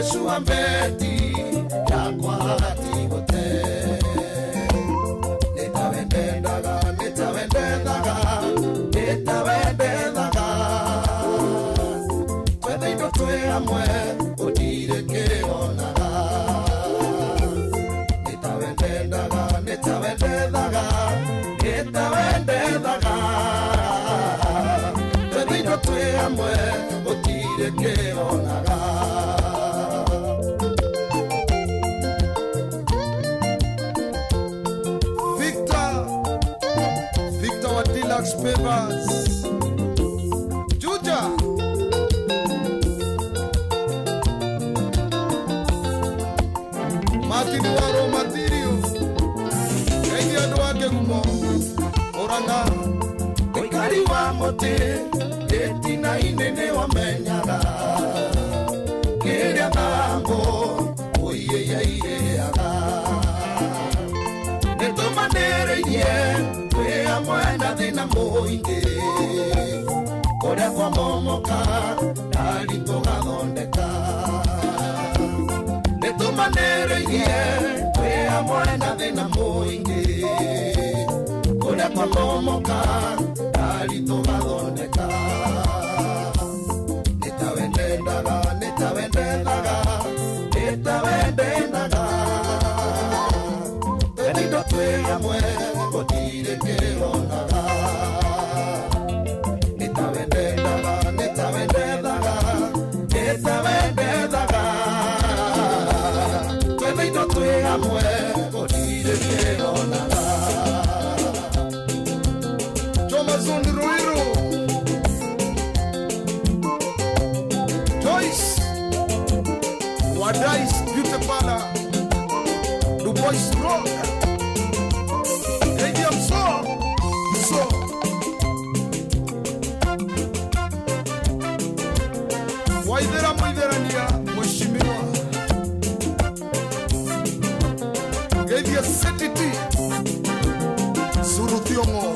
Cua mbeti yakwa tigũte. Nĩ tawe ndendaga, nĩ tawe ndethaga, nĩ tawe ndethaga. Twetha indo twĩ hamwe gũtirĩ kĩonaga. Nĩ tawe ndendaga, nĩ tawe ndethaga, nĩ tawe ndethaga. Twetha indo twĩ hamwe gũtirĩ kĩonaga. Victor, Victor wa Deluxe Papers. Juja. Martin wa Raw Material. Geithia andũ a Kĩgumo. Mũrang'a. Mũikari wa mũtĩ gĩtina-inĩ nĩwamenyaga kĩrĩa thambo ũiyĩyairĩaga nĩtũmanĩrĩirie twĩ hamwe na thĩna mũingĩ kũrĩa kwamomoka ndari tũgathondeka nĩtũmanĩrĩirie twĩ hamwe na thĩna mũingĩ kũrĩa kwamomoka ndari tũgathondeka. Nĩ tawe ndendaga, nĩ tawe ndethaga, nĩ tawe ndendaga. Twetha indo twĩ hamwe gũtirĩ kĩonaga. Nĩ tawe ndendaga, nĩ tawe ndethaga, nĩ tawe ndethaga. Twetha indo twĩ hamwe gũtirĩ kĩonaga. Jomazon Ruiru, Joyce Wadais Beauty Parlor, Du Bois Road, ADM So So Waithera Mũitherania, Mheshimiwa Geithia CTT Suru Thiong'o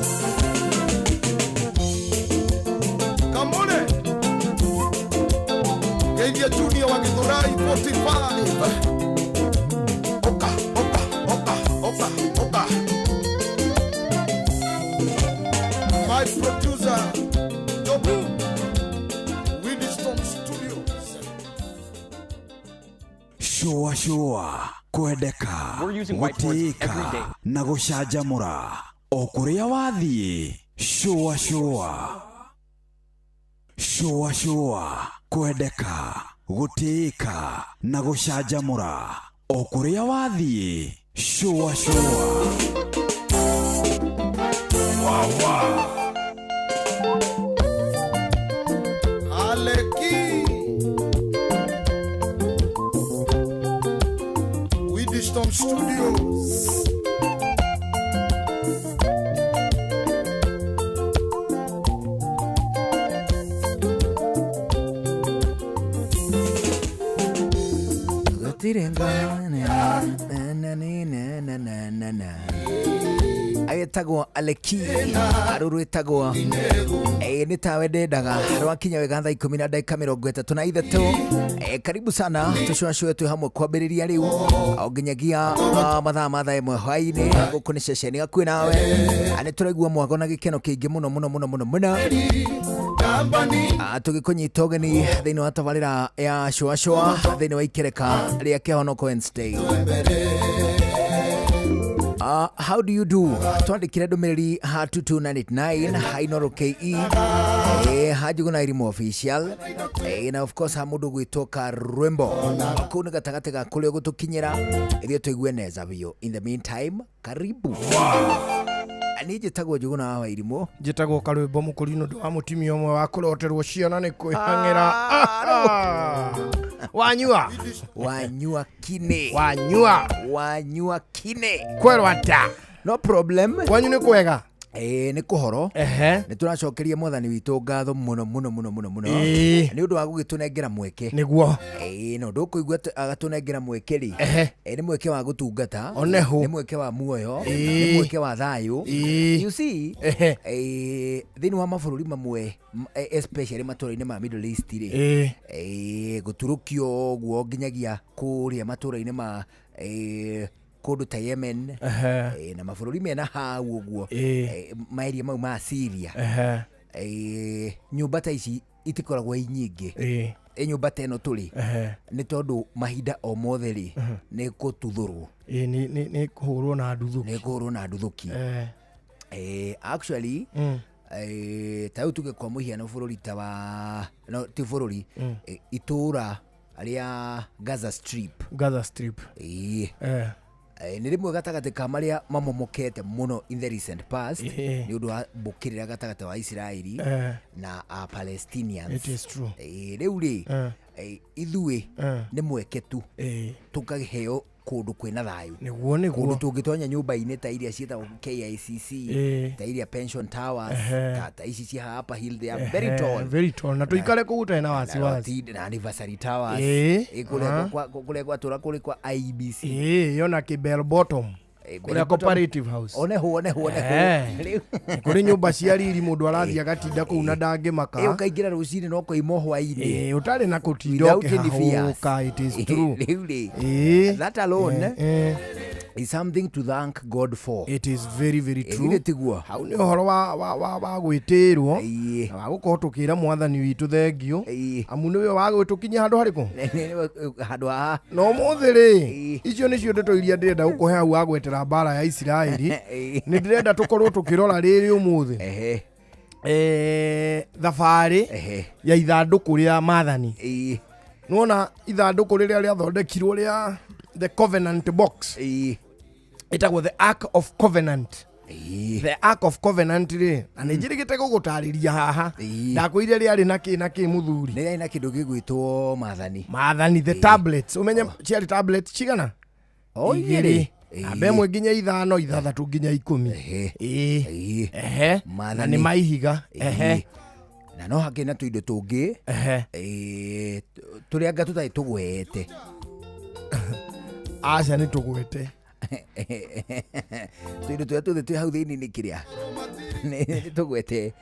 Kamone Geithia Junior wa Githurai 45. Oka oka oka oka oka. My producer Jobu, Winston Studios. Shũa shũa kwendeka, We're using whiteboards gũtĩĩka every day. na gũcanjamũra o kũrĩa wathiĩ. Shũa shũa shũa shũa kwendeka, gũtĩĩka na gũcanjamũra o kũrĩa wathiĩ. Shũa shũa. Wawa Aleki Widistom Studios. Gũtirĩ ngona na na na na na na na agĩtagwo Aleki arũ rwĩtagwo nĩ tawe ndendaga. Rwakinya wega thaa 10 na ndagĩka 33. Karibu sana tũcũacũe twĩ hamwe kwambĩrĩria rĩu o nginyagia mathaa ma thaa 1 hwaĩ-inĩ. Gũkũ nĩ ceceni gakuĩ nawe. Nĩ tũraigua mwago na gĩkeno kĩingĩ mũno mũno mũno mũno mũno. Tũgĩkũnyita ũgeni thĩinĩ wa tabarĩra ya cũacũa thĩinĩ wa ikereka rĩa Kĩhonoko Wednesday. How do you do? Twandĩkĩre ndũmĩrĩri ha 22989 ha Inoro KE, ha Njuguna Irimũ Official, na of course ha mũndũ gwĩtwo Karwembo. Kũu nĩ gatagatĩ ga kũrĩa ũgũtũkinyĩra ithuĩ tũigue neza biũ. In the meantime, karibu. Niĩ njĩtagwo Njuguna wa Wairimũ. Njĩtagwo Karwĩmbo Mũkũri nĩ ũndũ wa mũtumia ũmwe wa kũroterwo ciana nĩ kwĩhang'ĩra wanyua. Wanyua kine. Wanyua. Wanyua kine. Kwerwo ata? No problem. Kwanyu nĩ kwega? Ĩĩ nĩ kũhoro. Ehe. Nĩ tũracokeria mwathani witũ ngatho mũno mũno mũno mũno mũno nĩ ũndũ wa gũgĩtũnengera mweke. Nĩguo. Ĩĩ no ndũkũigua agatũnengera mweke rĩ. Ehe. Ĩĩ nĩ mweke wa gũtungata. Oneho. Nĩ mweke wa muoyo. Nĩ mweke wa thayũ. You see, Ehe. ĩĩ thĩinĩ wa mabũrũri mamwe especially matũra-inĩ ma Middle East rĩ, ĩĩ gũturũkio ũguo nginyagia kũrĩa matũra-inĩ ma kũndũ ta Yemen, na mabũrũri mena hau ũguo, maeria mau ma Syria, nyũmba ta ici itikoragwo i nyingĩ. Nyũmba ta ĩno tũrĩ nĩ tondũ mahinda o mothe rĩ nĩ gũtuthũrwo. Nĩ kũhũrwo na nduthũki. Nĩ kũhũrwo na nduthũki. Actually, ta rĩu tuge kwa mũhiano bũrũri ta wa no ti bũrũri, itũra rĩa Gaza Strip. Gaza Strip. Ĩĩ. Nĩ rĩmwe gatagatĩ ka marĩa mamomokete mũno in the recent past nĩ ũndũ wa mbũkĩrĩra gatagatĩ wa Isiraeli na Palestinians. It is true. Rĩu rĩ, ithuĩ nĩ mweke tu tũkaheo kũndũ kwĩna thayũ. Nĩguo. Kũndũ Nĩguo. tũngĩtonya nyũmba-inĩ ta iria ciĩtagwo KICC, ta iria Pension Towers, ta ici cia Upper Hill, they are very tall. Very tall, na tũikare kũu ũtarĩ na wasiwasi. Na Anniversary Towers. Kũrĩa kũrĩa gwatũra kũrĩ kwa IBC. Yona kĩ Bell Bottom, kũrĩa Bell Bottom. Cooperative House. Oneho oneho oneho. Rĩu kũrĩ nyũmba cia riri mũndũ arathiĩ agatinda kũu na ndangĩmaka. Ũkaingĩra rũcinĩ no koima hwainĩ. Ũtarĩ na kũtinda Without any fears. ũkĩhahũka. It is true. Rĩu rĩ, that alone is something to thank God for. It is very very true. Githĩ tiguo? Hau nĩ ũhoro wa gwĩtĩrwo na wa gũkorwo tũkĩra mwathani witũ thengio, amu nĩwe wa gwĩtũkinyia handũ harĩkũ. Handũ haha. Na ũmũthĩ rĩ, icio nĩcio ndeto iria ndĩrenda gũkũhe hau wa gwetera mbara ya Isiraeli. Nĩ ndĩrenda tũkorwo tũkĩrora rĩrĩ ũmũthĩ thabarĩ ya ithandũkũ rĩa maathani. Nĩwona ithandũkũ rĩrĩa rĩathondekirwo rĩa the covenant box, ĩtagwo the Ark of Covenant. The Ark of Covenant rĩ, na nĩ njĩrĩgĩte gũgũtarĩria haha. Ndakwĩire rĩarĩ na kĩ na kĩ, mũthuri? Nĩ rĩarĩ na kĩndũ gĩgwĩtwo maathani. Maathani, the tablets. Ũmenye ciarĩ tablets cigana? O igĩrĩ. Igĩrĩ. Namba ĩmwe nginya 5, 6 nginya 10. Ĩĩ. Ehe, na Maathani. nĩ maihiga. Ehe. Na no hakĩrĩ na tũindo tũngĩ, tũrĩa anga tũtarĩ tũgwete. Aca, nĩ tũgwete. Tũindo tũrĩa tuothe twĩ hau thĩinĩ nĩ kĩrĩa nĩ tũgwete.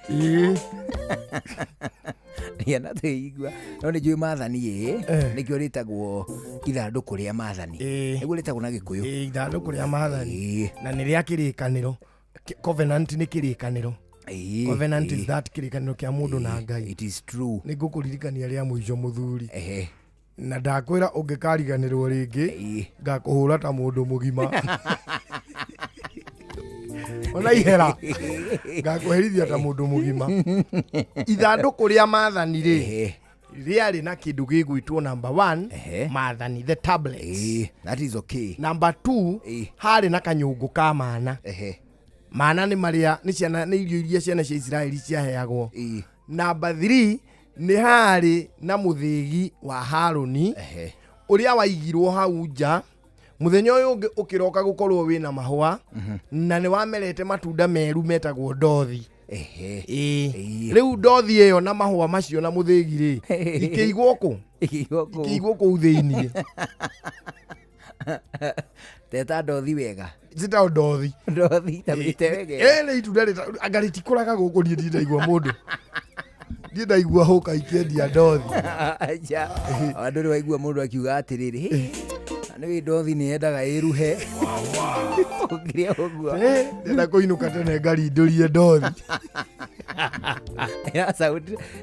Ndiana twĩigua, no nĩ njũĩ maathani ĩ nĩkĩo rĩtagwo ithandũkũ rĩa maathani. Nĩguo rĩtagwo na Gĩkũyũ. Ĩĩ, ithandũkũ rĩa maathani, na nĩ rĩa kĩrĩkanĩro. Covenant nĩ kĩrĩkanĩro. Covenant is that kĩrĩkanĩro kĩa mũndũ na Ngai. It is true. Nĩ ngũkũririkania rĩa mũico, mũthuri, na ndakwĩra ũngĩkariganĩrwo rĩngĩ ngakũhũra ta mũndũ mũgima ona ihera, ngakũherithia ta mũndũ mũgima. Ithandũkũ rĩa maathani rĩ, rĩarĩ na kĩndũ gĩgwĩtwo number 1, maathani, the tablets. That is okay. Number 2, harĩ na kanyũngũ ka mana. Mana nĩ marĩa nĩ ciana, nĩ irio iria ciana cia Isiraeli ciaheagwo. Number 3, nĩ harĩ na mũthĩgi wa Harũni ũrĩa waigirwo hau nja mũthenya ũyũ ũngĩ ũkĩroka gũkorwo wĩna mahũa, na nĩ wamerete matunda meru metagwo ndothi. Ĩĩ. Rĩu ndothi ĩyo na mahũa macio na mũthĩgi rĩ, ikĩigwo kũ? Ikĩigwo kũu. Ikĩigwo kũu thĩiniĩ. Teta ndothi wega. Citagwo ndothi. Ndothi tamĩte wega. Ĩ, nĩ itunda anga rĩtikũraga gũkũ. Niĩ ndirĩ ndaigua mũndũ, ndirĩ ndaigua hũka ikĩendia ndothi. Aca, andũ nĩ waigua mũndũ akiuga atĩrĩrĩ, "Hĩ, na nĩ ndothi nĩ yendaga ĩruhe ũngĩrĩa ũguo." Ndĩrenda kũinũka tene ngarindũrie ndothi.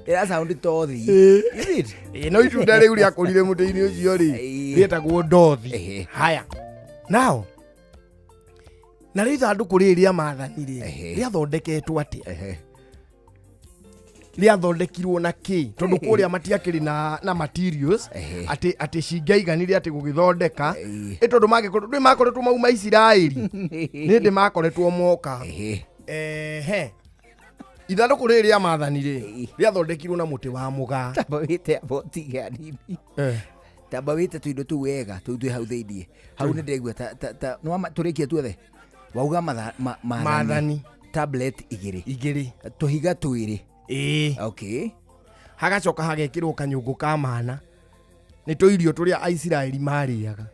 Ĩra sound tothi. Is it? Ĩ, no itunda rĩu rĩakũrire mũtĩ-inĩ ũcio rĩ, rĩetagwo ndothi. Haya, nao na rĩu ithandũkũ rĩrĩ rĩa maathani rĩ, rĩathondeketwo atĩa? Rĩathondekirwo na kĩ? Tondũ kũrĩa matiakĩrĩ na materials atĩ cingĩaiganire atĩ gũgĩthondeka. Ĩ tondũ mangĩkorwo ndĩ makoretwo mauma Isiraeli, nĩ ndĩ makoretwo moka. Ehe, ithandũkũ rĩrĩ rĩa maathani rĩ, rĩathondekirwo na mũtĩ wa mũgaa. Tamba wĩte amba ũtige hanini. Tamba wĩte tũindo tũu wega tũu twĩ hau thĩiniĩ hau nĩ ndĩraigua ta nĩwama tũrĩkie tuothe wauga maathani. Maathani. Tablet igĩrĩ. Igĩrĩ. Tũhiga twĩrĩ. Ĩĩ. Okay. Hagacoka hagekĩrwo kanyũngũ ka mana, nĩ tũirio tũrĩa Aisiraeli marĩaga.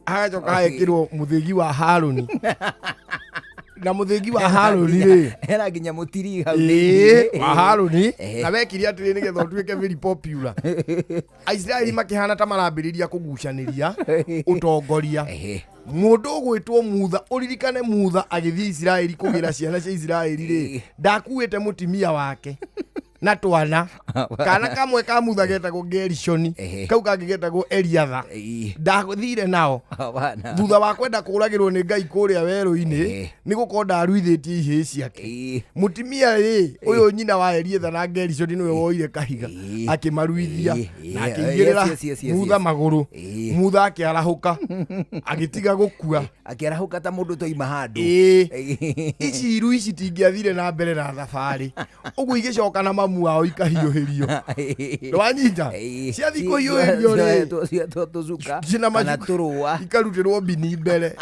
Hagacoka hagekĩrwo mũthĩgi wa Harũni, na mũthĩgi wa Harũni rĩ, Hena nginya mũtiri hau ĩĩ, thĩinĩ. wa Harũni. Ehe. Na wekire atĩrĩ, nĩgetha ũtuĩke very popular, Aisiraeli makĩhana ta marambĩrĩria kũgucanĩria ũtongoria. Mũndũ ũgwĩtwo Mutha, ũririkane Mutha agĩthiĩ Isiraeli kũgĩra ciana cia Isiraeli rĩ, ndakuĩte mũtimia wake na twana. Kana kamwe ka Mutha getagwo Gerishoni, kau kangĩ getagwo Eliatha. Ndathire nao Hapana. thutha wa kwenda kũragĩrwo nĩ Ngai kũrĩa werũ-inĩ, nĩ gũkorwo ndaruithĩtie ihĩĩ ciake. Mũtimia rĩ, ũyũ nyina wa Elietha na Gerishoni, nĩwe woire kahiga akĩmaruithia na akĩigĩrĩra Yes. Mutha magũrũ. Mutha akĩarahũka, agĩtiga gũkua. Akĩarahũka ta mũndũ toima handũ. Ĩĩ, ici iru ici tingĩathire na mbere na thabarĩ ũguo, igĩcoka na mamu wao ikahiũhĩrio. Ndwanyita? Ciathiĩ kũhiũhĩrio rĩ, tũcuka ciĩna kana macuka. tũrũa. Ikarutĩrwo mbini mbere,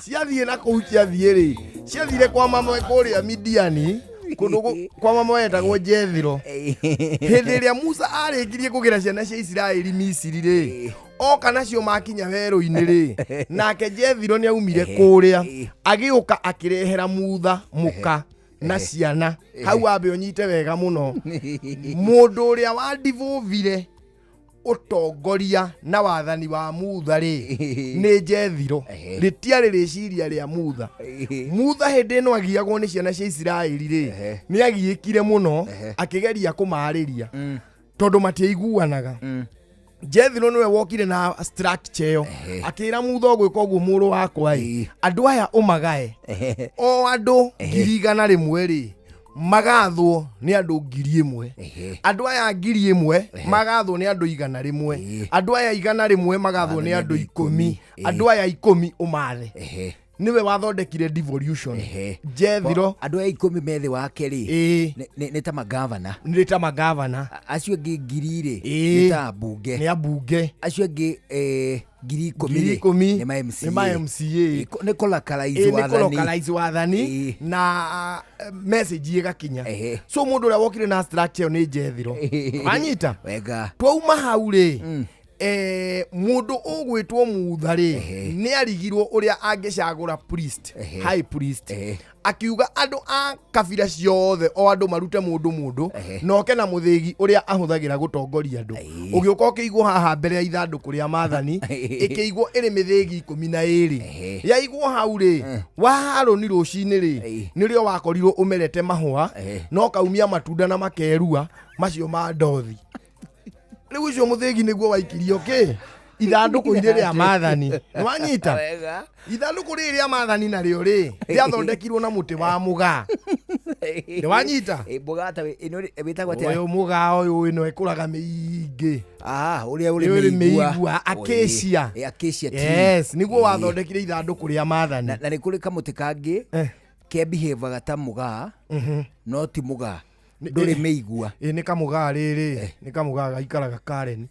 ciathiĩ na kũu, ciathiĩ rĩ, ciathire kwa mama kũrĩa Midiani, kũndũ kwa mama wetagwo Jethiro. Hĩndĩ ĩrĩa Musa arĩkirie kũgĩra ciana cia Isiraeli Misiri rĩ, oka nacio makinya werũ-inĩ rĩ, nake Jethiro nĩ aumire kũrĩa, agĩũka akĩrehera Mutha mũka na ciana. Hau wambe ũnyite wega mũno, mũndũ ũrĩa wandivũvire ũtongoria na wathani wa Mutha rĩ, nĩ Jethiro. Rĩtiarĩ rĩciria rĩa Mutha. Mutha hĩndĩ ĩno agiagwo nĩ ciana cia Isiraeli rĩ, nĩ agiĩkire mũno akĩgeria kũmarĩria tondũ matiaiguanaga. Jethiro nĩwe wokire na structure ĩyo, akĩra Mutha, ũgwĩka ũguo mũrũ wakwa ĩ, andũ aya ũmagae o andũ 100,000 rĩ, magathwo nĩ andũ 1,000. Andũ aya 1,000 magathwo nĩ andũ 100. Andũ aya 100 magathwo nĩ andũ 10. Andũ aya 10 ũmathe. Nĩwe wathondekire devolution, Jethiro. Andũ aya 10 methĩ wake rĩ, nĩ ta magavana. Nĩ ta magavana. Acio angĩ 1,000 rĩ, nĩ ta ambunge. Nĩ ambunge. Acio angĩ 10,000 ngiri rĩ, ikũmi nĩ ma MCA. Nĩ ma MCA. Nĩ kũlocalize Ĩĩ, nĩ wathani. kũlocalize wathani. Na message ĩgakinya. So mũndũ ũrĩa wokire na structure ĩyo nĩ Jethiro. Wanyita? Wega. Twauma hau rĩ, mũndũ ũgwĩtwo Mutha rĩ, nĩ arigirwo ũrĩa angĩcagũra priest, high priest. Akiuga andũ a kabira ciothe, o andũ marute mũndũ mũndũ, na oke na mũthĩgi ũrĩa ahũthagĩra gũtongoria andũ. Ũgĩũka ũkĩigwo haha mbere ya ithandũkũ rĩa maathani, ĩkĩigwo ĩrĩ mĩthĩgi 12. Yaigwo hau rĩ, wa Harũni rũcinĩ rĩ, nĩrĩo wakorirwo ũmerete mahũa, no kaumia matunda na makerua macio ma ndothi. Rĩu ũcio mũthĩgi nĩguo waikirio kĩ ithandũkũ-inĩ rĩa maathani. Nĩwanyita? Wega. Ithandũkũ rĩrĩ rĩa maathani narĩo rĩ, rĩathondekirwo na mũtĩ wa mũgaa. Nĩwanyita? Mũgaa ta ĩno wĩtagwo atĩa? Ũyũ mũgaa ũyũ, ĩno ĩkũraga mĩingĩ. Ah, ũrĩa ũrĩ Ũrĩ mĩigua. mĩigua, acacia. Acacia tree. Yes, nĩguo wathondekire ithandũkũ rĩa maathani. Na nĩ kũrĩ kamũtĩ kangĩ ke behavior ta mũgaa, no ti mũgaa, ndũrĩ mĩigua. Ĩ, nĩ kamũgaa rĩrĩ, nĩ kamũgaa gaikaraga Karen.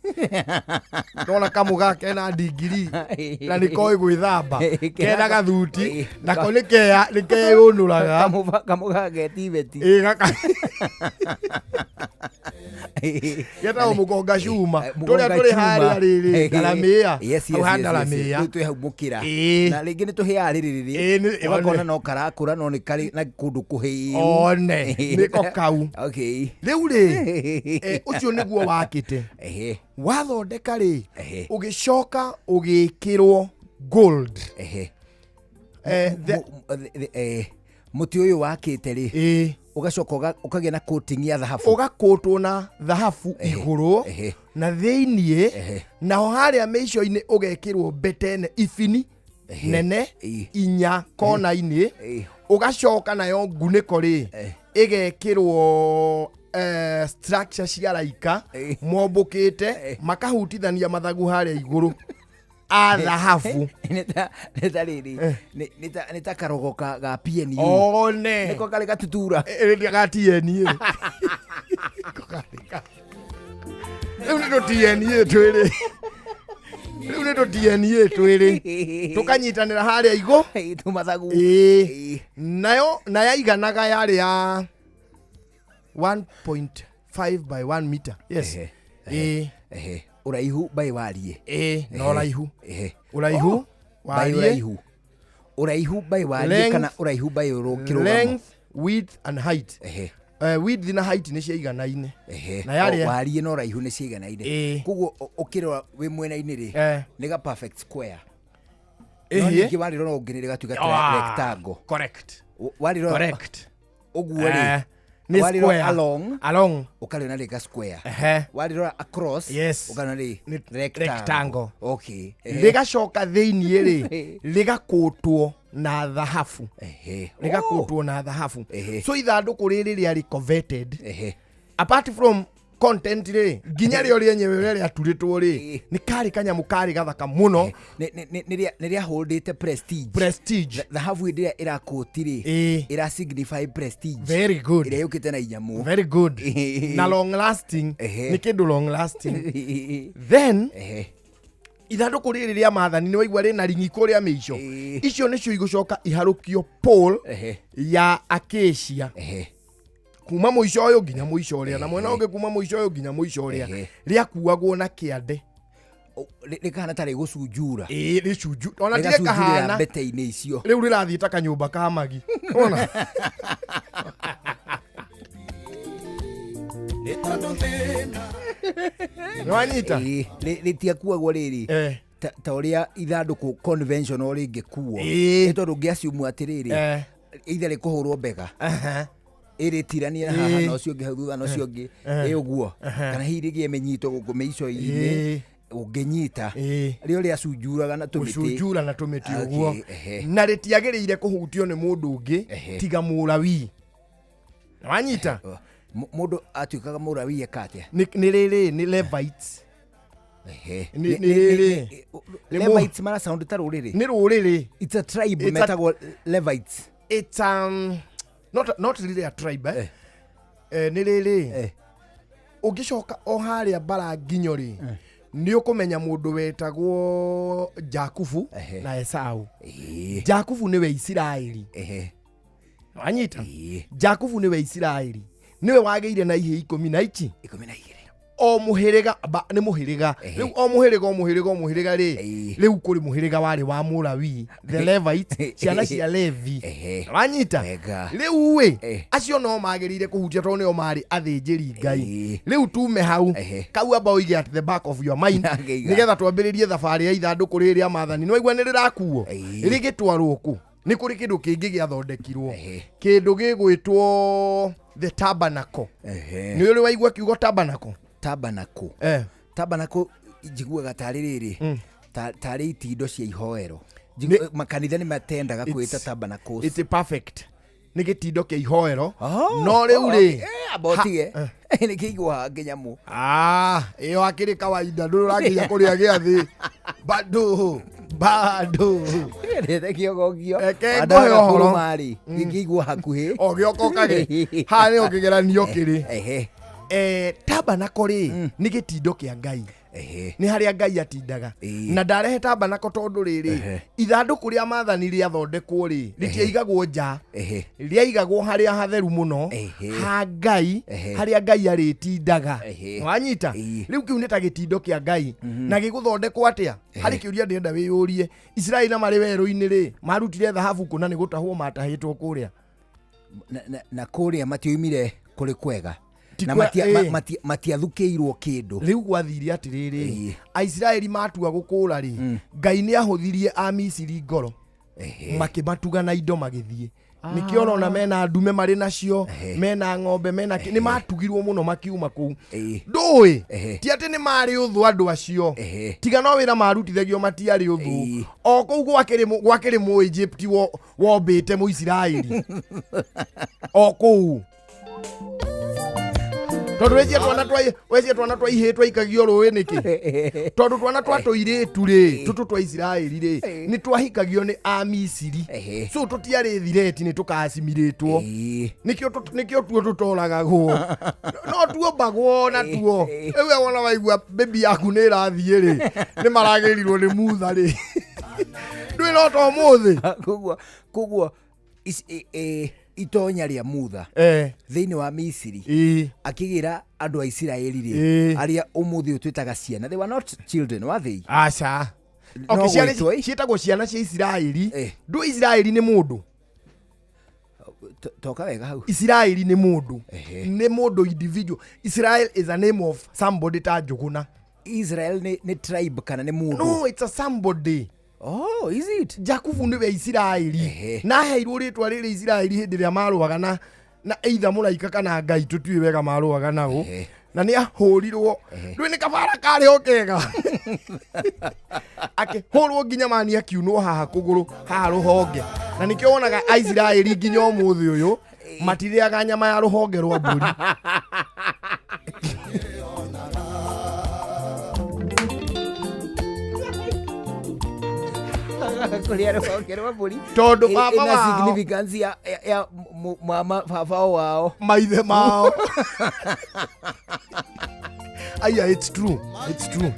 Nona kamũgaa kena ndigiri na nĩ koĩ gwĩthamba, kena gathuti, nako nĩ keyũnũraga. Kamũgaa getibeti. Ĩ, gaka getagwo mũgonga cuma, tũrĩa tũrĩ harĩa rĩrĩ ngaramĩĩa. Hau ha ndaramĩĩa. Rĩu twĩ hau mũkĩra. Na rĩngĩ nĩ tũhĩaga rĩrĩ, ũgakona no karakũra, no nĩ karĩ na kũndũ kũhĩu. One nĩko kau. Rĩu rĩ, ũcio nĩguo wakĩte. Wathondeka rĩ, ũgĩcoka ũgĩkĩrwo gold. Mũtĩ ũyũ wakĩte rĩ, ũgacoka ũkagĩa na coating ya thahabu. Ũgakũtwo na thahabu igũrũ na thĩiniĩ. Naho harĩa mĩico-inĩ ũgekĩrwo mbete ibini nene inya kona-inĩ. Ũgacoka nayo ngunĩko rĩ, ĩgekĩrwo structure cia raika mombũkĩte, makahutithania mathagu harĩa igũrũ a thahabu. Nĩ ta rĩrĩ, nĩ ta karogo ga PNU. One. Nĩko karĩ gatutura. Ga TNA. Rĩu nĩ tũ TNA twĩrĩ. Rĩu nĩ tũ DNA twĩrĩ tũkanyitanĩra harĩa igũ. Tũmathagu. Ĩĩ. Nayo na yaiganaga yarĩ ya 1.5 by 1 meter, yes. Ĩĩ. Ehe, ũraihu by wariĩ. Ĩĩ, na ũraihu. Ũraihu. Oh, by wariĩ. Ũraihu, ũraihu by wariĩ. Length. Kana ũraihu by kĩrũgamo. Length, width and height. Width na height nĩ ciaiganaine. Na yarĩ O, wariĩ na ũraihu nĩ ciiganaine. Koguo ũkĩrora wĩ mwena-inĩ rĩ, nĩ ga perfect square, no ningĩ warĩrora ũngĩ nĩ rĩgatuĩka ta rectangle. Correct. Warĩrora Correct. ũguo rĩ, Nĩ warĩrora square. Along, along, ũkarĩona rĩ ga square. Warĩrora across, ũkarĩona rĩ Nĩ rectangle. Rectangle. Okay. Rĩgacoka thĩiniĩ rĩ, rĩgakũtwo na thahabu. Rĩgakũtwo na thahabu. So ithandũkũ rĩrĩ rĩarĩ coveted. Apart from content rĩ, nginya rĩo rĩenyewe ũrĩa rĩaturĩtwo rĩ, nĩ karĩ kanyamũ karĩ gathaka mũno. Nĩ rĩa holdĩte prestige. Prestige. Thahabu ĩrĩa ĩrakũti rĩ, ĩra signify prestige. Very good. Ĩrĩa yũkĩte na inyamũ. Very good. Na long lasting. Nĩ kĩndũ long lasting. Then ithandũkũ rĩrĩ rĩa maathani nĩ waigua rĩna ringi kũrĩa mĩico. Icio nĩcio igũcoka iharũkio pole ya acacia kuma mũico ũyũ nginya mũico ũrĩa, na mwena ũngĩ kuma mũico ũyũ nginya mũico ũrĩa. Rĩakuagwo na kĩande. Rĩkahana ta rĩgũcunjura. Ĩĩ, rĩcunju ona ti Rĩgacunjurĩra rĩkahana mbete-inĩ icio. Rĩu rĩrathiĩ ta kanyũmba ka magi ona. Nĩ tondũ thĩna. Nĩwanyita? Rĩtiakuagwo rĩrĩ ta ũrĩa ithandũkũ conventional rĩngĩkuo, nĩ tondũ ũngĩaciumwo atĩrĩrĩ, either rĩkũhũrwo mbega, ĩrĩtirania haha na ũcio ũngĩ hau thutha na ũcio ũngĩ ĩ ũguo, kana hihi rĩgĩe mĩnyito gũkũ mĩico-inĩ. Ũngĩnyita rĩo rĩacunjuraga na tũmĩtĩ. Gũcunjura na tũmĩtĩ ũguo. Na rĩtiagĩrĩire kũhutio nĩ mũndũ ũngĩ tiga mũrawii. Wanyita? Mũndũ atuĩkaga mũrawii eka atĩa? Nĩ rĩrĩ, nĩ Levites. Nĩ rĩrĩ. Nĩ Levites mara sound ta rũrĩrĩ. Nĩ rũrĩrĩ. It's a tribe. Metagwo Levites. It's not really a tribe, eh? Eh, nĩ rĩrĩ, ũngĩcoka o harĩa mbara nginyo rĩ, nĩ ũkũmenya mũndũ wetagwo Jakubu na Esau. Jakubu nĩwe Isiraeli. Wanyita? Jakubu nĩwe Isiraeli, nĩwe wagĩire na ihĩ 12 ici. 12. O mũhĩrĩga nĩ mũhĩrĩga. Rĩu o mũhĩrĩga, o mũhĩrĩga, o mũhĩrĩga rĩ, rĩu kũrĩ mũhĩrĩga warĩ wa mũrawii, the Levites, ciana cia Levi. Wanyita? Wega. Rĩu ĩ, acio no magĩrĩire kũhutia tondũ nĩo marĩ athĩnjĩri Ngai. Rĩu tume hau. Kau amba ũige at the back of your mind, Ngĩiga. nĩgetha twambĩrĩrie thabarĩ ya ithandũkũ rĩrĩ rĩa maathani. Nĩ waigua nĩ rĩrakuo, rĩgĩtwarwo kũ? Nĩ kũrĩ kĩndũ kĩngĩ gĩathondekirwo, kĩndũ gĩgwĩtwo the tabernacle. Nĩ ũrĩ waigua kiugo tabernacle? Tabernacle. Tabernacle njiguaga tarĩ rĩrĩ, tarĩ itindo cia ihoero. Makanitha nĩ matendaga kwĩta tabernacles. It's a perfect, nĩ gĩtindo kĩa ihoero. Oh, no rĩu rĩ, amba ũtige nĩ kĩigwo hangĩ nyamũ. Ah, ĩyo akĩrĩ kawaida, ndũrĩ ũrakinya kũrĩa gĩathĩ bado bado. Ndete kĩogongio. Reke ngũhe ũhoro. Marĩ gĩkĩigwo hakuhĩ. O gĩoka ũkagĩ haha nĩho kĩgeranio kĩrĩ. Tabernacle rĩ, nĩ gĩtindo kĩa Ngai. Nĩ harĩa Ngai atindaga. Na ndarehe tabernacle tondũ rĩrĩ, ithandũkũ rĩa maathani rĩathondekwo rĩ, rĩtiaigagwo nja. Rĩaigagwo harĩa hatheru mũno ha Ngai, harĩa Ngai arĩtindaga. Wanyita? Rĩu kĩu nĩ ta gĩtindo kĩa Ngai. Na gĩgũthondekwo atĩa? Harĩ kĩũria ndĩrenda wĩyũrie. Isiraeli na marĩ werũ-inĩ rĩ, marutire thahabu kũ na nĩ gũtahwo matahĩtwo kũrĩa? Na kũrĩa matioimire kũrĩ kwega. Ti Na matiathukĩirwo kĩndũ. Rĩu gwathire atĩrĩrĩ, Aisiraeli matua gũkũra rĩ, Ngai nĩ ahũthirie Amisiri ngoro, makĩmatuga na indo magĩthiĩ. Nĩkĩo ũrona mena ndume marĩ nacio, mena ng'ombe, mena nĩ matugirwo mũno makiuma kũu. Ndũĩ ti atĩ nĩ marĩ ũthũ andũ acio, tiga no wĩra marutithagio, matiarĩ ũthũ. O kũu gwakĩrĩ mũ Egypt wombĩte Mũisiraeli o kũu. Tondũ wecia twana twa wecia twana twa ihĩ twaikagio rũĩ nĩkĩ? Tondũ twana twa tũirĩtu rĩ, tũtũ twa Isiraeli rĩ, nĩ twahikagio nĩ Amisiri. So tũtiarĩ thireti nĩ tũkacimirĩtwo. Nĩkĩo nĩkĩo tuo tũtoragagwo. No tuombagwo na tuo. Rĩu we wona waigua baby yaku nĩ ĩrathiĩ rĩ, nĩ maragĩrirwo nĩ mutha rĩ. Ndũĩ no ta ũmũthĩ. Koguo itonya rĩa mutha thĩinĩ wa Misiri akĩgĩra andũ a Isiraeli rĩ, arĩa ũmũthĩ ũyũ twĩtaga ciana, they were not children, were they? Aca. No Okay, ciarĩ gwĩtwo, ĩ? ciĩtagwo ciana cia Isiraeli. Ndũ Isiraeli nĩ mũndũ. Toka wega hau. Isiraeli nĩ mũndũ. Nĩ mũndũ individual. Israel is a name of somebody ta Njũgũna. Israel nĩ tribe kana nĩ mũndũ? No, it's a somebody. Oh, is it? Jakubu nĩwe Isiraeli. Na aheirwo rĩtwa rĩrĩ Isiraeli hĩndĩ ĩrĩa marũaga na either mũraika kana Ngai, tũtiũĩ wega marũaga nao. Na nĩ ahũrirwo. Ndũĩ nĩ kabara karĩ o kega. Akĩhũrwo nginya mani akiunwo haha kũgũrũ, haha rũhonge. Na nĩkĩo wonaga Aisiraeli nginya ũmũthĩ ũyũ matirĩaga nyama ya rũhonge rwa mbũri. Kũrĩa rũhonge rwa mbũri. Tondũ baba Ĩna wao. significance ya mama baba wao. Maithe mao. Aya, it's true. It's true.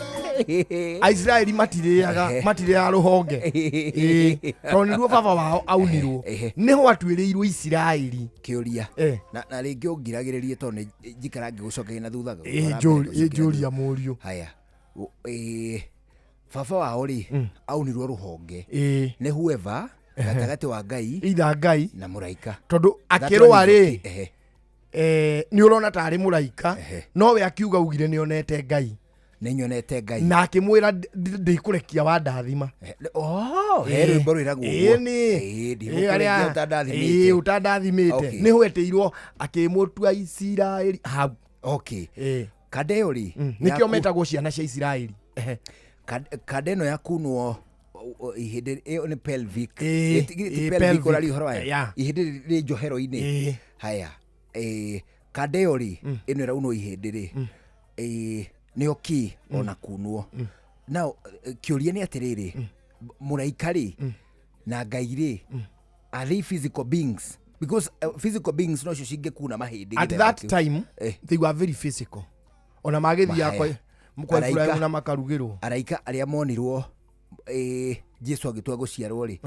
Aisiraeli matirĩaga rũhonge. Ĩĩ. Tondũ nĩruo baba wao aunirwo. Nĩho atuĩrĩirwo Isiraeli. Kĩũria. Na rĩngĩ ũngiragĩrĩrie tondũ nĩ njikara ngĩgũcokeria na thutha. Ĩĩ, njũria mũriũ. Haya. Baba wao rĩ, aunirwo rũhonge. Nĩ whoever gatagatĩ wa Ngai Either Ngai na mũraika. Tondũ That one akĩrũa is rĩ, okay. Nĩ ũrona tarĩ mũraika, nowe akiuga ugire nĩ onete Ngai. Nĩ nyonete Ngai. Na akĩmwĩra ndikũrekia wandathima. Oh, he rwĩmbo rwĩragwo ũguo. Ĩĩ, nĩ. Ndikũrekia ũtandathimĩte. Ĩĩ, ũtandathimĩte. Nĩ hwetĩirwo akĩmũtua Isiraeli hau. Kanda ĩyo rĩ, Nĩkĩo metagwo ciana cia Isiraeli. Kanda ĩno ya kunwo ihĩndĩ ĩyo nĩ pelvic. Ti pelvic Pelvic. ũraria ũhoro wayo? Ihĩndĩ rĩ njohero-inĩ. Haya. Kanda ĩyo rĩ, ĩno ĩraunwo ihĩndĩ rĩ, nĩyo kĩ ona kunwo. Now, kĩũria nĩ atĩrĩrĩ, mũraika rĩ, na Ngai rĩ, are they physical beings? Because physical beings nocio cingĩkuna mahĩndĩ At gĩthemba that kĩu. time, they were very physical. Ona magĩthiaga Mahaya. kwa Araika. Ibrahimu na makarugĩrwo. Araika arĩa monirwo, Jesu agĩtua gũciarwo rĩ,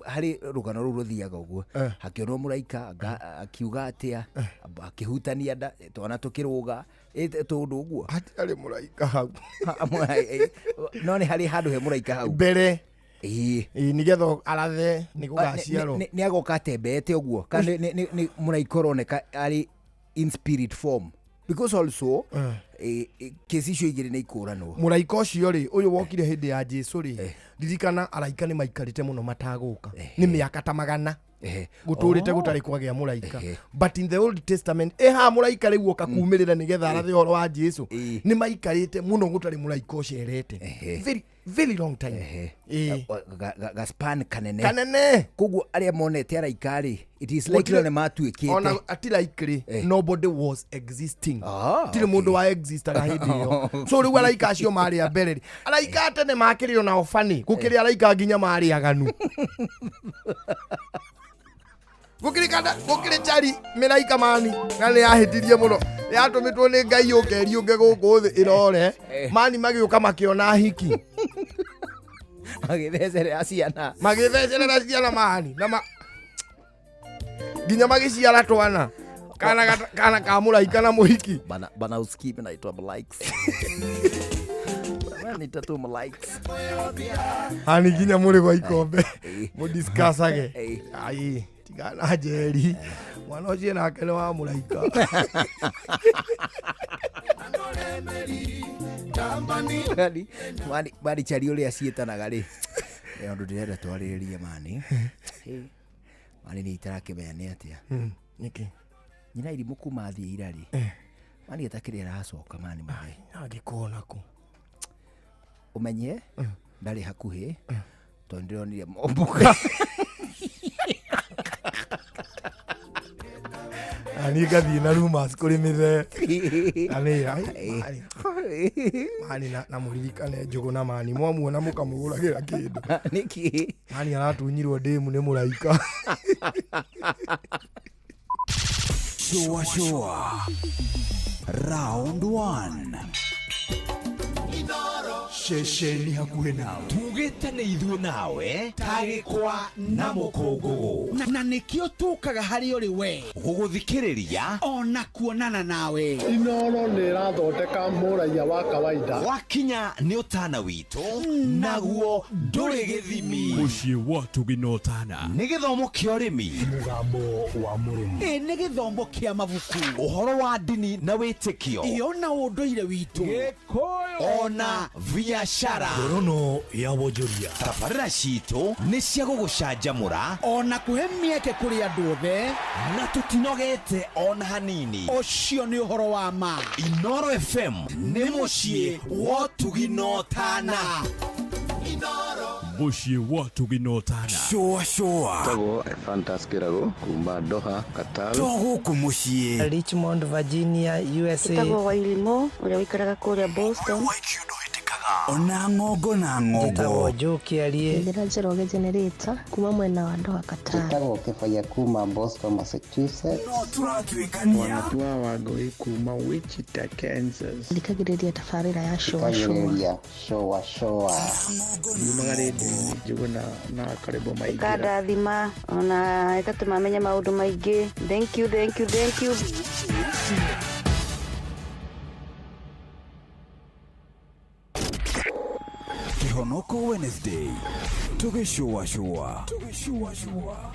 harĩ rũgano rũu rũthiaga ũguo. Hakĩonwo mũraika, akiuga atĩa, akĩhutania nda, twana tũkĩrũga, tũndũ ũguo. Hatiarĩ mũraika hau. No nĩ harĩ handũ he mũraika hau. Mbere. Ĩĩ, nĩgetha arathe nĩ gũgaciarwo. Nĩ agoka atembeete ũguo? Kana nĩ mũraika ũroneka arĩ in spirit form? Because also, kesi icio igĩrĩ nĩ ikũranwo. Mũraika ũcio rĩ, ũyũ wokire hĩndĩ ya Jesu rĩ, ririkana araika nĩ maikarĩte mũno matagũka. Nĩ mĩaka ta magana. Gũtũrĩte gũtarĩ kwagĩa mũraika. But in the Old Testament, haha mũraika rĩu oka kumĩrĩra nĩgetha arathe ũhoro wa Jesu. Nĩ maikarĩte mũno gũtarĩ mũraika ũcerete. Very, very long time. Ga span kanene. Kanene. Koguo arĩa monete araika rĩ, it is likely Gũtirĩ- nĩ matuĩkĩte. Ona ati likely, nobody was existing. Tirĩ mũndũ wa existaga hĩndĩ ĩyo. So rĩu araika acio marĩ a mbere rĩ, araika a tene makĩrĩ ona obani, gũkĩrĩ araika nginya marĩ aganu. Gũkĩrĩ kana, gũkĩrĩ chari mĩraika mani, na nĩ yahĩtirie mũno. Yatũmĩtwo nĩ Ngai yũke ĩriũnge gũkũ thĩ ĩrore. Mani magĩũka makĩona hiki. Magĩthecerera ciana. Magĩthecerera ciana mani. Na nginya magĩciara twana. Kana ka mũraika na mũhiki. Bana, bana usikii mimi naitwa Mlikes. Bana nita tu Mlikes. Hani nginya mũrĩ gwa ikombe. Mũdiscussage. Ai, tigana Njeri. Mwana ũcio nake nĩ wa mũraika. Mani, mani, mani chari ũrĩa ciĩtanaga rĩ. Nĩ ũndũ ndĩrenda twarĩrĩrie mani. Mani nĩ itarakĩmenya nĩ atĩa. Nĩkĩ? Nyina irimũ kuma athiĩ ira rĩ. Mani etakĩrĩ aracoka mani mũthee. Angĩkorwo nakũ? Ũmenye, ndarĩ hakuhĩ, tondũ ndĩronire momboka. Niĩ ngathiĩ na rumors kũrĩ mĩthee. Amĩra mani na mũririkane Njũgũ na mani mwamuona mũkamũgũragĩra kĩndũ. Nĩkĩ? Mani aratunyirwo ndĩmu nĩ mũraika. Shua shua. Round 1. Ceceni hakuhĩ nawe tugĩte nĩ ithuĩ nawe tagĩkwa na mũkũngũgũ na nĩkĩo tũkaga harĩ ũrĩ we gũgũthikĩrĩria ona kuonana nawe. Inoro nĩ ĩrathondeka mũraiya wa kawaida. Wakinya nĩ ũtana witũ naguo ndũrĩ gĩthimi. Mũciĩ wa Tũgĩ na Ũtana nĩ gĩthomo kĩa ũrĩmi, mũgambo wa mũrĩmi, ĩ nĩ gĩthomo kĩa mabuku, ũhoro wa ndini na wĩtĩkio, ĩyo na ũndũire witũ, ona biashara. Ngorono ya wonjoria. Tabarĩra citũ nĩ cia gũgũcanjamũra ona kũhe mĩeke kũrĩ andũ othe, na tũtinogete ona hanini. Ũcio nĩ ũhoro wa ma. Inoro FM nĩ mũciĩ wa ũtugi na ũtana. Mũciĩ wa ũtugi na ũtana. Shua shua. Tagwo Fantas Kĩrago kuma Doha, Qatar. To gũkũ mũciĩ. Richmond, Virginia, USA. Tagwo Wairimo ũrĩa ũikaraga kũrĩa Boston. Ona ng'ongo na ng'ongo. Njĩtagwo Joe Kĩarie. Njĩra Njoroge Generator kuma mwena wa Doha, Qatar. Njĩtagwo Kĩbaya kuma Boston, Massachusetts. No tũratuĩkania. Wanatua Wangũi kuma Wichita, Kansas. Thikagĩrĩria tabarĩra ya Shua Shua. Thikagĩrĩria Shua Shua. Yumaga rĩndiũ-inĩ Njũgũna na Karĩbo Maingĩra. Ĩkandathima ona ĩgatũma menye maũndũ maingĩ. Thank you, thank you, thank you. Kĩhonoko Wednesday. Tũgĩcũa shua. Tũgĩcũa shua.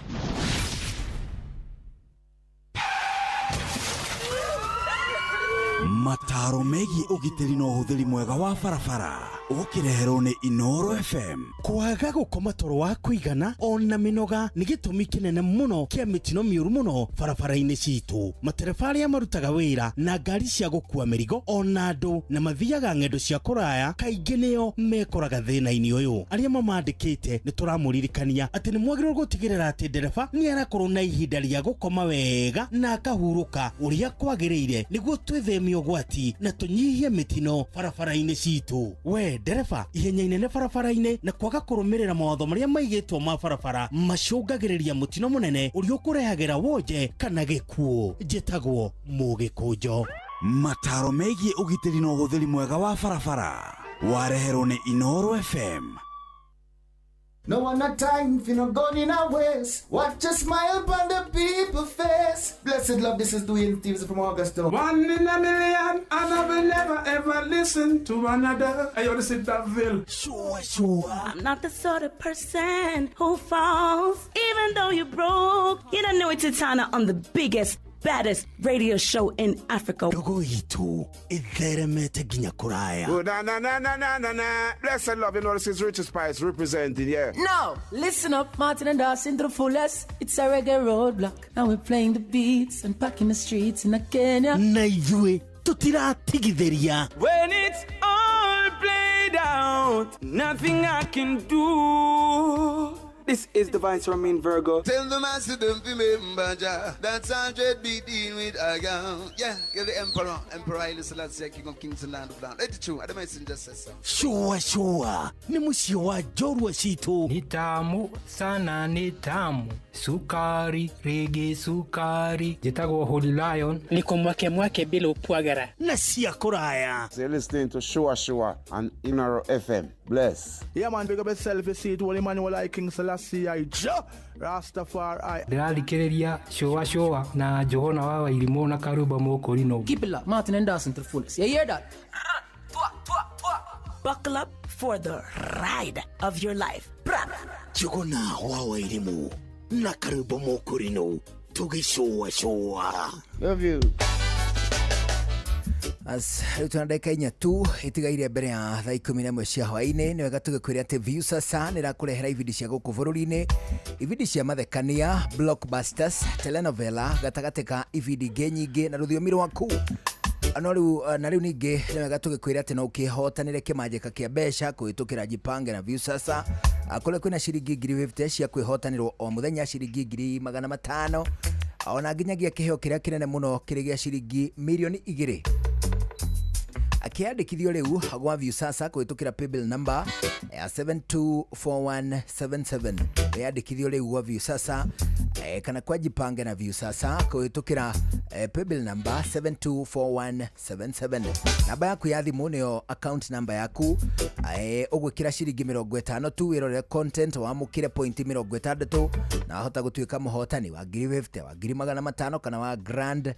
Mataro megiĩ ũgitĩri na ũhũthĩri mwega wa barabara ũkĩreherwo nĩ Inoro FM. Kwaga gũkoma toro wa kũigana ona mĩnoga nĩ gĩtũmi kĩnene mũno kĩa mĩtino mĩũru mũno barabara-inĩ citũ. Matereba arĩa marutaga wĩra na ngari cia gũkua mĩrigo ona andũ na mathiaga ng'endo cia kũraya kaingĩ nĩo mekoraga thĩna-inĩ ũyũ. Arĩa mamandĩkĩte nĩ tũramũririkania atĩ nĩ mwagĩrĩirwo gũtigĩrĩra atĩ ndereba nĩ arakorwo na ihinda rĩa gũkoma wega na akahurũka ũrĩa kwagĩrĩire nĩguo twĩtheme ũgwati na tũnyihie mĩtino barabara-inĩ citũ. We ndereba, ihenya inene barabara-inĩ na kwaga kũrũmĩrĩra mawatho marĩa maigĩtwo ma barabara macũngagĩrĩria mũtino mũnene ũrĩa ũkũrehagĩra wonje kana gĩkuũ. Njĩtagwo Mũgĩkũnjo. Mataro megiĩ ũgitĩri na ũhũthĩri mwega wa barabara wareherwo nĩ Inoro FM. No one not time for no gun in our waist. Watch a smile upon the people face. Blessed love, this is Dwayne Stevens from Augusta. One in a million, and I will never ever listen to another. Hey, yo, this is Daville. Sure, sure. I'm not the sort of person who falls, even though you're broke. You don't know it's Titana on the biggest, baddest radio show in Africa. Ndogo itu itheremete nginya kuraya. Oh, na na na na na na na. Blessed love, you know this is Richard Spice representing, yeah. Now, listen up, Martin and Dawson to the fullest. It's a reggae roadblock, and we're playing the beats and packing the streets in Kenya. Na ithuĩ tũtiratigithĩria. When it's all played out, nothing I can do. This is the Vice Romain Virgo. Tell the master don't remember Jah. That's 100 beat in with a gun. Yeah, you're the emperor. Emperor Haile Selassie, King of Kings and Land of Land. Let it true. I messenger says so. Shua shua. Ni mũciĩ wa njorua citũ. Ni tamu sana, ni tamu. Sukari, rege sukari. Njĩtagwo Holy Lion. Niko mwake mwake bila upwagara. Na cia kũraya. So you're listening to Shua Shua on Inoro FM. Bless. Yeah, man, big up yourself. You see it, Holy Emmanuel, I King Selassie, I Jah Rastafari. Ndĩrathikĩrĩria Shua Shua na Johana wa Wairimũ na Karuba Mũkũrinũ. Keep it locked, Martin and Dawson to the fullest. You hear that? Buckle up for the ride of your life. Njũgũna wa Wairimũ na Karuba Mũkũrinũ tũgĩcũa cũa. Love you. As rĩu twĩna ndagĩka inya tu itigaire mbere ya thaa 11 cia hwaĩ-inĩ. Nĩ wega tũgĩkwĩra atĩ Viusasa nĩ ĩrakũrehera ibindi cia gũkũ bũrũri-inĩ, ibindi cia mathekania, blockbusters, telenovela, gatagatĩ ka ibindi ingĩ nyingĩ na rũthiomi rwaku. No rĩu na rĩu ningĩ nĩ wega tũgĩkwĩra atĩ no ũkĩhotanĩre kĩmanjĩka kĩa mbeca kũhĩtũkĩra Jipange na Viusasa, kũrĩa kwĩna ciringi 50,000 cia kwĩhotanĩrwo o mũthenya, ciringi 500,000 Ona nginyagia kĩheo kĩrĩa kĩnene mũno kĩrĩ gĩa ciringi mirioni 2. Akĩandĩkithio rĩu gwa Viusasa kũhĩtũkĩra paybill number ya 724177. Wĩyandĩkithio rĩu gwa Viusasa kana kwa Jipange na Viusasa kũhĩtũkĩra paybill number 724177. Namba yaku ya thimũ nĩyo account number yaku. Ũgwĩkĩra ciringi 50 tu wĩrorere content wamũkĩre pointi 60 na wahota gũtuĩka mũhotani wa 50,000 wa 500,000 kana wa grand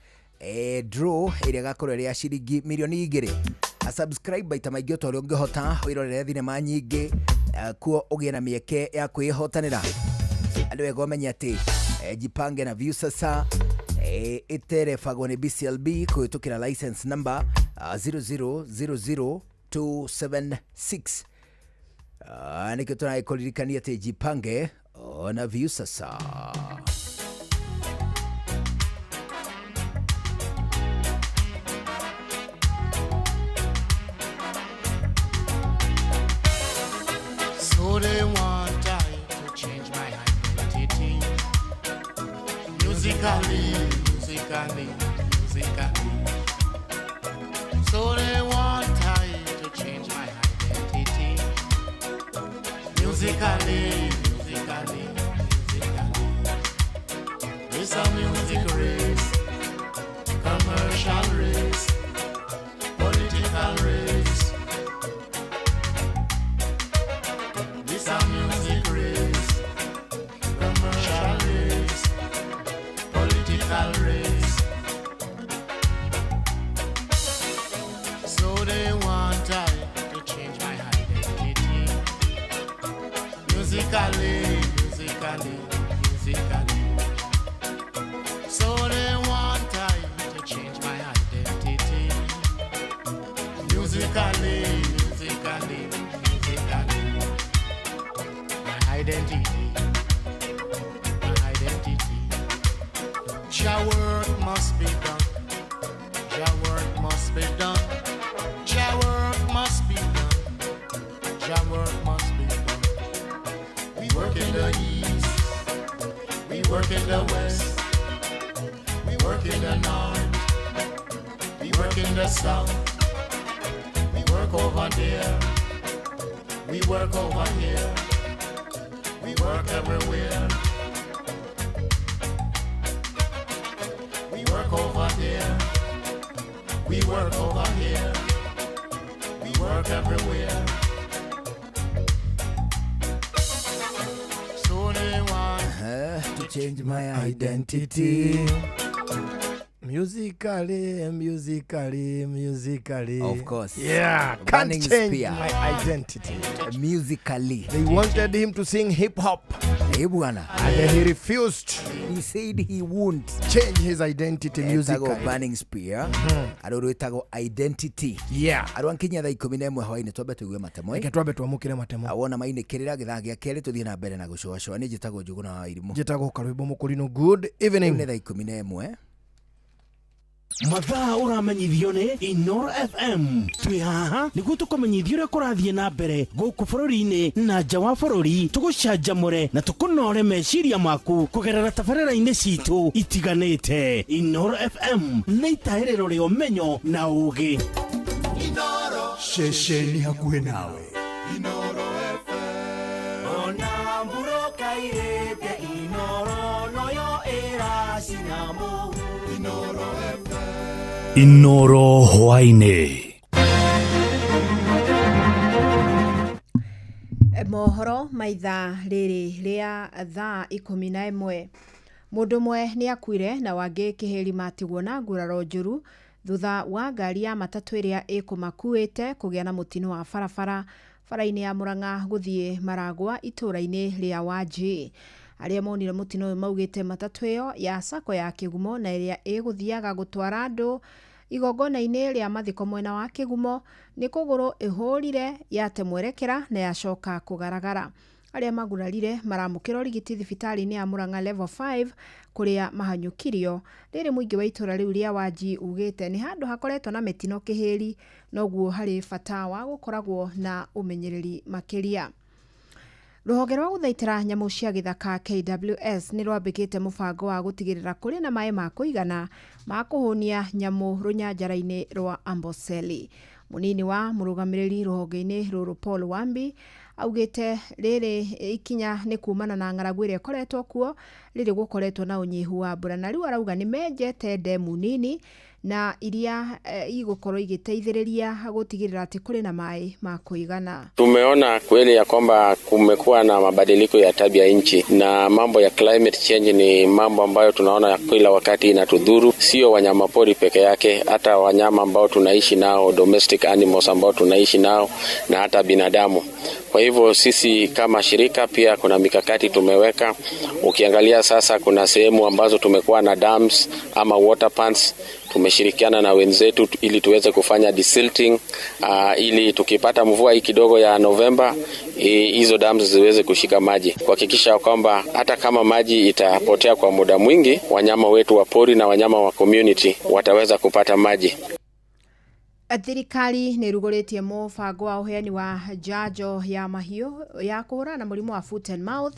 draw ĩrĩa ĩgakorwo ĩrĩ ya ciringi mirioni 2. A subscribe maita maingĩ o ta ũrĩa ũngĩhota wĩrorere thinema nyingĩ kuo ũgĩe na mĩeke ya kwĩhotanĩra. Andũ wega ũmenye atĩ Jipange na Viusasa ĩterebagwo nĩ BCLB kũhĩtũkĩra license number 0000276. Nĩkĩo tũragĩkũririkania atĩ Jipange ona Viusasa. So they want I to change my identity. Musically, musically, musically. So they want I to change my identity. Musically, musically, musically. It's a music race, commercial race, political race. This a music race, commercial race, political race. So they want I to change my identity. Musically, musically, musically. So they want I to change my identity. Musically, musically, musically. My identity, my identity. Jah work must be done. Jah work must be done. Jah work must be done. Jah work must be done. We work in the east, we work in the west, we work in the north, we work in the south, we work over there, we work over here. We work everywhere. We work over there. We work over here. We work everywhere. So they want To change my identity. Musically, musically, musically. Of course. Yeah, can't Burning change spear. my identity. Musically. They wanted him to sing hip hop. Eh, bwana. And he refused. He said he won't change his identity Etagwo musically. Burning Spear. Arũ rwĩtagwo Identity. Yeah. Arũ nkinya thaa 11 hwaĩ-inĩ twambe tũigue matemo. Reke twambe twamũkĩre matemo. Wona mainĩkĩrĩra gĩthaa gĩa kerĩ tũthiĩ na mbere na gũcoacoa. Niĩ njĩtagwo Njũgũna wa Irimũ. Njĩtagwo Karwĩmbo Mũkũrinũ. Good evening. Rĩu nĩ thaa 11. Mathaa ũramenyithio nĩ Inoro FM. Twĩ haha nĩguo tũkũmenyithia ũrĩa kũrathiĩ na mbere gũkũ bũrũri-inĩ na nja wa bũrũri, tũgũcanjamũre na tũkũnore meciria maku kũgerera tabarĩra-inĩ citũ itiganĩte. Inoro FM nĩ itahĩrĩro rĩa ũmenyo na ũũgĩ. Ceceni hakuhĩ nawe. Ona mburoka irĩte Inoro noyo ĩracina mũhu. Inoro hwaĩ-inĩ. Mohoro ma ithaa rĩrĩ rĩa thaa 11. Mũndũ ũmwe nĩ akuire na wangĩ kĩhĩri matigwo na nguraro njũru thutha wa ngari ya matatũ ĩrĩa ĩkũmakuĩte kũgĩa na mũtino wa barabara bara-inĩ ya Murang'a gũthiĩ Maragwa itũũra-inĩ rĩa Wanjĩ. Arĩa monire mũtino ũyũ maugĩte matatũ ĩyo ya sacco ya Kĩgumo na ĩrĩa ĩgũthiaga gũtwara andũ igongona-inĩ rĩa mathiko mwena wa Kĩgumo nĩ kũgũrũ ĩhũrire yate mwerekera na yacoka kũgaragara. Arĩa magurarire maramũkĩra ũrigiti thibitarĩ-inĩ ya Murang'a level 5 kũrĩa mahanyũkirio. Rĩrĩ mũingĩ wa itũũra rĩu rĩa Wanji ugĩte nĩ handũ hakoretwo na mĩtino kĩhĩri noguo harĩ bata wa gũkoragwo na ũmenyereri makĩria. Rũhonge rwa gũthaitĩra nyamũ cia gĩthaka KWS nĩ rwambĩkĩte mũbango wa gũtigĩrĩra kũrĩ na maĩ ma kũigana ma kũhũnia nyamũ rũnyanjara-inĩ rwa Amboseli. Mũnini wa mũrũgamĩrĩri rũhonge-inĩ rũrũ Paul Wambi augĩte rĩrĩ ikinya nĩ kumana na ng'aragu ĩrĩa ĩkoretwo kuo rĩrĩ gũkoretwo na ũnyihu wa mbura, na rĩu arauga nĩ menjete ndemu nini na iria igũkorwo igĩteithĩrĩria gũtigĩrĩra atĩ kũrĩ na maĩ ma kũigana. Tumeona kweli ya kwamba kumekuwa na mabadiliko ya tabia nchi na mambo ya climate change ni mambo ambayo tunaona kila wakati inatudhuru, sio wanyamapori peke yake, hata wanyama ambao tunaishi nao, domestic animals ambao tunaishi nao na hata binadamu. Kwa hivyo sisi kama shirika pia kuna mikakati tumeweka. Ukiangalia sasa kuna sehemu ambazo tumekuwa na dams ama water pans, tumeshirikiana na wenzetu ili tuweze kufanya desilting, ili tukipata mvua hii kidogo ya Novemba hizo dams ziweze kushika maji, kuhakikisha kwamba hata kama maji itapotea kwa muda mwingi, wanyama wetu wa pori na wanyama wa community wataweza kupata maji. Thirikari nĩ ĩrugũrĩtie mũbango wa ũheani wa njanjo ya mahiũ ya kũhũrana na mũrimũ wa foot and mouth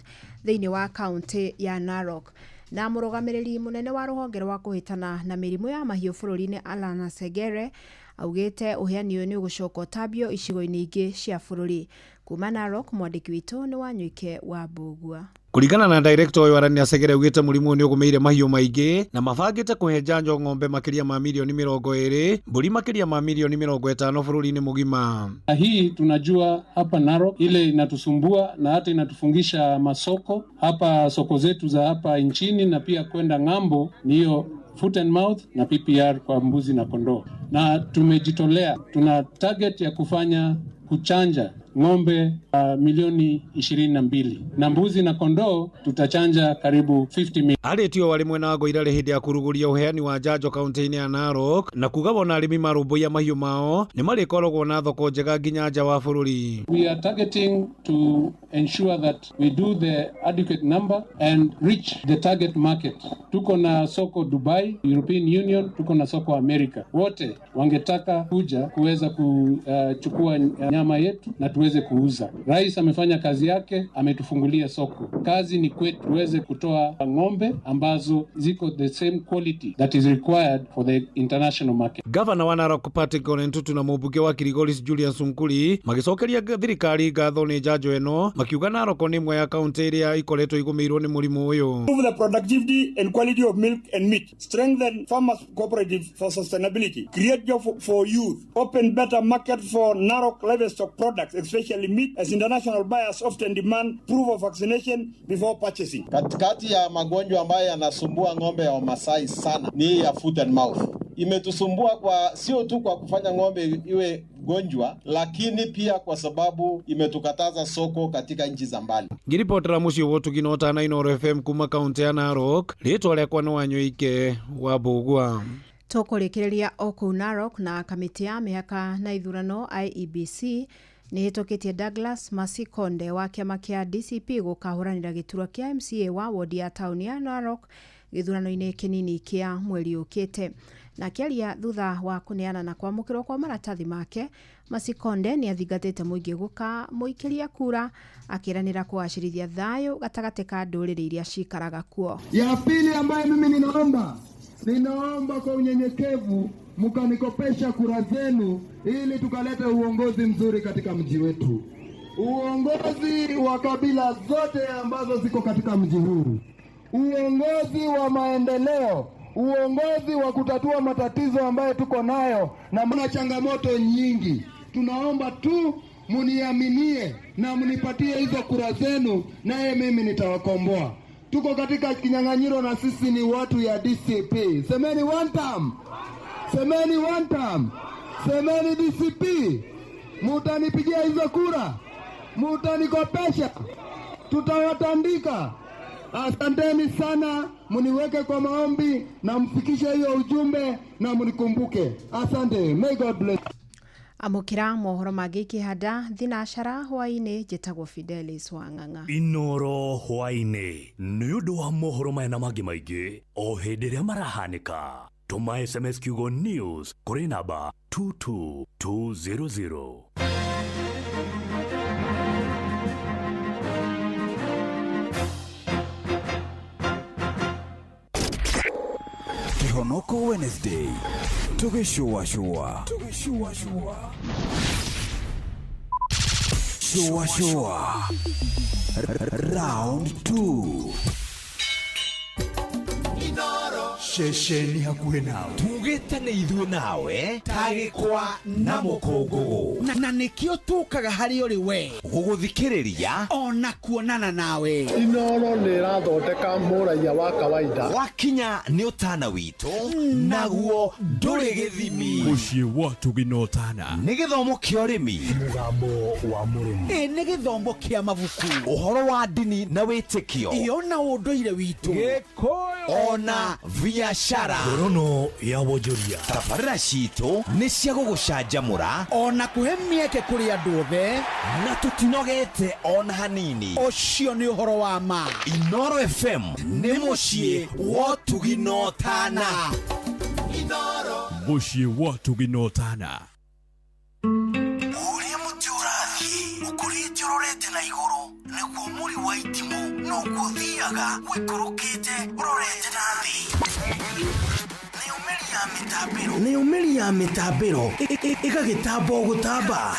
thĩinĩ wa kaũntĩ ya Narok. Na mũrũgamĩrĩri mũnene wa rũhonge rwa kũhĩtana na mĩrimũ ya mahiũ bũrũri-inĩ Alana Segere augĩte ũheani ũyũ nĩ ũgũcoka ũtambio icigo-inĩ ingĩ cia bũrũri. Kuma Narok, mwandĩki witũ nĩ Wanyuike wa Mbugua. Kũringana na director ũyũ Arania Segere augĩte mũrimũ ũyũ nĩ ũgũmĩire mahiũ maingĩ na mabangĩte kũhe njanjo ng'ombe makĩria ma milioni 20, mbũri makĩria ma milioni 50 bũrũri-inĩ mũgima. Na hii tunajua hapa Narok ile inatusumbua na hata inatufungisha masoko hapa, soko zetu za hapa nchini na pia kwenda ng'ambo, ni hiyo foot and mouth na PPR kwa mbuzi na kondoo, na tumejitolea, tuna target ya kufanya kuchanja ng'ombe milioni 22 na mbuzi na kondoo tutachanja karibu 50 milioni. Arĩtio warĩ mwena wa Ngoirarĩ hĩndĩ ya kũrugũria ũheani wa njanjo kaunti-inĩ ya Narok na kuga wona arĩmi marũmbũiya mahiũ mao nĩ marĩkoragwo na thoko njega nginya nja wa bũrũri. We are targeting to ensure that we do the adequate number and reach the target market. Tuko na soko Dubai, European Union, tuko na soko America. Wote wangetaka kuja kuweza kuchukua nyama yetu na tuweze kuuza. Rais amefanya kazi yake, ametufungulia soko. Kazi ni kwetu tuweze kutoa ng'ombe ambazo ziko the same quality that is required for the international market. Gavana wa Narok Patrick Ole Ntutu na mũmbunge wa Kilgoris Julius Sunkuli magĩcokeria thirikari ngatho nĩ njanjo ĩno, makiuga Narok nĩ ĩmwe ya kaunti ĩrĩa ikoretwo igũmĩirwo nĩ mũrimũ ũyũ. Improve the productivity and quality of milk and meat, strengthen farmers cooperative for sustainability, create job for youth, open better market for Narok livestock products, especially meat, as international buyers often demand proof of vaccination before purchasing. Katikati ya magonjwa ambayo yanasumbua ng'ombe ya Wamasai sana ni hii ya foot and mouth. Imetusumbua kwa sio tu kwa kufanya ng'ombe iwe gonjwa, lakini pia kwa sababu imetukataza soko katika nchi za mbali. Ngiripotera muciĩ wa Ũtugi na Ũtana Inooro FM kuma kaunti ya Narok, rĩtwa rĩakwa nĩ Wanyũike wa Mbũgua. Tũkũrĩkĩrĩria o kũu Narok na kamĩtĩ ya mĩhaka na ithurano IEBC nĩ ĩhĩtũkĩtie Douglas Masikonde wa kĩama kĩa DCP gũkahũranĩra gĩturwa kĩa MCA wa wodi ya taũni ya Narok gĩthurano-inĩ kĩnini kĩa mweri ũkĩte. Na akĩaria thutha wa kũneana na kwamũkĩrwo kwa maratathi make, Masikonde nĩ athingatĩte mũingĩ gũkamũikĩria kura, akĩranĩra kũgacĩrithia thayũ gatagatĩ ka ndũrĩrĩ iria cikaraga kuo. Ya pili ambayo mimi ninaomba kwa unyenyekevu mkanikopesha kura zenu ili tukalete uongozi mzuri katika mji wetu, uongozi wa kabila zote ambazo ziko katika mji huu, uongozi wa maendeleo, uongozi wa kutatua matatizo ambayo tuko nayo, na mna changamoto nyingi. Tunaomba tu muniaminie na mnipatie hizo kura zenu, naye mimi nitawakomboa. Tuko katika kinyang'anyiro na sisi ni watu ya DCP. Semeni one time. Semeni one time. Semeni DCP. Mutanipigia hizo kura, mutanikopesha, tutawatandika. Asanteni sana, muniweke kwa maombi na mfikishe hiyo ujumbe na munikumbuke. Asante. May God bless. Amũkĩra mohoro mangĩ ikĩhanda thinacara hwaĩ-inĩ. Njĩtagwo Fidelis Wang'ang'a. Inoro hwaĩ-inĩ nĩ ũndũ wa mohoro maya na mangĩ maingĩ o hĩndĩ ĩrĩa marahanĩka, tũma SMS kiugo news kũrĩ namba 22200. Kĩhonoko Wednesday tũgĩcũacũa cũacũa round 2. Ceceni hakuhĩ nawe tugĩte nĩ ithuĩ nawe tagĩkwa na mũkũngũgũ na nĩkĩo tũkaga harĩ ũrĩ we gũgũthikĩrĩria ona kuonana nawe. Inoro nĩ ĩrathondeka mũraiya wa kawaida. Wakinya nĩ ũtana witũ naguo ndũrĩ gĩthimi. Mũciĩ wa tũginotana nĩ gĩthomo kĩa ũrĩmi, mũgambo wa mũrĩmi, ĩ nĩ gĩthomo kĩa mabuku, ũhoro wa ndini na wĩtĩkio, ĩyo na ũndũire witũ, Gĩkũyũ ona biacara. Ngorono ya wonjoria. Tabarĩra citũ nĩ cia gũgũcanjamũra ona kũhe mĩeke kũrĩ andũ othe, na tũtinogete ona hanini. Ũcio nĩ ũhoro wa ma. Inoro FM nĩ mũciĩ wa ũtugi na ũtana. Mũciĩ wa ũtugi na ũtana. Ũrĩa mũtĩ ũrathiĩ ũkũrĩte ũrorete na igũrũ nĩguo mũri wa itimũ noguo ũthiaga ũikũrũkĩte ũrorete na thĩ. Nayo mĩri ya mĩtambĩro ĩgagĩtamba o gũtamba,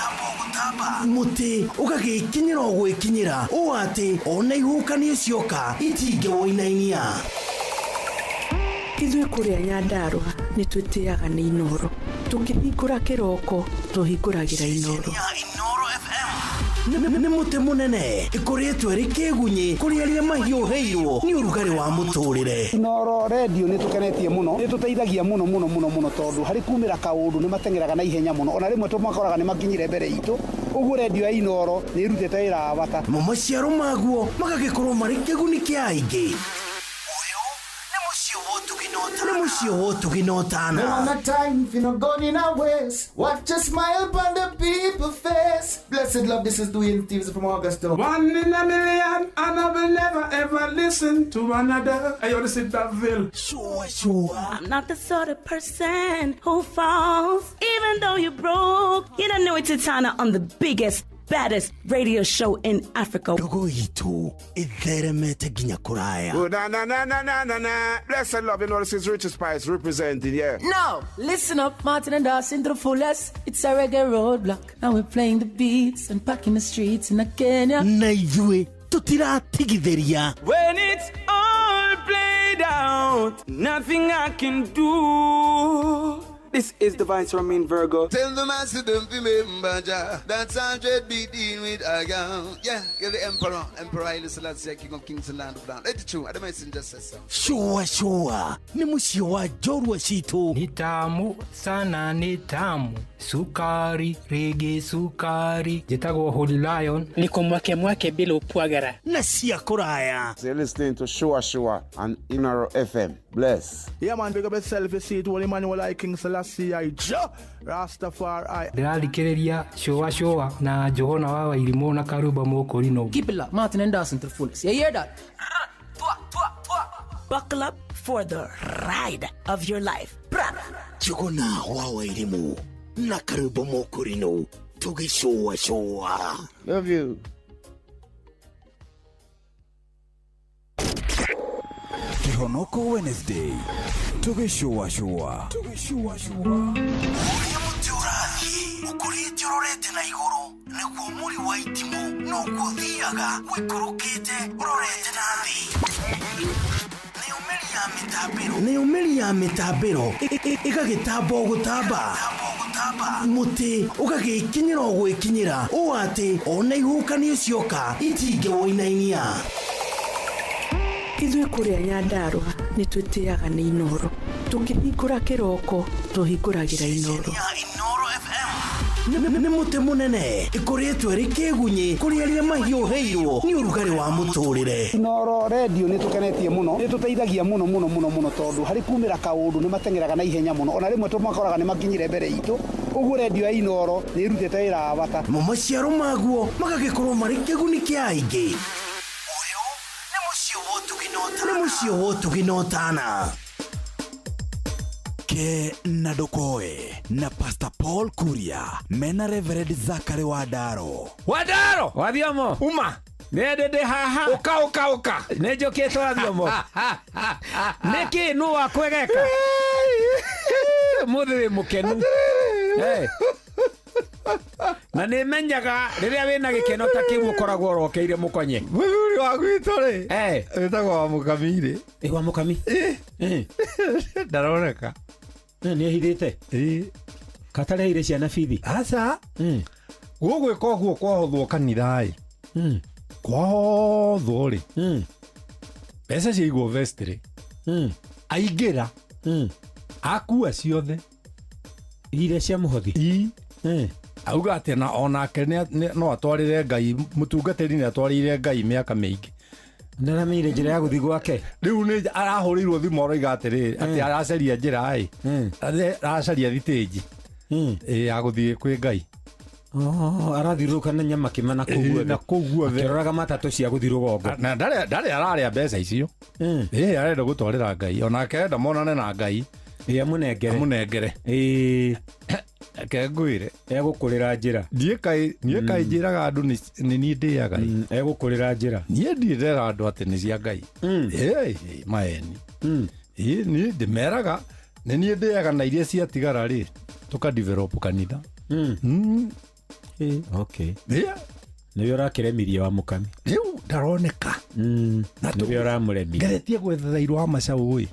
mũtĩ ũgagĩkinyĩra o gwĩkinyĩra ũũ atĩ ona ihuhũkanio cioka itingĩwũinainia. Ithuĩ kũrĩa Nyandarũa nĩ twĩtĩaga nĩ Inoro. Tũkĩhingũra kĩroko tũhingũragĩra Inoro. Nĩ mũtĩ mũnene ĩkũrĩtwo ĩrĩ kĩgunyĩ kũrĩ arĩa mahiũhĩirwo nĩ ũrugarĩ wa mũtũrĩre. Inoro redio nĩ tũkenetie mũno, nĩ tũteithagia mũno mũno mũno mũno tondũ harĩ kumĩra kaũndũ nĩ mateng'eraga na ihenya mũno, ona rĩmwe tũmakoraga nĩ makinyire mbere itũ. Ũguo redio ya Inoro nĩ ĩrutĩte wĩra wa bata. Mo maciaro maguo magagĩkorwo marĩ kĩguni kĩa aingĩ. Nĩ mũciĩ wa ũtugi na ũtana. No one a time for no gun in a waste. Watch a smile upon the people face. Blessed love, this is Dwayne Stevens from Augusta. One in a million, and I will never ever listen to another. Hey, yo, this is Daville. Sure, sure. I'm not the sort of person who falls, even though you're broke. You don't know it's Tana on the biggest, baddest radio show in Africa. Ndogo itũ ĩtheremete nginya kũraya. Oh, na na na na na na na. Blessed love, you know this is Richard Spice representing, yeah. Now, listen up, Martin and Dawson to the fullest. It's a reggae roadblock. And we're playing the beats and packing the streets in Kenya. Na ithuĩ tũtiratigithĩria. When it's all played out, nothing I can do. This is the Vice Romain Virgo. Tell the master don't remember Jah. That's 100 be dealing with a gun. Yeah, you're the emperor. Emperor Haile Selassie, King of Kings and Land of Land. Let it true. I don't just say so. Sure, sure. Ni mũciĩ wa njorua citũ. Ni tamu sana, ni tamu sukari, rege sukari. Njĩtagwo Holy Lion. Niko mwake mwake bila upwagara. Na cia kũraya. So you're listening to Shua Shua on Inoro FM. Bless. Yeah, man, big up yourself. You see it, Holy Emmanuel I, King Selassie I, Jah Rastafari. Ndĩrathikĩrĩria cũa cũa na Johana wa Wairimũ na Karumba Mũkũrinũ. Keep it locked, Martin and Dawson to the fullest. You hear that? Buckle up for the ride of your life. Jogona wa Wairimũ na Karumba Mũkũrinũ tũgĩcũa cũa. Love you. Kĩhonoko Wednesday tũgĩcũacũa Ũrĩa mũtĩ ũrathiĩ ũkũrĩte ũrorete na igũrũ nĩguo mũri wa itimũ noguo ũthiaga ũikũrũkĩte ũrorete na thĩ. Nayo mĩri ya mĩtambĩro ĩgagĩtamba o gũtamba, mũtĩ ũgagĩkinyĩra o gwĩkinyĩra ũũ atĩ ona ihuhũkanio cioka itingĩwũinainia. Ithuĩ kũrĩa Nyandarũa nĩ twĩtĩaga nĩ Inoro. Tũkĩhingũra kĩroko tũhingũragĩra Inoro. Nĩ mũtĩ mũnene ĩkũrĩtwo ĩrĩ kĩgunyĩ kũrĩ arĩa mahiũhĩirwo nĩ ũrugarĩ wa mũtũrĩre. Inoro redio nĩ tũkenetie mũno, nĩ tũteithagia mũno mũno mũno mũno tondũ harĩ kumĩra kaũndũ nĩ mateng'eraga na ihenya mũno, ona rĩmwe tũmakoraga nĩ makinyire mbere itũ. Ũguo redio ya Inoro nĩ ĩrutĩte wĩra wa bata. Mo maciaro maguo magagĩkorwo marĩ kĩguni kĩa aingĩ. Nĩ mũciĩ wa ũtugi na ũtana. Ke na Ndokoe na Pastor Paul Kuria mena Reverend Zachary Wandaro. Wandaro wathiomo uma nä ndä haha å ka å ka nä njå kä te wathiomo nä kä nå wakwegeka. Ũmũthĩ wĩ mũkenu. Eh. Na nĩ menyaga rĩrĩa wĩna gĩkeno ta kĩu ũkoragwo ũrokeire mũkonye. Mũthuri wa gwitũ rĩ Eh. wĩtagwo wa mũkami rĩ. Ĩ wa mũkami. Ndaroneka. Nĩ ehithĩte. Katareheire ciana bithi. Aca. Gũgwĩka ũguo kwahothwo kanitha ĩ. Kwahothwo rĩ. Mbeca ciaigwo vestry. Aingĩra. Akua ciothe. Iria cia mũhothi. Auga atĩ na onake no atwarĩre Ngai mũtungatĩri nĩ atwarĩire Ngai mĩaka mĩingĩ. Ndaramenyire njĩra ya gũthiĩ gwake. Rĩu nĩ arahũrĩirwo thimũ aroiga atĩrĩrĩ atĩ aracaria njĩra ĩ. Aracaria thitĩnji. Ya gũthiĩ kwĩ Ngai. Oh, arathiũrũrũka na nyama kĩma na kũu guothe. Na kũu guothe. Akĩroraga matatũ cia gũthiĩ rũgongo. Na ndarĩ ararĩa mbeca icio. Ĩ arenda gũtwarĩra Ngai onake arenda monane na Ngai. Ĩ amũnengere. Amũnengere. Ĩ. Reke ngwĩre. Egũkũrĩra njĩra. Niĩ kaĩ njĩraga andũ nĩ niĩ ndĩaga ĩ. Egũkũrĩra njĩra. Niĩ ndirĩ ndera andũ atĩ nĩ cia Ngai. Ĩ maeni. Ĩ niĩ ndĩmeraga nĩ niĩ ndĩaga na iria ciatigara rĩ tũka develop kanitha. Okay. Nĩwe ũrakĩremirie wa mũkami. Rĩu ndaroneka. Nĩwe ũramũremirie. Ngeretie gwetha thairũ wa macaũ ĩ.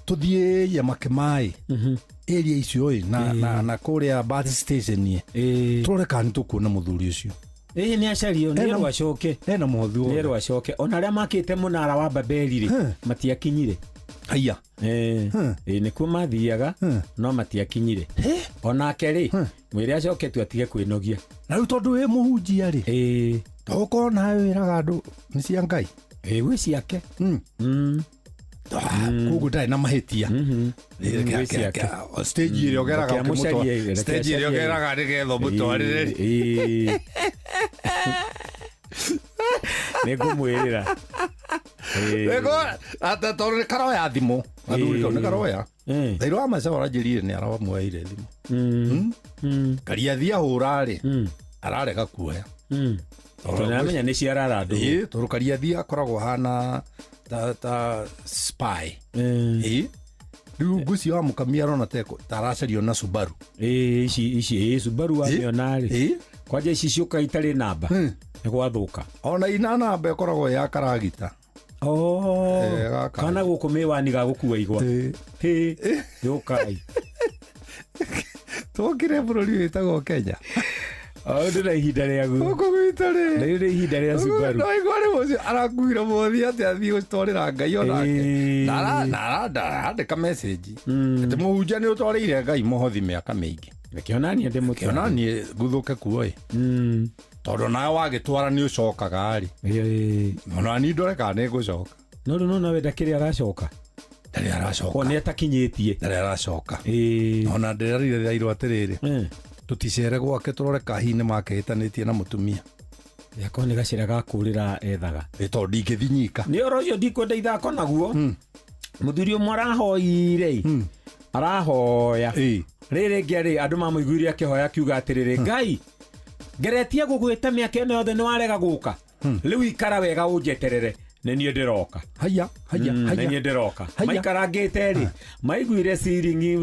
Tũthiĩ Yamakĩmaĩ. Area icio ĩ na kũrĩa bus station ĩ. Tũrore kana nĩ tũkuona mũthuri ũcio. Ĩ nĩ acario nĩ erwo acoke. Ena mũhothi wothe. Nĩ erwo acoke. Ona arĩa makĩte mũnara wa Babeli rĩ matiakinyire. Haiya. Ĩ nĩkuo mathiaga no matiakinyire. Onake rĩ mwĩre acoke tu atige kwĩnogia. Na rĩu tondũ wĩ mũhunjia rĩ. Tũgũkorwo nawe wĩraga andũ nĩ cia Ngai. Ĩ gwĩ ciake. Koguo ndarĩ na mahĩtia. Gwĩ ciake. Stage ĩrĩa ũgeraga Reke amũcarie, reke stage ĩrĩa acarie. ũgeraga nĩgetha ũmũtwarĩre. Ĩ. Nĩ ngũmwĩrĩra. Tondũ nĩ karoya thimũ. Gathuri kau nĩ karoya. Thairũ wa macaũ aranjĩrire nĩ aramuoeire thimũ. Kariathi ahũra rĩ ararega kuoya. Tondũ nĩaramenya nĩ ciarara andũ. Ĩ tondũ Kariathi akoragwo ahana ta spy. Ĩ rĩu ngũcio wa mũkami arona ta aracario na Subaru. Ĩ ici ici ĩ Subaru wamĩona rĩ. Kwanja ici ciũka itarĩ namba. Nĩ gwathũka. Ona ina namba ĩkoragwo ya karagita. Kana gũkũ mĩwani ga gũkua igwa. Hĩ yũkai. Twokire bũrũri wĩtagwo Kenya. Ũndũ na ihinda rĩaguo. Gũkũ gwitũ rĩ. Rĩu nĩ ihinda rĩa Subaru. No igua rĩ ũcio arakuire mũhothi atĩ athiĩ gũtwarĩra Ngai onake. Na arandĩka message. Atĩ mũhunjia nĩ ũtwarĩire Ngai mũhothi mĩaka mĩingĩ. Reke onaniĩ ndĩmũtware. Onaniĩ nguthũke kuo ĩ. Tondũ nawe wagĩtwara nĩ ũcokaga rĩ. Ona niĩ ndore kana nĩ ngũcoka. No rĩu nona we ndakĩrĩ aracoka. Ndarĩ aracoka. Ko nĩ atakinyĩtie. Ndarĩ aracoka. Ona ndĩrarire thairũ atĩrĩrĩ. Tũticere gwake tũrore kahihi nĩ makĩhĩtanĩtie na mũtumia. Yakorwo nĩ gacĩra ga kũrĩra ethaga. Ĩ tondũ ndingĩthiĩ nyika. Nĩ ũhoro ũcio ndikwenda ithako naguo. Mũthuri ũmwe arahoire. Arahoya. Rĩrĩ rĩngĩ rĩ andũ mamũiguire akĩhoya akiuga atĩrĩrĩ Ngai ngeretie gũgwĩta mĩaka ĩno yothe nĩ warega gũka. Rĩu ikara wega ũnjeterere. Nĩ niĩ ndĩroka. Haiya, haiya, Nĩ haiya. niĩ ndĩroka. Haiya. Maikarangĩte rĩ maiguire ciringi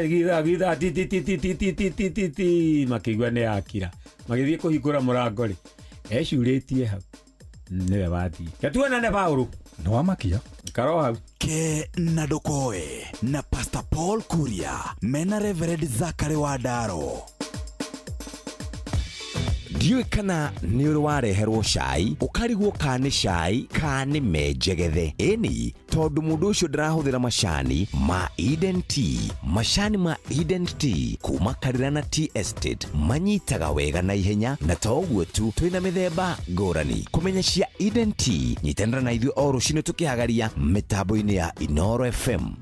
githa githa ti ti ti ti ti ti ti ti ti ti makĩigua nĩ yakira. Magĩthiĩ kũhingũra mũrango rĩ ecurĩtie hau. Nĩwe wathiĩ. Gatuonane Paũlũ. Nĩ wamakia. Ikara hau. Ke na Ndokoe na Pastor Paul Kuria mena Reverend Zachary Wandaro. Ndiũĩ kana nĩ ũrĩ wareherwo cai ũkarigwo kana nĩ cai kana nĩ menjegethe. Ĩni tondũ mũndũ ũcio ndarahũthĩra macani ma Eden Tea. Macani ma Eden Tea kuma Karirana Tea Estate manyitaga wega na ihenya, na to ũguo tu twĩna mĩthemba ngũrani. Kũmenya cia Eden Tea nyitanĩra na ithuĩ o rũcinĩ tũkĩhagaria mĩtambo-inĩ ya Inooro FM.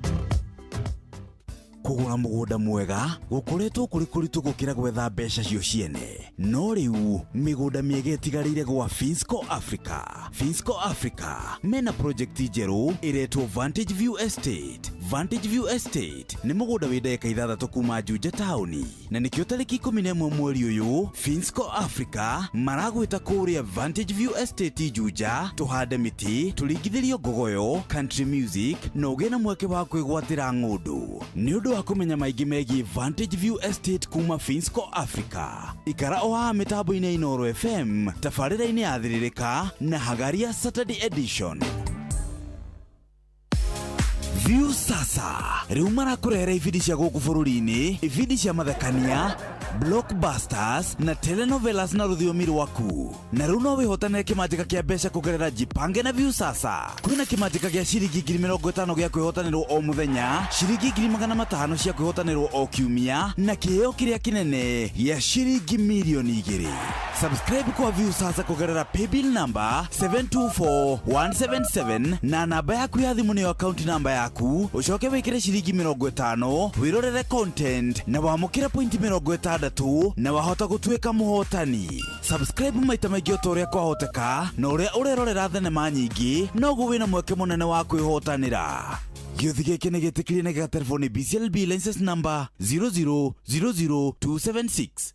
Kũgũra mũgũnda mwega gũkoretwo kũrĩ kũritũ gũkĩra gwetha mbeca cio ciene, no rĩu mĩgũnda mĩega ĩtigarĩire gwa Finsco Africa. Finsco Africa mena project njerũ ĩretwo Vantage View Estate. Vantage View Estate nĩ mũgũnda wĩ ndagĩka 6 kuma Juja taũni, na nĩkĩo tarĩki 11 mweri ũyũ Finsco Africa maragwĩta kũrĩa Vantage View Estate Juja, tũhande mĩtĩ, tũringithĩrio ngogoyo, country music na ũgĩe na mweke wa kwĩgwatĩra ng'ũndũ. Nĩ ũndũ wa kũmenya maingĩ megiĩ Vantage View Estate kuma Finsco Africa, ikara o haha mĩtambo-inĩ ya Inooro FM tabarĩra-inĩ ya Thĩrĩrĩka na Hagaria Saturday Edition. View Sasa rĩu marakũrehera ibindi cia gũkũ bũrũri-inĩ, ibindi cia mathekania, blockbusters na telenovelas na rũthiomi rwaku. Na rĩu no wĩhotanĩre kĩmanjĩka kĩa mbeca kũgerera Jipange na View Sasa. Kwĩna kĩmanjĩka gĩa ciringi 50,000 gĩa kwĩhotanĩrwo o mũthenya, ciringi 500,000 cia kwĩhotanĩrwo o kiumia, na kĩheo kĩrĩa kĩnene gĩa ciringi 2,000,000. Subscribe kwa View Sasa kũgerera paybill number 724177 na namba yaku ya thimũ nĩyo account namba yaku, ũcoke wĩkĩre ciringi 50 wĩrorere content na wamũkĩre pointi 60 na wahota gũtuĩka mũhotani. Subscribe maita maingĩ o ta ũrĩa kwahoteka, na ũrĩa ũrerorera thenema nyingĩ noguo wĩna mweke mũnene wa kwĩhotanĩra. Gĩũthi gĩkĩ nĩ gĩtĩkĩrie na gĩgaterwo nĩ BCLB license number 0000276.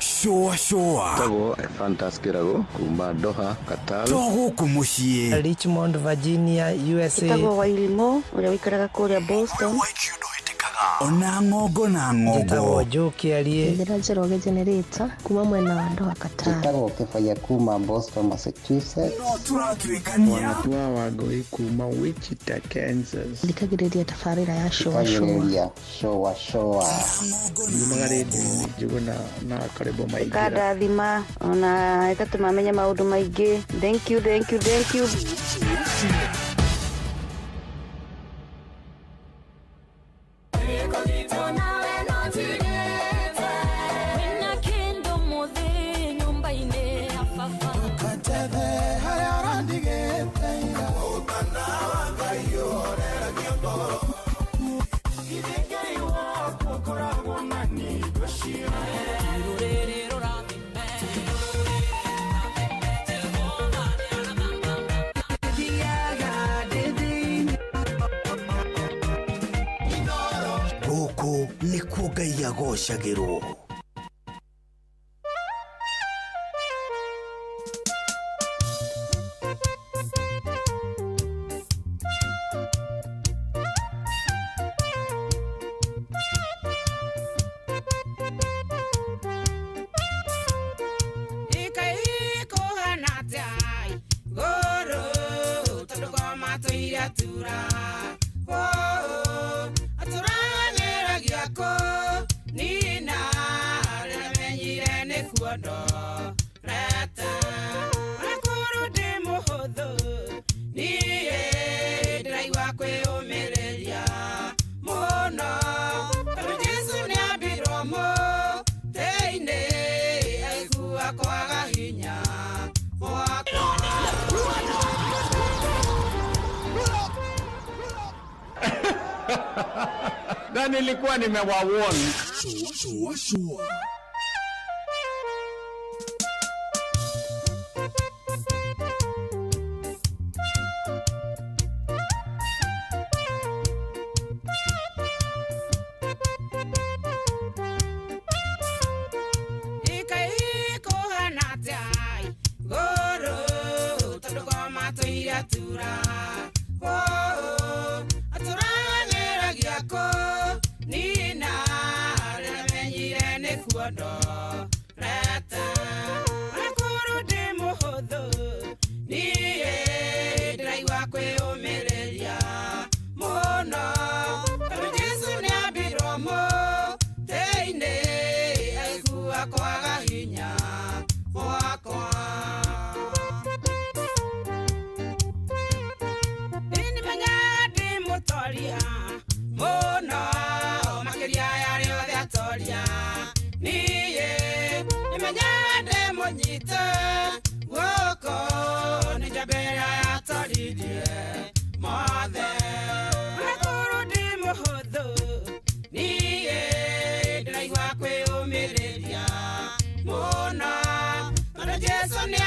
Shũa shũa. Tagwo Ephantus Kĩrago kuma Doha, Qatar. To gũkũ mũciĩ. Richmond, Virginia, USA. Ĩtagwo Wairimu ũrĩa ũikaraga kũrĩa Boston. Ona ng'ongo na ng'ongo. Njĩtagwo Joe Kĩarie. Njĩra Njoroge Generator kuma mwena wa Doha, Qatar. Njĩtagwo Kĩbaya kuma Boston, Massachusetts. No tũratuĩkania. Wanatua Wangũi kuma Wichita, Kansas. Thikagĩrĩria tabarĩra ya Shũa Shũa. Thikagĩrĩria Shũa Shũa. Yumaga rĩndiũ-inĩ Njũgũna na Karĩbo Maingĩra. Ĩkandathima ona ĩgatũma menye maũndũ maingĩ. Thank you, thank you, thank you. Gũkũ nĩkuo Ngai agocagĩrwo. Na nilikuwa nimewawarn. Shua, shua. Mũno, tondũ Jesũ nĩ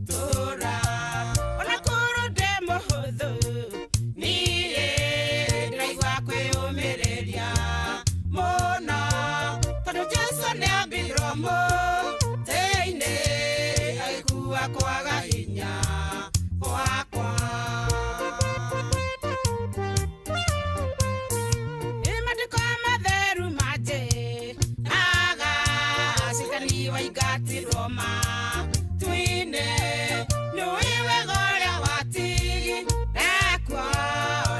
Tũra ona korwo ndĩ mũhũthũ, niĩ ndĩraigua kwĩyũmĩrĩria mũno, tondũ Jesũ nĩambirwo mũtĩ-inĩ agĩkua kwaga hinya gwakwa. Maandĩko matheru manjĩraga Caitani waingatirwo matu-inĩ, nĩũĩ wega ũrĩa watigire kuo,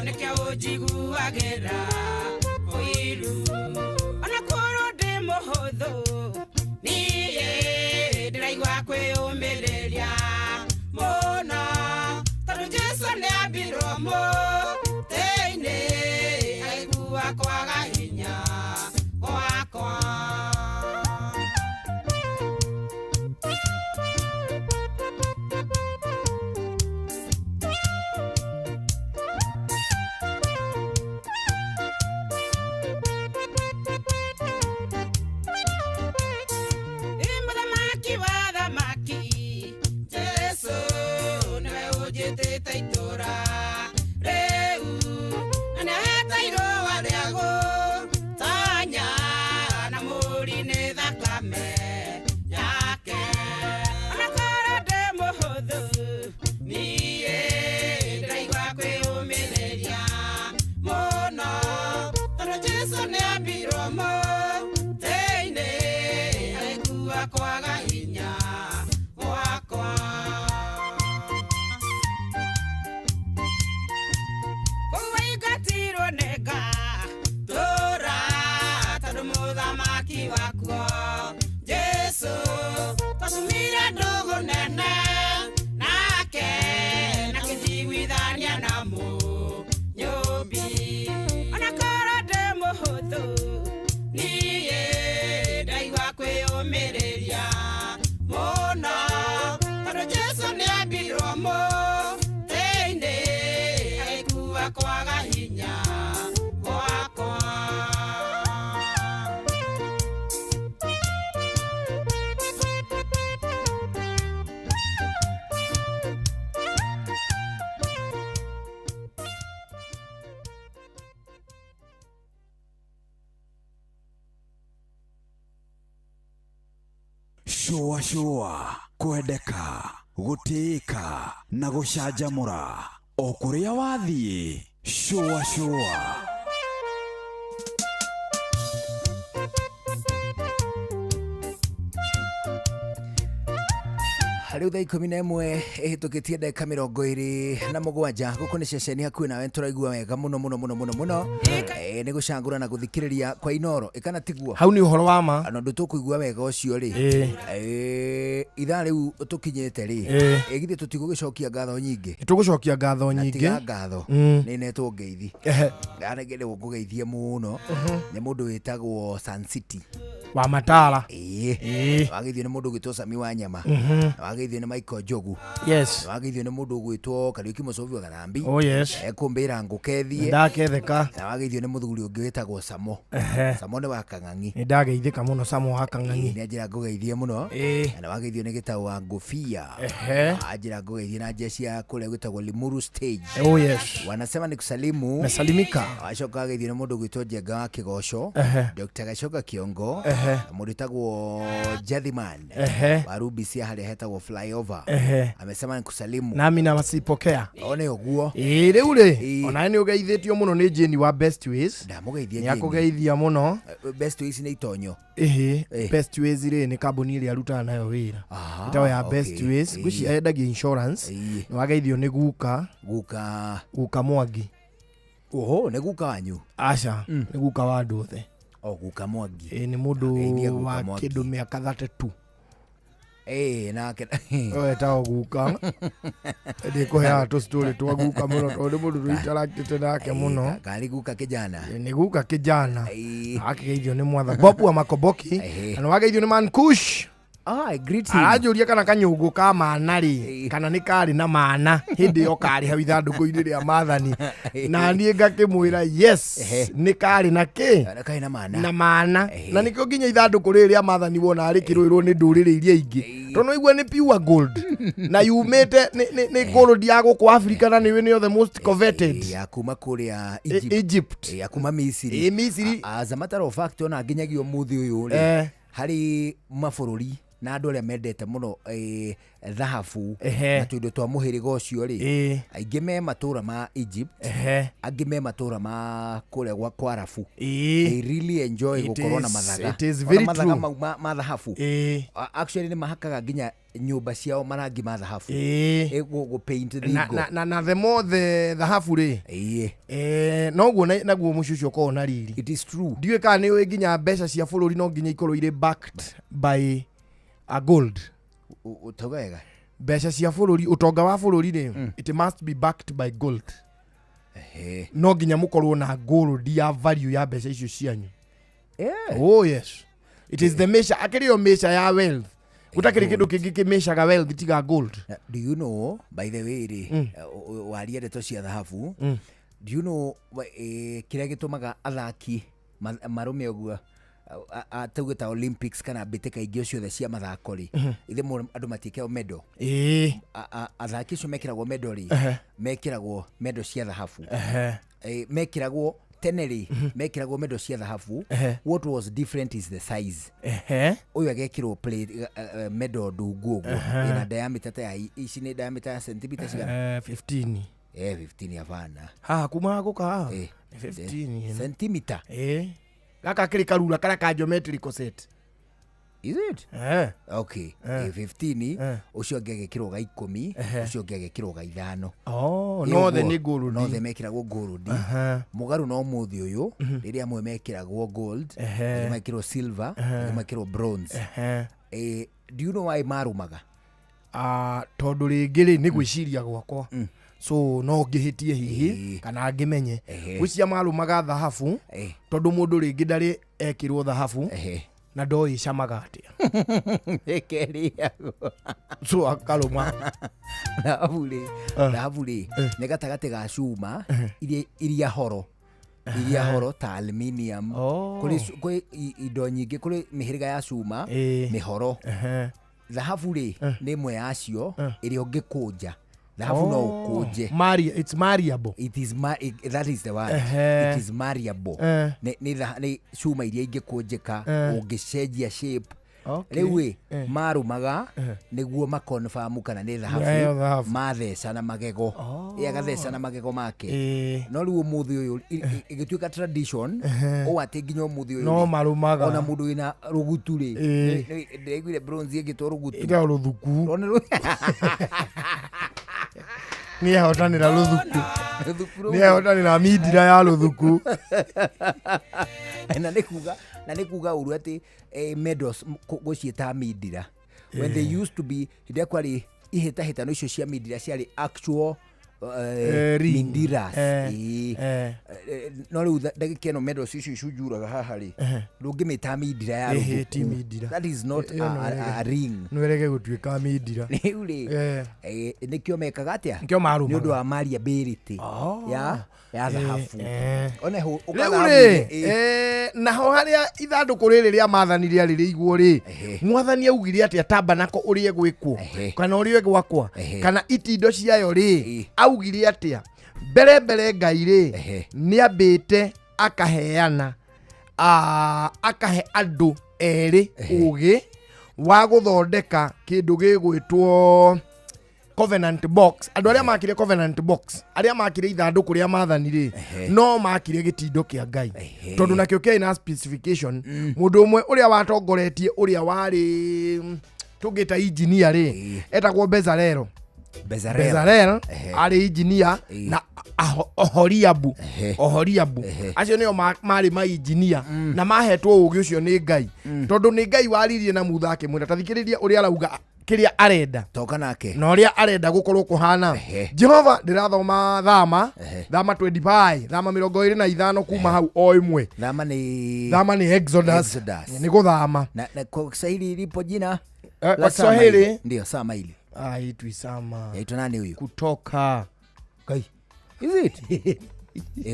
nĩkĩo ũnjiguagĩra ũiru. Ona korwo ndĩ mũhũthũ, niĩ ndĩraigua kwĩyũmĩrĩria mũno, tondũ Jesũ nĩambirwo mũtĩ-inĩ agĩkua kwaga hinya gwakwa. Mũthamaki wa thamaki Jesũ nĩwe ũnjĩtĩte itũra rĩu, na nĩahete irũa rĩa gũtanya na mũri nĩ thakame yake. Ona korwo ndĩ mũhũthũ, niĩ ndĩraigua kwĩyũmĩrĩria mũno, tondũ Jesũ nĩambirwo mũtĩ-inĩ agĩkua kwaga hinya gwakwa. Kũu waingatirwo nĩ ngatũra, tondũ mũthamaki wakuo Jesũ twatumire ndũgũ nene nake, na kĩnjiguithania na Mũnyũmbi. Ona korwo ndĩ mũhũthũ, niĩ ndaigua kwĩyũmĩrĩria mũno, tondũ Jesũ nĩambirwo mũtĩ-inĩ agĩkua kwaga hinya gwakwa. Shũa shũa, kwendeka, gũtĩĩka na gũcanjamũra o kũrĩa wathiĩ. Shũa shũa. Rĩu thaa 11 ĩhĩtũkĩtie ndagĩka 27 gũkũ nĩ ceceni hakuhĩ nawe, tũraigua wega mũno mũno mũno mũno mũno. Nĩ gũcagũra na gũthikĩrĩria kwa Inoro ĩkana tiguo? Hau nĩ ũhoro wa ma. Na ũndũ tũkũigua wega ũcio rĩ, ithaa rĩu tũkinyĩte rĩ, githĩ tũtigũgĩcokia ngatho nyingĩ? Nĩ tũgũcokia ngatho Na nyingĩ. tiga ngatho, nĩ netwo ngeithi. Ndanengere ngũgeithie mũno nĩ mũndũ wĩtagwo Sun City wa Matara. Ĩĩ, wageithio nĩ mũndũ ũgwĩtwo Sami wa Nyama. Wageithio nĩ Michael Njogu. Wageithio nĩ mũndũ ũgwĩtwo Kariũki Mũcobi wa Gathambi. Oh, yes. Ekũmbĩra ngũkethie. Ndaketheka. Na wageithio nĩ mũthuri ũngĩ wĩtagwo Samo. Samo nĩ wa Kang'ang'i. Nĩ ndageithĩka mũno Samo wa Kang'ang'i. Nĩ anjĩra ngũgeithie mũno. Na wageithio nĩ Gĩtaũ wa Ngũbia. Anjĩra ngũgeithie na njeci ya kũrĩa gwĩtagwo Limuru Stage. Oh, yes. Wanasema ni kusalimu. Nasalimika. Wacoka wageithio nĩ mũndũ ũgwĩtwo Njenga wa Kĩgoco. Dr. Gacoka Kiongo. Na mũndũ wĩtagwo Jathiman. Wa Ruby cia harĩa hetagwo Flyover. Amesema ni kusalimu. Nami nawasipokea. One ũguo. Ĩĩ rĩu rĩ, onawe nĩ ũgeithĩtio mũno nĩ Jane wa Best Ways. Ndamũgeithia Nĩ Jane. akũgeithia mũno. Best Ways nĩ itonyo. Ĩhĩ, Best Ways rĩ nĩ kambuni ĩrĩa arutaga nayo wĩra. Ĩtagwo ya Best Ways. Ngwĩciria endagia insurance. Nĩ wageithio nĩ guka. Guka. Guka Mwangi. Oho, nĩ guka wanyu? Aca, nĩ guka wa andũ othe. O guka Mwangi. Ĩĩ nĩ mũndũ Ageithia guka wa Mwangi. kĩndũ mĩaka 32. Ĩĩ nake. Etagwo guka. Ndĩkũheaga tũ story twa guka mũno tondũ nĩ mũndũ tũinteract nake mũno. Karĩ guka kijana. Nĩ guka kijana. Akĩgeithio nĩ mwatha Bob wa Makoboki. Na nĩ wageithio nĩ Mankush. Ah, I greet him. Aranjũria kana kanyũngũ ka mana rĩ, kana nĩ karĩ na mana hĩndĩ ĩyo karĩ hau ithandũkũ-inĩ rĩa mathani, na niĩ ngakĩmwĩra yes, nĩ karĩ na kĩ? Karĩ na mana. Na mana. Na nĩkĩo nginya ithandũkũ rĩrĩ rĩa mathani wona rĩkĩrũĩrwo nĩ ndũrĩrĩ iria ingĩ, tondũ igua nĩ pure gold na yumĩte nĩ gold ya gũkũ Africa, na nĩyo nĩyo the most coveted. Ya kuma kũrĩa Egypt. Ya kuma Misiri. Ĩ, Misiri. As a matter of fact, ona nginyagia ũmũthĩ ũyũ rĩ, harĩ mabũrũri na andũ arĩa mendete mũno thahabu na tũindo twa mũhĩrĩga ũcio rĩ, aingĩ me matũra ma Egypt, angĩ me matũra ma kũrĩa gwa Kwarabu. They really enjoy It gũkorwo na mathaga. It is Ona very mathaga true. mau ma thahabu. Actually nĩ mahakaga nginya nyũmba ciao marangi ma thahabu. Gũ paint thingo. Na the more the thahabu rĩ, noguo naguo mũciĩ ũcio ũkoragwo na riri. It is true. Ndiũĩ kana nĩ ũĩ nginya mbeca cia bũrũri no nginya ikorwo irĩ backed by a gold. Ũtauga wega. Mbeca cia bũrũri, ũtonga wa bũrũri rĩ, it must be backed by gold. No nginya mũkorwo na gold ya value ya mbeca icio cianyu. Oh yes, it is the measure, akĩrĩ yo measure ya wealth. Gũtakĩrĩ kĩndũ kĩngĩ kĩmecaga wealth tiga gold. Na, do you know, by the way rĩ, waria ndeto cia thahabu, do you know kĩrĩa gĩtũmaga athaki marũme ũguo, tuge ta Olympics kana mbĩtĩka ingĩ ciothe cia mathako rĩ, ithe andũ matiĩkĩragwo medal? Athaki acio mekĩragwo medal rĩ, mekĩragwo medal cia thahabu. Mekĩragwo tene rĩ, mekĩragwo medal cia thahabu. What was different is the size. Ũyũ agekĩrwo plate, medal ndungu ũguo, ĩna diameter ta ya ici nĩ diameter ya centimeter cigana? 15. 15 hapana. Haha kuma gũka haha? Nĩ 15 ĩno. Centimeter. Gaka kĩrĩ karura karĩa ka geometrical set. Is it? Okay. 15, ũcio ũngĩ agekĩrwo ga 10, ũcio ũngĩ agekĩrwo ga 5. Oh, Ĩ no othe ũguo. nĩ gold. No othe mekĩragwo gold. Mũgarũ no ũmũthĩ ũyũ, rĩrĩa amwe mekĩragwo gold, angĩ mekĩrwo silver, angĩ mekĩrwo bronze. Do you know why marũmaga? Tondũ rĩngĩ rĩ, nĩ gwĩciria gwakwa. So no ngĩhĩtie hihi, kana ngĩmenye. Gwĩciria marũmaga thahabu, tondũ mũndũ rĩngĩ ndarĩ ekĩrwo thahabu, na ndoĩ ĩcamaga atĩa. Ĩkĩrĩagwo. So akarũma. Thahabu rĩ, thahabu rĩ, nĩ gatagatĩ ga cuma, iria horo. Iria horo ta aluminium. Kũrĩ kwĩ indo nyingĩ, kũrĩ mĩhĩrĩga ya cuma, mĩhoro. Thahabu rĩ, nĩ ĩmwe yacio, ĩrĩa ũngĩkũnja. Thahabu no ũkũnje. It's malleable. It is it, that is the word. It is malleable. Nĩ cuma iria ingĩkũnjĩka, ũngĩcenjia shape. Rĩu ĩ, marũmaga nĩguo makonfamu kana nĩ thahabu, Nĩ thahabu. matheca na magego. Ĩ, agatheca na magego make. No rĩu ũmũthĩ ũyũ, ĩgĩtuĩka tradition, ũũ atĩ nginya ũmũthĩ ũyũ No rĩ, marũmaga. ona mũndũ wĩna rũgutu rĩ, ndĩraiguire bronze ĩgĩtwo rũgutu. Ĩtagwo rũthuku. Rone rũ- Nĩ ehotanĩra rũthuku. Rũthuku rũu. Nĩ ehotanĩra mindira ya rũthuku. Na nĩ kuga, na nĩ kuga ũru atĩ, medals, gũciĩta mindira. When they used to be, hĩndĩ ĩrĩa kwarĩ ihĩtahĩtano icio cia mindira ciarĩ actual, Ring. mindiras. No rĩu ndagĩka ĩno medals icio icunjuraga haha rĩ, ndũngĩmĩta mindira ya Ĩhĩ, ti rũthuku. mindira. That is not Ĩyo no a ring. No ĩrege gũtuĩka mindira. Rĩu rĩ, nĩkĩo mekaga atĩa? Nĩkĩo marũmaga. Nĩ ũndũ wa malleability ya thahabu. One hũ, ũka Rĩu thahabu rĩ, ĩ, ĩ. naho harĩa ithandũkũ rĩrĩ rĩa maathani rĩarĩ rĩigwo rĩ, mwathani augire atĩa tabanako ũrĩa ĩgwĩkwo, kana ũrĩa ĩgwakwa, kana itindo ciayo rĩ, augire atĩa? Mbere mbere Ngai rĩ, nĩambĩte akaheana, akahe andũ erĩ ũgĩ wa gũthondeka kĩndũ gĩgwĩtwo Covenant Box. Andũ arĩa makire Covenant Box, arĩa makire ithandũkũ rĩa maathani rĩ, no makire gĩtindo kĩa Ngai. Tondũ nakĩo kĩarĩ na specification. Mũndũ ũmwe ũrĩa watongoretie, ũrĩa warĩ tũngĩta engineer rĩ, etagwo Bezalel. Bezalel. Bezalel arĩ engineer na Oholiabu. Oholiabu. Acio nĩo marĩ ma engineer na mahetwo ũgĩ ũcio nĩ Ngai. Tondũ nĩ Ngai waririe na Mutha akĩmwĩra, ta thikĩrĩria ũrĩa arauga kĩrĩa arenda. Toka nake. Na ũrĩa arenda gũkorwo kũhana. Jehova, ndĩrathoma Thama, Thama 25, Thama mĩrongo ĩrĩ na ithano kuma hau o ĩmwe. Thama nĩ Thama nĩ Exodus. Exodus. Nĩ gũthama. Na kwa Kiswahili ilipo jina? Kwa La saa Kiswahili? maili. Ndio, saa maili. Haitwi sama. Yaitwa nani huyu? Kutoka. Ngai. Is it?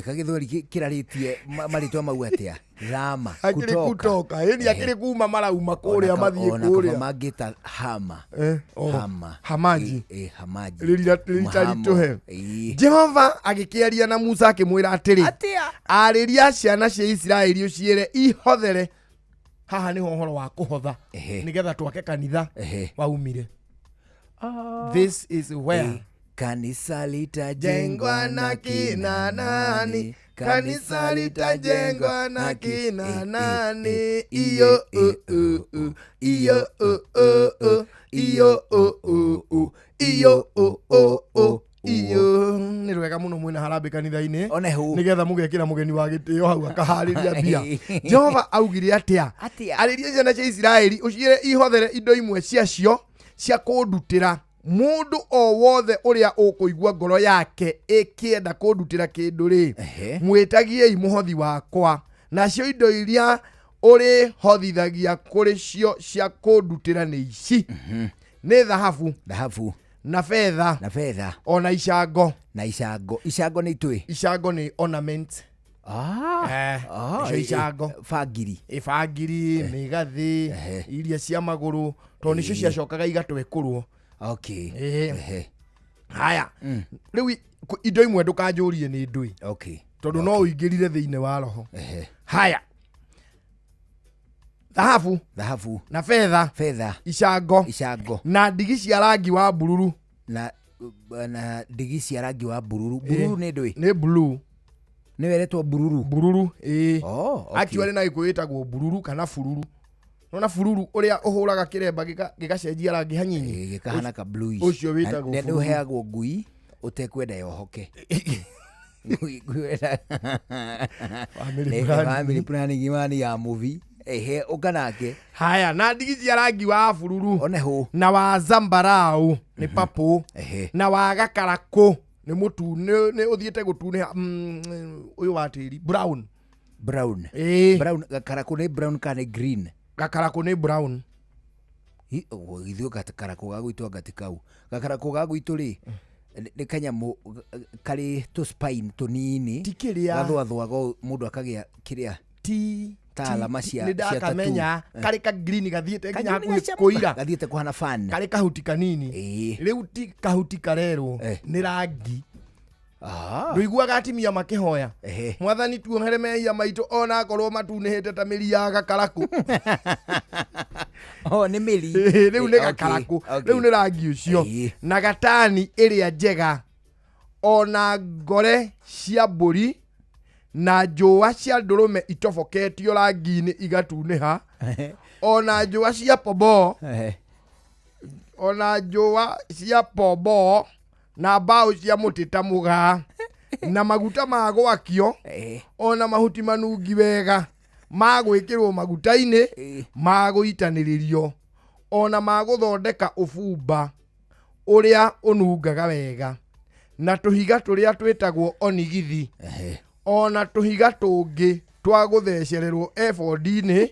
Kagĩthweri kĩrarĩtie marĩtwa mau atĩa? Rama. Akĩrĩ kutoka. Ĩni akĩrĩ kuma marauma kũrĩa mathiĩ Ona kaba kũrĩa. mangĩta hama. Oh, Hama. Hamaji. Hamaji. Rĩrĩa Mhamo. rĩtaritũhe. Ĩĩ. Jehova agĩkĩaria na Musa akĩmwĩra atĩrĩ, arĩria ciana cia Isiraeli ũciĩre ihothere. Haha nĩho ũhoro wa kũhotha nĩgetha twake kanitha waumire. This is where Kanisa litajengwa jengwa na kina nani, kanisa litajengwa na kina nani, iyo iyo iyo iyo iyo iyo. Nĩ rwega mũno mwĩna harambĩ kanitha-inĩ nĩgetha mũgekĩra mũgeni wa gĩtĩo hau akaharĩria mbia. Jehova augire atĩa? Arĩria ciana cia Isiraeli ũciĩre ihothere indo imwe ciacio cia kũndutĩra. Mũndũ o wothe ũrĩa ũkũigua ngoro yake ĩkĩenda kũndutĩra kĩndũ rĩ, mwĩtagiei mũhothi wakwa, nacio indo iria ũrĩhotithagia kũrĩ cio cia kũndutĩra nĩ ici: nĩ thahabu, thahabu na betha, na betha, ona icango, na icango. Icango nĩ itũĩ? Icango nĩ ornament. Icio icango, bangiri, bangiri, mĩgathĩ, iria cia magũrũ, tondũ nĩcio ciacokaga igatwekũrwo. Okay. Haya, rĩu indo imwe ndũkanjũrie nĩ ndũĩ, Okay. tondũ no ũingĩrire thĩinĩ wa roho. Haya, thahabu, thahabu na betha, betha, icango, icango, na ndigi cia rangi wa bururu, na ndigi cia rangi wa bururu. Bururu nĩ ndũĩ? Nĩ blue. Nĩ weretwo bururu? Bururu, ĩĩ. Oh, okay. Actually na Gĩkũyũ ĩtagwo bururu kana bururu. Nona bururu ũrĩa ũhũraga kĩremba gĩgacenjia rangi hanini, gĩkahana ka bluish. Ũcio wĩtagwo Na nĩ bururu. ũheagwo ngui ũtekwenda yohoke. Ngui wenda Family Nĩ- planning. family planning imani ya movie. Ehe, ũka nake. Haya, na ndigi cia rangi wa bururu oneho, na wa zambarau nĩ papũ, na wa gakarakũ nĩ mũtune, nĩ ũthiĩte gũtunĩha, ũyũ wa tĩri brown. Brown. Ĩĩ. Brown, gakarakũ nĩ brown kana nĩ green? Gakarakũ nĩ brown. Ithuĩ gakarakũ ga gwitũ anga ti kau. Gakarakũ ga gwitũ rĩ, nĩ kanyamũ karĩ tũ spine tũnini. Ti kĩrĩa. Gathũathũaga ũũ, mũndũ akagĩa kĩrĩa. Ti ta alama cia nĩ cia tattoo. ndakamenya karĩ ka green gathiĩte nginya Ka green hakuhĩ gacia- kũira, gathiĩte kũhana fan. Karĩ kahuti kanini. Rĩu ti kahuti karerwo, nĩ rangi. Ndũiguaga atimia makĩhoya, mwathani tuohere mehia maitũ ona akorwo matunĩhĩte ta mĩri ya gakarakũ. Oh, nĩ mĩri. Rĩu nĩ gakarakũ, rĩu nĩ rangi ũcio. Na gatani ĩrĩa njega, ona ngore cia mbũri na njũa cia ndũrũme itoboketio rangi-inĩ igatunĩha, ona njũa cia pomboo, ona njũa cia pomboo na mbaũ cia mũtĩ ta mũgaa, na maguta ma gwakio, ona mahuti manungi wega ma gwĩkĩrwo maguta-inĩ ma gũitanĩrĩrio, ona ma gũthondeka ũbumba ũrĩa ũnungaga wega, na tũhiga tũrĩa twĩtagwo onigithi, ona tũhiga tũngĩ twa gũthecererwo ebodi-inĩ,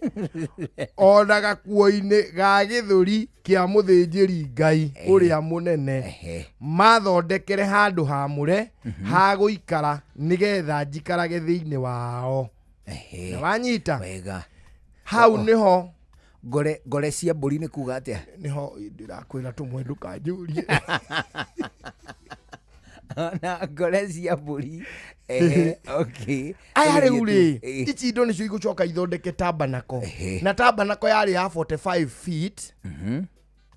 ona gakuo-inĩ ga gĩthũri kĩa mũthĩnjĩri Ngai ũrĩa mũnene, mathondekere handũ hamũre ha gũikara nĩgetha njikarage thĩinĩ wao. Na wanyita wega hau nĩho ngore ngore cia mbũri nĩ kuga atĩa? Nĩho ndĩrakwĩra tũmwe ndũkanjũrie. Na ngore cia mbũri. Ehe, okay. Aya rĩu rĩ, Ĩĩ. ici indo nĩcio igũcoka ithondeke tabanako, na tabanako yarĩ ya 45 feet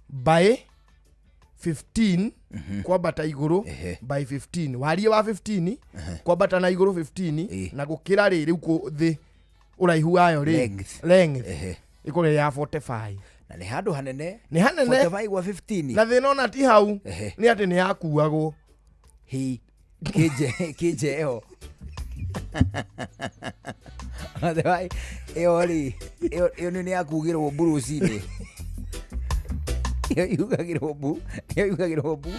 by 15 kwambata igũrũ, by 15 wariĩ wa 15 kwambata na igũrũ 15 na gũkĩra rĩ, rĩu thĩ ũraihu wayo rĩ, Length. length ĩkorwo ya 45. Na nĩ handũ hanene. Nĩ hanene. 45 gwa 15. Na thĩna ona ti hau, nĩ atĩ nĩ yakuagwo. Hi kĩnje kĩnje ĩyo. Otherwise, ĩyo rĩ, ĩyo nĩ yakugĩrwo mbu rũcinĩ. Ĩyo yugagĩrwo mbu, ĩyo yugagĩrwo mbu.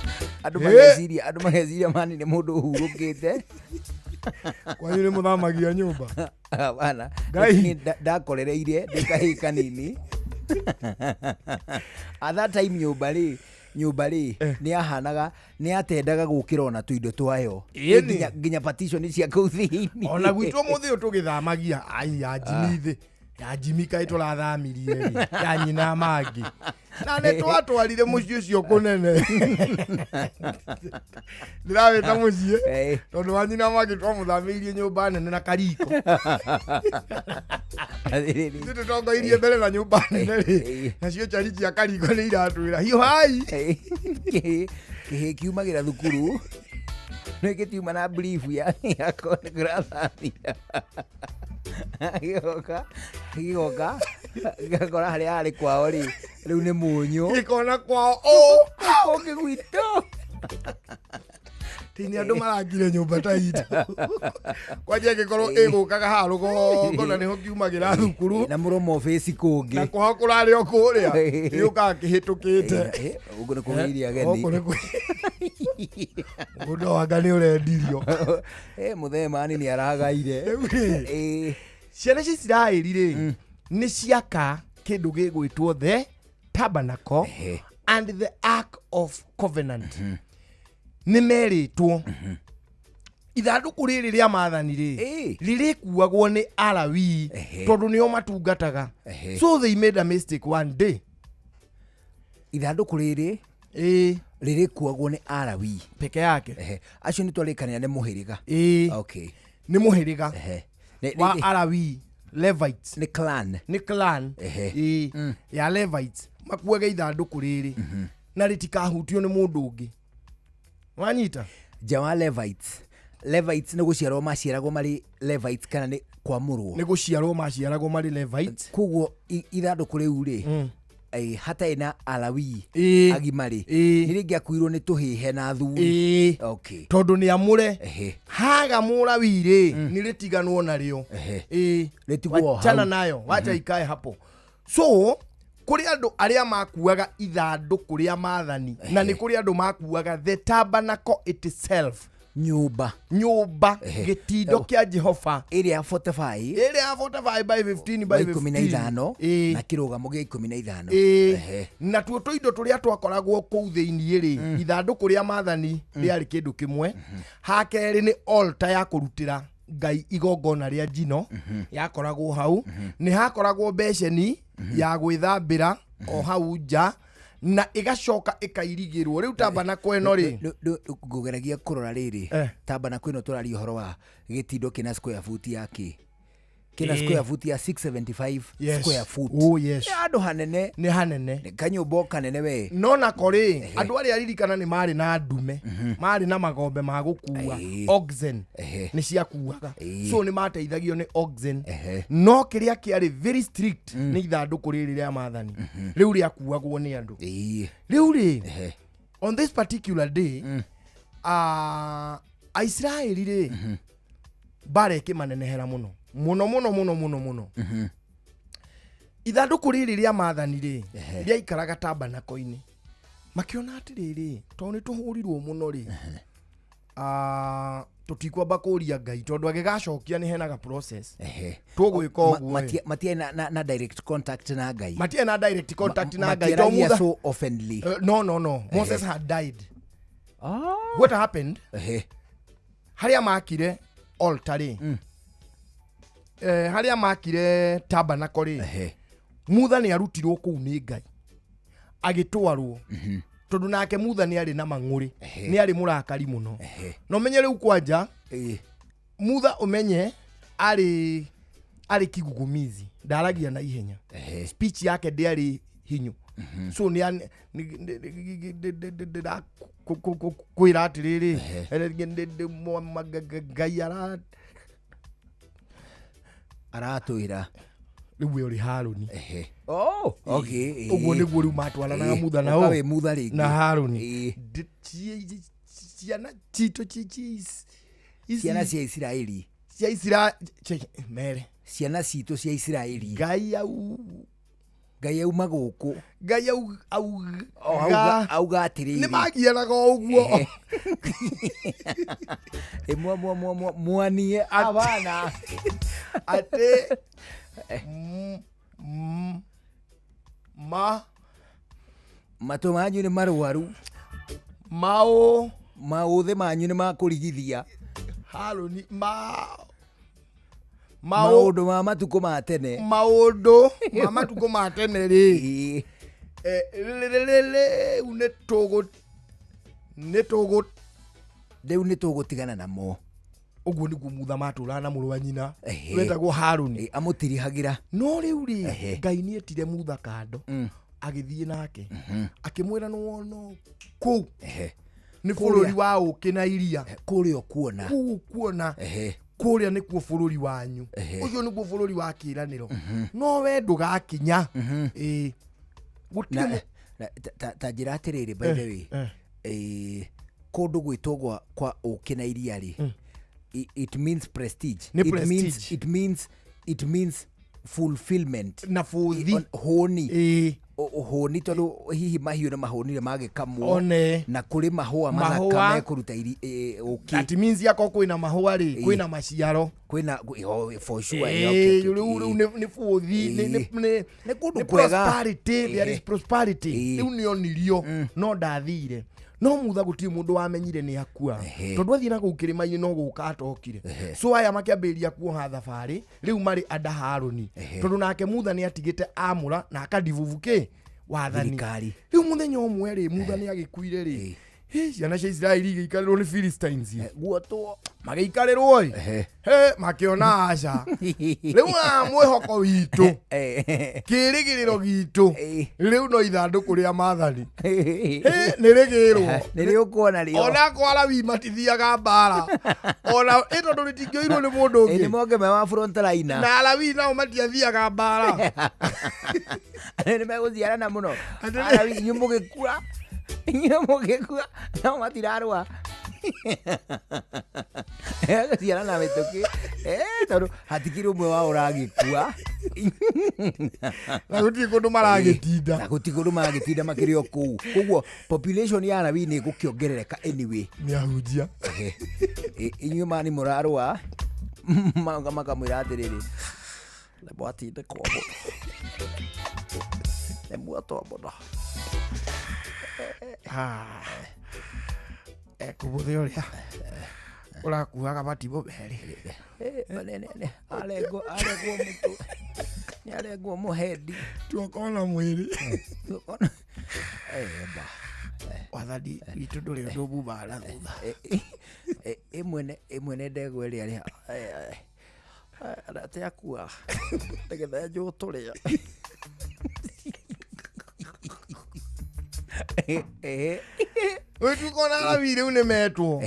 Andũ mageciria, andũ mageciria mani nĩ mũndũ ũhurũkĩte. Kwanyu nĩ mũthamagia nyũmba? Hapana. Ngai. Niĩ ndakorereire ndĩ kahĩĩ kanini. At that time nyũmba rĩ, nyũmba rĩ nĩ yahanaga, nĩ yatendaga gũkĩra ona tũindo twayo. Ĩni. Nginya partition cia kũu thĩinĩ. Ona gwitũ mũthĩ ũyũ tũgĩthamagia, ai ya Jimmy thĩ ya Jimmy kaĩ tũrathamirie rĩ, ya nyina mangĩ, na nĩ twatwarire mũciĩ ũcio kũnene, ndĩrawĩta mũciĩ tondũ wa nyina mangĩ twamũthamĩirie nyũmba nene na kariko. Ithuĩ tũtongoirie mbere na nyũmba nene rĩ, nacio chari cia kariko nĩ iratwĩra hiũhai. Kĩhĩ kiumagĩra thukuru nĩ gĩtiuma na brief ya yako nĩ kũrathamia, gĩgoka gĩgoka gĩgakora harĩa harĩ kwao rĩ, rĩu nĩ mũnyũ. Gĩkona kwao ũ kũngĩ gwitũ. Ti nĩ andũ marangire nyũmba ta itũ kwanja, ĩngĩkorwo ĩgũkaga haha rũgongo na nĩho kiumagĩra thukuru na mũromo office kũngĩ na kwao kũrarĩ o kũrĩa, gĩũkaga kĩhĩtũkĩte. Gũkũ nĩ kũgĩire ageni. Gũkũ nĩ mũgũnda wanga nĩ ũrendirio. Mũthee mani nĩ aragaire. Rĩu rĩ, ciana cia Isiraeli rĩ, nĩ ciaka kĩndũ gĩgwĩtwo the tabernacle and the ark of covenant. Nĩ merĩtwo ithandũkũ rĩrĩ rĩa maathani rĩ, rĩrĩkuagwo nĩ Alawii tondũ nĩo matungataga. So they made a mistake one day. Ithandũkũ rĩrĩ rĩrĩkuagwo nĩ Alawii peke yake. Acio nĩ twarĩkanĩra nĩ mũhĩrĩga. Okay. Nĩ mũhĩrĩga wa Alawii, Levites. Nĩ clan. Nĩ clan. Ĩĩ, ya Levites, makuage ithandũkũ rĩrĩ na rĩtikahutio nĩ mũndũ ũngĩ, wanyita? Nja wa Levites, Levites nĩ gũciarwo maciaragwo marĩ Levites kana nĩ kwamũrwo? Nĩ gũciarwo maciaragwo marĩ Levites. Koguo ithandũkũ rĩu rĩ, hatarĩ na Alawii agima rĩ, nĩ rĩngĩakuirwo nĩ tũhĩhe na athuri. Okay. Tondũ nĩ amũre, haga mũrawii rĩ, nĩ rĩtiganwo narĩo. Rĩtigwo hau. Wachana nayo, wacha ikae hapo. So kũrĩ andũ arĩa makuaga ithandũkũ rĩa maathani na nĩ kũrĩ andũ makuaga the tabernacle itself. Nyũmba. Nyũmba, gĩtindo kĩa Jehova ĩrĩa 45, ĩrĩa 45 by 15 by 15 na kĩrũgamo gĩa 15. Natuo tũindo tũrĩa twakoragwo kũu thĩiniĩ rĩ, ithandũkũ rĩa maathani rĩarĩ kĩndũ kĩmwe. Hakerĩ nĩ altar ya kũrutĩra Ngai igongona rĩa njino yakoragwo hau. Nĩ hakoragwo beceni ya gwĩthambĩra o hau nja na ĩgacoka ĩkairigĩrwo rĩu tabernacle ĩno rĩ. Ngũgeragia kũrora rĩrĩ, tabernacle ĩno tũraria ũhoro wa gĩtindo kĩna square foot ya kĩ, kĩna square foot ya 675 square foot. Oh, yes. Nĩ handũ hanene. Nĩ hanene. Nĩ kanyũmba o kanene we. No nako rĩ, andũ arĩa aririkana nĩ marĩ na ndume, marĩ na magombe ma gũkua, oxen nĩ ciakuaga, so nĩ mateithagio nĩ oxen. No kĩrĩa kĩarĩ very strict nĩ ithandũkũ rĩrĩ rĩa maathani rĩu rĩakuagwo nĩ andũ. Rĩu rĩ, on this particular day, Aisiraeli rĩ, mbara ĩkĩmanenehera mũno mũno mũno mũno mũno mũno. Ithandũkũ rĩrĩ rĩa maathani rĩ, rĩaikaraga tabernacle-inĩ. Makĩona atĩrĩrĩ, tondũ nĩ tũhũrirwo mũno rĩ, tũtikwamba kũria Ngai tondũ agĩgacokia nĩ henaga process, tũgwĩka ũguo. Matiarĩ na direct contact na Ngai. Matiarĩ na direct contact na Ngai. Matiaragia so oftenly. No, no, no. Moses had died. What happened? Harĩa makire altar rĩ, harĩa makire tabernacle rĩ, Mutha nĩ arutirwo kũu nĩ Ngai agĩtwarwo, tondũ nake Mutha nĩ arĩ na mang'ũrĩ, nĩ arĩ mũrakari mũno. Na ũmenye rĩu kwanja Mutha, ũmenye arĩ kigugumizi, ndaragia na ihenya, speech yake ndĩarĩ hinyu. So nĩ kwĩra atĩrĩrĩ, Ngai aratwĩra rĩu we ũrĩ Harũni. Oh, okay. Ũguo nĩguo rĩu matwaranaga Mutha na ũka wĩ Mutha rĩngĩ. Na Harũni. Ciana citũ ciana cia Isiraeli, cia Isiraeli mere ciana citũ cia Isiraeli. Ngai au Ngai auma gũkũ. Ngai auga auga atĩrĩrĩ, nĩ magianaga o ũguo. Mwa mwa mwa mwa mwanie abana atĩ Ma Matũ manyu nĩ marwaru. Maũ Maũthĩ manyu nĩ makũrigithia. Harũni ma Maũndũ ma matukũ ma tene. Maũndũ ma matukũ ma tene rĩ. Eh, rĩu nĩ tũgũ nĩ tũgũ Rĩu nĩ tũgũtigana namo. Ũguo nĩguo Mutha matũraga na mũrũ wa nyina wetagwo Harũni. Amũtirihagĩra. No rĩu rĩ, Ngai nĩ etire Mutha kando agĩthiĩ nake akĩmwĩra nĩ wona kũu nĩ bũrũri wa ũkĩ na iria. Kũrĩa ũkuona. Kũu ũkuona kũrĩa nĩkuo bũrũri wanyu. Ũcio nĩguo bũrũri wa kĩĩranĩro. No we ndũgakinya. Ĩĩ. Gũtirĩ Na, na, ta- ta, ta njĩra atĩrĩrĩ, by the way, kũndũ gwĩtwo gwa kwa ũkĩ na iria rĩ, it means prestige. Nĩ It prestige. means, it means fulfillment na bũthi. Hũni. Ĩĩ. Hũni tondũ hihi mahiũ nĩ mahũnire magĩkamwo. One. Na kũrĩ mahũa mathaka Mahũa. mekũruta ũkĩ. That means akorwo kwĩna mahũa rĩ, kwĩna maciaro. Kwĩna, oh, for sure, Ĩĩ, okay, okay, rĩu rĩu nĩ bũthi, Nĩ kũndũ nĩ kwega. prosperity, there is prosperity. Rĩu nĩ onirio no ndathire. No Mutha gũtirĩ mũndũ wamenyire nĩ akua. Tondũ athiĩ na kũu kĩrĩma-inĩ no gũka atokire. So aya makĩambĩrĩria kuoha thabarĩ, rĩu marĩ anda Harũni. Tondũ nake Mutha nĩ atigĩte amũra na akadivuvu kĩ wathani. Thirikari. Rĩu mũthenya ũmwe rĩ, Mutha nĩ agĩkuire rĩ. Hĩ, ciana cia Isiraeli igĩikarĩrwo nĩ Philistines. Guotwo. Magĩikarĩrwo ĩ. He, makĩona aca. Rĩu haha mwĩhoko witũ, kĩĩrĩgĩrĩro gitũ, rĩu no ithandũkũ rĩa maathani. Hĩ, nĩ rĩgĩrwo. Nĩ rĩũkuona rĩo. Ona akorwo Alawii matithiaga mbara. Ona ĩ tondũ rĩtingĩoirwo nĩ mũndũ ũngĩ. Nĩ moke me wa frontliner. Na Alawii nao matiathiaga mbara. Nĩ megũciarana mũno. Alawii inyuĩ mũgĩkua. Inyuĩ mũgĩkua nao matirarũa. Gũciarana mĩtũkĩ. Tondũ hatikĩrĩ ũmwe wao ũragĩkua. Na gũtirĩ kũndũ maragĩtinda. Na gũtirĩ kũndũ maragĩtinda makĩrĩ o kũu. Koguo population ya Alawii nĩ ĩgũkĩongerereka anyway. Nĩ ahunjia. Inyuĩ mani mũrarũa, makamwĩra atĩrĩrĩ, nĩ mwatindĩkwo mũno. Nĩ muotwo mũno. Ekũbũthĩ ũrĩa ũrakuaga matimũ merĩ. Arengwo, arengwo mũtwe. Nĩ arengwo mũhendi. Tuokona mwĩrĩ. Tuokona. Ba. Wathani witũ ndũrĩ ũndũ ũmumaga na thutha. Ĩmwe nĩ ndegwa ĩrĩa rĩa. Atĩ akua. Nĩgetha njũtũrĩa. Wĩtukona Alawii rĩu nĩ metwo.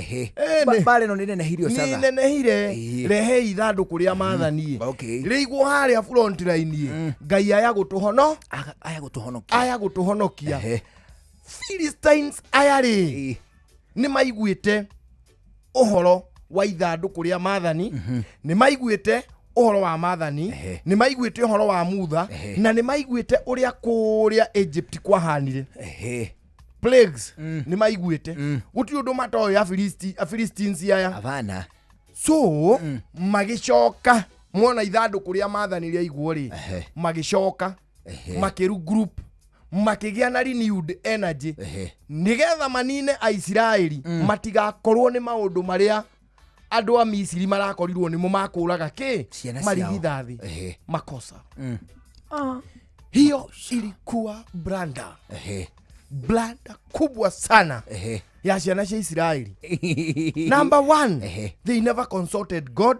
Mbara ĩno nĩ nenehire Nĩ ũcatha. nenehire. Rehei ithandũkũ rĩa maathani. Rĩigwo harĩa front line. Ngai aya gũtũhono. Aya gũtũhonokia. Aya gũtũhonokia. Philistines aya rĩ, nĩ maiguĩte ũhoro wa ithandũkũ rĩa maathani, nĩ maiguĩte ũhoro wa maathani, nĩ maiguĩte ũhoro wa Mutha, na nĩ maiguĩte ũrĩa kũrĩa Egypt kwahanire. Plagues, nĩ maiguĩte. Gũtirĩ ũndũ matoĩ Philistines aya. Hapana. So, magĩcoka mona ithandũkũ rĩa maathani rĩaigwo rĩ, magĩcoka makĩru group makĩgĩa na renewed energy nĩgetha manine Aisiraeli matigakorwo nĩ maũndũ marĩa andũ a Misiri marakorirwo nĩmo makũraga kĩ Ciana ciao. marigithathi. Makosa. Hiyo ilikuwa blanda. Blanda kubwa sana ya ciana cia Isiraeli. Number one, they never consulted God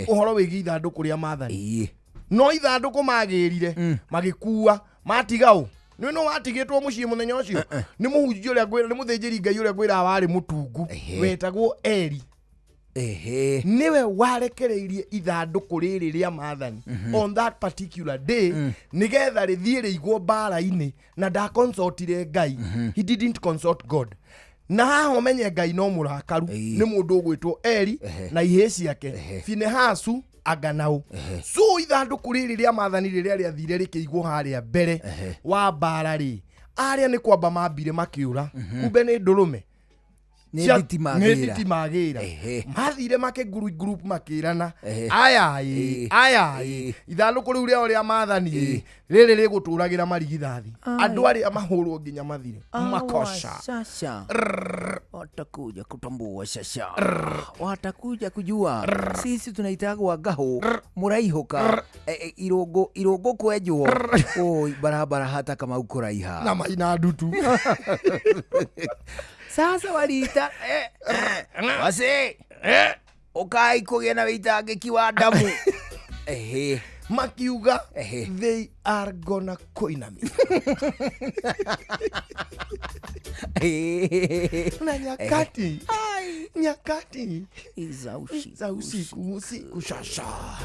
ũhoro wĩgiĩ ithandũkũ rĩa maathani. No ithandũkũ magĩrire magĩkua matiga ũ. Nĩ no watigĩtwo mũciĩ mũthenya ũcio. Nĩ mũhunjia ũrĩa ngwĩra, nĩ mũthĩnjĩri Ngai ũrĩa ngwĩra warĩ mũtungu wetagwo Eli. Nĩwe warekereirie ithandũkũ rĩrĩ rĩa maathani on that particular day nĩgetha rĩthiĩ rĩigwo mbara-inĩ, na ndaconsultire Ngai. He didn't consult God. Na haha ũmenye Ngai no mũrakaru nĩ mũndũ ũgwĩtwo Eli na ihĩĩ ciake Finehasu anganau. So ithandũkũ rĩrĩ rĩa maathani rĩrĩa rĩathire rĩkĩigwo harĩa mbere wa mbara rĩ, arĩa nĩ kwamba mambire makĩũra. Kumbe nĩ ndũrũme. Nĩ nditi nĩ magĩra. nditi magĩra Ehe. mathire make group makĩrana Ehe. aya ĩ Ĩ. aya ĩ ithandũkũ rĩu rĩao rĩa maathani ĩ rĩrĩ rĩgũtũragĩra marigithathi andũ arĩa mahũrwo nginya mathire makoca Sasa watakuja kutambua sasa, watakuja kujua sisi tunaitagwa ngahũ mũraihũka irũngũ irũngũ kwenjwo oi barabara hata kama ukuraiha na maina ndutu sasa waliita wasi ukai kũgĩa na wĩitangĩki wa ndamu ehe makiuga Ehe. they are gonna koinamia na nyakati nyakati za usiku za usiku usiku shasha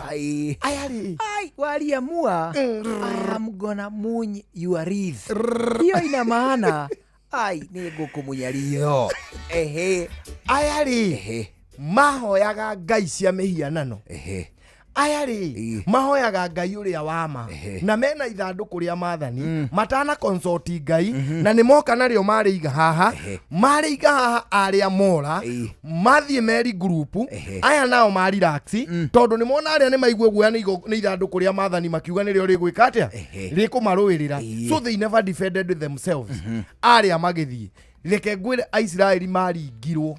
Ai. aya rĩ Ai, waliamua I am gonna muny your wreath. Hiyo ina maana ai nĩ ngũkũmunya ritho. Ehe. aya rĩ Ehe. mahoyaga ngai cia mĩhianano Ehe. aya rĩ mahoyaga ngai ũrĩa wa ma na mena ithandũkũ rĩa maathani matana consult ngai na nĩ moka narĩo marĩiga haha marĩiga haha arĩa mora mathiĩ meri ngurupu aya nao marirax tondũ nĩ mona arĩa nĩ maigue guoya nĩ nĩ ithandũkũ rĩa maathani makiuga nĩrĩo rĩgwĩka atĩa rĩkũmarũĩrĩra so they never defended themselves arĩa magĩthiĩ reke ngwĩre aisiraeli maringirwo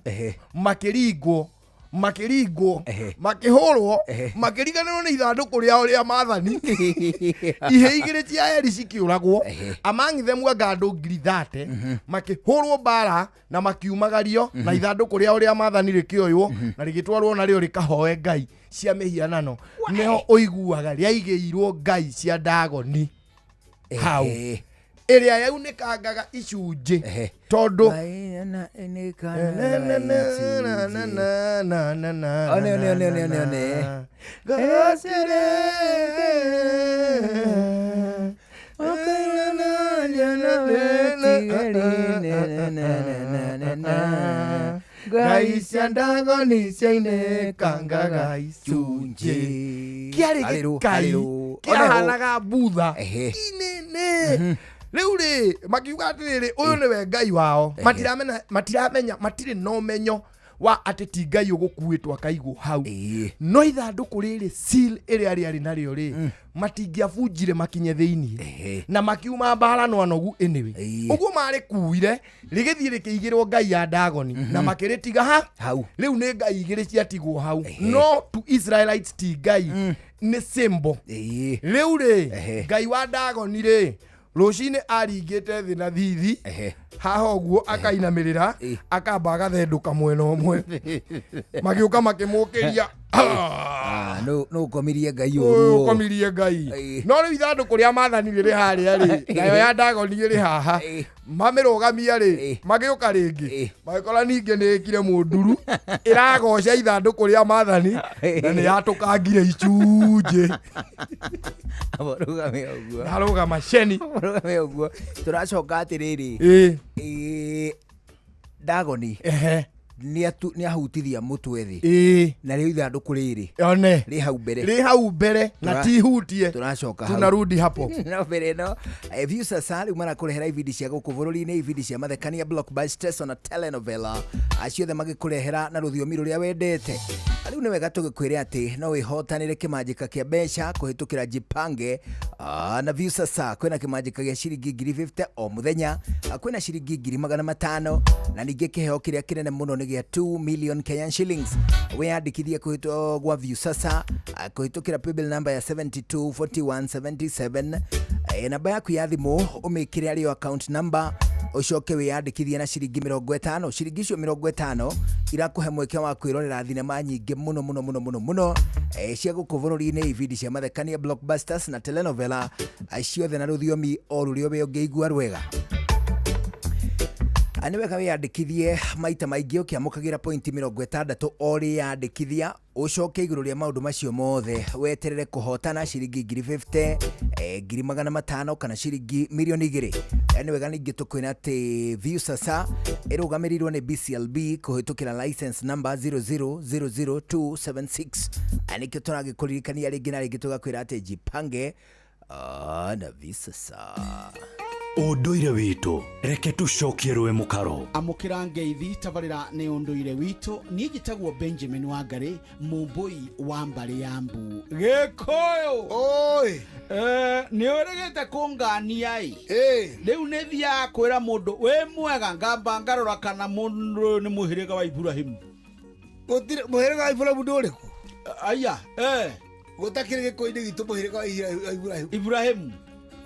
makĩringwo makĩringwo makĩhũrwo makĩriganĩrwo nĩ ithandũkũ rĩao rĩa maathani ihe igĩrĩ cia eri cikĩũragwo among them anga andũ 30,000 makĩhũrwo mbara na makiumagario na ithandũkũ rĩao rĩa maathani rĩkĩoywo na rĩgĩtwarwo narĩo rĩkahoe ngai cia mĩhianano nĩho ũiguaga rĩaigĩirwo ngai cia ndagoni hau ĩrĩa yaunĩkangaga icunjĩ tondũ One, one, one, one, one, one. Ngai cia ndagoni ciainĩkangaga icunjĩ kĩarĩ gĩkai kĩahanaga mbutha inene rĩu rĩ makiuga atĩrĩrĩ ũyũ nĩwe ngai wao matiramenya matiramenya matirĩ na ũmenyo wa atĩ ti ngai ũgũkuĩtwo akaigwo hau no ithandũkũ rĩrĩ seal ĩrĩa rĩarĩ narĩo rĩ matingĩabunjire makinye thĩiniĩ na makiuma mbara no anogu anyway ũguo marĩkuire rĩgĩthiĩ rĩkĩigĩrwo ngai ya ndagoni na makĩrĩtiga ha hau rĩu nĩ ngai igĩrĩ ciatigwo hau no to Israelites ti ngai nĩ symbol rĩu rĩ ngai wa ndagoni rĩ rũcinĩ aringĩte thĩ na thithi haha ũguo akainamĩrĩra akamba agathendũka mwena ũmwe magĩũka makĩmũkĩria No ũkomirie ngai ũyũ ũru ũkomirie ngai no rĩu ithandũkũ rĩa maathani rĩrĩ harĩa rĩ nayo ya ndagoni ĩrĩ haha mamĩrũgamia rĩ magĩũka rĩngĩ magĩkora ningĩ nĩ ĩkire mũnduru ĩragoca ithandũkũ rĩa maathani na nĩ yatũkangire icunjĩ Rũgame ũguo ndarũgama ceni rũgame ũguo tũracoka atĩrĩrĩ Ĩ. Ndagoni nĩ ahutithia mũtwe thĩ na rĩo ithandũkũ rĩrĩ one rĩ hau mbere rĩ hau mbere na ti hutie tũracoka hau. tunarudi hapo no mbere ĩno Viusasa rĩu marakũrehera ibindi cia gũkũ bũrũri-inĩ ibindi cia mathekania blockbusters ona telenovela ciothe magĩkũrehera na rũthiomi rũrĩa wendete rĩu nĩ wega tũgĩkwĩre atĩ no wĩhotanĩre kĩmanjĩka kĩa mbeca kũhĩtũkĩra jipange na Viusasa kwĩna kĩmanjĩka gĩa ciringi 50,000 o mũthenya kwĩna ciringi 500,000 na ningĩ kĩheo kĩrĩa kĩnene mũno nĩ gĩa 2 million Kenyan shillings wĩyandĩkithie kũhĩtũ gwa Viusasa kũhĩtũkĩra paybill number ya 724177 namba yaku ya thimũ ũmĩkĩre arĩyo account number ũcoke wĩyandĩkithie na ciringi 50 ciringi icio 50 irakũhe mweke wa kwĩrorera thinema nyingĩ mũno mũno mũno mũno mũno cia gũkũ bũrũri-inĩ ibindi cia mathekania blockbusters na telenovela ciothe na rũthiomi o rũrĩa we ũngĩigua rwega nĩ wega wĩyandĩkithie maita maingĩ ũkĩamũkagĩra pointi 60 o rĩyandĩkithia ũcoke igũrũ rĩa maũndũ macio mothe weterere kũhotana ciringi 50,000 500,000 kana ciringi 2 mirioni nĩ wega ningĩ tũkwĩra atĩ Viusasa ĩrũgamĩrĩirwo nĩ BCLB kũhĩtũkĩra license number 0000276 nĩkĩo tũragĩkũririkania rĩngĩ na rĩngĩ tũgakwĩra atĩ jipange na Viusasa. Ũndũire witũ reke tũcokie rũĩ mũkaro. Amũkĩra ngeithi tabarĩra nĩ ũndũire witũ. Niĩ njĩtagwo Benjamin Wangarĩ, mũmbũi wa mbarĩ ya mbu Gĩkũyũ. Oi. Nĩ ũrĩgĩte kũngania ĩ. Rĩu nĩ thiaga kwĩra mũndũ wĩ mwega, ngamba ngarora kana mũndũ ũyũ nĩ mũhĩrĩga wa Iburahĩmu. Gũtirĩ mũhĩrĩga wa Iburahĩmu nĩ ũrĩkũ? Aya, Gũtakĩrĩ gĩkũyũ-inĩ gitũ mũhĩrĩga wa Iburahĩmu. Iburahĩmu.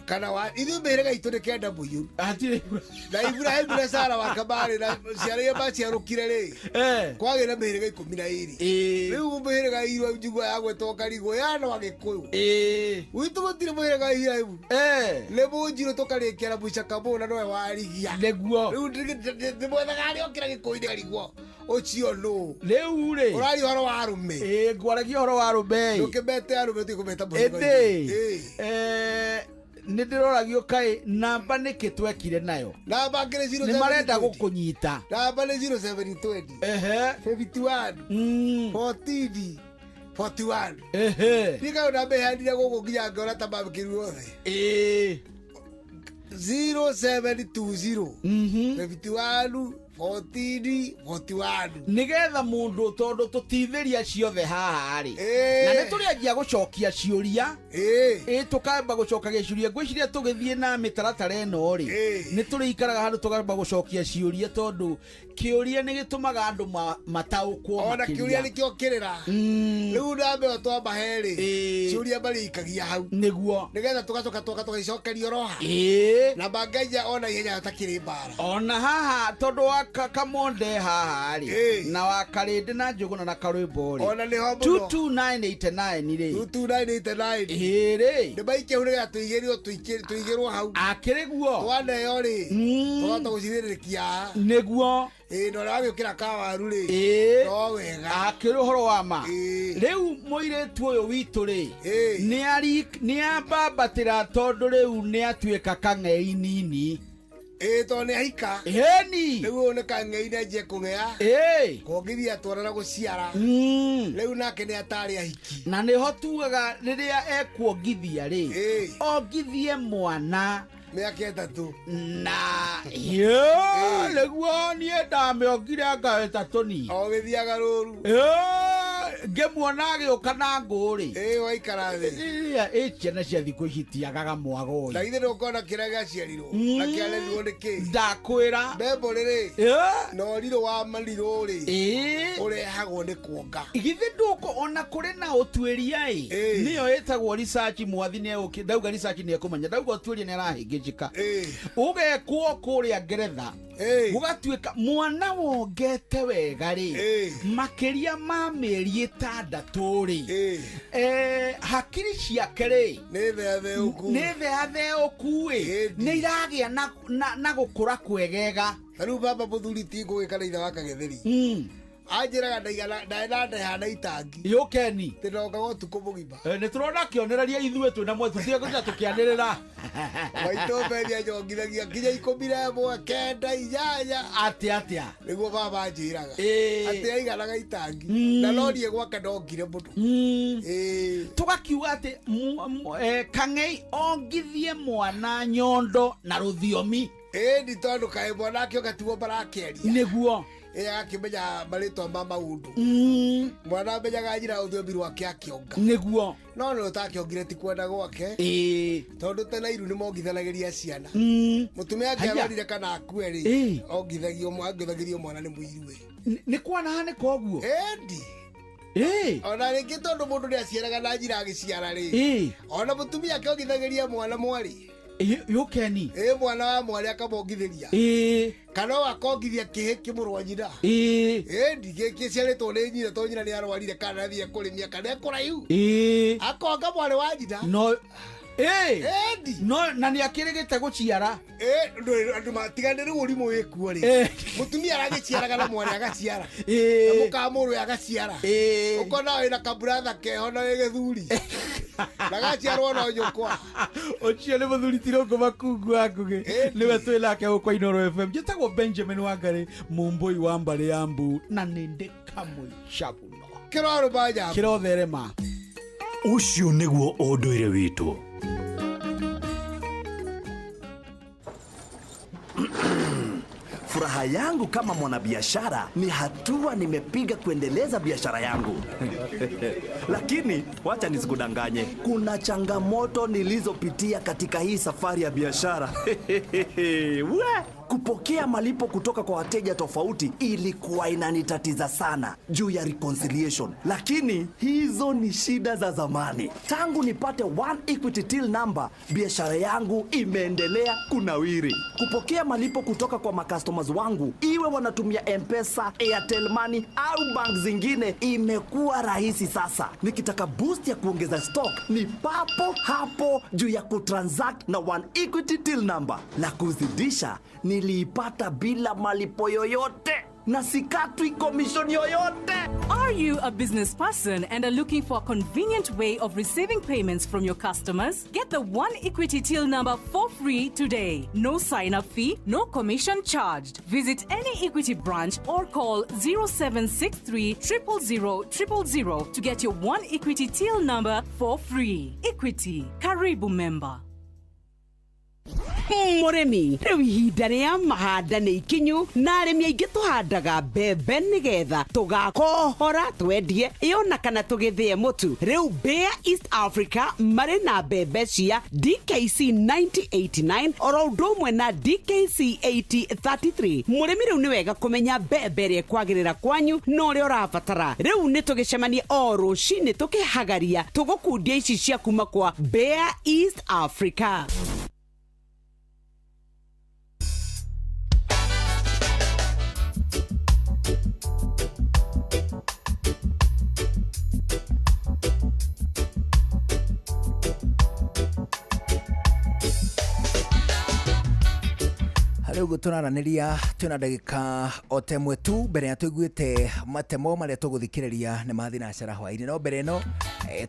Kana wa ithuĩ mĩhĩrĩga itũ nĩ kenda mũiyũru. Hatirĩ Na Iburahĩmu na Sara wake marĩ na ciana iria maciarũkire rĩ. Kwagĩ na mĩhĩrĩga 12. Rĩu mũhĩrĩga irwa njigua ya gwetwo Karigũ yana wa Gĩkũyũ. Gwitũ gũtirĩ mũhĩrĩga wa Iburahĩmu. Nĩ mũnjirũ tũkarĩkia na Musa Kamau na nowe warigia. Nĩguo. Rĩu ndĩmwethaga harĩa okĩra Gĩkũyũ-inĩ Karigũ. Ũcio nũ? Rĩu rĩ. Ũraria ũhoro wa arũme. Ĩĩ, ngwaragia ũhoro wa arũme. Ndũkĩmete arũme tũkũmeta mũhĩrĩga. Ĩndĩ. Nĩ ndĩroragio kaĩ namba nĩkĩ twekire nayo. Namba ngĩrĩ zero Nĩ marenda seven twenty. gũkũnyita. Namba nĩ zero seven twenty. 51. 14. 41. Ndiĩ kana namba ĩheanire gũkũ nginya ngĩona ta mamĩkĩru othe. Zero seven two zero. 51. 14. 41. Nĩgetha mũndũ tondũ tũtithĩria ciothe haha rĩ. Na nĩ tũrĩanjia gũcokia ciũria. Ĩ tũkamba gũcokagia ciũria. Ngwĩciria tũgĩthiĩ na mĩtaratara ĩno rĩ, nĩ tũrĩikaraga handũ tũkamba gũcokia ciũria tondũ kĩũria nĩ gĩtũmaga andũ mataũkwo Ona makĩria. kĩũria nĩkĩo kĩrĩra. Rĩu namba ĩyo twamahe rĩ, ciũria marĩikagia hau. Nĩguo. Nĩgetha tũgacoka twoka tũgacokeria oro haha. Na mangaija ona ihenya hatakĩrĩ mbara. Ona haha tondũ wa kamonde haha rĩ, na wa karĩndĩ na njũgũna na karwĩmbo rĩ. Ona nĩho mũno. 22989 rĩ. 22989. Ĩĩ rĩ. Nĩ maikia hau nĩgetha tũigĩrwo, tũigĩrwo hau. Akĩrĩ guo. Twaneo rĩ, tũkahota gũcithĩrĩrĩkia haha. Nĩguo. Ĩĩ, na ũrĩa wagĩũkĩra kawaru rĩ, no wega. Akĩrĩ ũhoro wa ma. Rĩu mũirĩtu ũyũ witũ rĩ, nĩ ambambatĩra tondũ rĩu nĩ atuĩka kang'ei nini. Ĩĩ, tondũ nĩ ahika. Ĩni. Rĩu ũyũ nĩ kang'ei nĩ anjie kũng'ea. Kuongithia twana na gũciara. Rĩu nake nĩ atarĩ ahiki. Na nĩho tugaga rĩrĩa ekuongithia rĩ, ongithie mwana mĩaka 3. Na yo, nĩguo niĩ ndamĩongire anga 3 ni. O gĩthiaga rũru. Ngĩmuona agĩũka na ngũ rĩ. Waikara thĩ. Ĩ ciana cia thikũ ici itiagaga mwago ũyũ. Na githĩ ndũkona kĩrĩa gĩaciarirwo? Na kĩarerirwo nĩ kĩ? Ndakwĩra. Mbembo rĩ, na ũrirũ wa marirũ rĩ, ũrehagwo nĩ kuonga. Githĩ ndũkũ ona kũrĩ na ũtuĩria ĩ? Nĩyo ĩtagwo research, mwathi nĩ egũkĩ-, ndauga research nĩ ekũmenya, ndauga ũtuĩria nĩ arahĩngĩcĩka. Ũgekwo kũrĩa Ngeretha. Gũgatuĩka mwana wongete wega rĩ, makĩria ma mĩeri 6 rĩ, hakiri ciake rĩ, nĩ theatheũku. Nĩ theatheũku ĩ, nĩ iragĩa na gũkũra kwegega. Ta rĩu baba mũthuri ti ngũgĩka na ithe wa Kagetheri. Anjĩraga ndaigana, ndaĩ na nda ĩhana itangi. Yũkeni. Ndĩnongaga ũtukũ mũgima. Nĩ tũrona kĩonereria ithuĩ twĩna mwetũ, tũtige gũtinda tũkĩanĩrĩra. Maitũ Meri anyongithagia nginya 11, 9, 8. Atĩa, atĩa? Nĩguo baba anjĩraga. Atĩ aiganaga itangi. Na no niĩ gwake ndongire mũno. Tũgakiuga atĩ kang'ei ongithie mwana nyondo na rũthiomi. Ĩni tondũ kaĩ mwana akĩonga tiguo marakĩaria. Nĩguo. Agakĩmenya marĩtwa ma maũndũ. Mwana amenyaga nyina rũthiomi rwake akĩonga. Nĩguo. No nĩ ũtakĩongire ti kwenda gwake. Tondũ tene iru nĩ mongithanagĩria ciana. Mũtumia Haiya. angĩarorire kana akue rĩ, ongithagĩrio mwana nĩ mũiruwe. Nĩ kwanahanĩka ũguo? Ĩndi. Ona rĩngĩ tondũ mũndũ nĩ aciaraga na njĩra agĩciara rĩ. Ona mũtumia akĩongithagĩria mwana mwarĩ. Yũkeni. Mwana wa mwarĩ akamongithĩria. Kana no akongithia kĩhĩ kĩmũrũ wa nyina. Ĩndi, gĩciarĩtwo nĩ nyina tondũ nyina nĩ arwarire kana athiĩ kũrĩmia kana ekũraihu. Akonga mwarĩ wa nyina. No. Ĩndi. No, na nĩ akĩrĩgĩte gũciara. Andũ matigane rĩu ũrimũ wĩkuo rĩ. Mũtumia aragĩciaraga na mwarĩ agaciara. Na mũkamũrũ agaciara. Ũkona wĩna kaburatha keho na wĩ gĩthuri. Na gaciarwo no nyũkwa. Ũcio nĩ mũthuri ti Rũngũ Makungu wa Ngũgĩ. Nĩwe twĩ nake gũkũ Inooro FM. Njĩtagwo Benjamin Wangarĩ, mũmbũi wa mbarĩ ya Mbu, na nĩ ndĩ kamũica mũno. Kĩrorũma nyamũ. Kĩrotherema. Ũcio nĩguo ũndũire witũ. Furaha yangu kama mwanabiashara ni hatua nimepiga kuendeleza biashara yangu. Lakini wacha nisikudanganye, kuna changamoto nilizopitia katika hii safari ya biashara. We! Kupokea malipo kutoka kwa wateja tofauti ilikuwa inanitatiza sana juu ya reconciliation, lakini hizo ni shida za zamani. Tangu nipate One Equity Till Number, biashara yangu imeendelea kunawiri. Kupokea malipo kutoka kwa macustomers wangu, iwe wanatumia M-Pesa, Airtel Money au bank zingine, imekuwa rahisi sasa. Nikitaka boost ya kuongeza stock ni papo hapo juu ya kutransact na One Equity Till Number. La kuzidisha, niliipata bila malipo yoyote na sikatwi commission yoyote. Are you a business person and are looking for a convenient way of receiving payments from your customers? Get the One Equity Till number for free today. No sign up fee, no commission charged. Visit any Equity branch or call 0763 000 000 to get your One Equity Till number for free. Equity, Karibu member. Mũrĩmi, rĩu ihinda rĩa mahanda nĩ ikinyu na arĩmi aingĩ tũhandaga mbembe nĩgetha tũgakohora twendie ĩona kana tũgĩthĩe mũtu. Rĩu Bayer East Africa marĩ na mbembe cia DKC 9089 oro ũndũ ũmwe na DKC 8033. Mũrĩmi, rĩu nĩ wega kũmenya mbembe ĩrĩa ĩkwagĩrĩra kwanyu na ũrĩa ũrabatara. Rĩu nĩ tũgĩcemanie o rũcinĩ tũkĩhagaria tũgũkundia ici cia kuma kwa Bayer East Africa. Rĩu tũraranĩria twĩna ndagĩka o ta ĩmwe tu mbere ya tũiguĩte matemo marĩa tũgũthikĩrĩria nĩ ma thinacara hwaĩ-inĩ. No mbere ĩno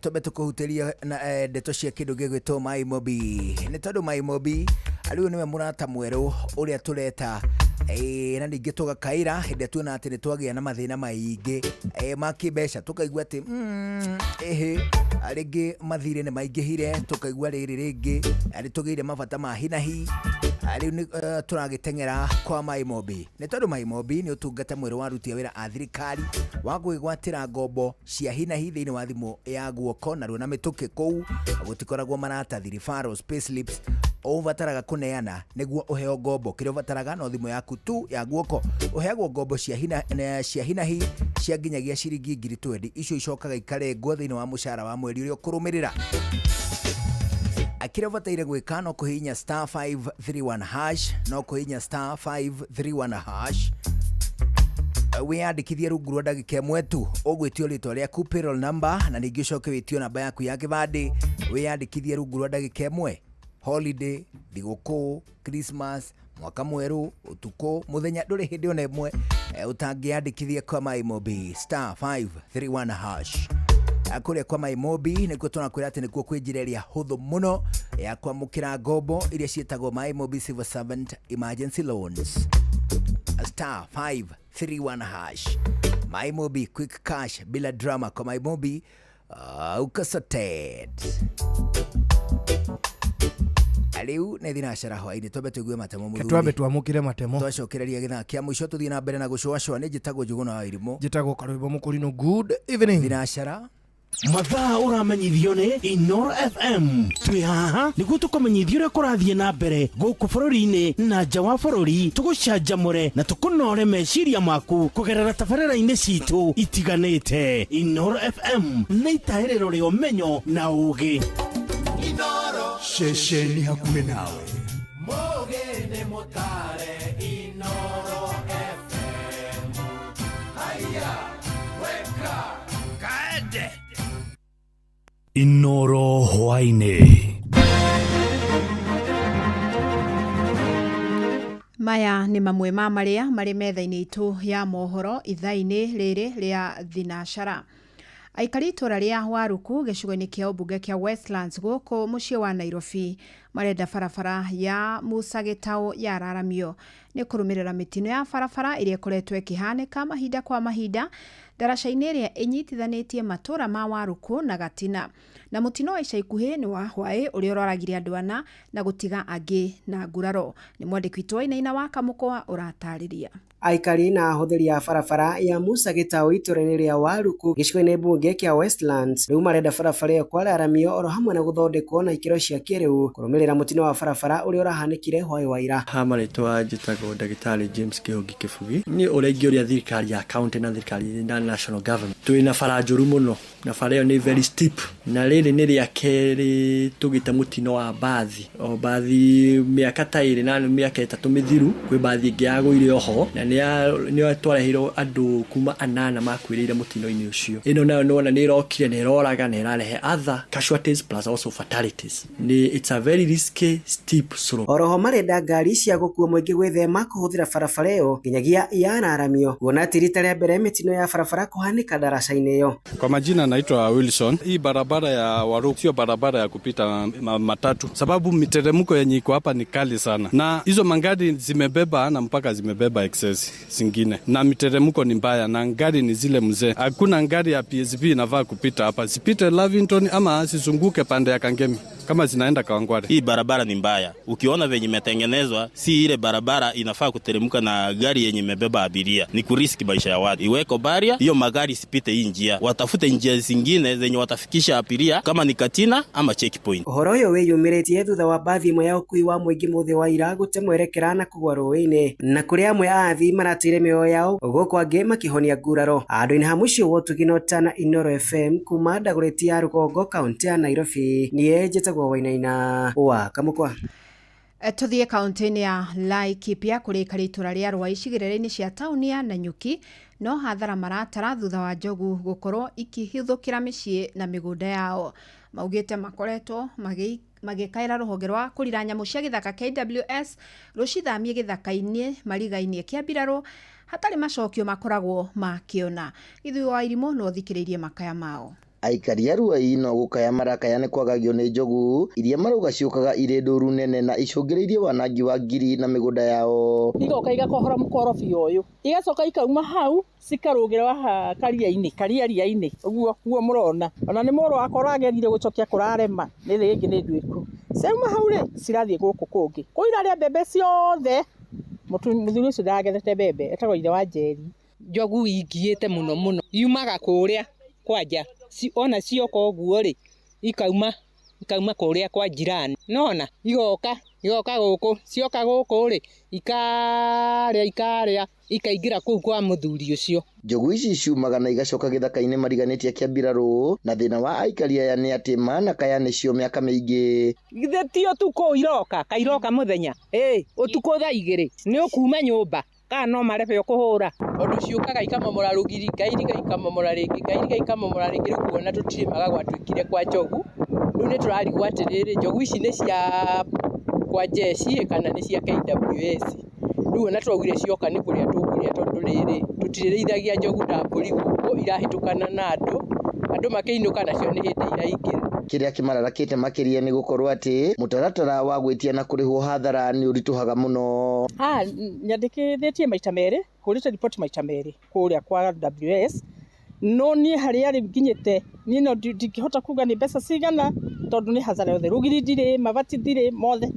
twambe tũkũhutĩria na ndeto cia kĩndũ gĩgwĩtwo MyMobi, nĩ tondũ MyMobi rĩu nĩwe mũrata mwerũ ũrĩa tũreta, na ningĩ tũgakaĩra hĩndĩ ĩrĩa tuona atĩ nĩ twagĩa na mathĩna maingĩ ma kĩmbeca, tũkaigua atĩ ĩhĩ rĩngĩ mathirĩ nĩ maingĩhire, tũkaigua rĩrĩ rĩngĩ nĩ tũgĩire mabata ma hi na hi. Rĩu nĩ tũragĩteng'era kwa MyMobi, nĩ tondũ MyMobi nĩ ũtungata mwerũ wa aruti a wĩra a thirikari wa gwĩgwatĩra ngombo cia hi na hi thĩinĩ wa thimũ ya guoko narua na mĩtũkĩ. Kũu gũtikoragwo maratathi, referrals, payslips ũbataraga kũneana nĩguo ũheo ngombo. Kĩrĩa ũbataraga no thimũ yaku tu ya guoko. Ũheagwo ngombo cia hina na hi cia nginyagia ciringi 20,000. Icio icokaga ikarengwo thĩinĩ wa mũcara wa mweri ũrĩa ũkũrũmĩrĩra. Kĩrĩa ũbataire gwĩka no kũhihinya star 531 hash, no kũhihinya star 531 hash, wĩyandĩkithie rungu rwa ndagĩka ĩmwe tu. Ũgwĩtio rĩtwa rĩaku, payroll number, na ningĩ ũcoke wĩtio namba yaku ya kĩbandĩ. Wĩyandĩkithie rungu rwa ndagĩka ĩmwe. Holiday, thigũkũ, Christmas, mwaka mwerũ, ũtukũ, mũthenya, ndũrĩ hĩndĩ ona ĩmwe ũtangĩyandĩkithia kwa MyMobi star 531 hash. Kũrĩa kwa MyMobi nĩkuo tũrakwĩra atĩ nĩkuo kwĩ njĩra ĩrĩa hũthũ mũno ya kwamũkĩra ngombo iria ciĩtagwo MyMobi Civil Servant Emergency Loans. Star 531 hash. MyMobi quick cash bila drama. Kwa MyMobi uko sorted. Rĩu nĩ thinacara hwaĩ-inĩ, twambe tũigue matemo mũthuri. Twambe twamũkĩre matemo. Twacokereria gĩthaa kĩa mũico tũthiĩ na mbere na gũcũacũa. Nĩ njĩtagwo Njũgũna wa Irimũ. Njĩtagwo Karwĩmbo Mũkũrinũ. Good evening. Thinacara. Mathaa ũramenyithio nĩ Inoro FM. Twĩ haha nĩguo tũkũmenyithia ũrĩa kũrathiĩ na mbere gũkũ bũrũri-inĩ na nja wa bũrũri, tũgũcanjamũre na tũkũnore meciria maku kũgerera tabarĩra-inĩ citũ itiganĩte. Inoro FM nĩ itahĩrĩro rĩa ũmenyo na ũũgĩ. Ceceni hakuhĩ nawe. Mũgĩ mũtare Inoro FM. Haya, weka kaende. Inoro hwaĩ-inĩ. Maya nĩ mamwe ma marĩa marĩ metha-inĩ itũ ya mohoro ithaa-inĩ rĩrĩ rĩa thinacara. Aikari itũra rĩa Waruku gĩcigo-inĩ kĩa ũmbunge kĩa Westlands gũkũ mũciĩ wa Nairobi Marenda barabara ya Musa Gĩtaũ yararamio nĩ kũrũmĩrĩra mĩtino ya barabara ĩrĩa ĩkoretwo ĩkĩhanĩka mahinda kwa mahinda ndaraca-inĩ ĩrĩa ĩnyitithanĩtie matũra ma Warũkũ na Gatina. Na mũtino wa ica ikuhĩ nĩ wa hwaĩ ũrĩa ũroragire andũ ana na gũtiga angĩ na nguraro. Nĩ mwandĩki witũ Wainaina wa Kamũkwa ũratarĩria. Aikari na ahũthĩri a barabara ya Musa Gĩtaũ itũra-inĩ rĩa Waruku gĩcigo-inĩ mbunge kĩa Westlands rĩu marenda barabara ĩyo kwararamio oro hamwe na gũthondekwo na ikĩro cia kĩrĩu kũrũmĩrĩra mũtino wa barabara ũrĩa ũrahanĩkire hwaĩ wa ira. Ha marĩtwa njĩtagwo ndagĩtarĩ James Kĩhũngi Kĩbugi. Niĩ ũrĩa ingĩũria thirikari ya county na thirikari na national government, twĩna bara njũru mũno na bara ĩyo nĩ very steep, na rĩrĩ nĩ rĩa kerĩ tũgĩte mũtino wa mbathi o mbathi mĩaka ta ĩrĩ na mĩaka 3 mĩthiru, kwĩ mbathi ĩngĩ yagũire oho na nĩ twareheirwo andũ kuma 8 makuĩrĩire mũtino-inĩ ũcio. Ĩno nayo nĩwona nĩ ĩrokire na ĩroraga na ĩrarehe other casualties plus also fatalities. Nĩ it's a very risky steep slope. Oroho marenda ngari cia gũkua mũingĩ gwĩthema kũhũthĩra barabara ĩyo nginyagia yararamio, kuona atĩ rita rĩa mbere mĩtino ya barabara kũhanĩka ndaraca-inĩ ĩyo. Kwa majina naitwa Wilson. Hii barabara ya Waruku sio barabara ya kupita matatu, sababu miteremko yenye iko hapa ni kali sana, na hizo magari zimebeba na mpaka zimebeba excess zingine, na miteremko ni mbaya, na ngari ni zile mzee. Hakuna ngari ya PSV inavaa kupita hapa, zipite Lavington ama zizunguke pande ya Kangemi kama zinaenda Kawangware. Hii barabara ni mbaya, ukiona venye imetengenezwa si ile barabara inafaa kuteremka na gari yenye imebeba abiria, ni kuriski maisha ya watu. Iweko baria hiyo magari sipite hii njia, watafute njia zingine zenye watafikisha abiria kama ni Katina ama checkpoint. Ũhoro ũyũ wĩyumĩrĩtie thutha wa mbathi ĩmwe ya ũkui wa mũingĩ mũthĩ wa ira gũte mwerekera na kũgwa rũĩ-inĩ, na kũrĩa amwe a athii marateire mĩoyo yao gũkũ angĩ makĩhonia nguraro. Andũ-inĩ ha mũciĩ wa ũtugi na ũtana Inooro FM kuma Dagoretti ya Rũgongo kaũntĩ ya Nairobi, niĩ njĩtagwo Wainaina wa Kamũkwa. Tũthiĩ kaũntĩ-inĩ ya Laikipia kũrĩa ikarĩ itũra rĩa Rwai icigĩrĩra-inĩ cia taũni ya Nanyuki no hathara maratara thutha wa njogu gũkorwo ikĩhithũkĩra mĩciĩ na mĩgũnda yao. Maugĩte makoretwo magĩkaĩra rũhonge rwa kũrira nyamũ cia gĩthaka KWS rũcithamie gĩthaka-inĩ marigainie kĩa mbirarũ hatarĩ macokio makoragwo makĩona. Gĩthuĩ wa Irimũ no thikĩrĩirie makaya mao. Aikari a Ruai no gũkaya marakaya nĩ kwagagio nĩ njogu iria marauga ciũkaga irĩ ndũru nene na icũngĩrĩirie wanangi wa ngiri na mĩgũnda yao. Igoka igakohora mũkorobia ũyũ, igacoka ikauma hau cikarũgĩra haha karia-inĩ kariaria-inĩ ũguo guo mũrona. Ona nĩ mũrũ wakwa ũragerire gũcokia kũrarema nĩ rĩngĩ nĩ nduĩku. Ciauma hau rĩ cirathiĩ gũkũ kũngĩ. Kũu irarĩa mbembe ciothe. Mũthuri ũcio ndagethete mbembe etagwo ithe wa Njeri. Njogu ingiĩte mũno mũno yumaga kũrĩa kwanja ona cioka ũguo rĩ ikauma kũrĩa kwa jirani nona igoka gũkũ cioka gũkũ rĩ ikarĩa ikaingĩra kũu kwa mũthuri ũcio. Njogu ici ciumaga na igacoka gĩthaka-inĩ mariganĩtie kĩa mbirarũ, na thĩna wa aikari aya nĩ atĩ manakaya nĩcio mĩaka mĩingĩ. Githĩ ti ũtukũ iroka kairoka mũthenya ũtukũ thaa 2 nĩ ũkuma nyũmba kana no marebe ũkũhũra tondũ ciũkaga ikamomora rũgiri ikairiga ikamomora rĩngĩ ikairiga ikamomora rĩngĩ. Rĩu kuona tũtirĩmaga gwatuĩkire kwa njogu, rĩu nĩ tũrarigwo atĩrĩrĩ njogu ici nĩ cia kwa jeshi kana nĩ cia KWS. Rĩu ona twaugire cioka nĩ kũrĩa tũkũrĩa tondũ rĩrĩ tũtirĩrĩithagia njogu ta mbũri gũkũ irahĩtũkana na andũ makĩinũka nacio nĩ hĩndĩ iraingĩra. Kĩrĩa kĩmararakĩte makĩria nĩ gũkorwo atĩ mũtaratara wa gwĩtia na kũrĩhwo hathara nĩ ũritũhaga mũno. Nyandĩkithĩtie maita merĩ, hũrĩte riboti maita merĩ kũrĩa kwa WS, no niĩ harĩa rĩu nginyĩte niĩ no ndingĩhota kuga nĩ mbeca cigana tondũ nĩ hathara yothe. Rũgiri ndirĩ, mabati ndirĩ, mothe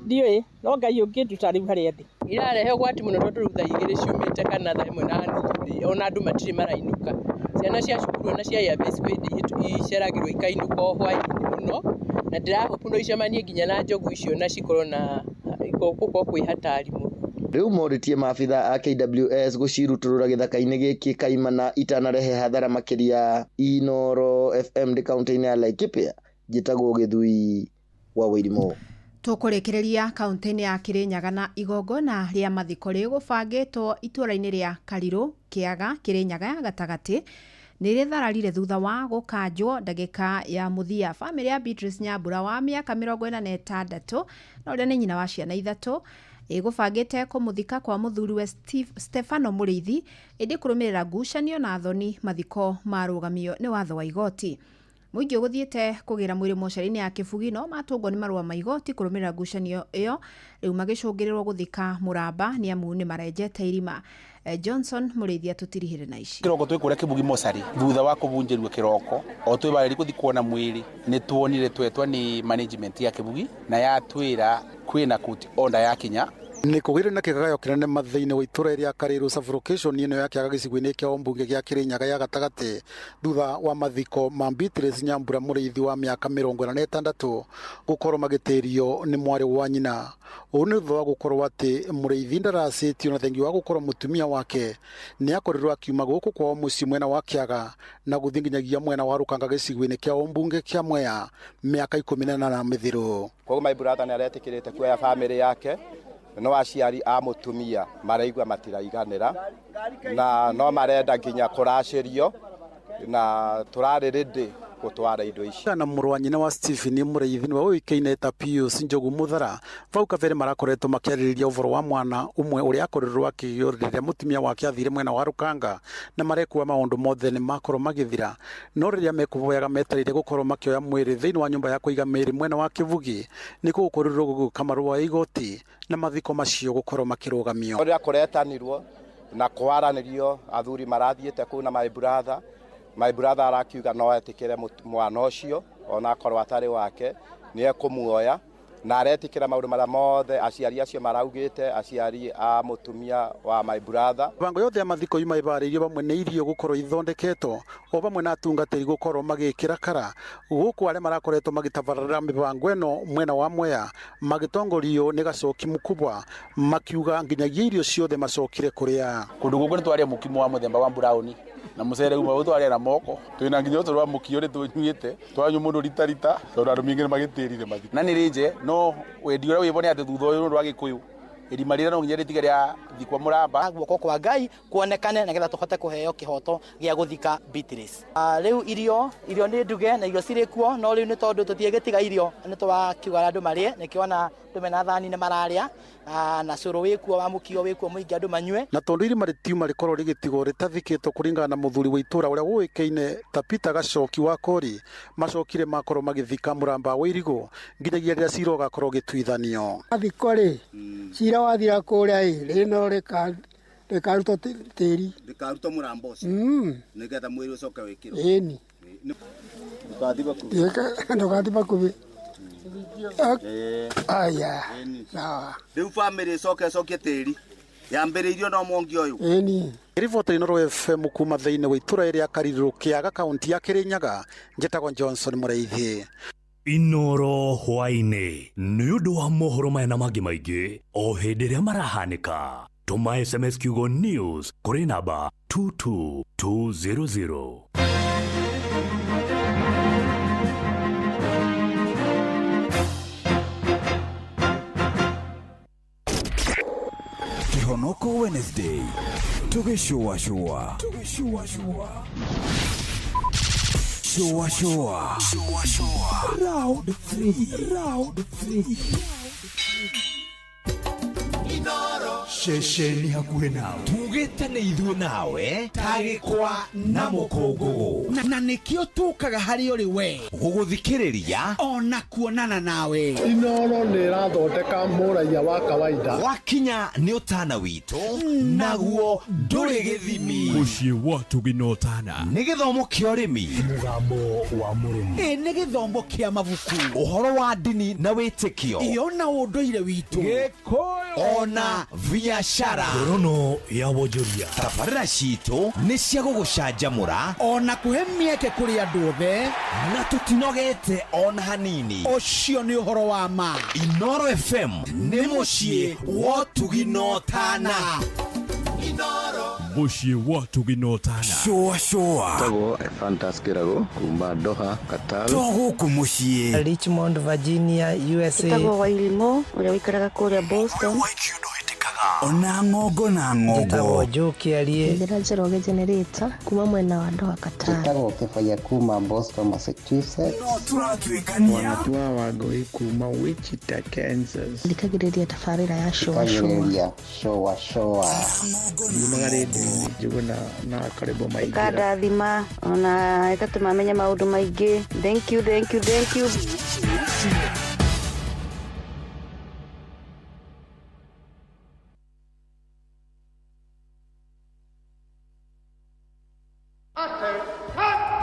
ndiũĩ, no Ngai ũngĩnduta rĩu harĩa ndĩ. Irarehe ũgwati mũno tondũ rĩu thaa 2 ciumĩte kana thaa 1:30 rĩ ona andũ matirĩ marainũka. Ciana cia cukuru ona cia Airbase kwĩ hĩndĩ iceragĩrwo ikainũka o hwaĩ-inĩ mũno, na ndĩrahopu no icemanie nginya na njogu icio na cikorwo na gũkorwo kwĩ hatari mũno. Rĩu morĩtie maabitha a KWS gũcirutũrũra gĩthaka-inĩ gĩkĩ kaimana itanarehe hathara makĩria. Inooro FM ndĩ kaũntĩ-inĩ ya Laikipia, njĩtagwo Gĩthui wa Wairimũ. Tũkũrĩkĩrĩria kaũntĩ-inĩ ya Kirinyaga na igongona rĩa mathiko rĩgũbangĩtwo itũra-inĩ rĩa Karirũ Kĩaga Kirinyaga ya gatagatĩ nĩ rĩthararire thutha wa gũkanjwo ndagĩka ya mũthia. Bamĩrĩ ya Beatrice Nyambura wa mĩaka 46 na ũrĩa nĩ nyina wa ciana 3 ĩgũbangĩte kũmũthika kwa mũthuriwe Stefano Mũrĩithi, ĩndĩ kũrũmĩrĩra ngucanio na thoni mathiko marũgamio nĩ watho wa igoti. Mũingĩ ũgũthiĩte kũgĩra mwĩrĩ mocarĩ-inĩ ya Kĩbugi no matũngwo nĩ marũa ma igoti kũrũmĩrĩra ngucanio ĩyo rĩu magĩcũngĩrĩrwo gũthika mũramba nĩ amu nĩ marenjete irima. Johnson Mũrĩithi atũtirihĩre na ici. Kĩroko twĩ kũrĩa Kĩbugi mocarĩ thutha wa kũbunjĩrio kĩroko o twĩ barĩri gũthiĩ kuona mwĩrĩ nĩ tuonire twetwa nĩ management ya Kĩbugi na yatwĩra kwĩna court order yakinya. Nĩ kũgĩire na kĩgagayo kĩnene ma thĩinĩ wa itũra rĩa Karĩrũ sub-location ĩno ya Kĩaga gĩcigo-inĩ kĩa ũmbunge gĩa Kĩrĩnyaga ya gatagatĩ thutha wa mathiko ma Beatrice Nyambura mũrĩithi wa mĩaka 46 gũkorwo magĩtĩrio nĩ mwarĩ wa nyina. Ũũ nĩ thutha wa gũkorwo atĩ mũrĩithi ndaracĩtio na thengi wa gũkorwo mũtumia wake nĩ akorirwo akiuma gũkũ kwao mũciĩ mwena wa Kĩaga na gũthiĩ nginyagia mwena wa Rũkanga gĩcigo-inĩ kĩa ũmbunge kĩa Mwea mĩaka 18 mĩthiru. Koguo my brother nĩ aretĩkĩrĩte kuoya family yake no aciari a mũtumia maraigua matiraiganĩra na no marenda nginya kũracĩrio na tũrarĩ ready gũtwara indo ici. Na mũrũ wa nyina wa Stephen Mũrĩithi nĩwe ũĩkaine ta Pius Njogu Mũthara vau kabere marakoretwo makĩarĩrĩria ũhoro wa mwana ũmwe ũrĩa akorirwo akĩgĩo rĩrĩa mũtumia wake athire mwena wa Rũkanga na marekua maũndũ mothe nĩ makorwo magĩthira no rĩrĩa mekũvoyaga metereire gũkorwo makĩoya mwĩrĩ thĩinĩ wa nyũmba ya kũiga mĩĩrĩ mwena wa Kĩbugi nĩ gũkorirwo gũgĩũka marũa ya igoti na mathiko macio gũkorwo makĩrũgamio. Rĩrĩa kũretanirwo na kwaranĩrio athuri marathiĩte kũu na my brother, my brother arakiuga no etĩkĩre mwana ũcio ona akorwo atarĩ wake nĩ ekũmuoya na aretĩkĩra maũndũ marĩa mothe aciari acio maraugĩte, aciari a mũtumia wa my brother. Mĩbango yothe ya mathiko yuma ĩbarĩirio vamwe nĩ irio gũkorwo ithondeketwo o vamwe na atungatĩri gũkorwo magĩkĩra kara gũkũ arĩa marakoretwo magĩtabarĩra mĩbango ĩno mwena wa Mwea magĩtongorio nĩ Gacoki Mkubwa makiuga nginyagia irio ciothe macokire kũrĩa. Kũndũ gũkũ nĩ twarĩa mũkimo wa mũthemba wa brown na mũcere uma ũtwarĩa na moko twĩna nginya ũtũrũ wa mũkio nĩ tũnyuĩte twanyua mũndũ rita rita tondũ andũ maingĩ nĩ magĩtĩrire mathiko. Na nĩ rĩnje no wendi ũrĩa wĩbo nĩ atĩ thutha ũyũ rwa Gĩkũyũ irima rĩrĩa no nginya rĩtige rĩa thikwa mũramba. Guoko kwa Ngai kuonekane nĩgetha tũhote kũheo kĩhoto gĩa gũthika Beatrice. Rĩu irio nĩ nduge na irio cirĩ kuo no rĩu nĩ tondũ tũtiĩgĩtiga irio nĩ twakiuga andũ marĩe nĩkĩo ona andũ mena thani nĩ mararĩa na cũrũ wĩkuo wa mũkio wĩkuo mũingĩ andũ manyue. Na tondũ irima rĩtiuma rĩkorwo rĩgĩtigwo rĩtathikĩtwo kũringana na mũthuri wa itũra ũrĩa ũĩkaine ta Peter Gacoki wa Kori macokire makorwo magĩthika mũramba wa Irigũ nginyagia rĩrĩa cira ũgakorwo ũgĩtuithanio. Mathiko rĩ cira wathira kũrĩa ĩ rĩno rĩkarutwo tĩri rĩkarutwo mũramba ũcio nĩgetha mwĩrĩ ũcoke wĩkĩrwo. Ĩni ndũgathiĩ bakuhĩ. Aya sawa. Rĩu bamĩrĩ ĩcoke ĩcokie tĩri yambĩrĩirio no mwongi ũyũ. Ĩni. Riboti Inooro FM kuma thĩinĩ wa itũra rĩa Karirũ Kĩaga kaunti ya Kĩrĩnyaga njĩtagwo Johnson Mũrĩithi. Inooro hwaĩ-inĩ nĩ ũndũ wa mohoro maya na mangĩ maingĩ o hĩndĩ ĩrĩa marahanĩka tũma SMS kiugo news kũrĩ namba 22200. Kihonoko Wednesday tugĩcũacũa shua shua round 3 round 3 ceceni hakuhĩ nawe tugĩte nĩ ithuĩ nawe tagĩkwa na mũkũngũgũ na nĩkĩo tũkaga harĩ ũrĩ we gũgũthikĩrĩria ona kuonana nawe. Inooro nĩ ĩrathondeka mũraiya wa kawaida. Wakinya nĩ ũtana witũ naguo ndũrĩ gĩthimi. Mũciĩ wa Ũtugi na Ũtana nĩ gĩthomo kĩa ũrĩmi, mũgambo wa mũrĩmi, ĩ nĩ gĩthomo kĩa mabuku, ũhoro wa ndini na wĩtĩkio, ĩyo na ũndũire witũ, Gĩkũyũ ona biashara, ngorono ya wonjoria. Tabarĩra citũ nĩ cia gũgũcanjamũra ona kũhe mĩeke kũrĩ andũ othe na tũtinogete ona hanini. Ũcio nĩ ũhoro wa ma. Inooro FM nĩ mũciĩ wa Ũtugi na Ũtana. Mũciĩ wa Ũtugi na Ũtana. Shua shua. Tagwo Ephantus Kĩrago kuma Doha, Qatar. To gũkũ mũciĩ. Richmond, Virginia, USA. Tagwo Wairimo ũrĩa ũikaraga kũrĩa Boston. Ona ng'ongo na ng'ongo. Njĩtagwo Joe Kĩarie. Njĩra Njoroge Generator kuma mwena wa Doha Qatar. Njĩtagwo Kĩbaya kuma Boston, Massachusetts. No tũratuĩkania. Wanatua Wangũi kuma Wichita, Kansas. Thikagĩrĩria tabarĩra ya Shoa Shoa. Thikagĩrĩria Shoa Shoa. Yumaga rĩndiũ-inĩ Njũgũna na Karĩbo Maingĩra. Ĩkandathima ona ĩgatũma menye maũndũ maingĩ. Thank you, thank you, thank you.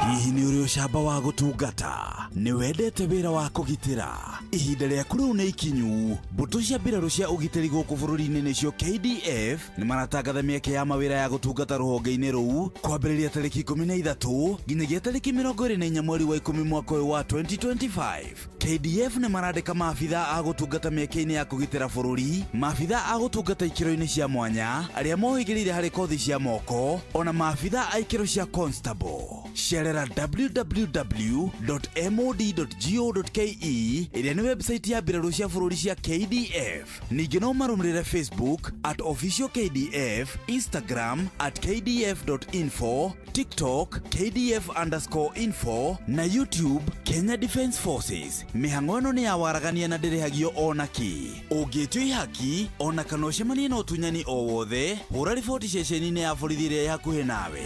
Hihi nĩ ũrĩ ũcamba wa gũtungata? Nĩ wendete wĩra wa kũgitĩra? Ihinda rĩaku rĩu nĩ ikinyu. Mbũtũ cia mbirarũ cia ũgitĩri gũkũ bũrũri-inĩ nĩcio KDF nĩ maratangatha mĩeke ya mawĩra ya gũtungata rũhonge-inĩ rũu kwambĩrĩria tarĩki 13 nginyagia tarĩki 24 mweri wa 10 mwaka ũyũ wa 2025. KDF nĩ marandĩka maabitha a gũtungata mĩeke-inĩ ya kũgitĩra bũrũri, maabitha a gũtungata ikĩro-inĩ cia mwanya, arĩa mohĩgĩrĩire harĩ kothi cia moko, ona maabitha a ikĩro cia constable. Cerera www.mod.go.ke ĩrĩa nĩ website ya mbirarũ cia bũrũri cia KDF. Ningĩ no marũmĩrĩre Facebook at official KDF, Instagram at kdf.info, TikTok kdf_info na YouTube Kenya Defence Forces. Mĩhang'o ĩno nĩ ya waragania na ndĩrĩhagio ona kĩ. Ũngĩtio ihaki ona kana ũcemanie na ũtunyani o wothe, hũra riboti ceceni-inĩ ya borithi ĩrĩa ĩ hakuhĩ nawe.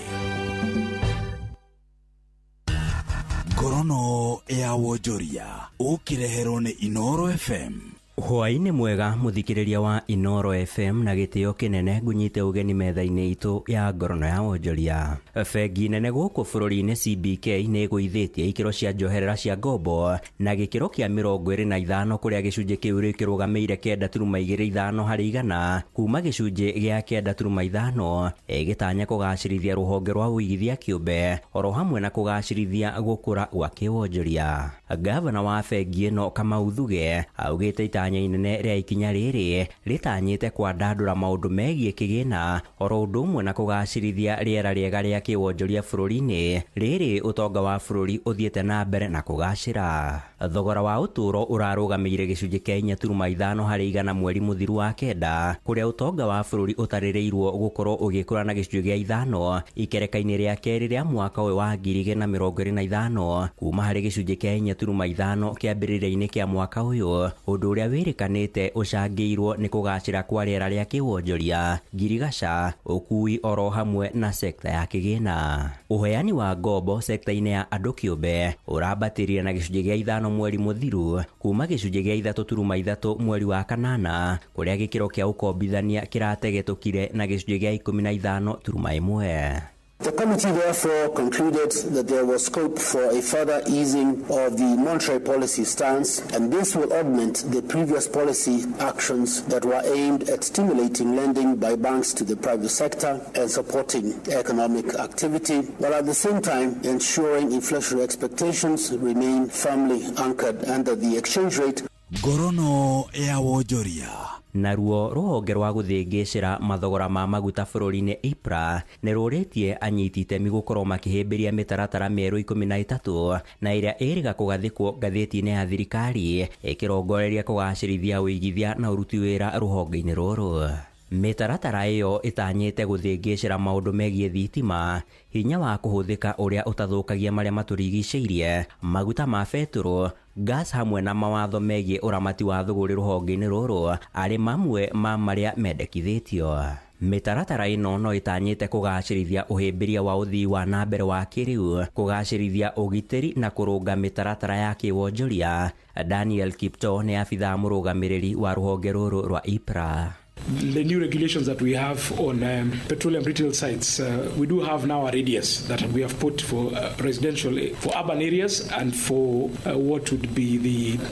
Ngorono ya wonjoria ũkĩreherwo nĩ Inoro FM. Hwaĩ-inĩ mwega mũthikĩrĩria wa Inoro FM na gĩtĩo kĩnene ngũnyite ũgeni metha-inĩ itũ ya ngorono ya wonjoria. Bengi nene gũkũ bũrũri-inĩ CBK nĩ ĩgũithĩtie ikĩro cia njoherera cia ngombo na gĩkĩro kĩa 25 kũrĩa gĩcunjĩ kĩu rĩu kĩrũgamĩire 9.25 harĩ igana kuma gĩcunjĩ gĩa 9.5 ĩgĩtanya kũgacĩrithia rũhonge rwa ũigithia kĩũmbe oro hamwe na kũgacĩrithia gũkũra gwa kĩwonjoria. Gavana wa bengi ĩno Kamau Thuge augĩte itanya inene rĩa ikinya rĩrĩ rĩtanyĩte kwandandũra maũndũ megiĩ kĩgĩna oro ũndũ ũmwe na kũgacĩrithia rĩera rĩega rĩa kĩwonjoria bũrũri-inĩ rĩrĩ ũtonga wa bũrũri ũthiĩte na mbere na kũgacĩra. Thogora wa ũtũũro ũrarũgamĩire gĩcunjĩ kĩa 4.5 harĩ igana mweri mũthiru wa kenda kũrĩa ũtonga wa bũrũri ũtarĩrĩirwo gũkorwo ũgĩkũra na gĩcunjĩ gĩa 5 ikereka-inĩ rĩa kerĩ rĩa mwaka ũyũ wa 2025 kuma harĩ gĩcunjĩ kĩa 4.5 kĩambĩrĩria-inĩ kĩa mwaka ũyũ, ũndũ ũrĩa wĩrĩkanĩte ũcangĩirwo nĩ kũgacĩra kwa rĩera rĩa kĩwonjoria, ngirigaca, ũkui oro hamwe na sekta ya kĩgĩna. Ũheani wa ngombo sekta-inĩ ya andũ kĩũmbe ũrambatĩrire na gĩcunjĩ gĩa 5 mweri mũthiru kuma gĩcunjĩ gĩa 3.3 mweri wa kanana kũrĩa gĩkĩro kĩa ũkombithania kĩrategetũkire na gĩcunjĩ gĩa 15.1. The committee therefore concluded that there was scope for a further easing of the monetary policy stance, and this will augment the previous policy actions that were aimed at stimulating lending by banks to the private sector and supporting economic activity, while at the same time ensuring inflationary expectations remain firmly anchored under the exchange rate. Ngorono ya wonjoria. Naruo rũhonge rwa gũthĩngĩcĩra mathogora ma maguta bũrũri-inĩ IPRA nĩ rũrĩtie anyiti itemi gũkorwo makĩhĩmbĩria mĩtaratara mĩerũ 13 na ĩrĩa ĩrĩga kũgathĩkwo ngathĩti-inĩ ya thirikari ĩkĩrongoreria kũgacĩrithia ũigithia na ũruti wĩra rũhonge-inĩ rũrũ. Mĩtaratara ĩyo ĩtanyĩte gũthĩngĩcĩra maũndũ megiĩ thitima, hinya wa kũhũthĩka ũrĩa ũtathũkagia marĩa matũrigicĩirie, maguta ma betũrũ, gas hamwe na mawatho megiĩ ũramati wa thũgũrĩ rũhonge-inĩ rũrũ arĩ mamwe ma marĩa mendekithĩtio. Mĩtaratara ĩno no ĩtanyĩte kũgacĩrithia ũhĩmbĩria wa ũthii wa na mbere wa kĩrĩu, kũgacĩrithia ũgitĩri na kũrũnga mĩtaratara ya kĩwonjoria. Daniel Kipto nĩ abithaa mũrũgamĩrĩri wa rũhonge rũrũ rwa IPRA. The new regulations that we have on petroleum retail sites, we do have now a radius that we have put for residential, for urban areas and for what would be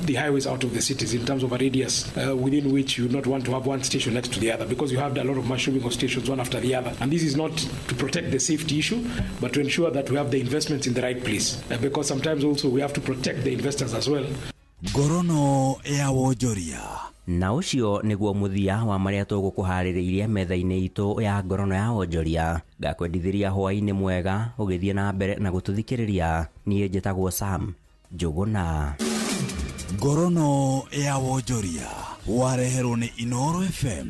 the highways out of the cities in terms of a radius within which you would not want to have one station next to the other, because you have a lot of mushrooming of stations one after the other. And this is not to protect the safety issue, but to ensure that we have the investments in the right place, because sometimes also we have to protect the investors as well. Ngorono ya wonjoria. Na ũcio nĩguo mũthia wa marĩa tũgũkũharĩrĩirie metha-inĩ itũ ya ngorono ya wonjoria. Ngakwendithĩria hwaĩ-inĩ mwega ũgĩthiĩ na mbere na gũtũthikĩrĩria. Niĩ njĩtagwo Sam Njũgũna. Ngorono ya wonjoria wareherwo nĩ Inoro FM.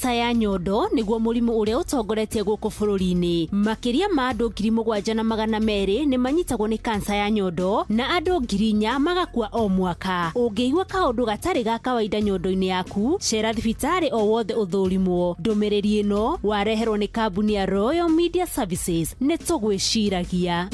Kansa ya nyondo nĩguo mũrimũ ũrĩa ũtongoretie gũkũ bũrũri-inĩ. Makĩria ma andũ 7,200 nĩ manyitagwo nĩ kansa ya nyondo na andũ 4,000 magakua o mwaka. Ũngĩigua kaũndũ gatarĩ ga kawaida nyondo-inĩ yaku, cera thibitarĩ o wothe ũthũrimwo. Ndũmĩrĩri ĩno wareherwo nĩ kambuni ya Royal Media Services. Nĩ tũgwĩciragia.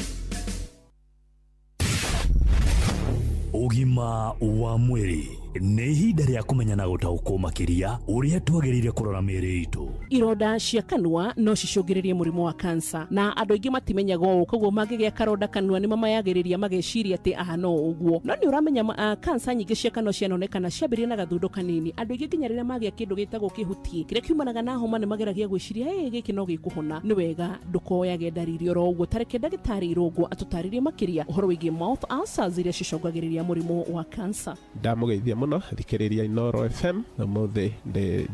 Ũgima wa mwĩrĩ nĩ ihinda rĩa kũmenya na gũtaũkwo makĩria ũrĩa twagĩrĩire kũrora mĩĩrĩ itũ. Ironda cia kanua no cicũngĩrĩrie mũrimũ wa kansa, na andũ aingĩ matimenyaga ũũ, koguo mangĩgĩa karonda kanua nĩ mamayagĩrĩria mageciria atĩ aha no ũguo. No nĩ ũramenya kansa nyingĩ cia kanua cianonekana ciambĩrĩria na gathundo kanini. Andũ aingĩ nginya rĩrĩa magĩa kĩndũ gĩtagwo kĩhuti kĩrĩa kiumanaga na homa nĩ mageragia gwĩciria ĩ gĩkĩ no gĩkũhona. Nĩ wega ndũkoyage ndariri oro ũguo, tareke ndagĩtarĩ Irũngũ atũtarĩrie makĩria ũhoro wĩgiĩ mouth ulcers iria cicũngagĩrĩria mũrimũ wa kansa. Ndamũgeithia mũno thikĩrĩria Inooro FM. Ũmũthĩ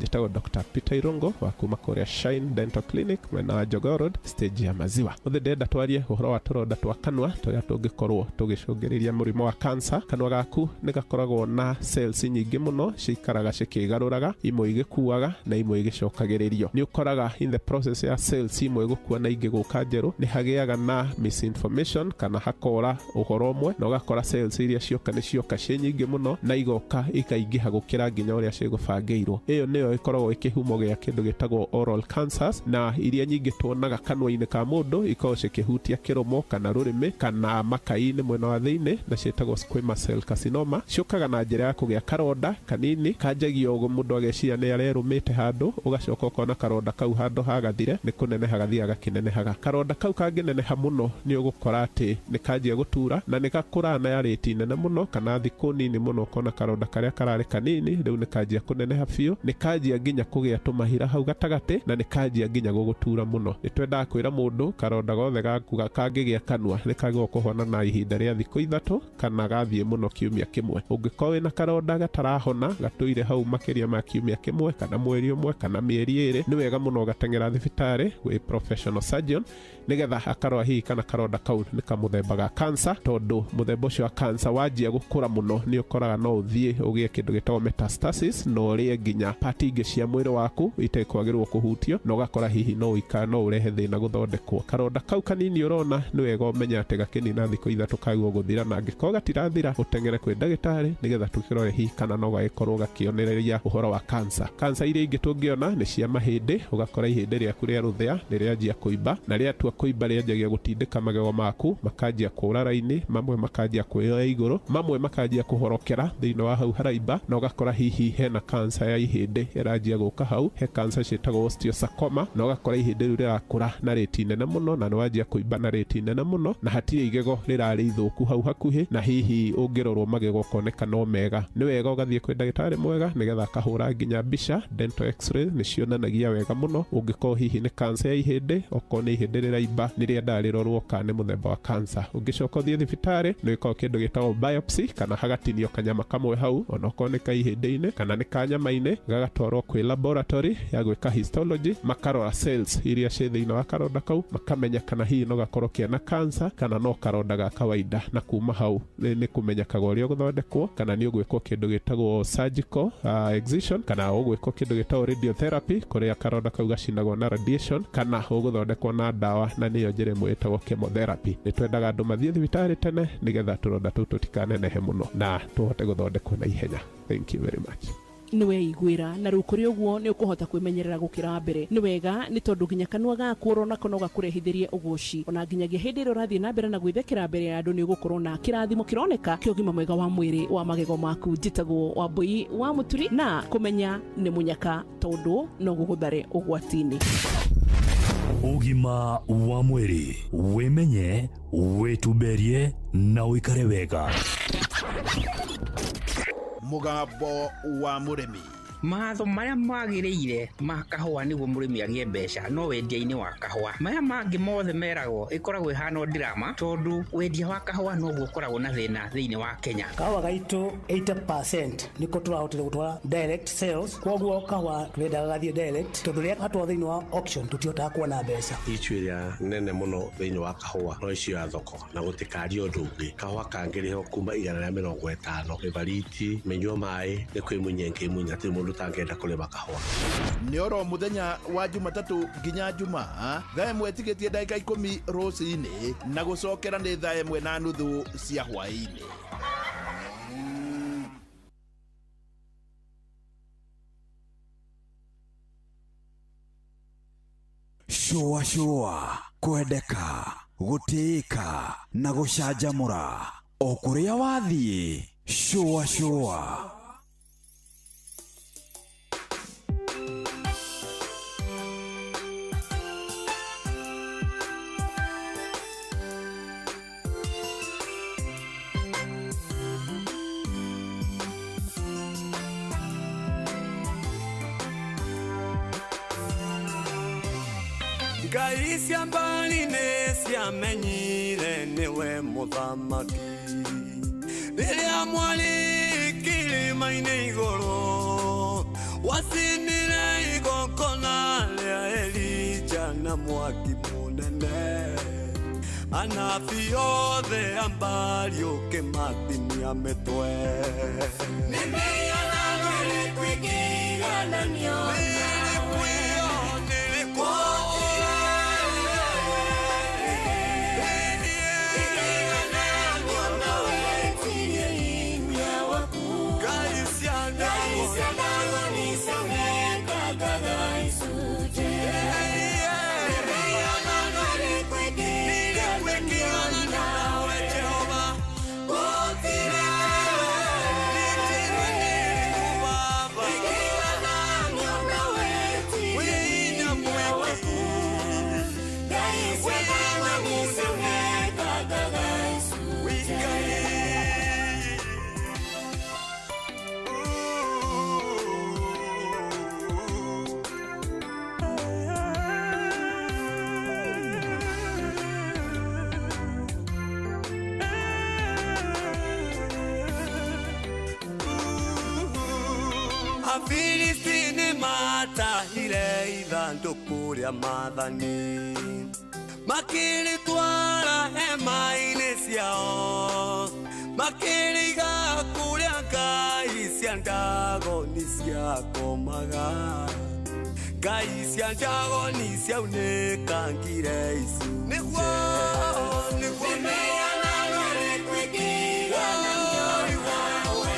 njĩtagwo Dr. Peter Irungu wa kuma kũrĩa Shine Dental Clinic mwena wa Jogoo Road stage ya maziwa. Ũmũthĩ ndĩrenda twarie ũhoro wa tũronda twa kanua tũrĩa tũngĩkorwo tũgĩcũngĩrĩria mũrimũ wa kansa. Kanua gaku nĩ gakoragwo na cells nyingĩ mũno cikaraga cikĩgarũraga, imwe igĩkuaga na imwe igĩcokagĩrĩrio. Nĩ ũkoraga in the process ya cells imwe gũkua na ingĩ gũka njerũ nĩ hagĩaga na misinformation kana hakora ũhoro ũmwe, na ũgakora cells iria cioka nĩ cioka ciĩ nyingĩ mũno na igoka ikaingĩha gũkĩra nginya ũrĩa cigũbangĩirwo. Ĩyo nĩyo ĩkoragwo ĩkĩhumo gĩa kĩndũ gĩtagwo oral cancers, na iria nyingĩ tuonaga kanua-inĩ ka mũndũ ikoragwo cikĩhutia kĩromo kana rũrĩmĩ kana makai-inĩ mwena wa thĩinĩ, na ciĩtagwo squamous cell carcinoma. Ciũkaga na njĩra ya kũgĩa karonda kanini kanjagia ũguo mũndũ ageciria nĩ arerũmĩte handũ, ũgacoka ũkona karonda kau handũ hagathire nĩ kũneneha gathiaga gakĩnenehaga. Karonda kau kangĩneneha mũno nĩ ũgũkora atĩ nĩ kanjia gũtura na nĩ gakũraga na rĩti nene mũno kana thikũ nini mũno, ũkona karonda karĩa kararĩ kanini rĩu nĩ kanjia kũneneha biũ, nĩ kanjia nginya kũgĩa tũmahira hau gatagatĩ na nĩ kanjia nginya gũgũtura mũno. Nĩ twendaga kwĩra mũndũ karonda gothe gaku kangĩgĩa kanua nĩ kagĩrĩirwo kũhona na ihinda rĩa thikũ 3 kana gathiĩ mũno kiumia kĩmwe. Ũngĩkorwo wĩna karonda gatarahona gatũire hau makĩria ma kiumia kĩmwe kana mweri ũmwe kana mĩeri 2, nĩ wega mũno ũgateng'era thibitarĩ gwĩ professional surgeon nĩgetha akarora hihi kana karonda kau nĩ kamũthemba ga kansa, tondũ mũthemba ũcio wa kansa wanjia gũkũra mũno nĩ ũkoraga no ũthiĩ ũgĩe kĩndũ gĩtagwo metastasis na ũrĩe nginya pati ingĩ cia mwĩrĩ waku itekwagĩrĩrwo kũhutio, na ũgakora hihi no ũrehe thĩna gũthondekwo. Karonda kau kanini ũrona nĩ wega ũmenye atĩ gakĩnina thikũ 3 kagĩrĩirwo gũthira, na angĩkorwo gatirathira ũteng'ere kwĩ ndagĩtarĩ nĩgetha tũkĩrore hihi kana no gagĩkorwo gakĩonereria ũhoro wa kansa. Kansa iria ingĩ tũngĩona nĩ cia mahĩndĩ, ũgakora ihĩndĩ rĩaku rĩa rũthĩa nĩ rĩanjia kũimba, na rĩatua kũimba rĩanjagia gũtindĩka magego maku makanjia kũra raini, mamwe makanjia kwĩoya igũrũ, mamwe makanjia kũhorokera thĩinĩ wa hau haraimba, na ũgakora hihi hena kansa ya ihĩndĩ ĩranjia gũka hau. He kansa ciĩtagwo osteosarcoma, na ũgakora ihĩndĩ rĩu rĩrakũra na rĩti nene mũno na nĩwanjia kũimba na rĩti nene mũno na hatirĩ igego rĩrarĩ ithũku hau hakuhĩ, na hihi ũngĩrorwo magego ũkoneka no mega. Nĩ wega ũgathiĩ kwĩ ndagĩtarĩ mwega nĩgetha akahũra nginya mbica dental x-ray, nĩ cionanagia wega mũno ũngĩkorwo hihi nĩ kansa ya ihĩndĩ, okorwo nĩ ihĩndĩ rĩraimba nĩ rĩendaga rĩrorwo kana nĩ mũthemba wa kansa. Ũngĩcoka ũthiĩ thibitarĩ nĩ wĩkagwo kĩndũ gĩtagwo biopsy, kana hagatinio kanyama kamwe hau onokorwo nĩ ka ihĩndĩ-inĩ kana nĩ ka nyama-inĩ, gagatwarwo kwĩ laboratory ya gwĩka histology, makarora cells iria ciĩ thĩinĩ wa karonda kau, makamenya kana hihi no gakorwo kena kansa kana no karonda ga kawaida, na kuma hau nĩ kũmenyekaga ũrĩa ũgũthondekwo, kana nĩ ũgwĩkwo kĩndũ gĩtagwo surgical excision, kana ũgwĩkwo kĩndũ gĩtagwo radiotherapy kũrĩa karonda kau gacinagwo na radiation, kana ũgũthondekwo na ndawa na nĩyo njĩra ĩmwe ĩtagwo chemotherapy. Nĩ twendaga andũ mathiĩ thibitarĩ tene nĩgetha tũronda tũu tũtikanenehe mũno na tũhote gũthondekwo na ihenya. Thank you very much. Nĩ weiguĩra na rĩu kũrĩ ũguo nĩ ũkũhota kwĩmenyerera gũkĩra mbere. Nĩ wega nĩ tondũ nginya kanua gaku ũronako no gakũrehithĩrie ũgũci, ona nginyagia hĩndĩ ĩrĩa ũrathiĩ na mbere na gwĩthekera mbere ya andũ nĩ ũgũkorwo na kĩrathimo kĩroneka kĩa ũgima mwega wa mwĩrĩ wa magego maku. Njĩtagwo Wambui wa Mũturi, na kũmenya nĩ mũnyaka tondũ no gũgũthare ũgwati-inĩ. Ũgima wa mwĩrĩ, wĩmenye, wĩtumberie na ũikare wega. Mũgambo wa mũrĩmi. Matho marĩa magĩrĩire ma kahũa nĩguo mũrĩmi agĩe mbeca no wendia-inĩ wa kahũa. Maya mangĩ mothe meragwo ĩkoragwo ĩhana drama tondũ wendia wa kahũa noguo ũkoragwo na thĩna thĩinĩ wa Kenya. Kahũa gaitũ 80% nĩko tũrahotire gũtwara direct sales, koguo kahũa tũrendaga gathiĩ direct tondũ rĩrĩa gatwarwo thĩinĩ wa auction tũtihotaga kuona mbeca. Issue ĩrĩa nene mũno thĩinĩ wa kahũa no issue ya thoko na gũtikaria ũndũ ũngĩ. Kahũa kangĩrĩhwo kuma 150 ĩbariti mĩnyua maĩ nĩ kwĩmunya ngĩmunya hatirĩ mũndũ Mũndũ ũtangĩenda kũrĩma kahũa. Nĩ oro mũthenya wa Jumatatũ nginya Jumaa thaa 1 tigĩtie ndagĩka 10 rũcinĩ na gũcokera nĩ thaa 1:30 cia hwaĩ-inĩ. Shũa shũa, kwendeka, gũtĩĩka na gũcanjamũra o kũrĩa wathiĩ. Shũa shũa. Ngai cia mbari nĩ ciamenyire nĩwe mũthamaki rĩrĩa mwarĩ kĩrĩma-inĩ igũrũ wacinire igongona rĩa Elija na mwaki mũnene anabii othe a mbari ũkĩmatinia mĩtwe. Nĩ mĩhianano ĩrĩkũ ĩngĩigananio nawe? Afilisti matahire ithandũkũ rĩa maathani makĩrĩtwara hema-inĩ ciao makĩrĩiga kũrĩa ngai cia Ndagoni ciakomaga. Ngai cia Ndagoni ciaunĩkangire icunjĩ. Nĩguo nĩguo mĩhianano ĩrĩkũ ĩngĩigananio nawe?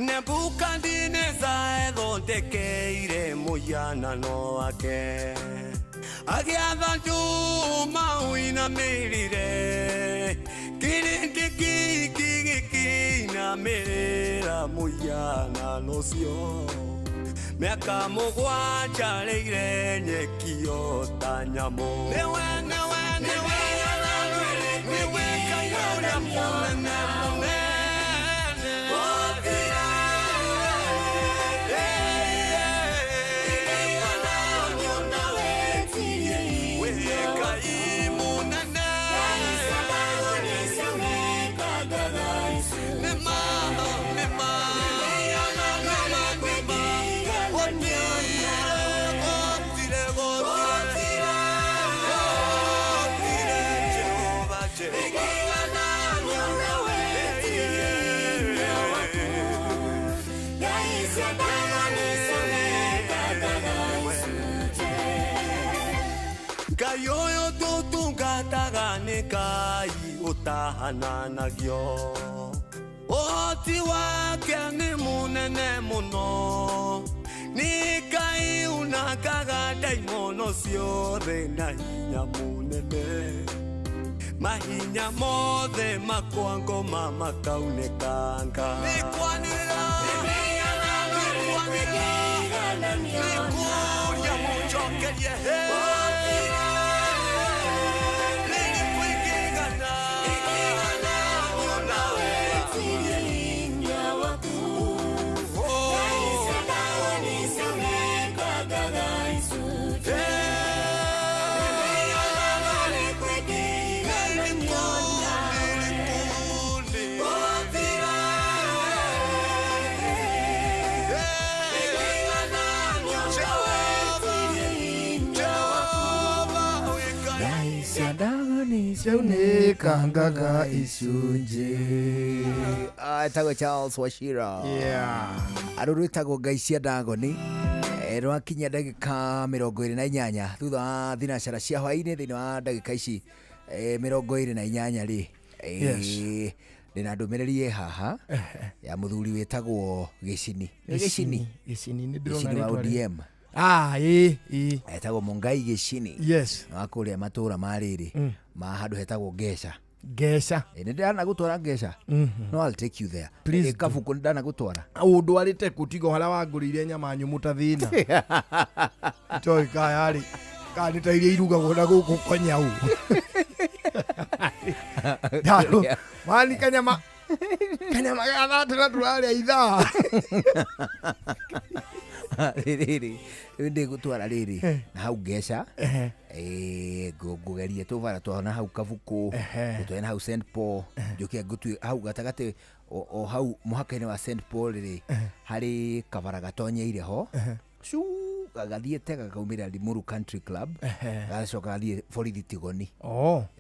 Nebukadineza ethondekeire mũhianano wake agĩatha njũma ũinamĩrĩre kĩrĩndĩ kĩingĩ gĩkĩinamĩrĩra mũhianano ũcio mĩaka 7 rĩire nyeki o ta nyamũ. Nĩwe nĩwe nĩwe nĩwe Ngai ũrĩa mũnene mũnene. Ngai ũyũ tũtungataga nĩ Ngai ũtahananagio ũhoti wake nĩ mũnene mũno Nĩ Ngai unangaga ndaimono ciothe na hinya mũnene. Mahinya mothe makwa ngoma makaunĩkanga. Nĩkwanĩrĩra, nĩkwanĩrĩra, nĩkũria mũnjokerie hĩ. Ciaunĩkangaga icunjĩ. Etagwo Charles Wachira. Arũ rwĩtagwo Ngai cia Ndagoni. Rwakinyia ndagĩka 28 thutha wa thinacara cia hwaĩ-inĩ thĩinĩ wa ndagĩka ici 28 rĩ. Yes. Ndĩna ndũmĩrĩri ĩ haha ya mũthuri wĩtagwo Gĩcini. Nĩ Gĩcini. Gĩcini nĩ ndĩrona Gĩcini wa rĩtwa rĩu. ODM. Ah, ĩ ĩ. Etagwo Mũngai Gĩcini. Yes. Na wa kũrĩa matũra ma rĩrĩ ma handũ hetagwo Ngeca. Ngeca. Nĩ ndanagũtwara Ngeca. No, I'll take you there. Please Kabuku nĩ ndanagũtwara. Ũndwarĩte kũ tiga harĩa wangũrĩire nyama nyũmũ ta thĩna. Itoĩ kaya rĩ kana nĩ ta iria irugagwo na gũkũ konyau. Mani kanyama kanyama ga thate na tũrarĩa ithaa. Rĩrĩ rĩu ndĩgũtwara rĩrĩ na hau Ngeca. Ngũgerie tũbara twa na hau Kabuku, ngũtware na hau St Paul, njũke ngũtue hau gatagatĩ o hau mũhaka-inĩ wa St Paul rĩ harĩ kabara gatonyeire ho cu gathiĩte gakaumĩra Limuru Country Club, gagacoka gathiĩ borithi Tigoni.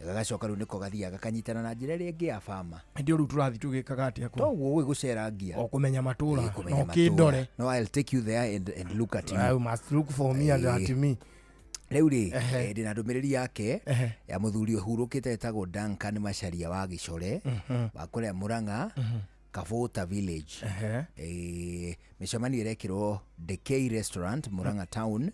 Gagacoka rĩu nĩko gathiaga gakanyitana na njĩra ĩrĩa ĩngĩ ya bama. Hĩndĩ ĩyo rĩu tũrathiĩ tũgĩkaga atĩa kũu? Toguo gwĩgũcerangia. O kũmenya matũra. Ĩ, kũmenya No matũra. kĩndore. No, I'll take you there and look at you. You must look for me and at me. Rĩu rĩ ndĩna ndũmĩrĩri yake ya mũthuri ũhurũkĩte etagwo Duncan Macharia wa Gĩcore wa kũrĩa Murang'a Kabuta Village. Mĩcemanio ĩrekĩrwo Decay Restaurant Murang'a Town.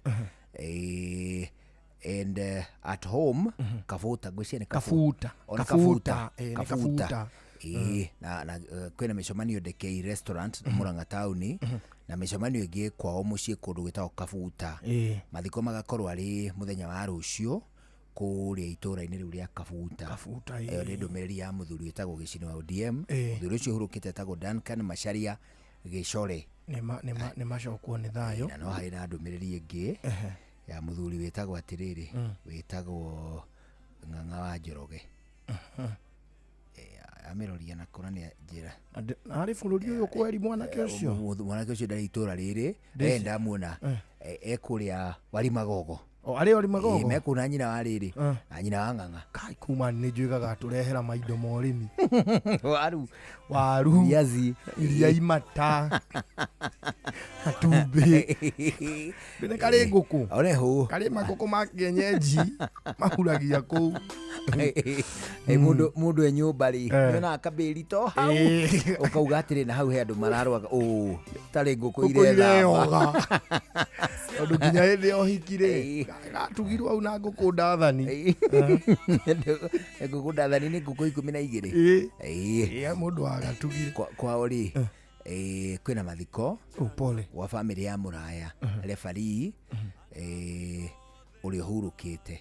And at home Kabuta ngwĩciria nĩ Kabuta. Ona Kabuta. Kabuta. Nĩ Kabuta. Kabuta. Na kwĩna mĩcemanio Decay Restaurant Murang'a Town na mĩcemanio ĩngĩ kwao mũciĩ kũndũ gwĩtagwo Kabuta. Mathiko magakorwo arĩ mũthenya wa rũciũ kũrĩa itũra-inĩ rĩu rĩa Kabuta. Kabuta, Ĩyo nĩ ndũmĩrĩri ya mũthuri wĩtagwo Gĩcini wa ODM. Mũthuri ũcio ũhurũkĩte etagwo Duncan Macharia Gĩcore. Nĩ macokwo nĩ thayũ. Na no harĩ na ndũmĩrĩri ĩngĩ ya mũthuri wĩtagwo atĩrĩrĩ wĩtagwo Ng'ang'a wa Njoroge. Amĩroria na kũra nĩ njĩra. Arĩ bũrũri ũyũ kweri mwanake ũcio? Mwanake ũcio ndarĩ itũra rĩrĩ. Ndamuona. Ekũrĩa Warimagogo. O arĩ Warimagogo? Mekũu na nyina wa rĩrĩ na nyina wa Ng'ang'a. Kai kuma nĩ njuĩkaga tũrehera maindo ma ũrĩmi. Waru. Waru. Viazi. Iria imata. Matumbĩ. Ndĩne karĩ ngũkũ. One hũ. Karĩ makũkũ ma kienyeji mahuragia kũu. Mũndũ e nyũmba rĩ nĩonaga kabĩri to hau ũkauga atĩrĩ na hau he andũ mararwaga ũ tarĩ ngũkũ Ngũkũ irethamba. ireyoga. Tondũ nginya hĩndĩ ya ũhiki rĩ gatugirwo hau na ngũkũ ndathani. Ngũkũ ndathani nĩ ngũkũ 12. Ĩ mũndũ wagatugire. Kwao rĩ kwĩna mathiko pole wa bamĩrĩ ya Mũraya refarii ũrĩa ũhurũkĩte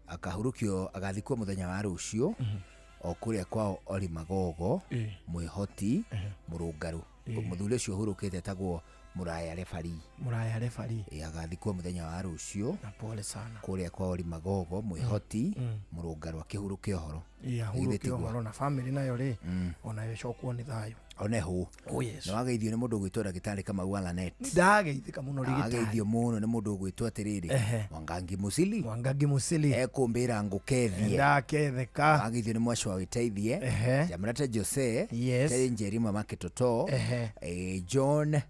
akahurũkio agathikwo mũthenya wa rũciũ o kũrĩa kwao Orimagogo Mwĩhoti Mũrũngarũ. Mũthuri ũcio ũhurũkĩte etagwo Mũraya refarii. Mũraya refarii. Agathikwo mũthenya wa rũciũ na pole sana kũrĩa kwa Orimagogo Mwĩhoti Mũrũngarũ akĩhurũke ũhoro. Ahurũke ũhoro na bamĩrĩ nayo rĩ onayo ĩcokwo nĩ thayũ. One hũ. Oh, yes. Na wageithio nĩ mũndũ ũgwĩtwo ndagĩtarĩ Kamau wa Lanet. Ndageithĩka mũno rĩgĩtarĩ. Ageithio mũno nĩ mũndũ ũgwĩtwo atĩrĩrĩ Mwangangi Musili. Mwangangi Musili. Ekũmbĩra ngũkethie. Ndaketheka. Wageithio nĩ Mwacu wa Wĩteithie. Jamrata Jose. Yes. Terry Njeri Mama Kitoto. John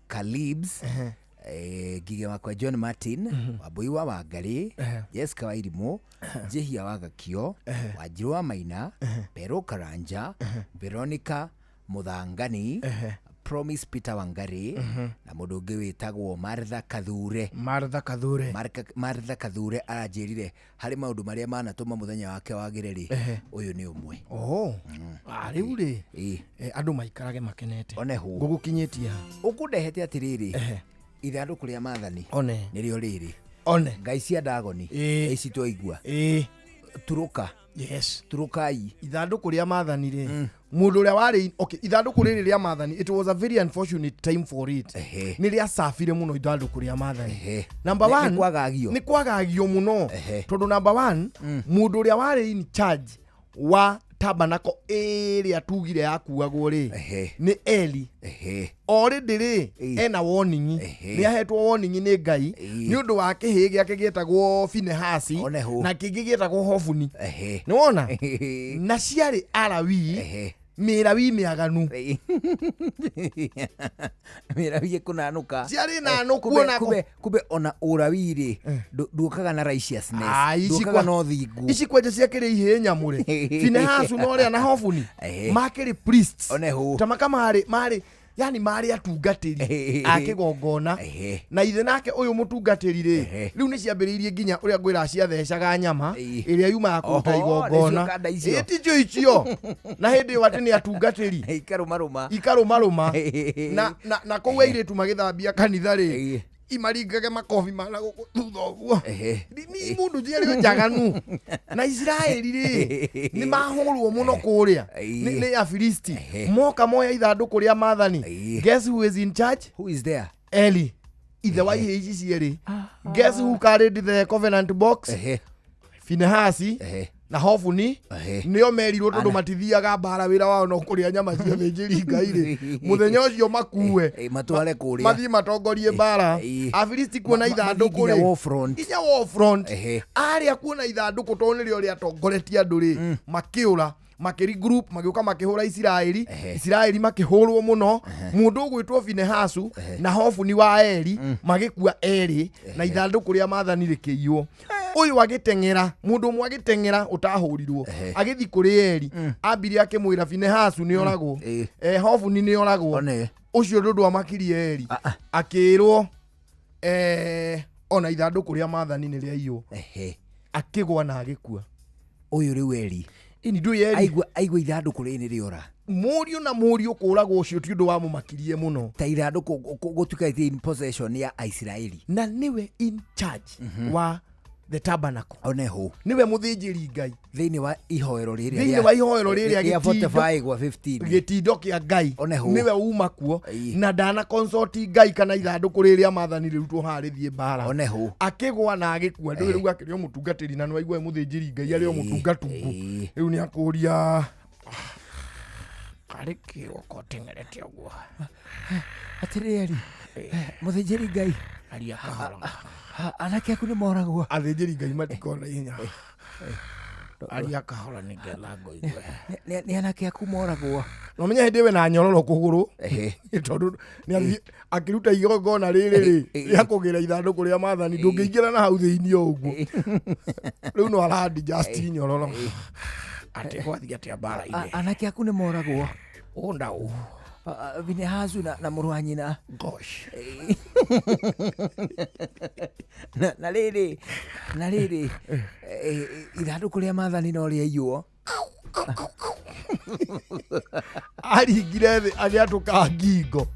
Kalibs. Ngige wakwa John Martin. Wambui wa Wangari. Jessica Wairimũ. Njihia wa Gakio. Wanjiru wa Maina. Pero Karanja. Veronica Muthangani. Promise Peter Wangari na mũndũ ũngĩ wĩtagwo Martha Kathure. Martha Kathure. Martha Kathure aranjĩrire harĩ maũndũ marĩa manatũma mũthenya wake wagĩre rĩ, ũyũ nĩ ũmwe. Oho. Rĩu rĩ, andũ maikarage makenete. Oneho. Ngũgũkinyĩtie ha? Ũkũndehete atĩrĩrĩ, ithandũkũ rĩa maathani One. nĩrĩo rĩrĩ. One. Ngai cia Dagoni ici twaigua. Turuka. Yes. Turukai. Ithandũkũ rĩa maathani rĩ, mũndũ ũrĩa warĩ, okay, ithandũkũ rĩrĩ rĩa maathani, it was a very unfortunate time for it. Nĩ rĩacabire mũno ithandũkũ rĩa maathani. Number one, Nĩ kwagagio. Nĩ kwagagio mũno. Tondũ number one, mũndũ ũrĩa warĩ in charge wa tabernacle ĩrĩa tugire yakuagwo rĩ, nĩ Eli. Already rĩ, ena warning. Nĩ ahetwo warning nĩ Ngai nĩ ũndũ wa kĩhĩĩ gĩake gĩetagwo Finehasi na kĩngĩ gĩetagwo Hofuni. Nĩ wona? Na ciarĩ Alawii, mĩrawi mĩaganu. Mĩrawi ĩkũnanũka. Ciarĩ nanũku ona kumbe ona ũrawi rĩ, nduũkaga na righteousness, nduũkaga na ũthingu. Ici kwanja ciakĩrĩ ihĩĩ nyamũre. Finehasu na ũrĩa na Hofuni makĩrĩ priests. Ta maka marĩ yani marĩ atungatĩri a kĩgongona. Na ithe nake ũyũ mũtungatĩri rĩ, rĩu nĩ ciambĩrĩirie nginya ũrĩa ngwĩra ciathecaga nyama ĩrĩa yumaga kũruta igongona. Nĩcio Ĩ ticio icio. Na hĩndĩ ĩyo atĩ nĩ atungatĩri. Ikarũmarũma. Ikarũmarũma. Na kũu airĩtu magĩthambia kanitha rĩ, imaringage makobi mana gũkũ thutha ũguo. Nĩ mũndũ ciarĩ njaganu. Na Isiraeli rĩ, nĩ mahũrwo mũno kũrĩa nĩ Afilisti. Moka moya ithandũkũ rĩa maathani. Guess who is in charge? Who is there? Eli. Ithe wa ihĩĩ ici cierĩ. Guess who carried the covenant box? Finehasi na Hofuni nĩo merirwo tondũ matithiaga mbara, wĩra wao no kũrĩa nyama cia thĩnjĩri Ngai rĩ, mũthenya ũcio makue matware kũrĩa mathiĩ matongorie mbara. Afilisti kuona ithandũkũ rĩ, nginya war front arĩa kuona ithandũkũ tondũ nĩrĩo rĩatongoretie andũ rĩ, makĩũra, makĩri group, magĩũka makĩhũra Isiraeli. Isiraeli makĩhũrwo mũno. Mũndũ ũgwĩtwo Finehasu na Hofuni wa Eli magĩkua erĩ, na ithandũkũ rĩa maathani rĩkĩiywo. Ũyũ agĩteng'era, mũndũ ũmwe agĩteng'era ũtahũrirwo, agĩthiĩ kũrĩ Eli, ambire akĩmwĩra Finehasu nĩ oragwo, Hofuni nĩ oragwo. Ũcio ũndũ ndwamakirie Eli, akĩrwo ona ithandũkũ rĩa maathani nĩ rĩaiywo. Akĩgwa na agĩkua. Ũyũ rĩu Eli ini ndũ Eli aigua ithandũkũ rĩrĩ nĩ rĩora. Mũriũ na mũriũ kũragwo ũcio ti ũndũ wamũmakirie mũno. Ta ithandũkũ gũtuĩka in possession ya Aisiraeli. Na nĩwe in charge wa the tabernacle. Oneho. Nĩwe mũthĩnjĩri Ngai. Thĩinĩ wa ihoero rĩrĩa. Thĩinĩ wa ihoero rĩrĩa gĩa 45/15. Gĩtindo kĩa Ngai. Oneho. Nĩwe uma kuo. Na ndana consult Ngai kana ithandũkũ rĩrĩa maathani rĩrutwo haha rĩthiĩ mbara. Oneho. Akĩgwa na agĩkua. Ndũĩ rĩu akĩrĩ o mũtungatĩri na nĩwaigua mũthĩnjĩri Ngai arĩ o mũtungatungu. Rĩu nĩ akũria karĩ kĩ ũka ũteng'erete ũguo? Atĩrĩrĩ, mũthĩnjĩri Ngai. Aria kahora. Anake aku nĩ moragwo. Athĩnjĩri Ngai matikona ihenya. Aria kahora nĩgetha ngũigue. Nĩ anake aku moragwo. No menya hĩndĩ ĩwe na nyororo kũgũrũ. Tondũ nĩ akĩruta igongona rĩrĩ rĩ, rĩa kũgĩra ithandũkũ rĩa maathani, ndũngĩingĩra na hau thĩinĩ o ũguo. Rĩu no arandi just nyororo. Atĩ gwathiĩ atĩa mbara-inĩ? Anake aku nĩ moragwo. Ũũ na ũũ. Finehasu na mũrũ wa nyina. Gosh. Na rĩrĩ, ithandũkũ rĩa maathani no rĩaiywo. Aringire thĩ agĩatũka ngingo.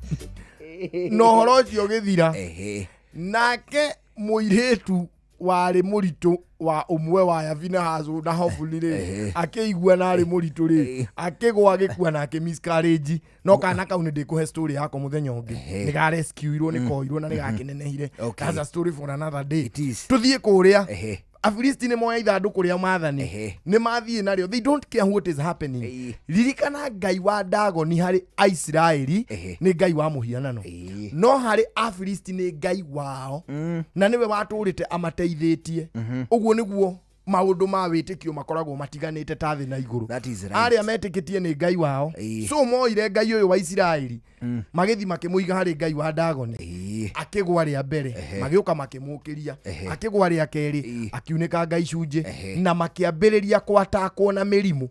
Na ũhoro ũcio ũgĩthira. Nake mũirĩtu warĩ mũritũ wa ũmwe wa ya Finehasu na Hofuni rĩ, akĩigua na arĩ mũritũ rĩ, akĩgwa agĩkua na akĩ miscarriage. No kana kau nĩ ndĩkũhe story yako mũthenya ũngĩ. Nĩ ga rescue-irwo, nĩ koirwo na nĩ gakĩnenehire. That's a story for another day. Tũthiĩ kũrĩa. Afilisti nĩ moya ithandũkũ rĩa maathani, nĩ mathiĩ narĩo. They don't care what is happening. Ririkana Ngai wa Dagoni harĩ Aisiraeli nĩ Ngai wa mũhianano, no harĩ Afilisti nĩ Ngai wao, na nĩwe watũrĩte amateithĩtie. Ũguo nĩguo maũndũ ma wĩtĩkio makoragwo matiganĩte ta thĩ na igũrũ. Arĩa metĩkĩtie nĩ Ngai wao, so moire Ngai ũyũ wa Isiraeli magĩthiĩ makĩmũiga harĩ Ngai wa Dagoni. Akĩgwa rĩa mbere, magĩũka makĩmũkĩria, akĩgwa rĩa kerĩ, akiunĩkanga icunjĩ, na makĩambĩrĩria kwatakwo na mĩrimũ.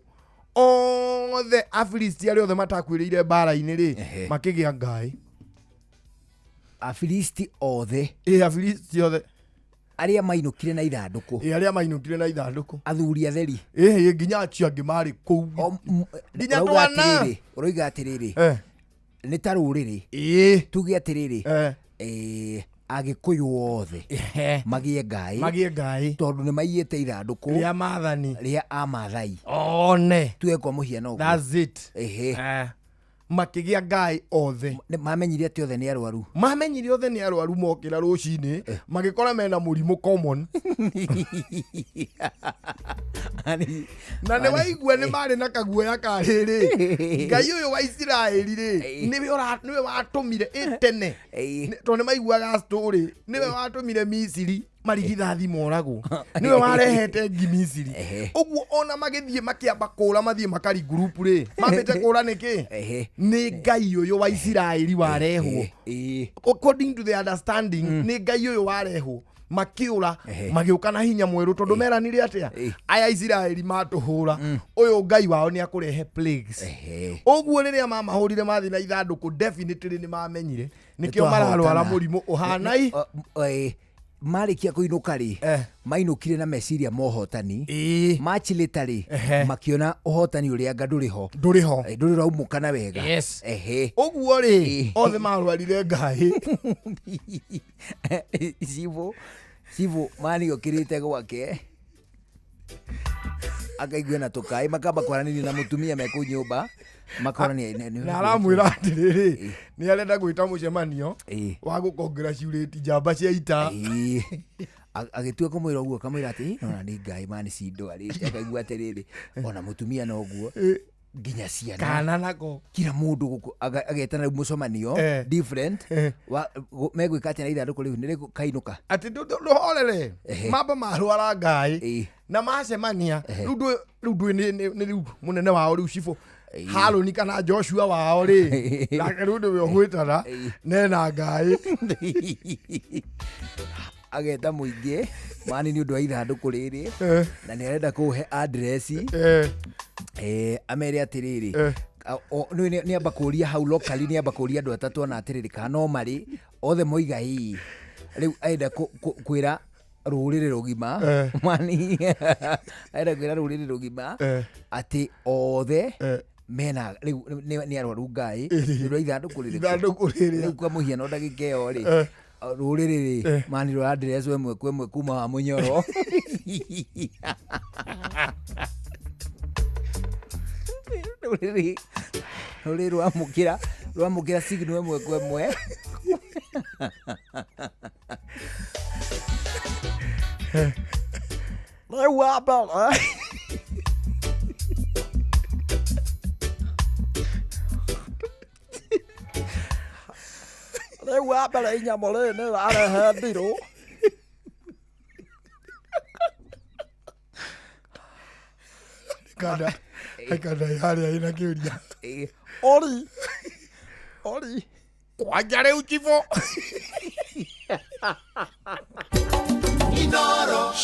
Othe Afilisti arĩa othe matakuĩrĩire mbara-inĩ rĩ, makĩgĩa ngai. Afilisti othe. Ĩ, Afilisti othe arĩa mainũkire na ithandũkũ. Ĩ, arĩa mainũkire na ithandũkũ. Athuri atheri. Ĩ, nginya acio angĩ marĩ kũu, nginya Ũrauga twana. atĩrĩrĩ, ũroiga atĩrĩrĩ, nĩ ta rũrĩrĩ, tuge atĩrĩrĩ, Agĩkũyũ othe magĩe ngai, magĩe ngai, tondũ nĩ maiyĩte ithandũkũ rĩa maathani rĩa amathai one. Tuge kwa mũhiano ũguo. That's it. Ehe. Makĩgĩa ngai othe. Mamenyire atĩ othe nĩ arwaru. Mamenyire othe nĩ arwaru. Mokĩra rũcinĩ magĩkora mena mũrimũ common, na nĩ waigua nĩ marĩ na kaguoya ka rĩrĩ, Ngai ũyũ wa Isiraeli rĩ, nĩwe nĩwe watũmire ĩ tene. Tondũ nĩ maiguaga story, nĩwe watũmire Misiri marigithathi moragwo, nĩwe warehete ngi Misiri. Ũguo ona magĩthiĩ makĩamba kũra, mathiĩ makari group rĩ, mambĩte kũra nĩkĩ? Nĩ Ngai ũyũ wa Isiraeli warehwo. According to the understanding, nĩ Ngai ũyũ warehwo. Makĩũra, magĩũka na hinya mwerũ, tondũ meranire atĩa? Aya Isiraeli matũhũra, ũyũ Ngai wao nĩ akũrehe plagues. Ũguo rĩrĩa mamahũrire mathiĩ na ithandũkũ, definitely nĩ mamenyire nĩkĩo mararwara mũrimũ ũhanai. Marĩkia kũinũka rĩ, mainũkire na meciria ma ũhotani. Machilĩta rĩ, makĩona ũhotani ũrĩa anga ndũrĩ ho. Ndũrĩ ho. Ndũrĩ ũraumũkana wega. Yes. Ehe. Ũguo rĩ, othe marwarire ngai. Cibũ, cibũ mani okĩrĩte gwake akaigua na tũkaĩ, makamba kwaranĩria na mũtumia me kũu nyũmba, makorania. Na aramwĩra atĩrĩrĩ, nĩ arenda gwĩta mũcemanio wa gũcongratulate njamba cia ita. Agĩtua kũmwĩra ũguo, akamwĩra atĩ nona nĩ ngai mani cindwarĩte. Akaigua atĩrĩrĩ, ona mũtumia noguo, nginya ciana, kana nako, kila mũndũ gũkũ agetana rĩu mũcemanio different megwĩka atĩa na ithandũkũ rĩu nĩ rĩkainũka. Atĩ ndũhorere, mamba marwara ngai na macemania rĩu rĩu ndũĩ nĩ rĩu mũnene wao rĩu cibũ Harũni kana Joshua wao rĩ, nake rĩu nĩwe ũgwĩtana nena ngai. Ageta mũingĩ mani nĩ ũndũ wa ithandũkũ rĩrĩ, na nĩ arenda kũhe address, amere atĩrĩrĩ, nĩ amba kũria hau locally, nĩ amba kũria andũ atatũ ana atĩrĩrĩ kana no marĩ othe moiga ĩĩ. Rĩu arenda kwĩra rũrĩrĩ rũgima, mani arenda kwĩra rũrĩrĩ rũgima atĩ othe mena rĩu nĩ arwaru ngai nĩ ũndũ wa ithandũkũ rĩrĩ. Ithandũkũ rĩrĩ. Rĩu kwa mũhiano ndagĩka ĩyo rĩ, rũrĩrĩ rĩ, mani rũrandĩrecwo ĩmwe kwa ĩmwe kuma wa mũnyoro. Rũrĩrĩ rwamũkĩra signal ĩmwe kwa ĩmwe. Rĩu wa mbere rĩu wa mbere inyamũ rĩrĩ nĩ rĩrarehe ndirũ. Kanda kanda harĩa ĩna kĩũria. Ori ori kwanja rĩu chibũ.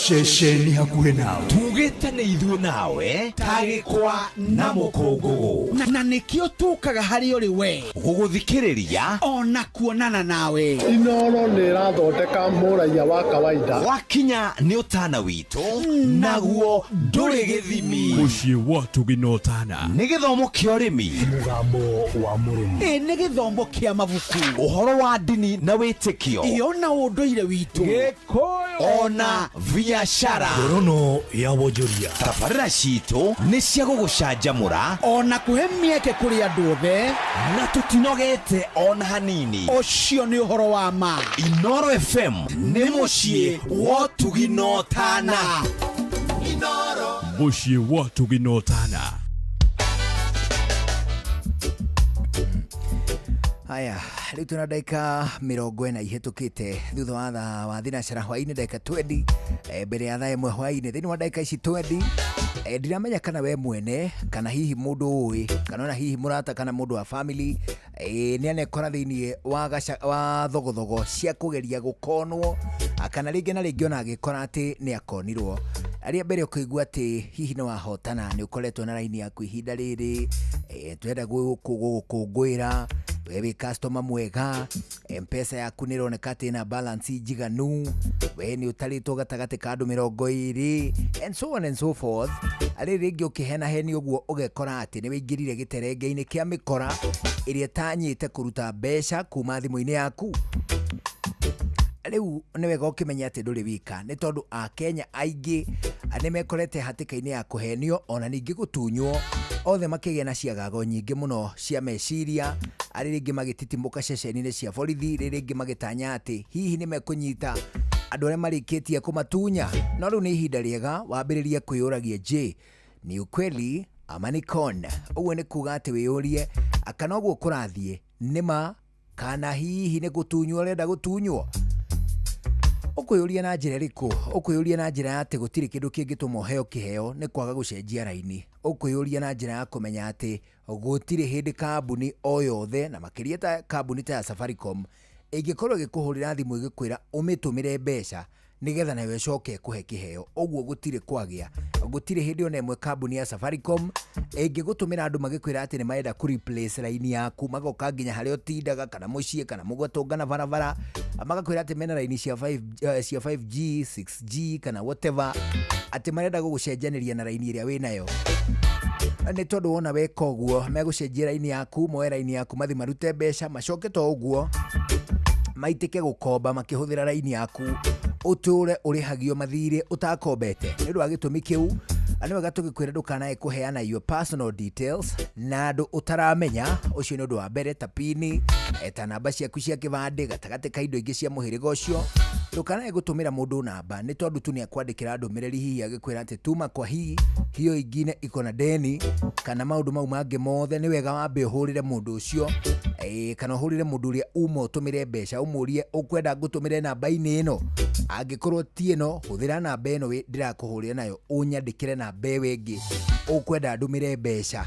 Ceceni hakuhĩ nawe, tugĩte nĩ ithuĩ nawe tagĩkwa na mũkũngũgũ, na nĩkĩo tũkaga harĩ ũrĩ we gũgũthikĩrĩria ona kuonana nawe. Inoro nĩ ĩrathondeka mũraiya wa kawaida. Wakinya nĩ ũtana witũ, naguo ndũrĩ gĩthimi. Mũciĩ wa Tugi na ũtana nĩ gĩthomo kĩa ũrĩmi, mũgambo wa mũrĩmi, ĩ nĩ gĩthomo kĩa mabuku, ũhoro wa ndini na wĩtĩkio, ĩ ona ũndũire witũ, Gĩkũyũ ona biashara. Ngorono ya wonjoria. Tabarĩra citũ nĩ cia gũgũcanjamũra ona kũhe mĩeke kũrĩ andũ othe, na tũtinogete ona hanini. Ũcio nĩ ũhoro wa ma. Inoro FM nĩ mũciĩ wa ũtugi na ũtana. Mũciĩ wa ũtugi na ũtana. Haya, rĩu twĩna ndagĩka 40 ihĩtũkĩte thutha wa thaa wa thinacara hwaĩ-inĩ, ndagĩka 20 mbere ya thaa 1 hwaĩ-inĩ. Thĩinĩ wa ndagĩka ici 20, ndiramenya kana we mwene kana hihi mũndũ ũĩ kana ona hihi mũrata kana mũndũ wa family nĩ anekora thĩinĩ wa thogothogo cia kũgeria gũkonwo, kana rĩngĩ na rĩngĩ ona agĩkora atĩ nĩ akonirwo. Arĩa mbere ũkũigua atĩ hihi nĩ wahotana, nĩ ũkoretwo na raini yaku ihinda rĩrĩ, twenda gũgũkũngũĩra, we wĩ customer mwega, M-Pesa yaku nĩ ĩroneka atĩ ĩna balance njiganu, we nĩ ũtarĩtwo gatagatĩ ka andũ 20 and so on and so forth. Arĩ rĩngĩ ũkĩhenaheni ũguo ũgekora atĩ nĩ wĩingĩrire gĩterenge-inĩ kĩa mĩkora ĩrĩa ĩtanyĩte kũruta mbeca kuma thimũ-inĩ yaku. Rĩu nĩ wega ũkĩmenya atĩ ndũrĩ wika, nĩ tondũ Akenya aingĩ nĩ mekorete hatĩka-inĩ ya kũhenio ona ningĩ gũtunywo, othe makĩgĩa na ciagago nyingĩ mũno cia meciria, arĩ rĩngĩ magĩtitimũka ceceni-inĩ cia borithi, rĩ rĩngĩ magĩtanya atĩ hihi nĩ mekũnyita andũ arĩa marĩkĩtie kũmatunya. No rĩu nĩ ihinda rĩega wambĩrĩrie kwĩyũragia, je, ni ukweli ama ni con? Ũguo nĩ kuga atĩ wĩyũrie kana ũguo kũrathiĩ nĩ ma kana hihi nĩ gũtunywo ũrenda gũtunywo. Ũkwĩyũria na njĩra ĩrĩkũ? Ũkwĩyũria na njĩra ya atĩ gũtirĩ kĩndũ kĩngĩtũma ũheo kĩheo nĩ kwaga gũcenjia raini. Ũkwĩyũria na njĩra ya kũmenya atĩ gũtirĩ hĩndĩ kambuni o yothe, na makĩria ta kambuni ta ya Safaricom, ĩngĩkorwo ĩgĩkũhũrĩra thimũ ĩgĩkwĩra ũmĩtũmĩre mbeca nĩgetha nayo ĩcoke ĩkũhe kĩheo. Ũguo gũtirĩ kwagĩa, gũtirĩ hĩndĩ ona ĩmwe kambuni ya Safaricom ĩngĩgũtũmĩra andũ magĩkwĩra atĩ nĩ marenda kũ replace raini yaku, magoka nginya harĩa ũtindaga kana mũciĩ kana mũgatũngana barabara, magakwĩra atĩ mena raini cia 5G, 6G kana whatever, atĩ marenda gũgũcenjanĩria na raini ĩrĩa wĩnayo. Nĩ tondũ wona weka ũguo megũcenjia raini yaku, moe raini yaku mathi marute mbeca, macoke to ũguo maitĩke gũkomba makĩhũthĩra raini yaku, ũtũre ũrĩhagio mathirĩ ũtakombete. Nĩ ũndũ wa gĩtũmi kĩu nĩ wega tũgĩkwĩra ndũkanae kũheana your personal details na andũ ũtaramenya. Ũcio nĩ ũndũ wa mbere, ta pini, ta namba ciaku cia kĩbandĩ, gatagatĩ ka indo ingĩ cia mũhĩrĩga ũcio. Ndũkanae gũtũmĩra mũndũ namba nĩ tondũ tu nĩ akwandĩkĩra ndũmĩrĩri hihi agĩkwĩra atĩ tuma kwa hii hiyo ingine iko na deni kana maũndũ mau mangĩ mothe. Nĩ wega wambe ũhũrĩre mũndũ ũcio, kana ũhũrĩre mũndũ ũrĩa uma ũtũmĩre mbeca, ũmũrie ũkwenda ngũtũmĩre namba-inĩ ĩno, angĩkorwo ti ĩno hũthĩra namba ĩno ndĩrakũhũrĩra nayo, ũnyandĩkĩre namba ĩyo ĩngĩ ũkwenda ndũmĩre mbeca.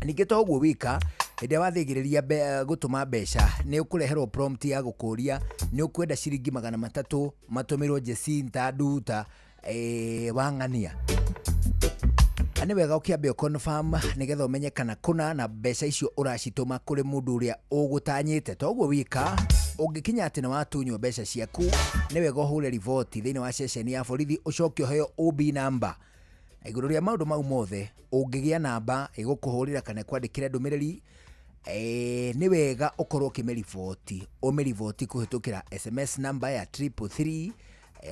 Ningĩ to ũguo wika, hĩndĩ ĩrĩa wathĩgĩrĩria gũtũma mbeca nĩ ũkũreherwo prompt ya gũkũria nĩ ũkwenda ciringi 300 matũmĩrwo Jacinta Nduta wang'ania. Nĩ wega ũkĩambe ũconfirm nĩgetha ũmenye kana kũna na mbeca icio ũracitũma kũrĩ mũndũ ũrĩa ũgũtanyĩte. To ũguo wika, ũngĩkinya atĩ nĩ watunywo mbeca ciaku, nĩ wega ũhũre riboti thĩinĩ wa ceceni ya borithi, ũcoke ũheo OB number. Igũrũ rĩa maũndũ mau mothe, ũngĩgĩa namba ĩgũkũhũrĩra kana ĩkwandĩkĩre ndũmĩrĩri, nĩ wega ũkorwo ũkĩmĩriboti, ũmĩriboti kũhĩtũkĩra SMS namba ya 333,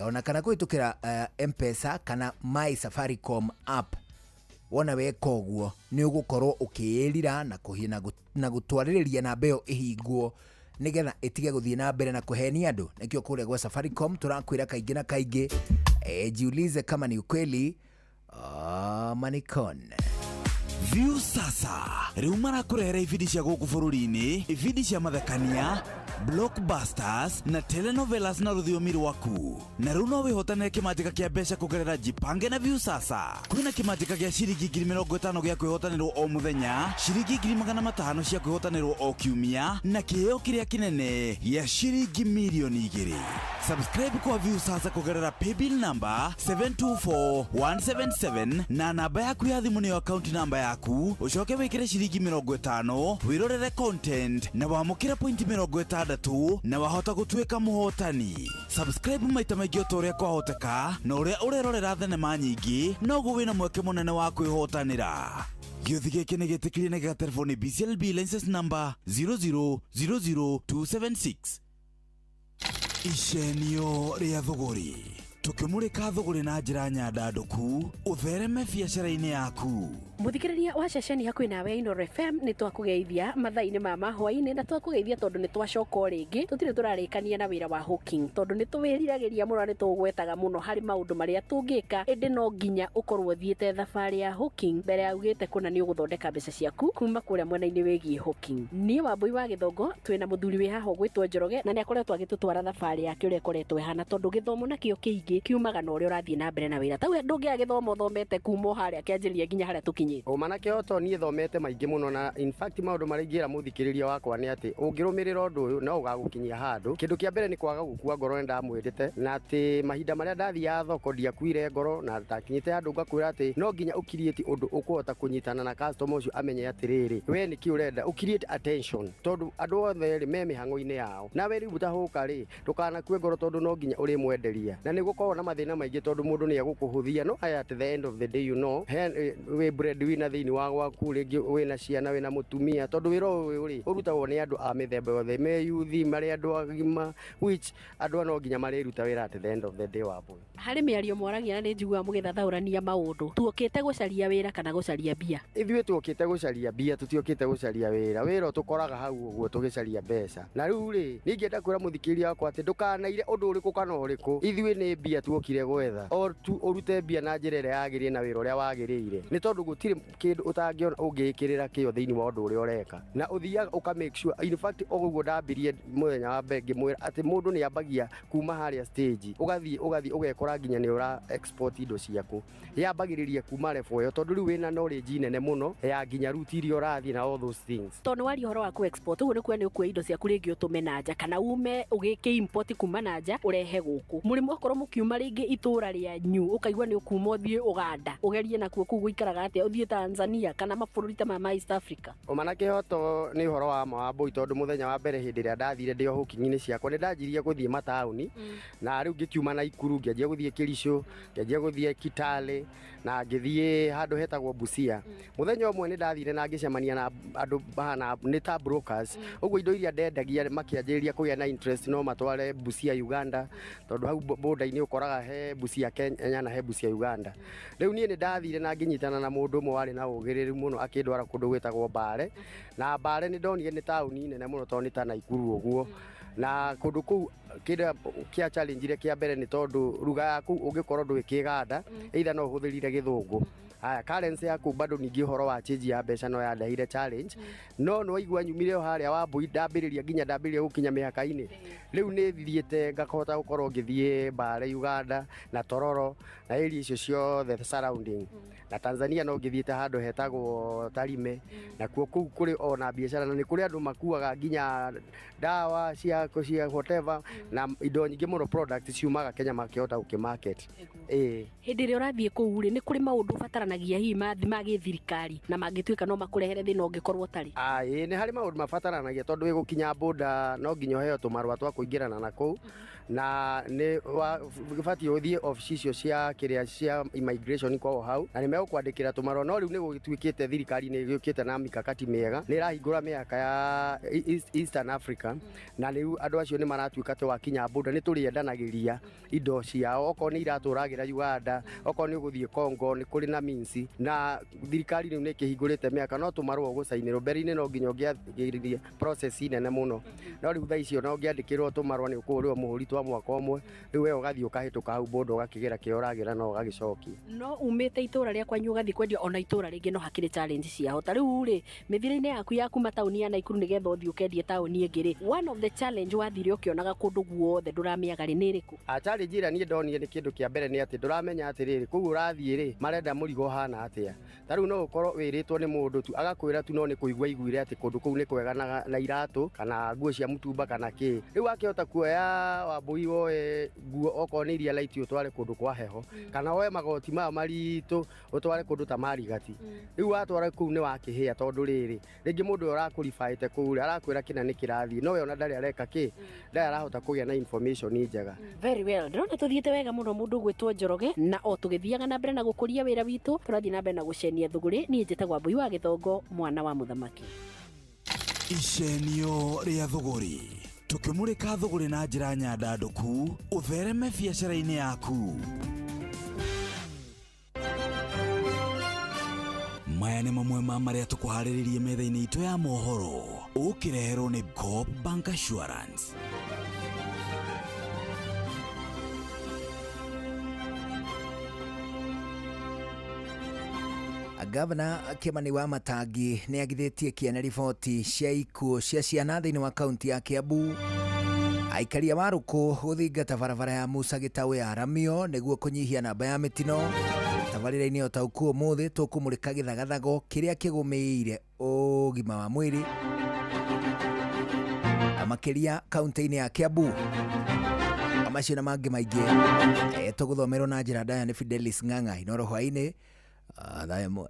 ona kana kũhĩtũkĩra M-Pesa kana My Safaricom app. Wona weka ũguo nĩ ũgũkorwo ũkĩĩrira na gũtwarĩrĩria namba ĩyo ĩhingwo nĩgetha ĩtige gũthiĩ na mbere na kũhenia andũ. Nĩkĩo kũrĩa gwa Safaricom tũrakwĩra kaingĩ na kaingĩ, jiulize kama ni ukweli ama ni con. View sasa rĩu marakũrehera ibindi cia gũkũ bũrũri-inĩ, ibindi cia mathekania, blockbusters na telenovelas na rũthiomi rwaku. Na rĩu no wĩhotanĩre kĩmanjĩka kĩa mbeca kũgerera Jipange na View sasa. Kwĩna kĩmanjĩka gĩa ciringi 50,000 gĩa kwĩhotanĩrwo o mũthenya, ciringi 500,000 cia kwĩhotanĩrwo o kiumia, na kĩheo kĩrĩa kĩnene gĩa ciringi 2,000,000. Subscribe kwa View sasa kũgerera paybill number 724177 na namba yaku ya thimũ nĩyo account number yaku, ũcoke wĩkĩre ciringi 50 wĩrorere content na wamũkĩre pointi 60 na wahota gũtuĩka mũhotani. Subscribe maita maingĩ o ta ũrĩa kwahoteka, na ũrĩa ũrerorera thenema nyingĩ noguo wĩna mweke mũnene wa kwĩhotanĩra. Gĩũthi gĩkĩ nĩ gĩtĩkĩrie na gĩgaterefoni BCLB license number 0000276. Icenio rĩa thũgũrĩ, tũkĩmũrĩka thũgũrĩ na njĩra nyandandũku, ũthereme biacara-inĩ yaku. Mũthikĩrĩria wa ceceni hakuhĩ nawe Inooro FM, nĩ twakũgeithia mathaa-inĩ ma mahwaĩ-inĩ, na twakũgeithia tondũ nĩ twacoka o rĩngĩ. Tũtirĩ tũrarĩkania na wĩra wa hawking tondũ nĩ tũwĩriragĩria mũno, nĩ tũgwetaga mũno harĩ maũndũ marĩa tũngĩka, ĩndĩ no nginya ũkorwo ũthiĩte thabarĩ ya hawking mbere ya ugĩte kũna nĩ ũgũthondeka mbeca ciaku kuma kũrĩa mwena-inĩ wĩgiĩ hawking. Niĩ Wambui wa Gĩthongo twĩna mũthuri wĩ haha ũgwĩtwo Njoroge, na nĩ akoretwo agĩtũtwara thabarĩ yake ũrĩa ĩkoretwo ĩhana, tondũ gĩthomo nakĩo kĩingĩ kiumaga na ũrĩa ũrathiĩ na mbere na wĩra. Tau ndũngĩaga gĩthomo ũthomete kuma o harĩa kĩanjĩrĩria nginya harĩa tũkinyĩte. ũkinyĩte? Ũma na kĩhoto niĩ thomete maingĩ mũno, na in fact maũndũ marĩa ingĩra mũthikĩrĩria wakwa nĩ atĩ ũngĩrũmĩrĩra ũndũ ũyũ no ũgagũkinyia handũ. Kĩndũ kĩa mbere nĩ kwaga gũkua ngoro, nĩ ndamwĩrĩte na atĩ mahinda marĩa ndathiaga thoko ndiakuire ngoro, na ndakinyĩte handũ ngakwĩra atĩ no nginya ũkiriĩti ũndũ ũkũhota kũnyitana na customer ũcio amenye atĩrĩrĩ we nĩkĩ ũrenda, ũkiriĩte attention, tondũ andũ othe rĩ me mĩhang'o-inĩ yao, nawe rĩu ũtahũka rĩ ndũkanakue ngoro, tondũ no nginya ũrĩmwenderia, na nĩ gũkoragwo na mathĩna maingĩ tondũ mũndũ nĩ egũkũhũthia, no at the end of the day he wĩ breadwinner thĩinĩ wa gwaku, rĩngĩ wĩna ciana, wĩna mũtumia, tondũ wĩra ũyũ rĩ ũrutagwo nĩ andũ a mĩthemba yothe, me yuthi, marĩ andũ agima, which andũ aya no nginya marĩruta wĩra at the end of the day wa mbũi. Harĩ mĩario mwaragia na nĩ njiguaga mũgĩthathaũrania maũndũ, tuokĩte gũcaria wĩra kana gũcaria mbia? Ithuĩ tuokĩte gũcaria mbia, tũtiokĩte gũcaria wĩra. Wĩra ũtũkoraga hau ũguo tũgĩcaria mbeca. Na rĩu rĩ niĩ ingĩenda kwĩra mũthikĩrĩria wakwa atĩ ndũkanaire ũndũ ũrĩkũ kana ũrĩkũ, ithuĩ nĩ mbia tuokire gwetha, o tu ũrute mbia na njĩra ĩrĩa yagĩrĩire na wĩra ũrĩa wagĩrĩire, nĩ tondũ gũtirĩ kĩndũ ũtangĩona ũngĩĩkĩrĩra kĩo thĩinĩ wa ũndũ ũrĩa ũreka, na ũthiaga ũka make sure. In fact o ũguo ndambirie mũthenya wa mbere ngĩmwĩra atĩ mũndũ nĩ ambagia kuma harĩa stage, ũgathiĩ ũgathiĩ ũgekora nginya nĩ ũra export indo ciaku. Yambagĩrĩria kuma level ĩyo, tondũ rĩu wĩna knowledge nene mũno ya nginya route iria ũrathiĩ na all those things. Tondũ nĩ waria ũhoro wa ku export, ũguo nĩ kuga nĩ ũkuoya indo ciaku rĩngĩ ũtũme na nja, kana ume ũgĩke import kuma na nja ũrehe gũkũ mũrĩmũ, okorwo mũkiuma rĩngĩ itũra rĩanyu ũkaigua nĩ ũkuma ũthiĩ Ũganda ũgerie nakuo kũu gũikaraga atĩa, ũthiĩ Tanzania kana mabũrũri ta maya ma East Africa? Ũma na kĩhoto nĩ ũhoro wa ma wa mbũi, tondũ mũthenya wa mbere hĩndĩ ĩrĩa ndathire ndĩ o hooking-inĩ ciakwa, nĩ ndanjirie gũthiĩ mataũni, na rĩu ngĩkiuma Naikuru ngĩanjia gũthiĩ Kericho, ngĩanjia gũthiĩ Kitale, na ngĩthiĩ handũ hetagwo Busia. Mũthenya ũmwe nĩ ndathire na ngĩcemania na andũ mahana nĩ ta brokers ũguo, indo iria ndendagia makĩanjĩrĩria kũgĩa na interest no matware Busia Uganda, tondũ hau border-inĩ ũkoraga he Busia Kenya na he Busia Uganda. Rĩu niĩ nĩ ndathire na ngĩnyitana na mũndũ ũmwe warĩ na ũgĩrĩru mũno, akĩndwara kũndũ gwĩtagwo Mbale, na Mbale nĩ ndonire nĩ taũni nene mũno, tondũ nĩ ta Naikuru ũguo. Na kũndũ kũu kĩrĩa kĩa challenge iria kĩa mbere nĩ tondũ ruga yaku ũngĩkorwo ndũĩ Kĩganda, either no ũhũthĩrire Gĩthũngũ. Haya, currency yaku bado ningĩ ũhoro wa change ya mbeca no yandeheire challenge, no nĩ waigua nyumire o harĩa wa mbũi ndambĩrĩria nginya ndambĩrĩria gũkinya mĩhaka-inĩ. Rĩu nĩ thiĩte ngakũhota gũkorwo ngĩthiĩ Mbale Uganda na Tororo na area icio ciothe surrounding, na Tanzania no ngĩthiĩte handũ hetagwo Tarime, nakuo kũu kũrĩ ona biacara, na nĩ kũrĩ andũ makuaga nginya ndawa cia whatever na indo nyingĩ mũno, product ciumaga Kenya makĩhota gũkĩ-market, ĩĩ. Hĩndĩ ĩrĩa ũrathiĩ kũu rĩ, nĩ kũrĩ maũndũ ũbataranagia hihi ma gĩthirikari na mangĩtuĩka no makũrehere thĩna ũngĩkorwo ũtarĩ? Ĩĩ, nĩ harĩ maũndũ mabataranagia, tondũ wĩ gũkinya boda no nginya ũheo tũmarũa twa kũingĩrana na kũu, na nĩ batiĩ ũthiĩ obici icio cia kĩrĩa cia immigration kwao hau, na nĩ megũkwandĩkĩra tũmarũa. No rĩu nĩ gũgĩtuĩkĩte thirikari nĩ ĩgĩũkĩte na mikakati mĩega, nĩ ĩrahingũra mĩhaka ya Eastern Africa, na rĩu andũ acio nĩ maratuĩka atĩ wakinya boda nĩ tũrĩendanagĩria indo ciao, okorwo nĩ iratũ ũragĩra Uganda, okorwo nĩ ũgũthiĩ Congo, nĩ kũrĩ na means, na thirikari rĩu nĩ ĩkĩhingũrĩte mĩhaka, no tũmarũa ũgũcainĩrwo. Mbere-inĩ no nginya ũngĩagĩrĩrie process nene mũno, no rĩu thaa icio no ũngĩandĩkĩrwo tũmarũa nĩ ũkũhũrĩrwo mũhũri twa mwaka ũmwe, rĩu we ũgathiĩ ũkahĩtũka hau boda ũgakĩgĩra kĩrĩa ũragĩra no ũgagĩcokia. No umĩte itũra rĩa kwanyu ũgathiĩ kwendia ona itũra rĩngĩ no hakĩrĩ challenge ciao. Ta rĩu rĩ, mĩthiĩre-inĩ yaku ya kuma taũni ya Naikuru nĩgetha ũthiĩ ũkendie taũni ĩngĩ rĩ, one of the challenge wathire ũkĩonaga kũndũ guothe ndũramĩaga rĩ, nĩ ĩrĩkũ? A challenge ĩrĩa niĩ ndonire nĩ kĩndũ kĩa mbere nĩ atĩ ndũramenya atĩrĩrĩ, kũu ũrathiĩ rĩ marenda mũrigo ũhana atĩa. Ta rĩu no ũkorwo wĩrĩtwo nĩ mũndũ tu agakwĩra tu, no nĩ kũigua aiguire atĩ kũndũ kũu nĩ kwega na iratũ kana nguo cia mũtumba kana kĩ. Rĩu akĩhota kuoya wambũi woe nguo okorwo nĩ iria light ũtware kũndũ kwa heho, kana woe magoti maya maritũ ũtware kũndũ ta Marigati. Rĩu watwara kũu nĩ wakĩhĩa, tondũ rĩrĩ rĩngĩ mũndũ ũyũ ũrakũribaĩte kũu rĩ arakwĩra kĩna nĩ kĩrathiĩ, no we ona ndarĩ areka kĩ, ndarĩ arahota kũgĩa na information njega. Very well, ndĩrona tũthiĩte wega mũno mũndũ ũgwĩtwo Njoroge, na o tũgĩthiaga na mbere na gũkũria wĩra witũ, tũrathiĩ na mbere na gũcenia thũgũrĩ. Niĩ njĩtagwo Mbui wa Gĩthongo, mwana wa mũthamaki. Icenio rĩa thũgũrĩ, tũkĩmũrĩka thũgũrĩ na njĩra nyandandũku ũthereme biacara-inĩ yaku. Maya nĩ mamwe ma marĩa tũkũharĩrĩrie metha-inĩ itũ ya mohoro, ũkĩreherwo nĩ Coop Bank Assurance. Gavana Kimani wa Matangi nĩ agithĩtie kĩene riboti cia ikuũ cia ciana thĩinĩ wa kaunti ya Kiambu. Aikari a Warũkũ gũthingata barabara ya Musa Gĩtaũ ya Ramio nĩguo kũnyihia namba ya mĩtino. Tabarĩra-inĩ o ta ũkuo ũmũthĩ tũkũmũrĩka gĩthagathago kĩrĩa kĩgũmĩire ũgima wa mwĩrĩ makĩria kaunti-inĩ ya Kiambu. Macio na mangĩ maingĩ tũgũthomerwo na njĩra ndaya nĩ Fidelis Ng'ang'a Inoro hwaĩ-inĩ thaa 1.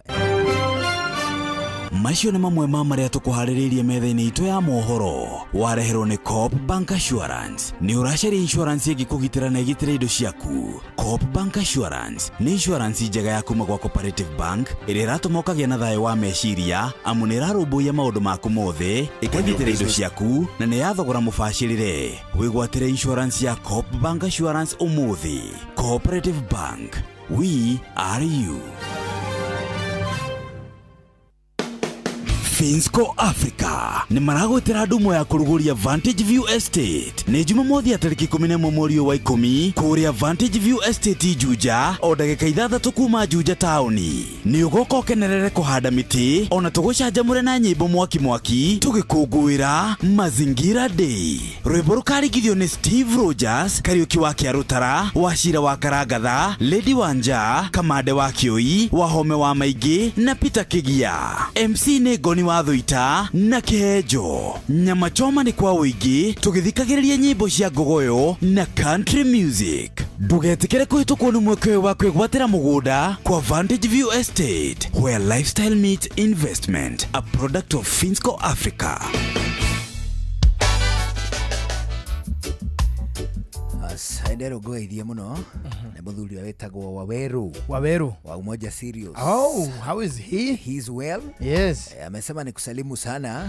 Macio nĩ mamwe ma marĩa tũkũharĩrĩirie metha-inĩ itũ ya mohoro. Wareherwo nĩ Coop Bank Assurance. Nĩ ũracaria insurance ĩngĩkũgitĩra na ĩgitĩre indo ciaku. Coop Bank Assurance nĩ insurance njega ya kuma gwa Cooperative Bank ĩrĩa ĩratũma ũkagĩa na thayũ wa meciria amu nĩ ĩrarũmbũiya maũndũ maku mothe, ĩkagitĩra indo ciaku na nĩ ya thogora mũbacĩrĩre. Wĩgwatĩre insurance ya Coop Bank Assurance ũmũthĩ. Cooperative Bank, we are you. Finsco Africa nĩ maragwĩtĩra ndumo ya kũrugũria Vantage View Estate nĩ Jumamothi ya tarĩki 11 mweri wa 10 kũrĩa Vantage View Estate Juja o ndagĩka 6 kuma Juja taũni. Nĩ ũgoka ũkenerere kũhanda mĩtĩ ona tũgũcanjamũre na nyĩmbo mwaki mwaki tũgĩkũngũĩra Mazingira Day. Rwĩmbo rũkarigithio nĩ Steve Rogers, Kariũki wa Kĩarũtara, Wachira wa Karangatha, Lady Wanja, Kamande wa Kĩũi, Wahome wa Maingĩ na Peter Kĩgia. MC nĩ Ngoni wa Thuita na Kĩhenjo. Nyama choma nĩ kwa ũingĩ tũgĩthikagĩrĩria nyĩmbo cia ngogoyo na country music. Ndũgetĩkĩre kũhĩtũkwo nĩ mweke ũyũ wa kwĩgwatĩra mũgũnda kwa Vantage View Estate, where lifestyle meets investment, a product of Finsco Africa. Ndero ngũgeithie mũno nĩ mũthuri ũrĩa wĩtagwo Waweru. Waweru wa Umoja Serious. Oh, how is he? He's well. Yes. Amesema ni kusalimu sana.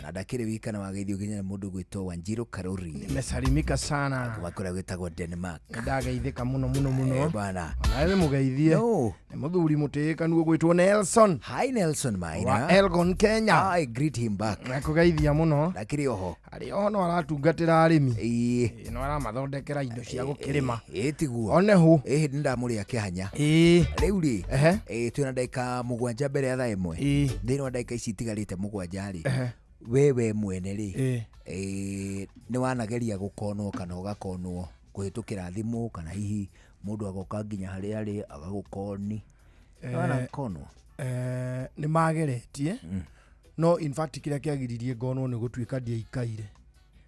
Na ndakĩrĩ wika na wageithio nginya nĩ mũndũ gwĩtwo Wanjiru Karuri. Nimesalimika sana. Kuma kũrĩa gwĩtagwo Denmark. Ndageithĩka mũno mũno mũno. Bwana. Onawe mũgeithie. No. Nĩ mũthuri mũtĩĩkanu ũgwĩtwo Nelson. Hi Nelson Maina. Wa Elgon Kenya. I greet him back. Nakũgeithia mũno. Ndakĩrĩ oho. Arĩ oho no aratungatĩra arĩmi. Ĩĩ. No aramathondekera indo cia gũkĩrĩma. Ĩĩ tiguo. One hu. Ĩĩ hĩndĩ ndamũrĩa kĩhanya. Ĩĩ. Rĩu rĩ. Twĩna ndagĩka 7 mbere ya thaa 1. Thĩinĩ wa ndagĩka ici itigarĩte 7 rĩ. Wewe mwene rĩ. Nĩ wanageria gũkonwo kana ũgakonwo kũhĩtũkĩra thimũ kana hihi mũndũ agoka nginya harĩa arĩ agagũkoni. Nĩ wanakonwo? Nĩ mageretie. No in fact kĩrĩa kĩagiririe ngonwo nĩ gũtuĩka ndiaikaire.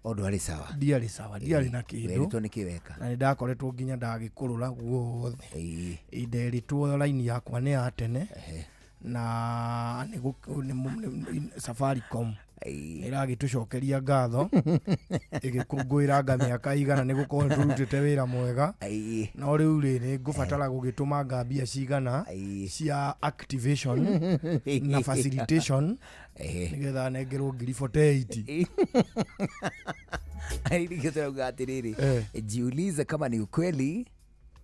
O ndwarĩ sawa. Ndiarĩ sawa, ndiarĩ na kĩndũ. Werĩtwo nĩ kĩ weka? Na nĩ ndakoretwo nginya ndagĩkũrũra guothe. Nderitwo raini yakwa nĩ ya tene. Na nĩ Safaricom ĩragĩtũcokeria ngatho ĩgĩkũngũĩranga mĩaka igana nĩ gũkorwo nĩtũrutĩte wĩra mwega. No rĩu rĩ nĩ ngũbatara gũgĩtũmanga mbia cigana cia activation na facilitation nĩgetha nengerwo ngiri 48. Nĩkĩo tũrauga atĩrĩrĩ, jiulize kama ni ukweli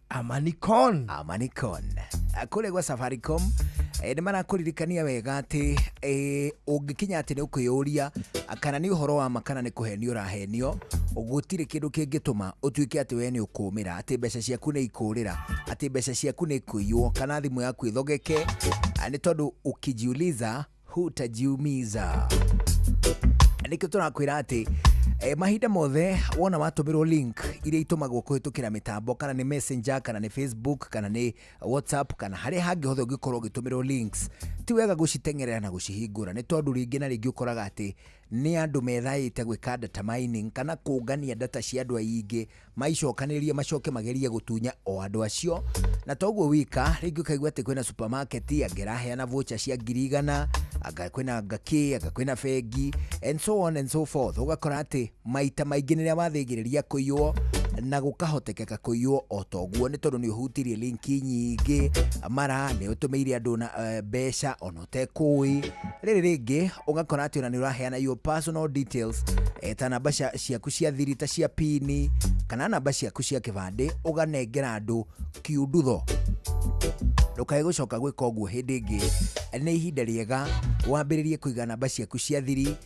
ama ni con. Ama ni con. Kũrĩa gwa Safaricom nĩ marakũririkania wega atĩ ũngĩkinya atĩ nĩ ũkwĩyũria kana nĩ ũhoro wa ma kana nĩ kũhenio ũrahenio, gũtirĩ kĩndũ kĩngĩtũma ũtuĩke atĩ we nĩ ũkũmĩra, atĩ mbeca ciaku nĩ ikũrĩra, atĩ mbeca ciaku nĩ ikũiywo kana thimũ yaku ĩthogeke, nĩ tondũ ukijiuliza hutajiumiza. Nĩkĩo tũrakwĩra atĩ mahinda mothe wona watũmĩrwo link iria itũmagwo kũhĩtũkĩra mĩtambo kana nĩ Messenger kana nĩ Facebook kana nĩ WhatsApp kana harĩa hangĩ hothe ũngĩkorwo ũgĩtũmĩrwo links, ti wega gũciteng'erera na gũcihingũra nĩ tondũ rĩngĩ na rĩngĩ ũkoraga atĩ nĩ andũ methaĩte gwĩka data mining kana kũngania data cia andũ aingĩ maicokanĩrĩrie macoke magerie gũtunya o andũ acio. Na toguo wika rĩngĩ ũkaigua atĩ kwĩna supermarket angĩ ĩraheana voucher cia 100,000, anga kwĩna ngakĩ, anga kwĩna bengi and so on and so forth. Ũgakora atĩ maita maingĩ nĩrĩa wathĩgĩrĩria kũiywo na gũkahotekeka kũiywo o toguo nĩ tondũ nĩ ũhutirie linki nyingĩ, mara nĩ ũtũmĩire andũ na mbeca ona ũtekũĩ. Rĩrĩ rĩngĩ ũgakora atĩ ona nĩ ũraheana your personal details ta namba ciaku cia thiri ta cia pini kana namba ciaku cia kĩbandĩ ũganengera andũ kiundutho. Ndũkae gũcoka gwĩka ũguo hĩndĩ ĩngĩ. Nĩ ihinda rĩega wambĩrĩrie kũiga namba ciaku cia thiri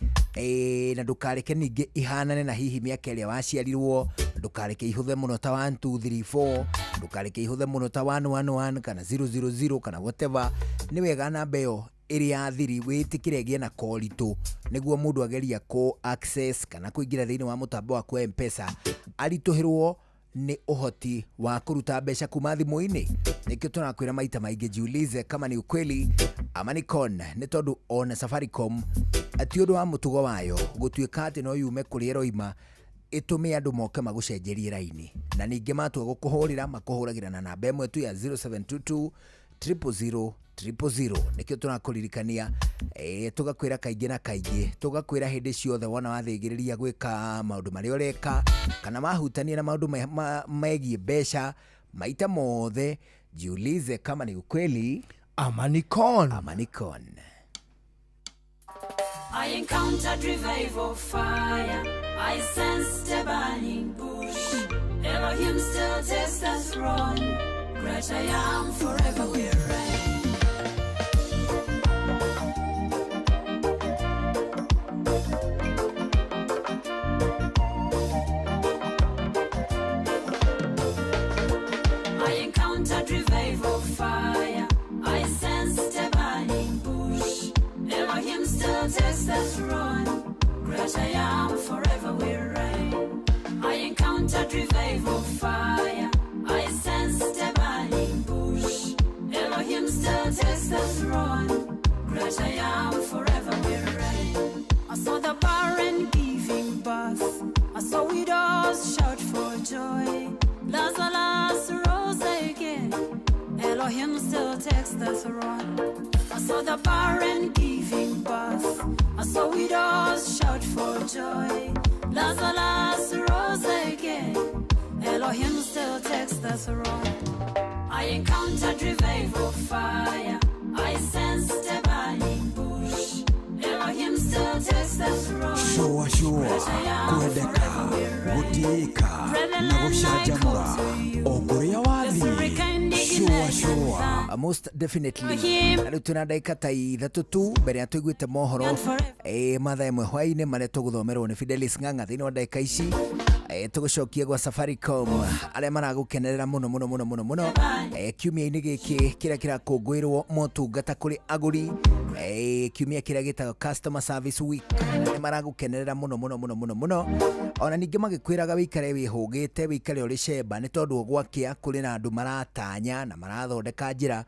na ndũkareke ningĩ ihanane na hihi mĩaka ĩrĩa waciarirwo, ndũkareke ihũthe mũno ta 1 2 3 4, ndũkareke ihũthe mũno ta 1 1 1 kana 0 0 0 kana whatever. Nĩ wega namba ĩyo ĩrĩ ya thiri wĩtĩkĩre ĩgĩe na koritũ nĩguo mũndũ ageria kũ access kana kũingĩra thĩinĩ wa mũtambo waku wa M-Pesa aritũhĩrwo Nĩ ũhoti wa kũruta mbeca kuma thimũ-inĩ. Nĩkĩo tũrakwĩra maita maingĩ, jiulize kama ni ukweli ama ni con. Nĩ tondũ ona Safaricom ti ũndũ wa mũtugo wayo gũtuĩka atĩ no yume kũrĩa ĩroima ĩtũme andũ moke magũcenjerie raini, na ningĩ matua gũkũhũrĩra makũhũragĩra na namba ĩmwe tu ya 0722 000 000. Nĩkĩo tũrakũririkania, tũgakwĩra kaingĩ na kaingĩ, tũgakwĩra hĩndĩ ciothe wona wathĩgĩrĩria gwĩka maũndũ marĩa ũreka kana mahutania na maũndũ megiĩ mbeca, maita mothe jiulize kama ni ukweli ama ni con. Ama ni con. I encountered revival fire. I sensed a burning bush. Elohim still takes the throne. Great I am, forever we reign. I encountered revival fire. I sensed a burning bush. Elohim still takes the throne. Great I am, forever we reign. I encountered revival fire. I sensed a burning bush. Elohim still takes the throne. Great I am, forever we reign. I saw the barren giving birth. I saw widows shout for joy. Lazarus rose again. Elohim still takes the throne. I saw the barren giving birth. I saw widows shout for joy. Lazarus rose again. Elohim still takes the throne. I encountered revival fire. I sensed a burning bush. Elohim still takes the throne. Shua shua, kwendeka, gũtĩĩka na gũcanjamũra o kũrĩa wathiĩ. Shua shua. Most definitely. Na rĩu twĩna ndagĩka ta ithatũ tu mbere ya tũiguĩte mohoro mathaa ĩmwe hwaĩ-inĩ marĩa tũgũthomerwo nĩ Fidelis Ng'ang'a. Thĩinĩ wa ndagĩka ici tũgũcokia gwa Safaricom arĩa maragũkenerera mũno mũno mũno mũno mũno kiumia-inĩ gĩkĩ kĩrĩa kĩrakũngũĩrwo motungata kũrĩ agũri, kiumia kĩrĩa gĩtagwo Customer Service Week. Nĩ maragũkenerera mũno mũno mũno mũno mũno, ona ningĩ magĩkwĩraga wĩikare wĩhũgĩte, wĩikare ũrĩ cemba, nĩ tondũ gwakĩa kũrĩ na andũ maratanya na marathondeka njĩra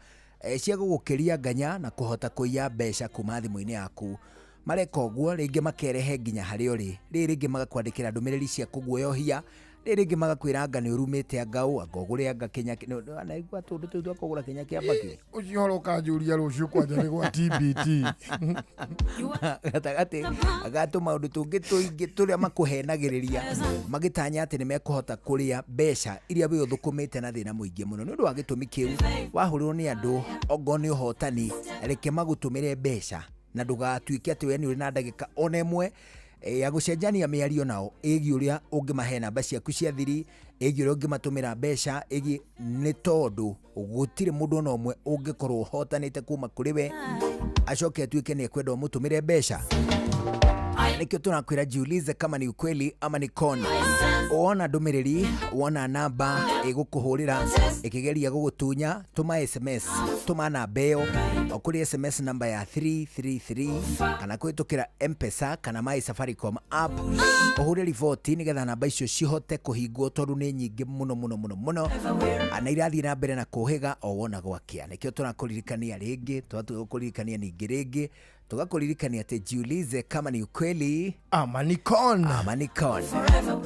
cia gũgũkĩria nganya na kũhota kũiya mbeca kuma thimũ-inĩ yaku. Mareka ũguo rĩngĩ makerehe nginya harĩa ũrĩ, rĩrĩ rĩngĩ magakwandĩkĩra ndũmĩrĩri cia kũguoyohia, rĩrĩ rĩngĩ magakwĩra anga nĩ ũrumĩte anga ũ, anga ũgũre anga kĩnya, naigua tũndũ tũu twa kũgũra kĩnya kĩa mbakĩ. Ũcio ũhoro ũkanjũria rũciũ kwanja nĩ gwa TBT. Gatagatĩ ga tũmaũndũ tũngĩ tũingĩ tũrĩa makũhenagĩrĩria magĩtanya atĩ nĩ mekũhota kũrĩa mbeca iria wĩ ũthũkũmĩte na thĩna mũingĩ mũno. Nĩ ũndũ wa gĩtũmi kĩu wahũrĩrwo nĩ andũ ongorwo nĩ ũhotani, reke magũtũmĩre mbeca na ndũgatuĩke atĩ we nĩ ũrĩ na ndagĩka ona ĩmwe ya gũcenjania mĩario nao ĩgiĩ ũrĩa ũngĩmahe namba ciaku cia thiri, ĩgiĩ ũrĩa ũngĩmatũmĩra mbeca, ĩgiĩ nĩ tondũ gũtirĩ mũndũ ona ũmwe ũngĩkorwo ũhotanĩte kuma kũrĩ we acoke atuĩke nĩ ekwenda ũmũtũmĩre mbeca. Nĩkĩo tũrakwĩra jiulize kama ni ukweli ama ni con. Wona ndũmĩrĩri, wona namba ĩgũkũhũrĩra ĩkĩgeria gũgũtunya, tũma SMS, tũma namba ĩyo o kũrĩ SMS namba ya 333 kana kũhĩtũkĩra M-Pesa kana my Safaricom app, ũhũre riboti nĩgetha namba icio cihote kũhingwo tondũ nĩ nyingĩ mũno mũno mũno mũno na irathiĩ na mbere na kũhĩga o wona gwakĩa. Nĩkĩo tũrakũririkania rĩngĩ, tũgatua gũkũririkania ningĩ rĩngĩ, tũgakũririkania atĩ jiulize kama ni ukweli ama ni con. Ama ni con.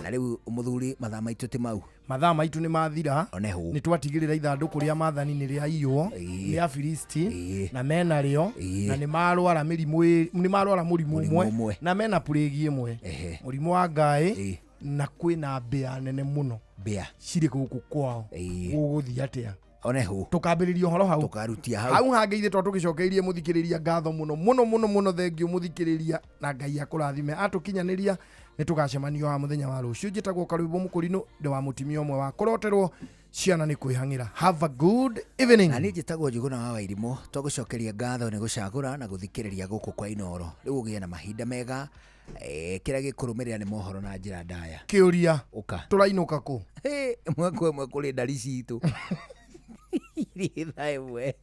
Na rĩu mũthuri, mathaa maitũ ti mau, mathaa maitũ nĩ mathira. Onehu nĩ twatigĩrĩra ithandũkũ rĩa maathani nĩ rĩaiywo nĩ Afilisti na mena rĩo na nĩ marwara mĩrimũ, nĩ marwara mũrimũ ũmwe na mena purĩgi ĩmwe, mũrimũ wa ngaĩ, na kwĩna mbĩa nene mũno, mbĩa cirĩ gũkũ kwao. Gũgũthiĩ atĩa? Onehu tukambĩrĩria ũhoro hau, tukarutia hau hau hangĩ ithe tũgĩcokeirie mũthikĩrĩria ngatho mũno mũno mũno mũno. Thengiũ mũthikĩrĩria na Ngai akũrathime. Atũkinyanĩria nĩ tũgacemanio ha mũthenya wa rũciũ. Njĩtagwo Karwĩmbo Mũkũrinũ, ndĩ wa mũtimia ũmwe wa kũroterwo ciana nĩ kwĩhang'ĩra. Have a good evening. Na niĩ njĩtagwo Njuguna wa Wairimũ. Twagũcokeria ngatho nĩ gũcagũra na gũthikĩrĩria gũkũ kwa Inooro. Rĩu ũgĩe na mahinda mega. Kĩrĩa gĩkũrũmĩrĩra nĩ mohoro na njĩra ndaya. Kĩũria, ũka tũrainũka kũ? Ĩmwe kwa ĩmwe kũrĩ ndari citũ. Irĩ thaa ĩmwe.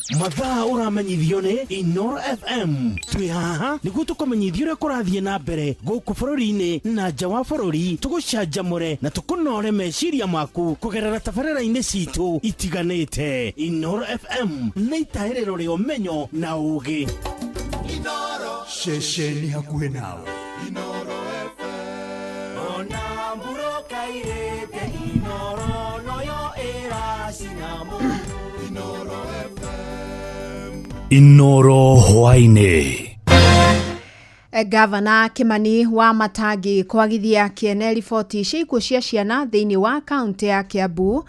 Mathaa ũramenyithio nĩ Inoro FM. Twĩ haha nĩguo tũkũmenyithia ũrĩa kũrathiĩ na mbere gũkũ bũrũri-inĩ na nja wa bũrũri, tũgũcanjamũre na tũkũnore meciria maku kũgerera tabarĩra-inĩ citũ itiganĩte. Inoro FM nĩ itahĩrĩro rĩa ũmenyo na ũũgĩ. Ceceni hakuhĩ nawe. Ona mburoka irĩte Inoro noyo ĩracina mũno. Inoro FM. Inoro hwaĩ-inĩ. Gavana Kimani wa Matangi kwagithia kĩene riboti cia ikuũ cia ciana thĩinĩ wa kaunti ya Kiambu.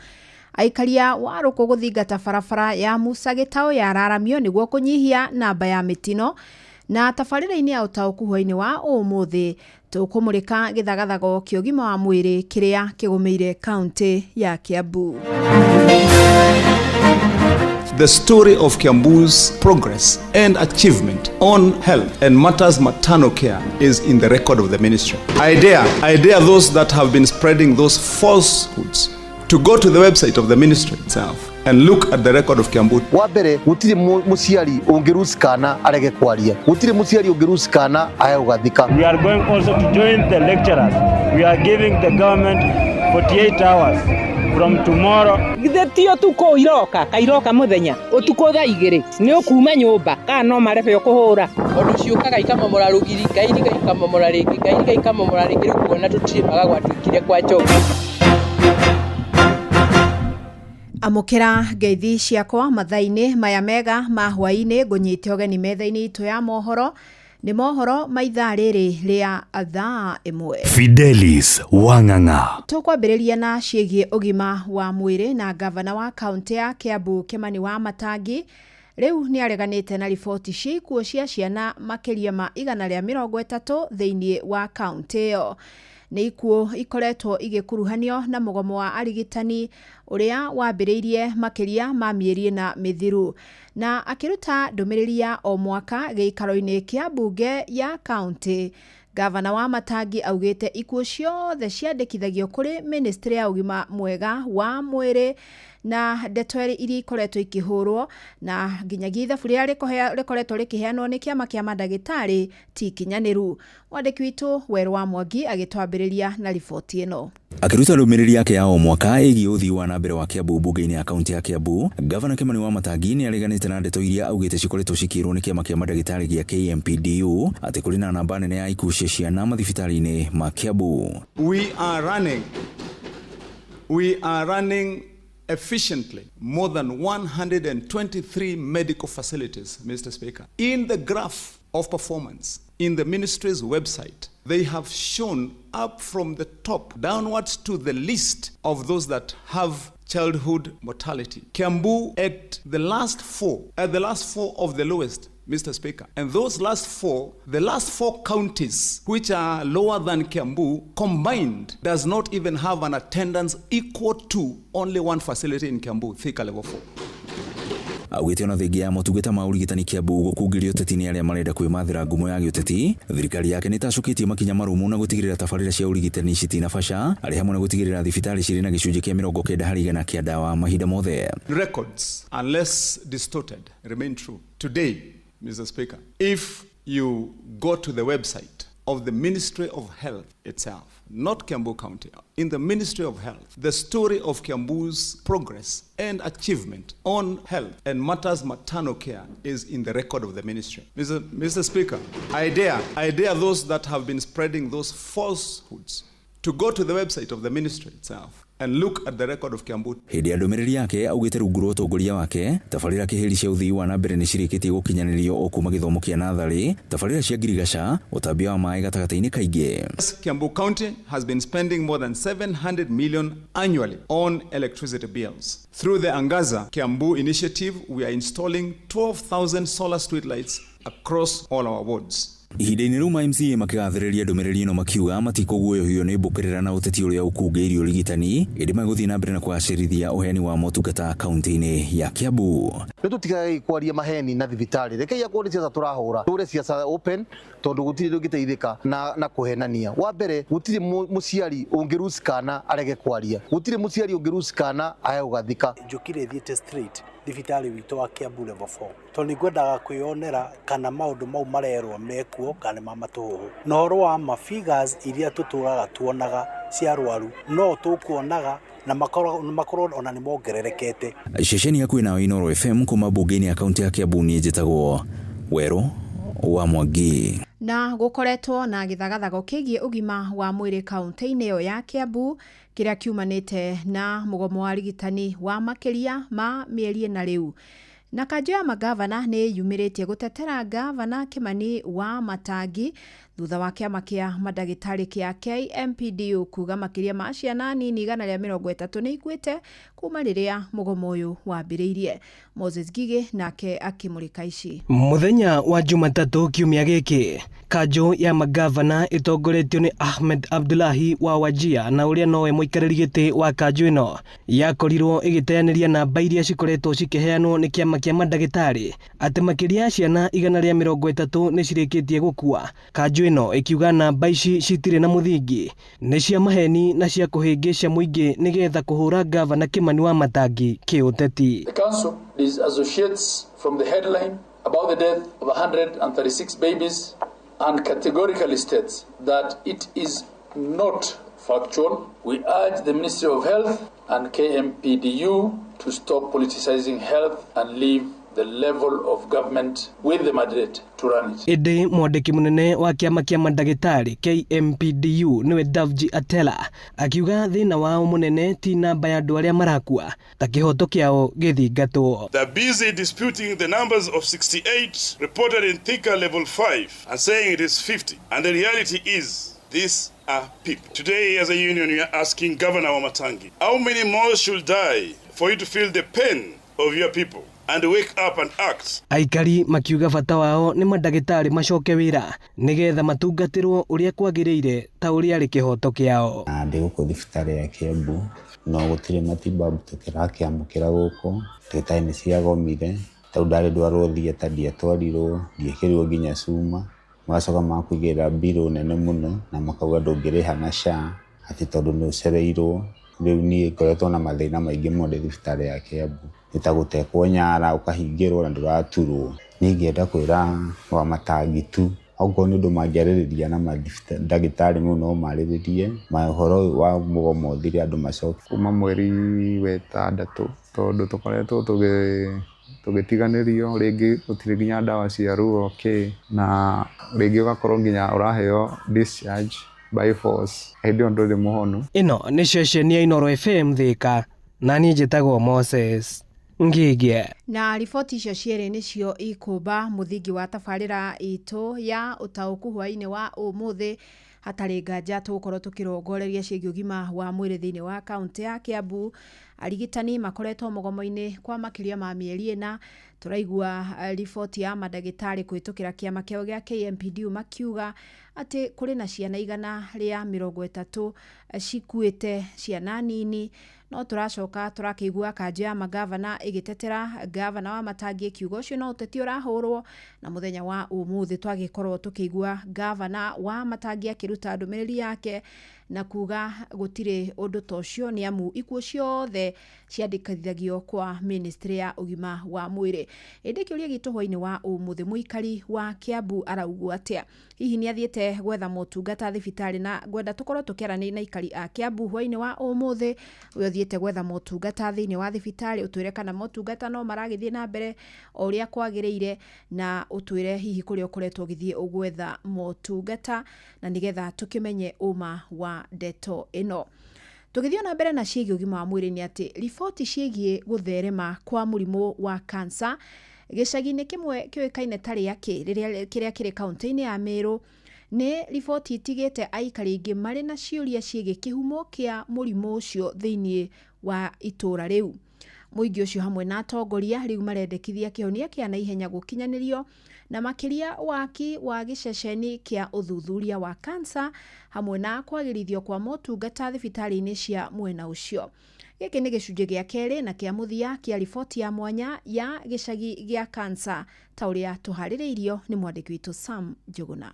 Aikaria wa rũkũ gũthingata barabara ya Musa Gĩtaũ yararamio nĩguo kũnyihia namba ya mĩtino. Na tabarĩra-inĩ ya ũtaũku hwaĩ-inĩ wa ũmũthĩ tũkũmũrĩka gĩthagathago kĩa ũgima wa mwĩrĩ kĩrĩa kĩgũmĩire kaunti ya Kiambu. The story of Kiambu's progress and achievement on health and matters maternal care is in the record of the ministry. I dare those that have been spreading those falsehoods to go to the website of the ministry itself and look at the record of Kiambu. Wa mbere gutire muciari ungiruci kana arege kwaria, gutire muciari ungiruci kana ahe gugathika. We are going also to join the lecturers. We are giving the government 48 hours from tomorrow. Githĩ ti ũtukũ iroka kairoka mũthenya ũtukũ thaa igĩrĩ nĩ ũkuma nyũmba kana no marebe ũkũhũra. Tondũ ciũkaga ikamomora rũgiri ikairiga ikamomora rĩngĩ ikairiga ikamomora rĩngĩ, rĩu kuona tũtirĩmaga gwatuĩkire kwa njogu. Amũkĩra ngeithi ciakwa mathaa-inĩ maya mega ma hwaĩ-inĩ, ngũnyite ũgeni metha-inĩ itũ ya mohoro. Nĩ mohoro ma ithaa rĩrĩ rĩa thaa ĩmwe. Fidelis Wang'ang'a. Tũkwambĩrĩria na ciĩgiĩ ũgima wa mwĩrĩ na gavana wa kaunti ya Kiambu Kimani wa Matangi rĩu nĩ areganĩte na riboti cia ikuũ cia ciana makĩria ma 130 thĩinĩ wa kaunti ĩyo. Nĩ ikuũ ikoretwo igĩkuruhanio na mũgomo wa arigitani ũrĩa wambĩrĩirie makĩria ma mĩeri ĩna mĩthiru. Na akĩruta ndũmĩrĩri ya o mwaka gĩikaro-inĩ kĩa mbunge ya kaunti, gavana wa Matangi augĩte ikuũ ciothe ciandĩkithagio kũrĩ ministry ya ũgima mwega wa mwĩrĩ na ndeto iria ikoretwo ikĩhũrwo na nginyagia ithabu rĩrĩa rĩkoretwo rĩkĩheanwo nĩ kĩama kĩa mandagĩtarĩ ti ikinyanĩru. Mwandĩki witũ Werũ wa Mwangi agĩtwambĩrĩria na riboti ĩno. Akĩruta ndũmĩrĩri yake ya o mwaka ĩgiĩ ũthii wa na mbere wa Kiambu mbunge-inĩ ya kaunti ya Kiambu, gavana Kimani wa Matangi nĩ areganĩte na ndeto iria augĩte cikoretwo cikĩrwo nĩ kĩama kĩa mandagĩtarĩ gĩa KMPDU atĩ kũrĩ na namba nene ya ikuũ cia ciana mathibitarĩ-inĩ ma Kiambu. We are running efficiently more than 123 medical facilities, Mr. Speaker. In the graph of performance in the ministry's website, they have shown up from the top downwards to the list of those that have childhood mortality. Kiambu at the last four of the lowest, Mr. Speaker. And those last four, the last four counties which are lower than Kiambu combined does not even have an attendance equal to only one facility in Kiambu, Thika level 4. Augĩte ona thengia ya motungata ma ũrigitani Kiambu gũkungĩrio ũteti nĩ arĩa marenda kwĩmathĩra ngumo ya gĩũteti, thirikari yake nĩ ĩtacũkĩtie makinya marũmu na gũtigĩrĩra tabarĩra cia ũrigitani citinabaca, arĩ hamwe na gũtigĩrĩra thibitarĩ cirĩ na gĩcunjĩ kĩa 90% kĩa ndawa mahinda mothe. Records, unless distorted, remain true. Today, Mr. Speaker, if you go to the website of the Ministry of Health itself, not Kiambu County, in the Ministry of Health, the story of Kiambu's progress and achievement on health and matters maternal care is in the record of the ministry. Mr. Speaker, I dare those that have been spreading those falsehoods to go to the website of the ministry itself and look at the record of Kiambu. Hĩndĩ ya ndũmĩrĩri yake augĩte rungu rwa ũtongoria wake tabarĩra kĩhĩri cia ũthii wa na mbere nĩ cirĩkĩtie gũkinyanĩrio o kuma gĩthomo kĩa natharĩ, tabarĩra cia ngirigaca, ũtambia wa maĩ gatagatĩ-inĩ kaingĩ. Kiambu County has been spending more than 700 million annually on electricity bills. Through the Angaza Kiambu initiative, we are installing 12,000 solar streetlights across all our wards. Ihinda-inĩ rĩu ma MCA makĩgathĩrĩria ndũmĩrĩri ĩno makiuga matikũguoyohio nĩ mbũkĩrĩra na ũteti ũrĩa ũkungĩirie ũrigitani ĩndĩ megũthiĩ na mbere na kũgacĩrithia ũheani wa motungata kaunti-inĩ ya Kiambu. Rĩu tũtigagei kwaria maheni na thibitarĩ, rekei akorwo nĩ ciaca tũrahũra tũre ciaca open, tondũ gũtirĩ ũngĩteithĩka na kũhenania. Wa mbere, gũtirĩ mũciari ũngĩruci kana arege kwaria, gũtirĩ mũciari ũngĩruci kana age gũgathika. Njũkire thiĩte straight thibitarĩ witũ wa Kiambu level 4 tondũ nĩngwendaga kwĩyonera kana maũndũ mau marerwo mekuo kana nĩ ma matũhũhũ. Na ũhoro wa ma figures iria tũtũraga tuonaga cia arwaru no tũkuonaga na makorwo ona nĩ mongererekete. Ceceni yaku nayo Inooro FM kuma mbunge-inĩ ya kaunti ya Kiambu niĩ njĩtagwo Werũ wa Mwangi. Na gũkoretwo na gĩthagathago kĩgiĩ ũgima wa mwĩrĩ kaunti-inĩ ĩyo ya Kiambu kĩrĩa kiumanĩte na mũgomo wa arigitani wa makĩria ma mĩeri ĩna rĩu. Na kanjũ ya magavana nĩ yumĩrĩtie gũtetera gavana Kimani wa Matangi thutha wa kĩama kĩa mandagĩtarĩ kĩa KMPDU kuga makĩria ma ciana nini 130 nĩ ikuĩte kuma rĩrĩa mũgomo ũyũ wambĩrĩirie. Moses Gige nake akĩmũrĩka ici. Mũthenya wa Jumatatũ kiumia gĩkĩ, kanjũ ya magavana ĩtongoretio nĩ Ahmed Abdullahi wa Wajir na ũrĩa nowe mũikarĩri gĩtĩ wa kanjũ ĩno yakorirwo ĩgĩteanĩria namba iria cikoretwo cikĩheanwo nĩ kĩama kĩa mandagĩtarĩ atĩ makĩria ya ciana 130 nĩ cirĩkĩtie gũkua. Kanjũ ĩno ĩkiuga namba ici citirĩ na mũthingi, nĩ cia maheni na cia kũhĩngĩca mũingĩ nĩgetha kũhũra gavana Kimani wa Matangi kĩũteti. The council disassociates from the headline about the death of 136 babies and categorically states that it is not factual. We urge the Ministry of Health and KMPDU to stop politicizing health and leave the level of government with the mandate to run it. Ĩndĩ mwandĩki mũnene wa kĩama kĩa mandagĩtarĩ KMPDU nĩwe Davji Atela akiuga thĩna wao mũnene ti namba ya andũ arĩa marakua ta kĩhoto kĩao gĩthingatwo. They're busy disputing the numbers of 68 reported in Thika level 5 and saying it is 50. And the reality is these are people. Today as a union we are asking Governor Wamatangi, how many more should die for you to feel the pain of your people and wake up and act? Aikari makiuga bata wao nĩ mandagĩtarĩ macoke wĩra nĩgetha matungatĩrwo ũrĩa kwagĩrĩire ta ũrĩa arĩ kĩhoto kĩao. Na ndĩ gũkũ thibitarĩ ya Kiambu no gũtirĩ matibabu tũkĩrakĩamũkĩra gũkũ, ndagĩtarĩ nĩ ciagomire, tondũ ndarĩ ndwarwo theatre ndiatwarirwo, ndiekĩrirwo nginya cuma, magacoka magakũigĩrĩra mbirũ nene mũno na makauga ndũngĩrĩha na SHA atĩ tondũ nĩ ũcereirwo. Rĩu niĩ ngoretwo na mathĩna maingĩ mũno ndĩ thibitarĩ ya Kiambu, nĩ ta gũtekwo nyara ũkahingĩrwo na ndũraturwo. Niĩ ingĩenda kwĩra Wamatangi tu okorwo nĩ ũndũ mangĩarĩrĩria na ndagĩtarĩ mau no marĩrĩrie ũhoro wa mũgomo ũthire andũ macoke. Kuma mweri wa ĩtandatũ tondũ tũkoretwo tũgĩtiganĩrio, rĩngĩ gũtirĩ nginya ndawa cia ruo kĩ, na rĩngĩ ũgakorwo nginya ũraheo discharge by force hĩndĩ ĩyo ndũrĩ mũhonu. Ĩno nĩ ceceni ya Inooro FM Thika na niĩ njĩtagwo Moses Ngige. Na riboti icio cierĩ nĩcio ikũmba mũthingi wa tabarĩra itũ ya ũtaũku hwaĩ-inĩ wa ũmũthĩ. Hatarĩ nganja tũgũkorwo tũkĩrongoreria ciĩgiĩ ũgima wa mwĩrĩ thĩinĩ wa kaunti ya Kiambu. Arigitani makoretwo mũgomo-inĩ kwa makĩria ma mĩeri ĩna. Tũraigua riboti ya mandagĩtarĩ kũhĩtũkĩra kĩama kĩao gĩa KMPDU makiuga atĩ kũrĩ na ciana 130 cikuĩte, ciana nini. No tũracoka tũrakĩigua kanjũ ya magavana ĩgĩtetera gavana wa Matangi ĩkiuga ũcio no ũteti ũrahũrwo. Na mũthenya wa ũmũthĩ twagĩkorwo tũkĩigua gavana wa Matangi akĩruta ndũmĩrĩri yake na kuga gũtirĩ ũndũ ta ũcio nĩ amu ikuũ ciothe ciandĩkithagio kwa ministry ya ũgima wa mwĩrĩ. Ĩndĩ kĩũria gitũ hwaĩ-inĩ wa ũmũthĩ, mũikari wa Kiambu araugwo atĩa? Hihi nĩ athiĩte gwetha motungata thibitarĩ? Na ngwenda tũkorwo tũkĩaranĩria na aikari a Kiambu hwaĩ-inĩ wa ũmũthĩ. We ũthiĩte gwetha motungata thĩinĩ wa thibitarĩ, ũtwĩre kana motungata no maragĩthiĩ na mbere o ũrĩa kwagĩrĩire, na ũtwĩre hihi kũrĩa ũkoretwo ũgĩthiĩ ũgwetha motungata, na nĩgetha tũkĩmenye ũma wa ndeto ĩno. Tũgĩthiĩ na mbere na ciĩgiĩ ũgima wa mwĩrĩ nĩ atĩ riboti ciĩgiĩ gũtherema kwa mũrimũ wa kansa gĩcagi-inĩ kĩmwe kĩũĩkaine ta Rĩakĩ kĩrĩa kĩrĩ kaunti-inĩ ya Meru nĩ riboti itigĩte aikari aingĩ marĩ na ciũria ciĩgiĩ kĩhumo kĩa mũrimũ ũcio thĩinĩ wa itũũra rĩu. Mũingĩ ũcio hamwe na atongoria rĩu marendekithia kĩhonia kĩa naihenya gũkinyanĩrio Na makĩria waki wa gĩceceni kĩa ũthuthuria wa kansa hamwe na kwagĩrithio kwa motungata thibitarĩ-inĩ cia mwena ũcio. Gĩkĩ nĩ gĩcunjĩ gĩa kerĩ na kĩa mũthia kĩa riboti ya mwanya ya gĩcagi gĩa kansa ta ũrĩa tũharĩrĩirio nĩ mwandĩki witũ Sam Njuguna.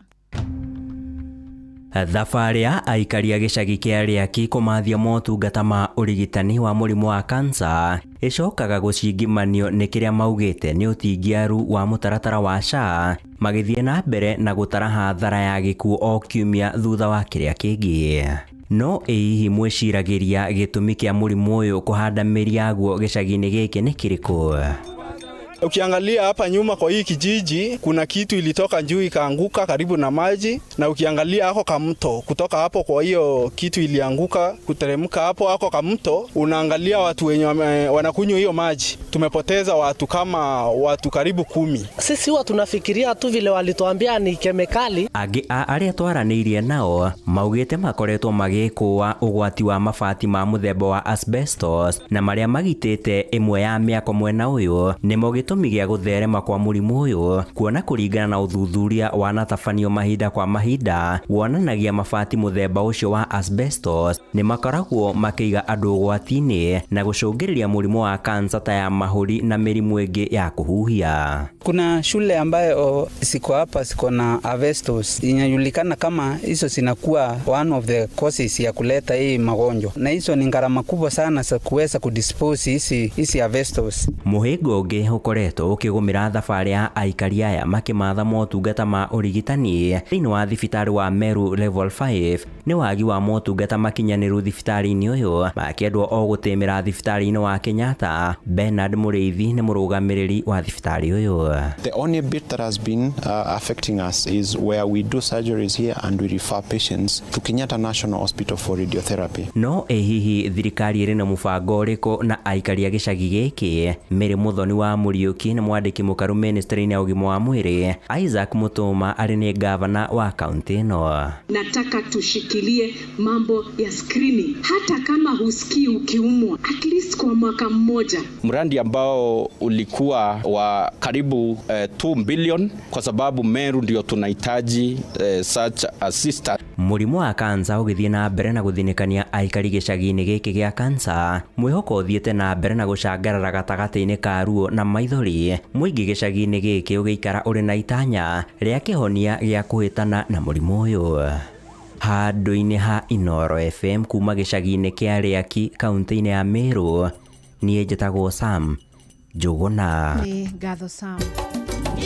Thabarĩ ya aikari a gĩcagi kĩa Rĩaki kũmathia motungata ma ũrigitani wa mũrimũ wa kansa ĩcokaga gũcingimanio nĩ kĩrĩa maugĩte nĩ ũtingiaru wa mũtaratara wa SHA magĩthiĩ na mbere na gũtara hathara ya gĩkuũ o kiumia thutha wa kĩrĩa kĩngĩ. No ĩ hihi mwĩciragĩria gĩtũmi kĩa mũrimũ ũyũ kũhanda mĩri yaguo gĩcagi-inĩ gĩkĩ nĩ kĩrĩkũ? Ukiangalia hapa nyuma kwa hii kijiji kuna kitu ilitoka juu ikaanguka karibu na maji, na ukiangalia hako kamto kutoka hapo kwa hiyo kitu ilianguka kuteremka hapo hako kamto, unaangalia watu wenye wanakunywa hiyo maji. Tumepoteza watu kama watu karibu 10. Sisi huwa tunafikiria tu vile walituambia ni kemikali. Angĩ a arĩa twaranĩirie nao maugĩte makoretwo magĩkũa ũgwati wa mabati ma mũthemba wa asbestos na marĩa magitĩte ĩmwe ya mĩako mwena ũyũ nĩmo gĩtũmi gĩa gũtherema kwa mũrimũ ũyũ, kuona kũringana na ũthuthuria wanatabanio mahinda kwa mahinda wonanagia mabati mũthemba ũcio wa asbestos nĩ makoragwo makĩiga andũ ũgwati-inĩ na gũcũngĩrĩria mũrimũ wa kansa ta ya mahũri na mĩrimũ ĩngĩ ya kũhuhia. Kuna shule ambayo siko hapa siko na asbestos, inajulikana kama hizo zinakuwa one of the causes ya kuleta hii magonjwa, na hizo ni gharama kubwa sana za kuweza kudispose hizi asbestos. Mũhĩnga ũngĩ ũkoretwo ũkĩgũmĩra thabarĩ ya aikari aya makĩmatha motungata ma ũrigitani thĩinĩ wa thibitarĩ wa Meru Level 5 nĩ wagi wa motungata makinyanĩru thibitarĩ-inĩ ũyũ makĩendwo o gũtĩmĩra thibitarĩ-inĩ wa Kenyatta. Bernard Mũrĩithi nĩ mũrũgamĩrĩri wa thibitarĩ ũyũ. The only bit that has been affecting us is where we do surgeries here and we refer patients to Kenyatta National Hospital for radiotherapy. No ĩ hihi thirikari ĩrĩ na mũbango ũrĩkũ na aikari a gĩcagi gĩkĩ? Mary Muthoni wa Mũriũki nĩ mwandĩki mũkaru ministry-inĩ ya ũgima wa mwĩrĩ. Isaac Mutuma arĩ nĩ gavana wa kaunti ĩno. Nataka tushikilie mambo ya screening, hata kama husikii ukiumwa, at least kwa mwaka mmoja. Mradi ambao ulikuwa wa karibu 2 billion kwa sababu Meru ndio tunahitaji such assistance. Mũrimũ wa kansa ũgĩthiĩ na mbere na gũthinĩkania aikari gĩcagi-inĩ gĩkĩ gĩa kansa, mwĩhoko ũthiĩte na mbere na gũcangarara gatagatĩ-inĩ ka ruo na maithori. Mũingĩ gĩcagi-inĩ gĩkĩ ũgĩikara ũrĩ na itanya rĩa kĩhonia gĩa kũhĩtana na mũrimũ ũyũ. Handũ-inĩ ha Inooro FM kuma gĩcagi-inĩ kĩa Rĩaki kaunti-inĩ ya Meru, niĩ njĩtagwo Sam Njuguna. Nĩ ngatho Sam.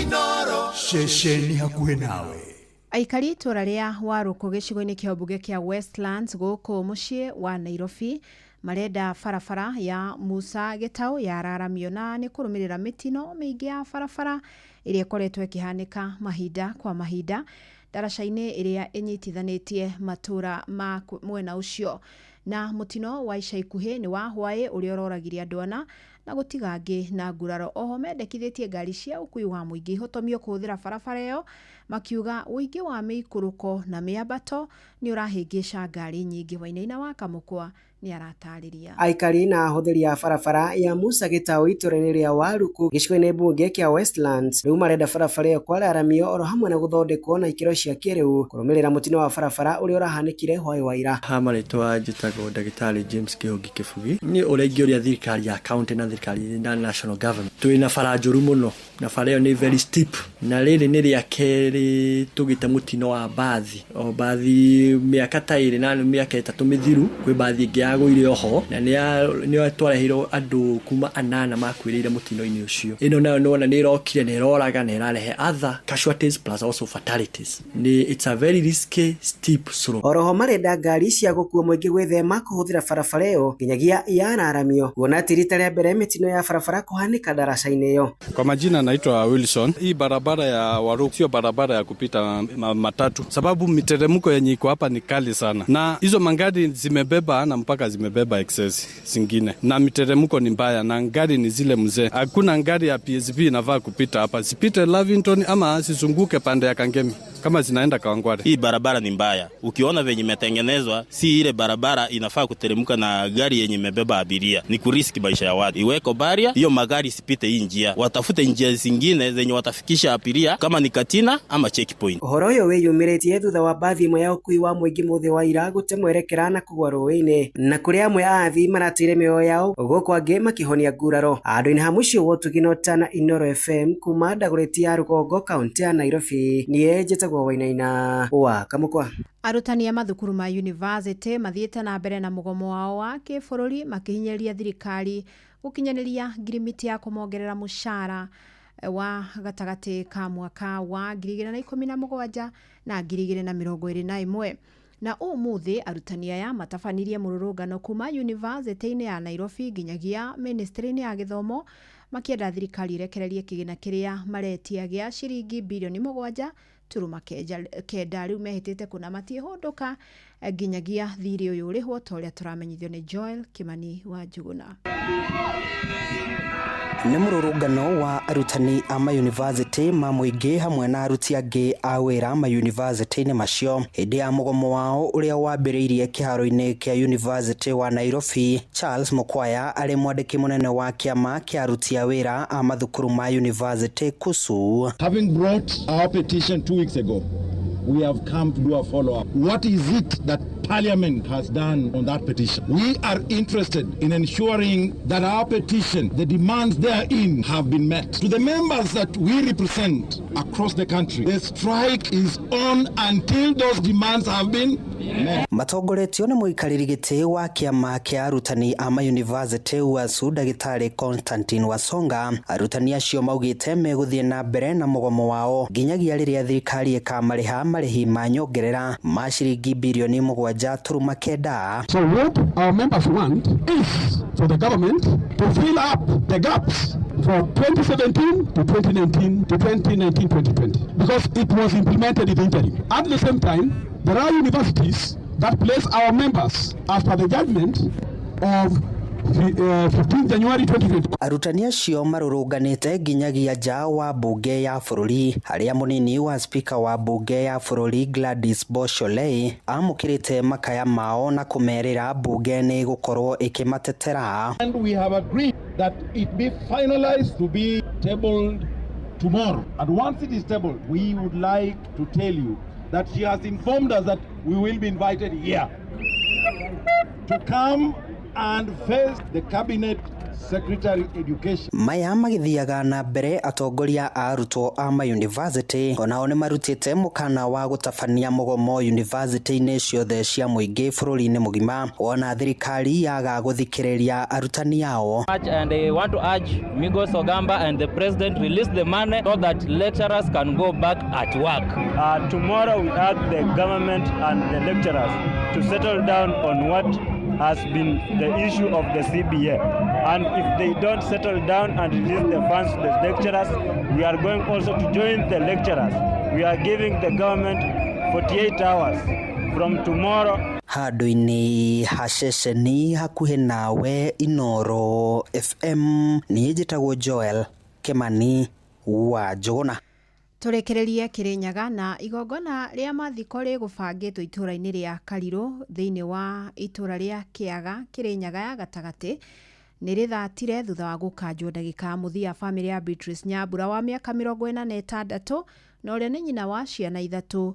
Inooro ceceni hakuhĩ nawe. Aikari itũra rĩa Warũkũ gĩcigo-inĩ kĩa mbunge kĩa Westlands gũkũ mũciĩ wa Nairobi marenda barabara ya Musa Gĩtaũ yararamio na nĩ kũrũmĩrĩra mĩtino mĩingĩ ya barabara ĩrĩa ĩkoretwo ĩkĩhanĩka mahinda kwa mahinda ndaraca-inĩ ĩrĩa ĩnyitithanĩtie matũra ma mwena ũcio. Na mũtino wa ica ikuhĩ nĩ wa hwaĩ ũrĩa ũroragire andũ ana na gũtiga angĩ na nguraro. Oho mendekithĩtie ngari cia ũkui wa mũingĩ ihotomio kũhũthĩra barabara ĩyo, makiuga ũingĩ wa mĩikũrũko na mĩambato nĩ ũrahĩngĩca ngari nyingĩ. Wainaina wa Kamũkwa nĩ aratarĩria. Aikari na ahũthĩri a barabara ya Musa Gĩtaũ itũra-inĩ rĩa Waruku gĩcigo-inĩ mbunge kĩa Westlands rĩu marenda barabara ĩyo kwararamio oro hamwe na gũthondekwo na ikĩro cia kĩrĩu kũrũmĩrĩra mũtino wa barabara ũrĩa ũrahanĩkire hwaĩ wa ira. Ha marĩtwa njĩtagwo ndagĩtarĩ James Kĩhũngi Kĩbugi. Niĩ ũrĩa ingĩũria thirikari ya county na thirikari na national government, twĩna bara njũru mũno na bara ĩyo nĩ very steep, na rĩrĩ nĩ rĩa kerĩ tũgĩte mũtino wa mbathi o mbathi mĩaka ta 2 na mĩaka 3 mĩthiru kwĩ mbathi ĩngĩ yagũire oho na nĩ twareheirwo andũ kuma 8 makuĩrĩire mũtino-inĩ ũcio. Ĩno nayo nĩwona nĩ ĩrokire na ĩroraga na ĩrarehe other casualties plus also fatalities. Nĩ it's a very risky steep slope. Oroho marenda ngari cia gũkua mũingĩ gwĩthema kũhũthĩra barabara ĩyo nginyagia yararamio, kuona atĩ rita rĩa mbere mĩtino ya barabara kũhanĩka ndaraca-inĩ ĩyo. Kwa majina naitwa Wilson. Hii barabara ya Waruku sio barabara ya kupita matatu, sababu miteremko yenye iko hapa ni kali sana, na hizo mangari zimebeba na mpaka zimebeba excess zingine, na miteremko ni mbaya na ngari ni zile mzee. Hakuna ngari ya PSV inafaa kupita hapa, sipite Lavington ama sizunguke pande ya Kangemi. kama zinaenda Kawangware. Hii barabara ni mbaya, ukiona venye imetengenezwa, si ile barabara inafaa kuteremka na gari yenye imebeba abiria, ni kuriski maisha ya watu. Iweko baria hiyo, magari isipite hii njia, watafute njia zingine zenye watafikisha abiria, kama ni Katina ama checkpoint. Ũhoro ũyũ wĩyumĩrĩtie thutha wa mbathi ĩmwe ya ũkui wa mũingĩ mũthĩ wa ira gũte mwerekera na kũgwa rũĩ-inĩ, na kũrĩa amwe a athii marateire mĩoyo yao gũkũ angĩ makĩhonia nguraro. Handũ-inĩ ha mũciĩ wa ũtugi na ũtana Inooro FM kuma Dagoretti ya Rũgongo, kaũntĩ ya Nairobi, niĩ njĩtagwo Wainaina wa Kamũkwa. Arutani a mathukuru ma university mathiĩte na mbere na mũgomo wao wa kĩbũrũri makĩhinyĩrĩria thirikari gũkinyanĩria ngirimiti ya kũmongerera mũcara wa gatagatĩ ka mwaka wa 2017 na 2021. Na ũmũthĩ arutani aya matabanirie mũrũrũngano kuma yunivasĩtĩ-inĩ ya Nairobi nginyagia ministry-inĩ ya gĩthomo makĩenda thirikari ĩrekererie kĩgĩna kĩrĩa maretia gĩa ciringi birioni 7.9 rĩu mehĩtĩte kũna matiĩhũndũka nginyagia thirĩ ũyũ ũrĩhwo ta ũrĩa tũramenyithio nĩ Joel Kimani wa Njuguna. Nĩ mũrũrũngano wa arutani a mayunivasĩtĩ ma mũingĩ hamwe na aruti angĩ a wĩra mayunivasĩtĩ-inĩ macio hĩndĩ ya mũgomo wao ũrĩa wambĩrĩirie kĩharo-inĩ kĩa University wa Nairobi. Charles Mukwaya arĩ mwandĩki mũnene wa kĩama kĩa aruti a wĩra a mathukuru ma university KUSU. Having brought our petition 2 weeks ago, we have come to do a follow-up. What is it that Parliament has done on that petition? We are interested in ensuring that our petition, the demands therein, have been met. To the members that we represent across the country, the strike is on until those demands have been met. Matongoretio nĩ mũikarĩri gĩtĩ wa kĩama kĩa arutani a mayunivasĩtĩ UASU Ndagĩtarĩ Constantine Wasonga, arutani acio maugĩte megũthiĩ na mbere na mũgomo wao nginyagia rĩrĩa thirikari ĩkamarĩha marĩhi ma nyongerera ma ciringi birioni 7.9. So what our members want is for the government to fill up the gaps for 2017 to 2019 to 2019-2020, because it was implemented in the interim. At the same time, there are universities that place our members after the judgment of 15 January 2020. Arutani acio marũrũnganĩte nginyagia nja wa bunge ya bũrũri harĩa mũnini wa spika wa bunge ya bũrũri Gladys Bosholei amũkĩrĩte makaya mao na kũmerĩra bunge nĩ gũkorwo ĩkĩmatetera. And we have agreed that it be finalized to be tabled tomorrow. And once it is tabled, we would like to tell you that she has informed us that we will be invited here to come and face the cabinet secretary education. Maya magithiaga na mbere atongoria a arutwo a mayunivasĩtĩ onao nĩ marutĩte mũkana wa gũtabania mũgomo yunivasĩtĩ-inĩ ciothe cia mũingĩ bũrũri-inĩ mũgima wona thirikari yaga gũthikĩrĩria arutani ao. And I want to urge Migos Ogamba and the president release the money so that lecturers can go back at work. Tomorrow we urge the government and the lecturers to settle down on what has been the issue of the CBA. And if they don't settle down and release the funds to the lecturers, we are going also to join the lecturers. We are giving the government 48 hours from tomorrow. Handũ-inĩ ha ceceni hakuhĩ nawe Inooro FM, niĩ njĩtagwo Joel Kimani wa Njũgũna. Tũrĩkĩrĩrie Kĩrĩnyaga na igongona rĩa mathiko rĩgũbangĩtwo itũũra-inĩ rĩa Karirũ thĩinĩ wa itũũra rĩa Kĩaga Kĩrĩnyaga ya gatagatĩ nĩ rĩthatire thutha wa gũkanjwo ndagĩka ya mũthia. Bamĩrĩ ya Beatrice Nyambura wa mĩaka 46 na ũrĩa nĩ nyina wa ciana 3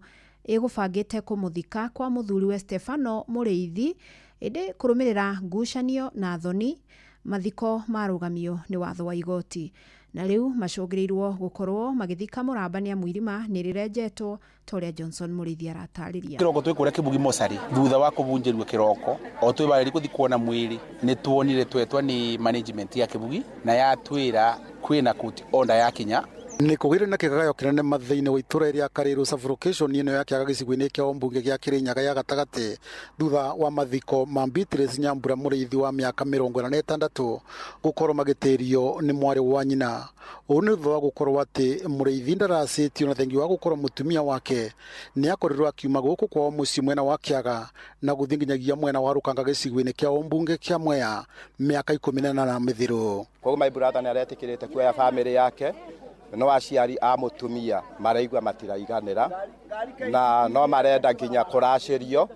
ĩgũbangĩte kũmũthika kwa mũthuriwe Stefano Mũrĩithi, ĩndĩ kũrũmĩrĩra ngucanio na thoni mathiko marũgamio nĩ watho wa igoti na rĩu macũngĩrĩirwo gũkorwo magĩthika mũrambania Mwirima nĩ rĩrenjetwo ta ũrĩa Johnson Mũrĩithi aratarĩria. Kĩroko twĩ kũrĩa Kĩbugi mocarĩ thutha wa kũbunjĩrwo kĩroko o twĩbarĩrie gũthiĩ kuona mwĩrĩ nĩ tuonire twetwa nĩ management ya Kĩbugi na yatwĩra kwĩna court order yakinya. Nĩ kũgĩire na kĩgagayo kĩnene thĩinĩ wa itũra rĩa Karĩrũ sub-location ĩno ya Kĩaga gĩcigo-inĩ kĩa ũmbunge gĩa Kĩrĩnyaga ya gatagatĩ thutha wa mathiko ma Beatrice Nyambura Mũrĩithi wa mĩaka 46 gũkorwo magĩtĩrio nĩ mwarĩ wa nyina. Ũũ nĩ thutha wa gũkorwo atĩ Mũrĩithi ndaracĩtio na thengi wa gũkorwo mũtumia wake nĩ akorirwo akiuma gũkũ kwao mũciĩ mwena wa Kĩaga na gũthiĩ nginyagia mwena wa Rũkanga gĩcigo-inĩ kĩa ũmbunge kĩa Mwea mĩaka 18 mĩthiru. Koguo my brother nĩ aretĩkĩrĩte kuoya family yake No aciari a mutumia maraigua matiraiganira na no marenda nginya kuracirio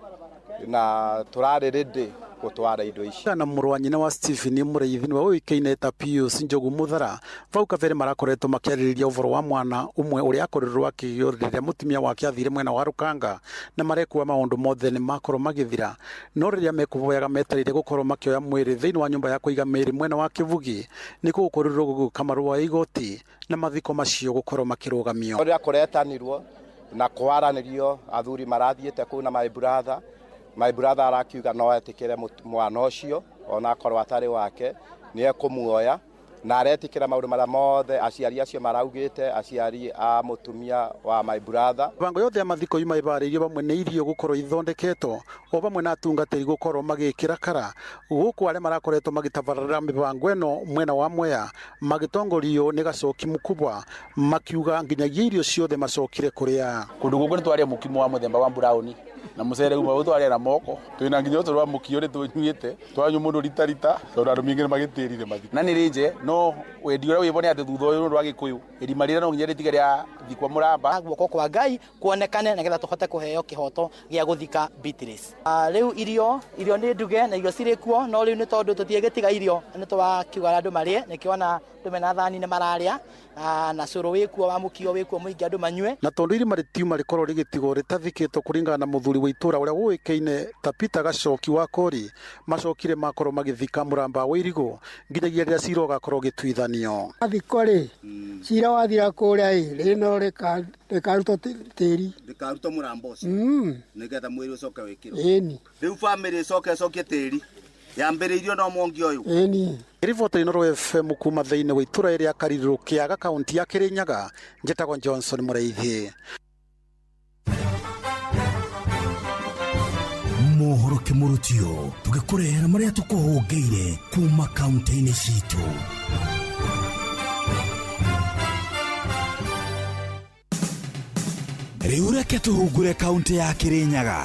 na turari ready gutwara indo ici. Na mũrũ wa nyina wa Stephen Mũrĩithi nĩwe ũĩkaine ta Pius Njogu Muthara vau kabere marakoretwo makĩarĩrĩria ũhoro wa mwana ũmwe ũrĩa akorirwo akĩgio rĩrĩa mũtumia wake athire mwena wa Rukanga na marekua maũndũ mothe nĩ makorwo magĩthira, no rĩrĩa mekũvoyaga metereire gũkorwo makĩoya mwĩrĩ thĩinĩ wa nyũmba ya kũiga mĩĩrĩ mwena wa Kĩbugi nĩ gũkorirwo gũgĩũka marũa ya igoti na mathiko macio gũkorwo makĩrũgamio. Ũrĩa kũretanirwo na kwaranĩrio athuri marathiĩte kũu na my brother arakiuga no etikire mwana ũcio ona akorwo atarĩ wake nĩ ekũmuoya na aretikira maũndũ marĩa mothe aciari acio maraugĩte, aciari a mũtumia wa my brother. Mĩbango yothe ya mathiko yuma ĩbarĩirio vamwe nĩ irio gũkorwo ithondeketwo o vamwe na atungatĩri gũkorwo magĩkĩra kara gũkũ arĩa marakoretwo magĩtabarĩra mĩbango ĩno mwena wa Mwea magĩtongorio nĩ Gacoki Mkubwa makiuga nginyagia irio ciothe macokire kũrĩa. Kũndũ gũkũ nĩ twarĩa mũkimo wa mũthemba wa brown na mucere uma utwarĩa na moko twina nginya ũtũrũ wa mũkio rĩ tũnyuĩte twanyua mũndũ rita rita tondũ andũ mingĩ nĩmagĩtĩrire mathiko na nĩ rĩnje no wendi ũrĩa wĩbo nĩ atĩ thutha ũyũ rwa Gĩkũyũ irima rĩrĩa no nginya rĩtige rĩa thikwa mũramba guoko kwa Ngai kuonekane nĩgetha tũhote kũheo kĩhoto gĩa gũthika Beatrice. Rĩu irio nĩ nduge na irio cirĩ kuo, no rĩu nĩ tondũ tũtiĩgĩtiga irio nĩ twakiuga andũ marĩe, nĩkĩo andũ mena thani nĩ mararĩa na cũrũ wĩkuo wa mũkio wĩkuo mũingĩ andũ manyue. Na tondũ irima rĩtiuma rĩkorwo rĩgĩtigwo rĩtathikĩtwo kũringana na mũthuri wa itũra ũrĩa ũĩkaine ta Peter Gacoki wa Kori macokire makorwo magĩthika mũramba wa Irigũ nginyagia rĩrĩa cira ũgakorwo ũgĩtuithanio. Mathiko rĩ cira wathira kũrĩa ĩ rĩno rĩkarutwo tĩri rĩkarutwo mũramba ũcio nĩgetha mwĩrĩ ũcoke wĩkĩrwo. Ĩni rĩu bamĩrĩ ĩcoke ĩcokie tĩri yambĩrĩirio no Mwangi ũyũ. Ĩni. Riboti Inooro FM kuma thĩinĩ wa itũra rĩa Karirũ Kĩaga kaunti ya Kĩrĩnyaga, njĩtagwo Johnson Mũrĩithi. Mohoro kĩmũrutio tũgĩkũrehera marĩa tũkũhũngĩire kuma kaunti-inĩ citũ. Rĩu reke tũhungure kaunti ya Kĩrĩnyaga.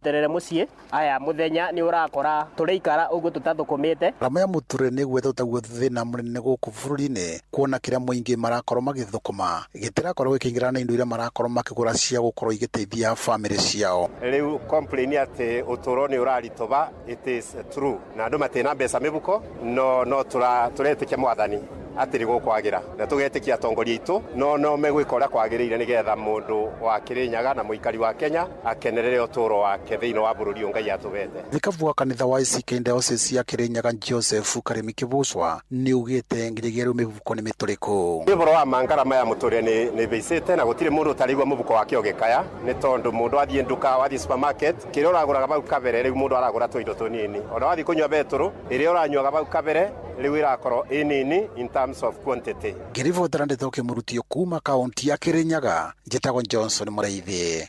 Terere muciĩ aya muthenya ni urakora tũrĩikara ũguo tũtathũkũmĩte. Rama ya mũtũrĩre nĩ gwetha taguo thĩna mũnene gũkũ bũrũri-inĩ kuona kĩrĩa mũingĩ marakorwo magĩthũkũma gĩtirakorwo gĩkĩingĩrana na indo iria marakorwo makĩgũra cia gũkorwo igĩteithia bamĩrĩ ciao. Rĩu complain atĩ ũtũro nĩ ũraritũba, it is true, na andũ matirĩ na mbeca mĩhuko, no tũretĩkia mwathani atĩ nĩgũkwagĩra na tũgetĩkia atongoria aitũ no megwĩka ũrĩa kwagĩrĩire nĩgetha mũndũ wa Kĩrĩnyaga na mũikari wa Kenya akenerere ũtũro wake thĩinĩ wa bũrũri ũyũ Ngai atũhete. Thikabu wa kanitha wa ICK Diocese ya Kĩrĩnyaga Joseph Karemi Kĩbucwa nĩ ugĩte nginyagia rĩu mĩhuko nĩ mĩtũrĩku. Ũhoro wa ngarama ya mũtũrĩre nĩ ĩhĩcĩte na gũtirĩ mũndũ ũtarigua mũhuko wake ũgĩkaya nĩ tondũ mũndũ athiĩ nduka wathiĩ supermarket kĩrĩa ũragũraga vau kabere rĩu mũndũ aragũra tũindo tũnini, ona wathiĩ kũnyua betũrũ ĩrĩa ũranyuaga vau kabere rĩu ĩrakorwo ĩ nini in terms of quantity. Ngĩribotera ndeto kĩmũrutio kuma kaunti ya Kĩrĩnyaga, njĩtagwo Johnson Mũrĩithi.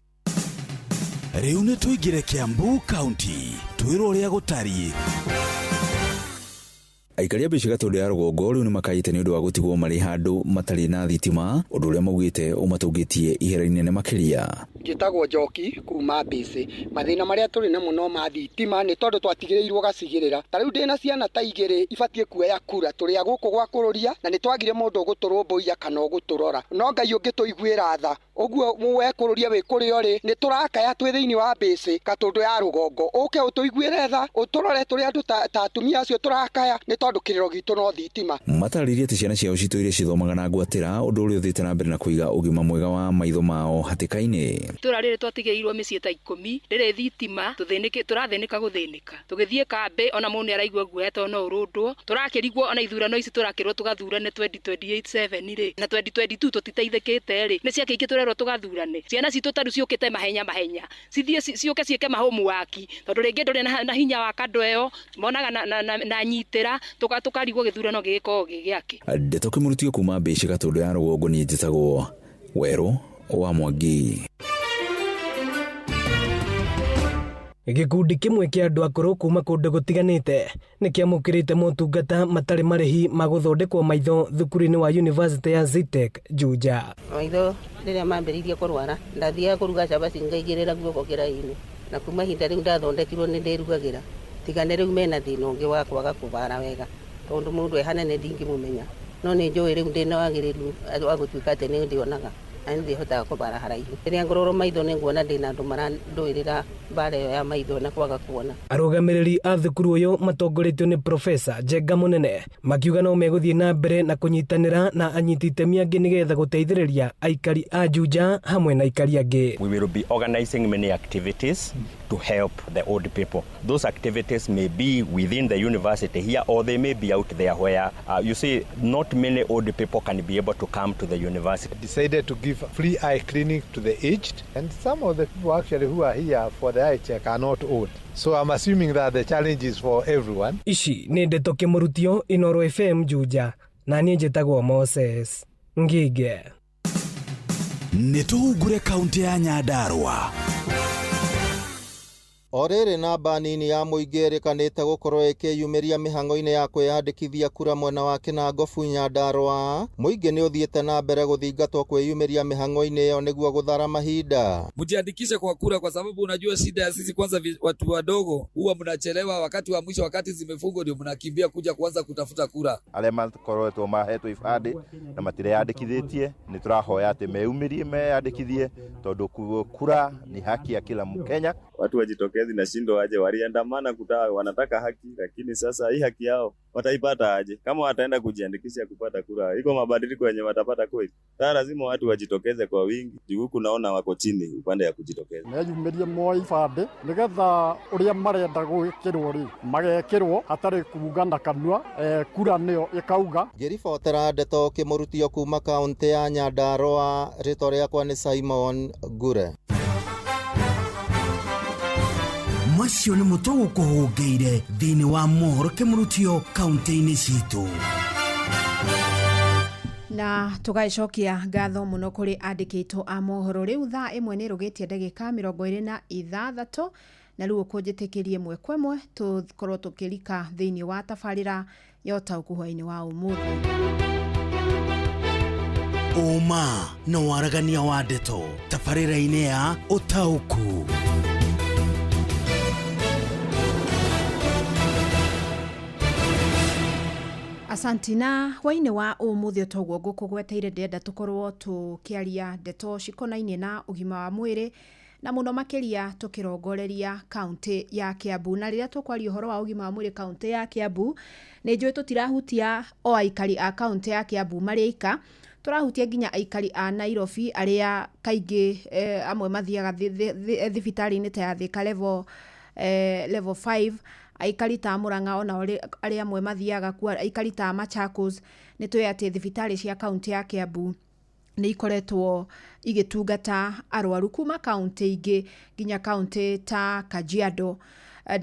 Rĩu nĩ tũingĩre Kiambu County twĩrwo ũrĩa gũtariĩ. Aikari a Mbici Gatũndũ ya rũgongo rĩu nĩ makaĩte nĩ ũndũ wa gũtigwo marĩ handũ matarĩ na thitima, ũndũ ũrĩa maugĩte ũmatũngĩtie ihera inene makĩria. Njĩtagwo Njoki kuma Mbĩcĩ. Mathĩna marĩa tũrĩ namo no ma thitima nĩ tondũ twatigĩrĩirwo gacigĩrĩra. Ta rĩu ndĩna ciana ta igĩrĩ ibatiĩ kuoya kura tũrĩ a gũkũ gwa kũrũria na nĩ twagire mũndũ ũgũtũrũmbũiya kana ũgũtũrora. No Ngai ũngĩtũiguĩra tha ũguo wekũrũria wĩ kũrĩa ũrĩ nĩ tũrakaya twĩ thĩinĩ wa Mbĩcĩ Gatũndũ ya rũgongo ũke ũtũiguĩre tha ũtũrore tũrĩ andũ ta atumia acio tũrakaya nĩ tondũ kĩrĩro gitũ no thitima. Matarĩrie atĩ ciana ciao citũire cithomaga na ngwatĩra ũndũ ũrĩa ũthiĩte na mbere na kũiga ũgima mwega wa maitho mao hatĩka-inĩ. Itũra rĩrĩ twatigĩirwo mĩciĩ ta 10 rĩrĩ thitima tũrathĩnĩka gũthĩnĩka tũgĩthiĩ kambĩ ona mũndũ nĩaraigua guoya tondũ no ũrũndwo tũrakĩrigwo ona ithurano ici tũrakĩrwo tũgathurane 2028 rĩ na 2022 tũtiteithĩkĩte rĩ nĩ ciake ingĩ tũrerwo tũgathurane ciana citũ tarĩu ciũkĩte mahenya mahenya cithiĩ ciũke ciĩke mahomework tondũ rĩngĩ ndũrĩ na hinya wa kando ĩyo monaga na nyitĩra tũkarigwo gĩthurano gĩgĩkorwo gĩ gĩake. Ndeto kĩmũrutio kuma Mbici Gatũndũ ya rũgongo niĩ njĩtagwo Werũ wa Mwangi. Gĩkundi kĩmwe kĩa andũ akũrũ kuma kũndũ gũtiganĩte nĩ kĩamũkĩrĩte motungata matarĩ marĩhi ma gũthondekwo maitho thukuru-inĩ wa University ya Zetech Juja. Maitho rĩrĩa mambĩrĩirie kũrwara ndathiaga kũruga cabaci ngaigĩrĩra guoko kĩraĩ-inĩ na kuma ihinda rĩu ndathondekirwo nĩ ndĩrugagĩra tiga nĩ rĩu mena thĩna ũngĩ wa kwaga kũbara wega tondũ mũndũ e hanene ndingĩmũmenya. No nĩ njũĩ rĩu ndĩna wagĩrĩru wa gũtuĩka atĩ nĩ ndĩonaga na nĩ ndĩhotaga kũbara haraihu. Rĩrĩa ngũrorwo maitho nĩ nguona ndĩna andũ marandũĩrĩra mbara ĩyo ya maitho na kwaga kuona. Arũgamĩrĩri a thukuru ũyũ matongoretio nĩ Profesa Njenga Mũnene makiuga no megũthiĩ na mbere na kũnyitanĩra na anyiti itemi angĩ nĩgetha gũteithĩrĩria aikari a Juja hamwe na aikari angĩ. We will be organizing many activities to help the old people. Those activities may be within the university here or they may be out there where, you see, not many old people can be able to come to the university. Decided to give free eye clinic to the aged, and some of the people actually who are here for the eye check are not old. So I'm assuming that the challenge is for everyone. Ici nĩ ndeto Kĩmũrutio, Inooro FM Juja, na niĩ njĩtagwo Moses Ngige. Nĩ tũhungure kaunti ya Nyandarua. O rĩrĩ namba nini ya mũingĩ ĩrĩkanĩte gũkorwo ĩkĩyumĩria mĩhang'o-inĩ ya kwĩyandĩkithia kura mwena wa Kĩnangobu Nyandarua, mũingĩ nĩ ũthiĩte na mbere gũthingatwo kwĩyumĩria mĩhang'o-inĩ ĩyo nĩguo gũthara mahinda. Mjiandikishe kwa kura, kwa sababu unajua shida ya sisi kwanza, watu wadogo huwa mnachelewa wakati wa mwisho, wakati zimefungwa ndio mnakimbia kuja kuanza kutafuta kura. Arĩa makoretwo mahetwo ibandĩ na matireyandĩkithĩtie nĩ tũrahoya atĩ meyumĩrie meyandĩkithie tondũ kura ni haki ya kila Mkenya. Watu wajitokezi na shindo aje, waliandamana kutaa, wanataka haki, lakini sasa hii haki yao wataipata aje kama wataenda kujiandikisha kupata kura? Iko mabadiliko yenye watapata kweli? Sasa lazima watu wajitokeze kwa wingi, juu huku naona wako chini upande ya kujitokeza. Meyumĩrie moe ibandĩ nĩgetha ũrĩa marenda gwĩkĩrwo rĩ magekĩrwo hatarĩ kuuga na kanua, kura nĩyo ĩkauga. Ngĩribotera ndeto Kĩmũrutio kuma kaunti ya Nyandarua, rĩtwa rĩakwa nĩ Simon Ngure. Macio nĩ mũtũ gũkũhũngĩire thĩinĩ wa mohoro Kĩmũrutio kaunti-inĩ citũ. Na tũgagĩcokia ngatho mũno kũrĩ andĩkĩtwo a mohoro. Rĩu thaa 1 nĩ ĩrũgĩtie ndagĩka 26 na rĩu ũkũnjĩtĩkĩrie ĩmwe kwa ĩmwe tũkorwo tũkĩrika thĩinĩ wa tabarĩra ya ũtaũku hwaĩ-inĩ wa ũmũthĩ. Ũma na waragania wa ndeto tabarĩra-inĩ ya ũtaũku. Asanti. Na hwaĩ-inĩ wa ũmũthĩ toguo ngũkũgweteire ndĩrenda tũkorwo tũkĩaria ndeto cikonainie na ũgima wa mwĩrĩ na mũno makĩria tũkĩrongoreria kaunti ya Kiambu. Na rĩrĩa tũkwaria ũhoro wa ũgima wa mwĩrĩ kaunti ya Kiambu, nĩ njũĩ tũtirahutia o aikari a kaunti ya Kiambu marĩ aika, tũrahutia nginya aikari a Nairobi arĩa kaingĩ amwe mathiaga thibitarĩ-inĩ ta ya Thika level 5, aikari ta Murang'a ona arĩa amwe mathiaga kuo, aikari ta Machakos. Nĩ tũĩ atĩ thibitarĩ cia kaunti ya Kiambu nĩ ikoretwo igĩtungata arwaru kuma kaunti ingĩ nginya kaunti ta Kajiado,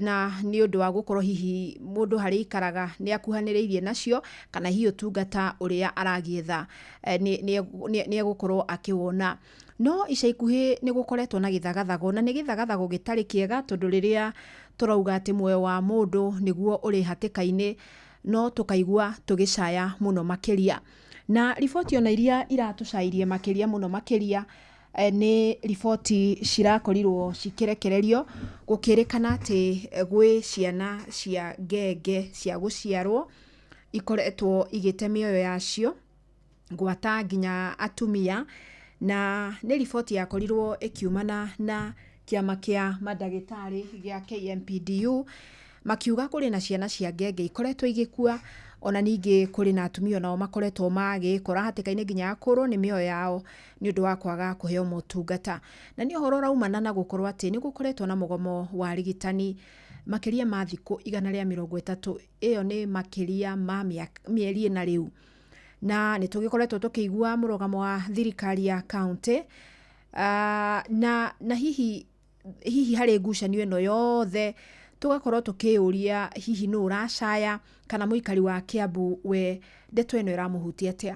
na nĩ ũndũ wa gũkorwo hihi mũndũ harĩa aikaraga nĩ akuhanĩrĩirie nacio kana hihi ũtungata ũrĩa aragĩetha nĩ egũkorwo akĩwona. No ica ikuhĩ nĩ gũkoretwo na gĩthagathago, na nĩ gĩthagathago gĩtarĩ kĩega tondũ rĩrĩa tũrauga atĩ muoyo wa mũndũ nĩguo ũrĩ hatĩka-inĩ, no tũkaigua tũgĩcaya mũno makĩria. Na riboti ona iria iratũcairie makĩria mũno makĩria nĩ riboti cirakorirwo cikĩrekererio gũkĩrĩkana atĩ gwĩ ciana cia ngenge cia gũciarwo ikoretwo igĩte mĩoyo yacio gwata nginya atumia, na nĩ riboti yakorirwo ĩkiumana na kĩama kĩa mandagĩtarĩ gĩa KMPDU makiuga kũrĩ na ciana cia ngenge ikoretwo igĩkua, ona ningĩ kũrĩ na atumia onao makoretwo magĩkora hatĩka-inĩ nginya ya kũrwo nĩ mĩoyo yao nĩ ũndũ wa kwaga kũheo motungata. Na nĩ ũhoro ũraumana na gũkorwo atĩ nĩ gũkoretwo na mũgomo wa arigitani makĩria ma thikũ 130, ĩyo nĩ makĩria ma mĩeri ĩna rĩu. Na nĩ tũgĩkoretwo tũkĩigua mũrũgamo wa thirikari ya kaunti, na hihi harĩ ngucanio ĩno yothe tũgakorwo tũkĩyũria hihi nũ ũracaya kana mũikari wa Kiambu we ndeto ĩno ĩramũhutia atĩa.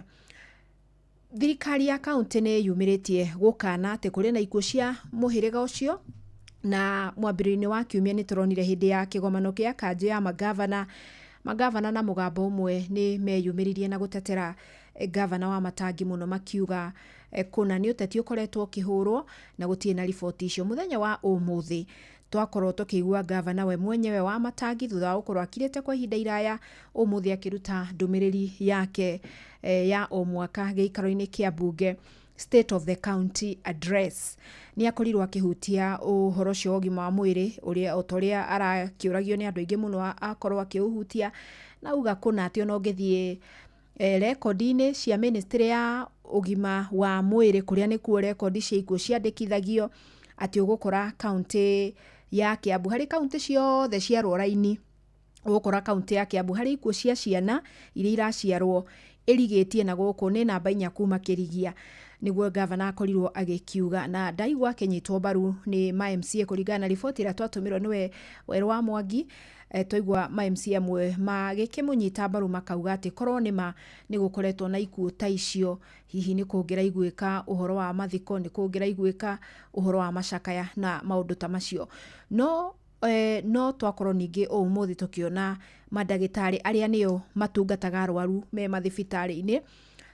Thirikari ya kaunti nĩ yumĩrĩtie gũkana atĩ kũrĩ na ikuũ cia mũhĩrĩga ũcio, na mwambĩrĩrio-inĩ wa kiumia nĩ tũronire hĩndĩ ya kĩgomano kĩa kanjũ ya magavana na mũgambo ũmwe nĩ meyumĩririe na gũtetera gavana wa Matangi mũno makiuga kũna nĩ ũteti ũkoretwo ũkĩhũrwo na gũtirĩ na riboti icio. Mũthenya wa ũmũthĩ Twakorwo tũkĩigua gavana we mwenyewe wa Matangi thutha wa gũkorwo akirĩte kwa ihinda iraya, ũmũthĩ akĩruta ndũmĩrĩri yake ya o mwaka gĩikaro-inĩ kĩa mbunge, State of the County Address. Nĩ akorirwo akĩhutia ũhoro ũcio wa ũgima wa mwĩrĩ ũrĩa o ta ũrĩa arakĩũragio nĩ andũ aingĩ mũno, akorwo akĩũhutia na auga kũna atĩ ona ũngĩthiĩ rekondi-inĩ cia ministry ya ũgima wa mwĩrĩ, kũrĩa nĩkuo rekondi cia ikuũ ciandĩkithagio, atĩ ũgũkora kaũntĩ ya Kiambu harĩ kaũntĩ ciothe cia rũra-inĩ, ũgũkora kaũntĩ ya Kiambu harĩ ikuũ cia ciana iria iraciarwo ĩrigĩtie na gũkũ nĩ namba 4 kuma kĩrigia, nĩguo gavana akorirwo agĩkiuga. Na ndaigua akĩnyitwo mbaru nĩ ma MCA kũringana na riboti ĩrĩa twatũmĩrwo nĩwe Werũ wa Mwangi. Twaigua ma MCA amwe magĩkĩmũnyita mbaru makauga atĩ korwo nĩma nĩ gũkoretwo na ikuũ ta icio, hihi nĩ kũngĩraiguĩka ũhoro wa mathiko, nĩ kũngĩraiguĩka ũhoro wa macakaya na maũndũ ta macio. No no twakorwo ningĩ ũmũthĩ tũkĩona mandagĩtarĩ arĩa nĩo matungataga arwaru me mathibitarĩ-inĩ,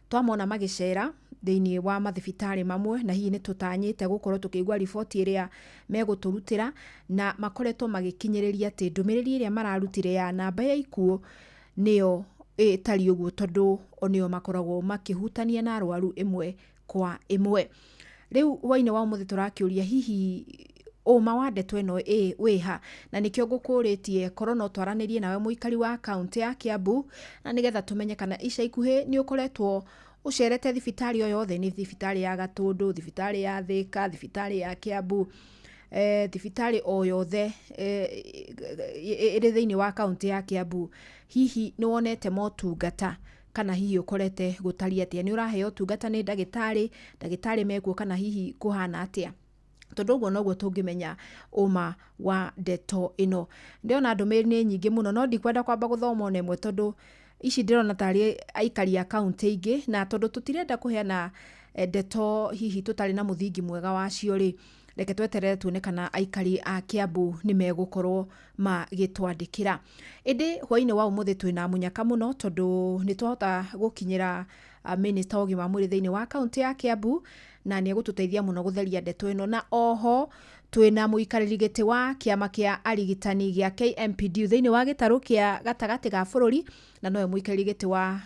twamona magĩcera thĩinĩ wa mathibitarĩ mamwe, na hihi nĩ tũtanyĩte gũkorwo tũkĩigua riboti ĩrĩa megũtũrutĩra, na makoretwo magĩkinyĩrĩria atĩ ndũmĩrĩri ĩrĩa mararutire ya namba ya ikuũ nĩyo ĩtariĩ ũguo, tondũ o nĩo makoragwo makĩhutania na arwaru ĩmwe kwa ĩmwe. Rĩu hwainĩ wa ũmũthĩ tũrakĩũria hihi ũma wa ndeto ĩno wĩha, na nĩkĩo ngũkũrĩtie korwo no twaranĩrie nawe mũikari wa kaũntĩ ya Kiambu, na nĩgetha tũmenye kana ica ikuhĩ nĩ ũkoretwo ũcerete thibitarĩ o yothe, nĩ thibitarĩ ya Gatũndũ, thibitarĩ ya Thĩka, thibitarĩ ya Kiambu, thibitarĩ o yothe ĩrĩ thĩinĩ wa kaũntĩ ya Kiambu, hihi nĩ wonete motungata kana hihi ũkorete gũtariĩ atĩa, nĩ ũraheo ũtungata nĩ ndagĩtarĩ, ndagĩtarĩ mekuo, kana hihi kũhana atĩa, tondũ ũguo noguo tũngĩmenya ũma wa ndeto ĩno. Ndĩrona ndũmĩrĩri nĩ nyingĩ mũno, no ndikwenda kwamba gũthoma ona ĩmwe, tondũ ici ndĩrona tarĩ aikari a kaũntĩ ingĩ, na tondũ tũtirenda kũheana ndeto hihi tũtarĩ na mũthingi mwega wacio rĩ, reke tweterere tuone kana aikari a Kiambu nĩ megũkorwo magĩtwandĩkĩra. Ĩndĩ hwainĩ wa ũmũthĩ twĩna mũnyaka mũno, tondũ nĩ twahota gũkinyĩra minista wa ũgima wa mwĩrĩ thĩinĩ wa kaũntĩ ya Kiambu, na nĩ egũtũteithia mũno gũtheria ndeto ĩno. Na oho twĩna mũikarĩri gĩtĩ wa kĩama kĩa arigitani gĩa KMPDU thĩinĩ wa gĩtarũ kĩa gatagatĩ ga bũrũri, na nowe mũikarĩri gĩtĩ wa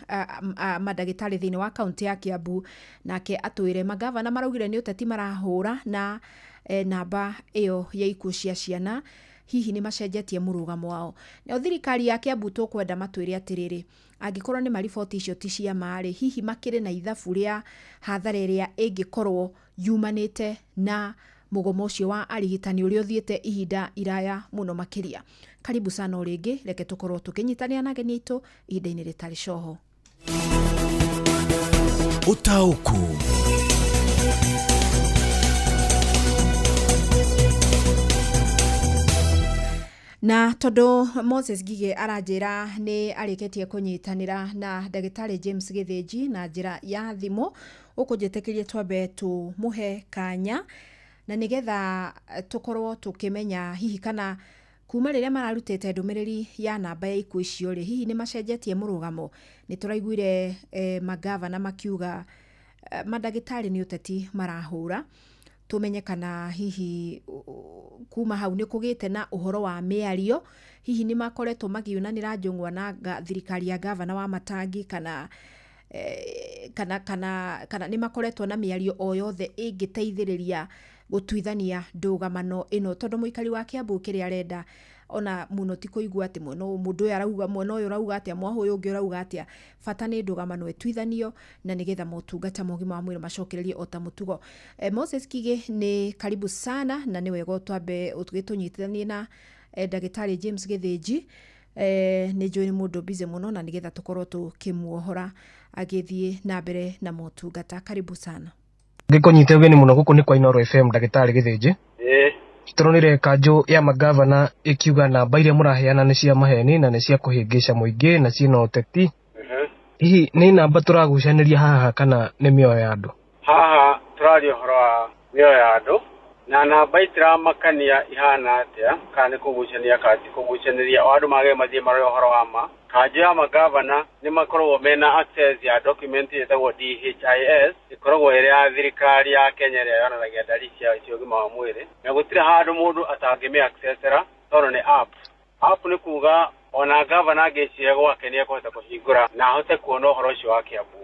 mandagĩtarĩ thĩinĩ wa kaũntĩ ya Kiambu, nake atwĩre magavana maraugire nĩ ũteti marahũra na namba ĩyo ya ikuũ cia ciana, hihi nĩ macenjetie mũrũgamo wao. Nayo thirikari ya Kiambu tũkwenda matwĩre atĩrĩrĩ, angĩkorwo nĩ mariboti icio ti cia ma-rĩ, hihi makĩrĩ na ithabu rĩa hathara ĩrĩa ĩngĩkorwo yumanĩte na mũgomo ũcio wa arigitani ũrĩa ũthiĩte ihinda iraya mũno makĩria. Karibu sana o rĩngĩ, reke tũkorwo tũkĩnyitanĩra na ageni aitũ ihinda-inĩ rĩtarĩ coho. Ũtaũku. Na tondũ Moses Ngigĩ aranjĩra nĩ arĩkĩtie kũnyitanĩra na ndagĩtarĩ James Gĩthĩnji na njĩra ya thimũ, ũkũnjĩtĩkĩrie twambe tũmũhe kanya, na nĩgetha tũkorwo tũkĩmenya hihi kana kuma rĩrĩa mararutĩte ndũmĩrĩri ya namba ya ikuũ icio rĩ, hihi nĩ macenjetie mũrũgamo. Nĩ tũraiguire magavana makiuga mandagĩtarĩ nĩ ũteti marahũra, tũmenye kana hihi kuma hau nĩ kũgĩte na ũhoro wa mĩario, hihi nĩ makoretwo magiunanĩra njũng'wa na thirikari ya gavana wa Matangi, kana kana kana kana nĩ makoretwo na mĩario o yothe ĩngĩteithĩrĩria gũtuithania ndũgamano ĩno, tondũ mũikari wa Kiambu kĩrĩa arenda ona mũno ti kũigua atĩ mwena ũyũ mũndũ ũyũ arauga, mwena ũyũ ũrauga atĩa, mwaha ũyũ ũngĩ ũrauga atĩa, bata nĩ ndũgamano ĩtuithanio na nĩgetha motungata ma ũgima wa mwĩrĩ macokererie o ta mũtugo. Moses Kigĩ nĩ karibu sana, na nĩ wega twambe tũnyitithanie na ndagĩtarĩ James Gĩthĩnji. Nĩ njũĩ nĩ mũndũ busy mũno, na nĩgetha tũkorwo tũkĩmuohora agĩthiĩ na mbere na motungata. Karibu sana. Ngĩkũnyite ũgeni mũno gũkũ nĩ kwa Inooro FM, ndagĩtarĩ Gĩthĩnji. Tũronire kanjũ ya magavana ĩkiuga namba iria mũraheana nĩ cia maheni na nĩ cia kũhĩngĩca mũingĩ na ciĩna ũteti. Hihi nĩ namba tũragucanĩria haha kana nĩ mĩoyo ya andũ? Haha tũraria ũhoro wa mĩoyo ya andũ, Na namba itiramakania ihana atia kana nĩ kũgucania kana ti kũgucanĩria, o andũ magĩrĩire mathiĩ marore ũhoro wa ma. Kanjũ ya magavana nĩ makoragwo mena access ya document ĩtagwo DHIS, ĩkoragwo ĩrĩ ya thirikari ya Kenya ĩrĩa yonanagia ndari cia ũgima wa mwĩrĩ, na gũtirĩ handũ mũndũ atangĩmĩ accessera tondũ nĩ app. App nĩ kuga ona gavana angĩciria gwake nĩ ekũhota kũhingũra na ahote kuona ũhoro ũcio wa Kiambu.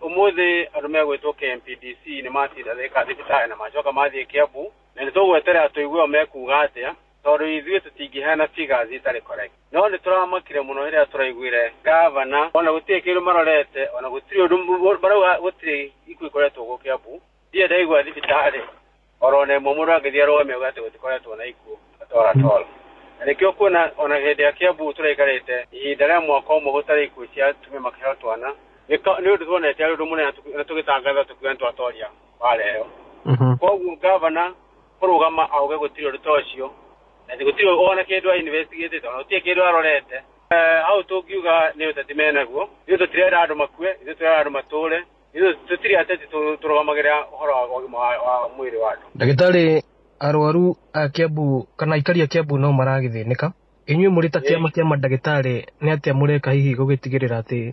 Ũmũthĩ andũ megwĩtwo KMPDC nĩ matinda Thika thibitarĩ na macoka mathiĩ Kiambu, na nĩ tũgweterera tũigue o mekuga atĩa, tondũ ithuĩ tũtingĩheana figures itarĩ correct. No nĩ tũramakire mũno rĩrĩa tũraiguire gavana ona gũtirĩ kĩndũ marorete, ona gũtirĩ ũndũ marauga, gũtirĩ ikuũ ikoretwo gũkũ Kiambu. Ndirĩ ndaigua thibitarĩ oro ona ĩmwe mũndũ angĩthiĩ arũgame auge atĩ gũtikoretwo na ikuũ at all at all. Na nĩkĩo kuona ona hĩndĩ ya Kiambu tũraikarĩte ihinda rĩa mwaka ũmwe gũtarĩ ikuũ cia atumia makĩheo twana, nĩ ũndũ tuonete arĩ ũndũ mũnene na tũgĩtangatha tũkiuga nĩtwatoria mbara ĩyo. Koguo gavana kũrũgama auge gũtirĩ ũndũ ta ũcio, na gũtirĩ ona kĩndũ a investigatĩte, ona gũtirĩ kĩndũ arorete. Hau tũngiuga nĩ ũteti menaguo. Ithuĩ tũtirenda andũ makue, ithuĩ tũrenda andũ matũre, ithuĩ tũtirĩ ateti tũrũgamagĩrĩra ũhoro wa ũgima wa mwĩrĩ wa andũ. Ndagĩtarĩ, arwaru a Kiambu kana aikari a Kiambu no maragĩthĩnĩka. Inyuĩ mũrĩ ta kĩama kĩa mandagĩtarĩ nĩ atĩa mũreka hihi gũgĩtigĩrĩra atĩ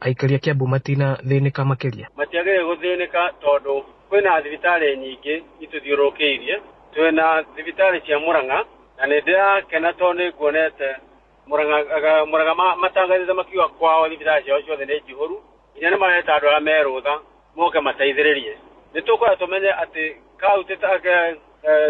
aikari a Kiambu matinathĩnĩka makĩria? Matiagĩrĩire gũthĩnĩka tondũ kwĩna thibitarĩ nyingĩ itũthiũrũrũkĩirie. Twĩna thibitarĩ cia Murang'a, na nĩ ndĩrakena tondũ nĩ nguonete Murang'a matangathĩte makiuga kwao thibitarĩ ciao ciothe nĩ njihũru, nginya nĩ mareta andũ arĩa me rũtha moke mateithĩrĩrie. Nĩ tũkwenda tũmenye atĩ kaunti ta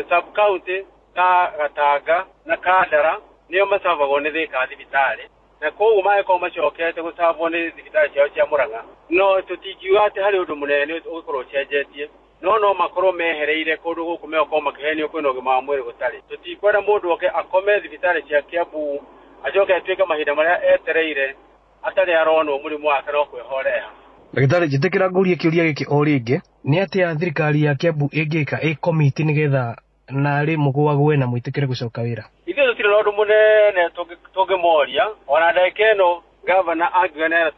sub county ta Gatanga na Kandara nĩo macabagwo nĩ Thika thibitarĩ, na koguo mangĩkorwo macokete gũcabwo nĩ thibitarĩ ciao cia Murang'a, no tũtingiuga atĩ harĩ ũndũ mũnene ũgũkorwo ũcenjetie, no makorwo mehereire kũndũ gũkũ megũkorwo makĩhenio kwĩna ũgima wa mwĩrĩ gũtarĩ. Tũtikwenda mũndũ oke akome thibitarĩ cia Kiambu acoke atuĩke mahinda marĩa etereire atarĩ aronwo mũrimũ wake no kwĩhoreha. Ndagĩtarĩ, njĩtĩkĩra ngũrie kĩũria gĩkĩ o rĩngĩ, nĩ atĩa thirikari ya Kiambu ĩngĩka ĩ komiti nĩgetha narĩ mũgũagũe na mwĩtĩkĩre gũcoka wĩra? Ithuĩ tũtirĩ na ũndũ mũnene tũngĩmoria, ona ndagĩka ĩno gavana angiuga nĩarenda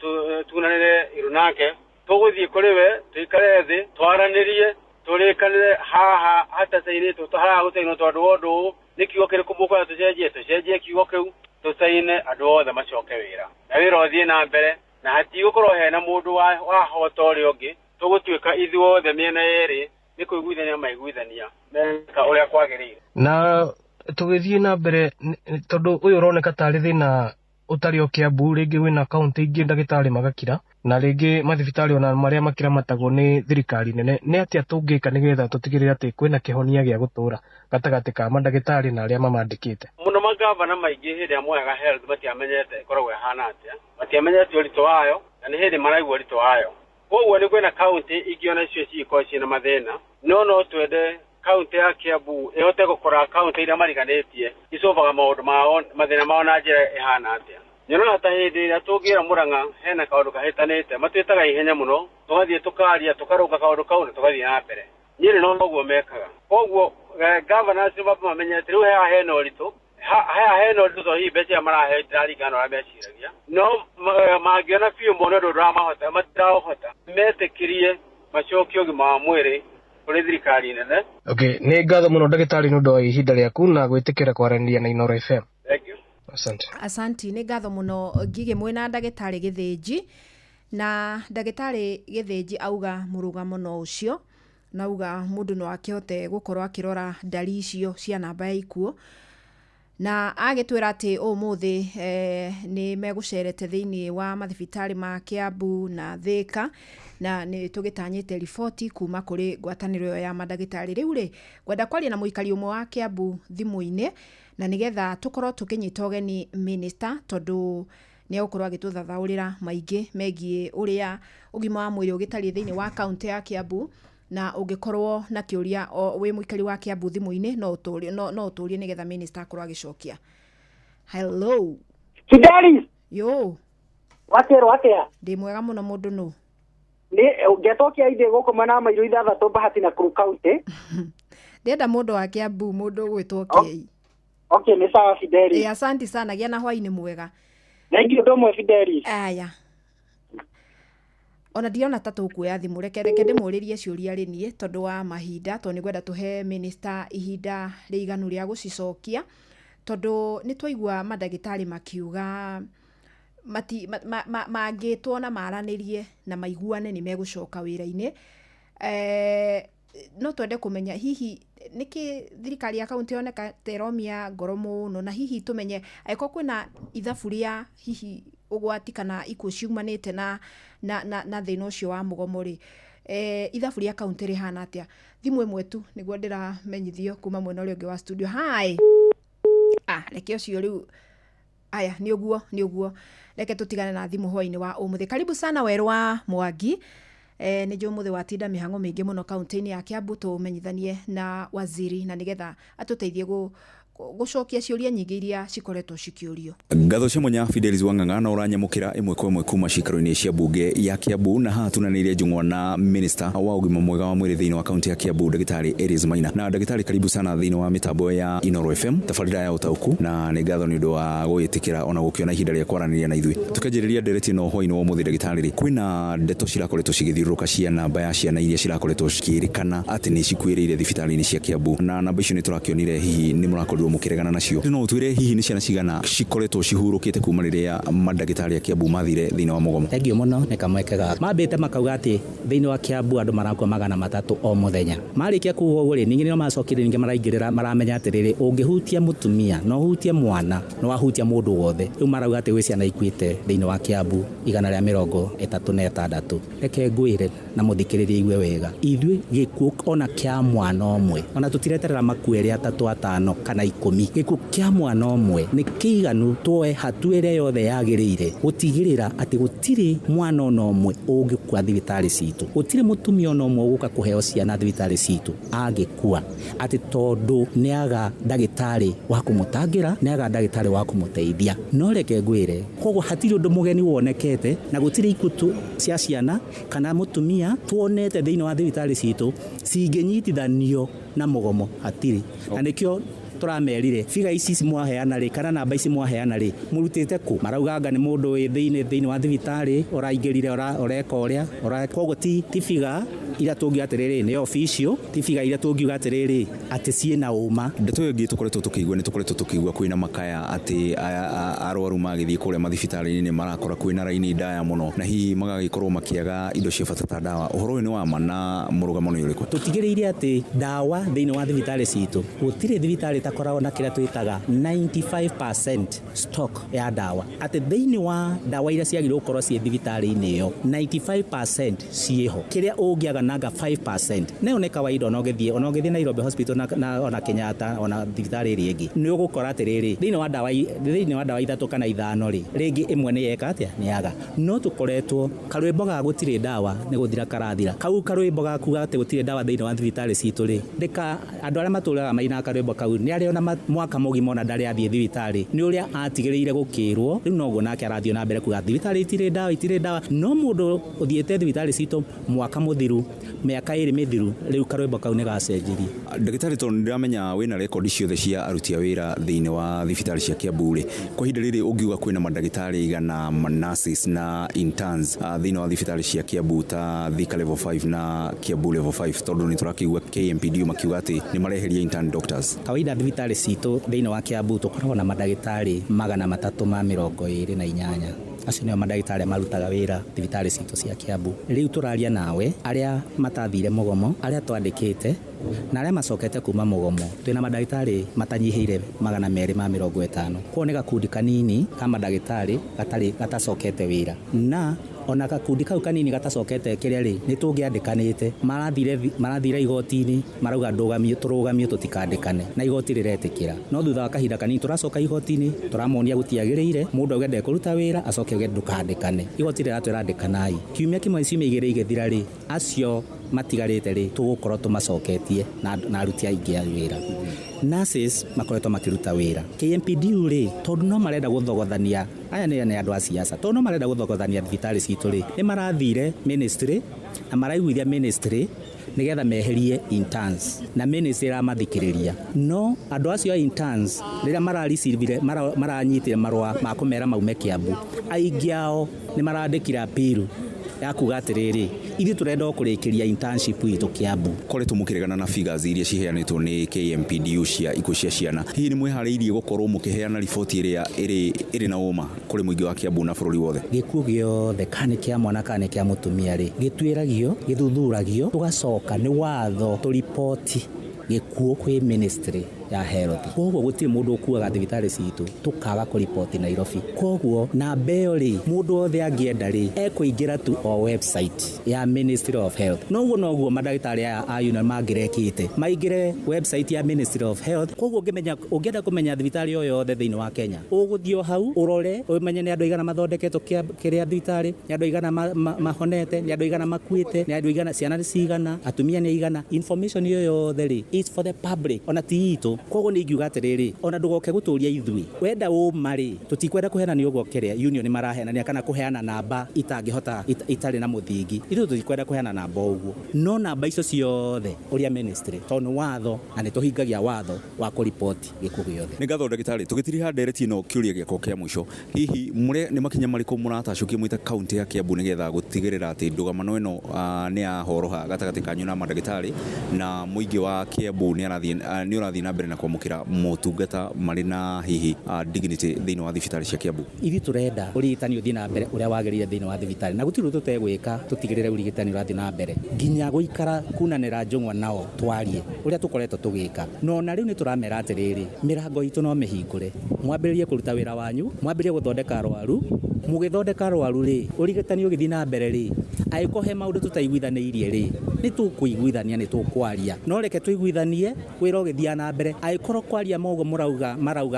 tunanĩre iru nake, tũgũthiĩ kũrĩ we tũikare thĩ twaranĩrie tũrĩkanĩre haha hatacainĩtwo haha gũcainwo tondũ wa ũndũ ũyũ nĩ kiugo kĩrĩkũ mũkwenda tũcenjie, tũcenjie kiugo kĩu tũcaine andũ othe macoke wĩra na wĩra ũthiĩ na mbere, na hatigũkorwo hena mũndũ wahota ũrĩa ũngĩ. Tũgũtuĩka ithuothe mĩena yerĩ nĩ kũiguithania maiguithania meka ũrĩa kwagĩrĩire. Na tũgĩthiĩ na mbere, tondũ ũyũ ũroneka tarĩ thĩna ũtarĩ o Kiambu, rĩngĩ wĩna kaunti ingĩ ndagĩtarĩ magakira, na rĩngĩ mathibitarĩ ona marĩa makĩramatagwo nĩ thirikari nene. Nĩ atĩa tũngĩka nĩgetha tũtigĩrĩre atĩ kwĩna kĩhonia gĩa gũtũra gatagatĩ ka mandagĩtarĩ na arĩa mamandĩkĩte? Mũno magavana maingĩ hĩndĩ ĩrĩa moyaga health matiamenyete ĩkoragwo ĩhana atĩa, matiamenyete ũritũ wayo, na nĩ hĩndĩ maraigua ũritũ wayo. Koguo nĩ kwĩna kaunti ingĩ onacio cigĩkorwo ciĩna mathĩna, no twende kaunti ya Kiambu ĩhote gũkora kaunti iria mariganĩtie icobaga maũndũ mao mathĩna mao na njĩra ĩhana atĩa. Nyonaga ta hĩndĩ ĩrĩa tũngĩra Murang'a hena kaũndũ kahĩtanĩte, matwĩtaga ihenya mũno, tũgathiĩ tũkaria tũkarũnga kaũndũ kau na tũgathiĩ na mbere. Nyĩrĩ no ũguo mekaga. Koguo governors nĩ mamenyete rĩu haha hena ũritũ, haha hena ũritũ tondũ hihi mbeca iria maraheo itiraringana na ũrĩa meciragia, no mangĩona biũ mone ũndũ ũramahota matiraũhota, metĩkĩrie macokie ũgima wa mwĩrĩ kũrĩ thirikari nene. Okay, nĩ ngatho mũno ndagĩtarĩ nĩ ũndũ wa ihinda rĩaku na gwĩtĩkĩra kwaranĩria na Inooro FM. Thank you. Asante. Asanti, nĩ ngatho mũno Ngigĩ mwĩna ndagĩtarĩ Gĩthĩnji, na ndagĩtarĩ Gĩthĩnji auga mũrũgamo no ũcio, na auga mũndũ no akĩhote gũkorwo akĩrora ndari icio cia namba ya ikuũ, na agĩtwĩra atĩ ũmũthĩ nĩ megũcerete thĩinĩ wa mathibitarĩ ma Kiambu na Thika, na nĩ tũgĩtanyĩte riboti kuma kũrĩ ngwatanĩro ĩyo ya mandagĩtarĩ. Rĩu rĩ, ngwenda kwaria na mũikari ũmwe wa Kiambu thimũ-inĩ, na nĩgetha tũkorwo tũkĩnyita ũgeni minister, tondũ nĩ egũkorwo agĩtũthathaũrĩra maingĩ megiĩ ũrĩa ũgima wa mwĩrĩ ũgĩtariĩ thĩinĩ wa kaunti ya Kiambu, na ũngĩkorwo na kĩũria wĩ mũikari wa Kiambu thimũ-inĩ no ũtũrie nĩgetha minister akorwo agĩcokia. Hello. Fidelis. Yo. Wakerwo atĩa? Ndĩ mwega mũno mũndũ nũ. Nĩ ngetwo Kĩaithĩ gũkũ mwena wa Mairũ 6 Bahati na Nakuru County. Ndĩrenda mũndũ wa Kiambu, mũndũ ũgwĩtwo Kĩai. Okay, nĩ sawa Fidelis. Asante sana, gĩa na hwaĩ-inĩ mwega. Thank you ũndũ ũmwe Fidelis. Aya. Ona ndirona ta tũkuoya thimũ, reke ndĩmũrĩrie ciũria rĩ niĩ tondũ wa mahinda, tondũ nĩngwenda tũhe minister ihinda rĩiganu rĩa gũcicokia, tondũ nĩ twaigua mandagĩtarĩ makiuga mangĩtwo na maranĩrie na maiguane nĩ megũcoka wĩra-inĩ. No twende kũmenya hihi nĩkĩ thirikari ya kaunti yoneka ta ĩromia ngoro mũno, na hihi tũmenye angĩkorwo kwĩna ithabu rĩa hihi ũgwati kana ikuũ ciumanĩte na thĩna ũcio wa mũgomo rĩ, ithabu rĩa kaunti rĩhana atĩa. Thimũ ĩmwe tu nĩguo ndĩramenyithio kuma mwena ũrĩa ũngĩ wa studio. Hi, reke ũcio rĩu, aya nĩ ũguo, reke tũtigane na thimũ hwaĩ-inĩ wa ũmũthĩ. Karibu sana Werũ wa Mwangi. Nĩ njũĩ ũmũthĩ watinda mĩhang'o mĩingĩ mũno kaunti-inĩ ya Kiambu, tũmenyithanie na waziri na nĩgetha atũteithie gũcokia ciũria nyingĩ iria cikoretwo cikĩũrio. Ngatho cia mwanya Fidelis Wang'ang'a na ũranyamũkĩra ĩmwe kwa ĩmwe kuma ciikaro-inĩ cia mbunge ya Kiambu, na haha tunanĩire njũng'wa na minister wa ũgima mwega wa mwĩrĩ thĩinĩ wa kaunti ya Kiambu, Ndagĩtarĩ Elias Maina. Na ndagĩtarĩ, karibu sana thĩinĩ wa mĩtambo ya Inooro FM tabarĩra ya ũtaũku, na nĩ ngatho nĩ ũndũ wa gwĩtĩkĩra ona gũkĩona ihinda rĩa kwaranĩria na ithuĩ. Tũkĩanjĩrĩria ndereti ĩno hwaĩ-inĩ wa ũmũthĩ, ndagĩtarĩ rĩ, kwĩna ndeto cirakoretwo cigĩthiũrũrũka cia namba ya ciana iria cirakoretwo cikĩrĩkana atĩ nĩ cikuĩrĩire thibitarĩ-inĩ cia Kiambu, na namba icio nĩ tũrakĩonire hihi nĩ mũrakorirwo mũkĩregana nacio. No ũtwĩre hihi nĩ ciana cigana cikoretwo cihurũkĩte kuma rĩrĩa mandagĩtarĩ a Kiambu mathire thĩinĩ wa mũgomo? Thengiũ mũno nĩ kamweke gaka. Mambĩte makauga atĩ thĩinĩ wa Kiambu andũ marakua 300 o mũthenya. Marĩkia kuga ũguo rĩ, ningĩ nĩo macokire ningĩ maraingĩrĩra, maramenya atĩrĩrĩ, ũngĩhutia mũtumia na ũhutie mwana na wahutia mũndũ wothe. Rĩu marauga atĩ gwĩ ciana ikuĩte thĩinĩ wa Kiambu 136. Reke ngwĩre na mũthikĩrĩrie igue wega, ithuĩ gĩkuũ ona kĩa mwana ũmwe, ona tũtireterera makue erĩ atatũ atano kana 10, gĩkuũ kĩa mwana ũmwe nĩ kĩiganu tuoe hatua ĩrĩa yothe yagĩrĩire gũtigĩrĩra atĩ gũtirĩ mwana ona ũmwe ũngĩkua thibitarĩ citũ, gũtirĩ mũtumia ona ũmwe ũgũka kũheo ciana thibitarĩ citũ angĩkua atĩ tondũ nĩaga ndagĩtarĩ wa kũmũtangĩra, nĩaga ndagĩtarĩ wa kũmũteithia. No reke ngwĩre, koguo hatirĩ ũndũ mũgeni wonekete na gũtirĩ ikuũ cia ciana kana mũtumia tuonete thĩinĩ wa thibitarĩ citũ cingĩnyitithanio na mũgomo, hatirĩ. Na nĩkĩo tũramerire figa ici mwaheana rĩ, kana namba ici mwaheana rĩ, mũrutĩte kũ? Marauganga nĩ mũndũ wĩ thĩinĩ wa thibitarĩ ũraingĩrire ũreka ũrĩa, koguo ti figa iria tũngiuga atĩrĩrĩ nĩ official, ti figa iria tũngiuga atĩrĩrĩ atĩ ciĩna ũma. Ndeto ĩyo ĩngĩ tũkoretwo tũkĩigua, nĩ tũkoretwo tũkĩigua kwĩna makaya atĩ arwaru magĩthiĩ kũrĩa mathibitarĩ-inĩ nĩ marakora kwĩna raini ndaya mũno, na hihi magagĩkorwo makĩaga indo cia bata ta ndawa. Ũhoro ũyũ nĩ wa ma na mũrũgamo nĩ ũrĩkũ? Tũtigĩrĩire atĩ ndawa thĩinĩ wa thibitarĩ citũ, gũtirĩ thibitarĩ ĩtakoragwo na kĩrĩa twĩtaga 95% stock ya ndawa, atĩ thĩinĩ wa ndawa iria ciagĩrĩirwo gũkorwo ciĩ thibitarĩ-inĩ ĩyo 95% ciĩho, kĩrĩa ũngĩaga nanga 5% nayo nĩ kawaida. Ona ũgĩthiĩ Nairobi Hospital na ona Kenyatta ona thibitarĩ ĩrĩa ĩngĩ, nĩ ũgũkora atĩrĩrĩ, thĩinĩ wa ndawa 3 kana 5 rĩ, rĩngĩ ĩmwe nĩ yeka atĩa, nĩ yaga. No tũkoretwo karwĩmbo ga gũtirĩ ndawa nĩ gũthira karathira. Kau karwĩmbo ga kuga atĩ gũtirĩ ndawa thĩinĩ wa thibitarĩ citũ rĩ, ndĩka andũ arĩa matũraga mainaga karwĩmbo kau nĩ arĩa ona mwaka mũgima ona ndarĩ athiĩ thibitarĩ, nĩ ũrĩa atigĩrĩire gũkĩrwo. Rĩu noguo nake arathiĩ na mbere kuga thibitarĩ itirĩ ndawa, itirĩ ndawa. No mũndũ ũthiĩte thibitarĩ citũ mwaka mũthiru, mĩaka 2 mĩthiru, rĩu karwĩmbo kau nĩ gacenjirie. Ndagĩtarĩ, tondũ nĩndĩramenya wĩna rekondi ciothe cia aruti a wĩra thĩinĩ wa thibitarĩ cia Kiambu rĩ, kwa ihinda rĩrĩ ũngiuga kwĩna mandagĩtarĩ igana, nurses na interns thĩinĩ wa thibitarĩ cia Kiambu ta Thika level 5 na Kiambu level 5, tondũ nĩ tũrakĩigua KMPDU makiuga atĩ nĩ mareheria intern doctors? Kawaida thibitarĩ citũ thĩinĩ wa Kiambu tũkoragwo na mandagĩtarĩ 328. Acio nĩo mandagĩtarĩ marutaga wĩra thibitarĩ citũ cia Kiambu. Rĩu tũraria nawe, arĩa matathire mũgomo, arĩa twandĩkĩte na arĩa macokete kuma mũgomo, twĩna mandagĩtarĩ matanyihĩire 250. Koguo nĩ gakundi kanini ka mandagĩtarĩ gatacokete wĩra, na ona gakundi kau kanini gatacokete kĩrĩa rĩ, nĩ tũngĩandĩkanĩte. Marathire igoti-inĩ marauga tũrũgamio tũtikandĩkane, na igoti rĩretĩkĩra. No thutha wa kahinda kanini tũracoka igoti-inĩ, tũramonia gũtiagĩrĩire, mũndũ auge ndekũruta wĩra acoke auge ndũkandĩkane. Igoti rĩratwĩra andĩkanai. Kiumia kĩmwe ciumia 2 igĩthira rĩ, acio matigarĩte rĩ, tũgũkorwo tũmacoketie na aruti aingĩ a wĩra. Nurses makoretwo makĩruta wĩra. KMPDU rĩ, tondũ no marenda gũthogothania, aya nĩ andũ a siasa, tondũ no marenda gũthogothania thibitarĩ citũ rĩ, nĩ marathire ministry na maraiguithia ministry nĩgetha meherie interns, na ministry ĩramathikĩrĩria. No andũ acio a interns rĩrĩa mararecivire, maranyitire marũa ma kũmera maume Kiambu, aingĩ ao nĩ marandĩkire appeal Ya kuga atĩrĩrĩ, ithuĩ tũrenda o kũrĩkĩria internship itũ Kiambu. Koretwo mũkĩregana na figures iria ciheanĩtwo nĩ KMPDU cia ikuũ cia ciana. Hihi nĩ mwĩharĩirie gũkorwo mũkĩheana riboti ĩrĩa ĩrĩ na ũma kũrĩ mũingĩ wa Kiambu na bũrũri wothe? Gĩkuũ gĩothe, kana nĩ kĩa mwana kana nĩ kĩa mũtumia rĩ, gĩtuĩragio, gĩthuthuragio, tũgacoka nĩ watho tũriboti gĩkuũ kwĩ ministry ya health. Koguo gũtirĩ mũndũ ũkuaga thibitarĩ citũ tũkaga kũriboti Nairobi. Koguo namba ĩyo rĩ, mũndũ wothe angĩenda rĩ, ekũingĩra tu o website ya Ministry of Health. Noguo noguo mandagĩtarĩ aya a union mangĩrekĩte, maingĩre website ya Ministry of Health. Koguo ũngĩmenya, ũngĩenda kũmenya thibitarĩ o yothe thĩinĩ wa Kenya, ũgũthiĩ o hau ũrore ũmenye nĩ andũ aigana mathondeketwo kĩrĩa thibitarĩ, nĩ andũ aigana mahonete, nĩ andũ aigana makuĩte, nĩ andũ aigana, ciana nĩ cigana, atumia nĩ aigana. Information ĩyo yothe rĩ, is for the public, ona ti itũ. Koguo nĩ ingiuga atĩrĩrĩ, ona ndũgoke gũtũria ithuĩ, wenda ũma rĩ, tũtikwenda kũheana ũguo kĩrĩa union maraheanania kana kũheana namba itangĩhota itarĩ na mũthingi. Ithuĩ tũtikwenda kũheana namba ũguo, no namba icio ciothe ũria ministry, tondũ nĩ watho na nĩ tũhingagia watho wa kũriboti gĩkuũ gĩothe. Nĩ ngatho ndagĩtarĩ. Tũgĩtiriha ndereti ĩno, kĩũria gĩakwa kĩa mũico, hihi nĩ makinya marĩkũ mũratacũkia mwĩta kaunti ya Kiambu nĩgetha gũtigĩrĩra atĩ ndũgamano ĩno nĩ yahoroha gatagatĩ kanyu na mandagĩtarĩ, na mũingĩ wa Kiambu nĩ ũrathiĩ na mbere na kwamũkĩra motungata marĩ na hihi dignity thĩinĩ wa thibitarĩ cia Kiambu? Ithuĩ tũrenda ũrigitani ũthiĩ na mbere ũrĩa wagĩrĩire thĩinĩ wa thibitarĩ, na gũtirĩ ũndũ tũtegwĩka tũtigĩrĩre ũrigitani ũrathiĩ na mbere, nginya gũikara kunanĩra njũng'wa nao twarie ũrĩa tũkoretwo tũgĩka. No na rĩu nĩ tũramera atĩrĩrĩ, mĩrango itũ no mĩhingũre, mwambĩrĩrie kũruta wĩra wanyu, mwambĩrĩrie gũthondeka arwaru. Mũgĩthondeka arwaru rĩ, ũrigitani ũgĩthiĩ na mbere rĩ, angĩkorwo he maũndũ tũtaiguithanĩirie rĩ, nĩ tũkũiguithania, nĩ tũkwaria, no reke tũiguithanie wĩra ũgĩthiaga na mbere. Angĩkorwo kwaria moguo marauga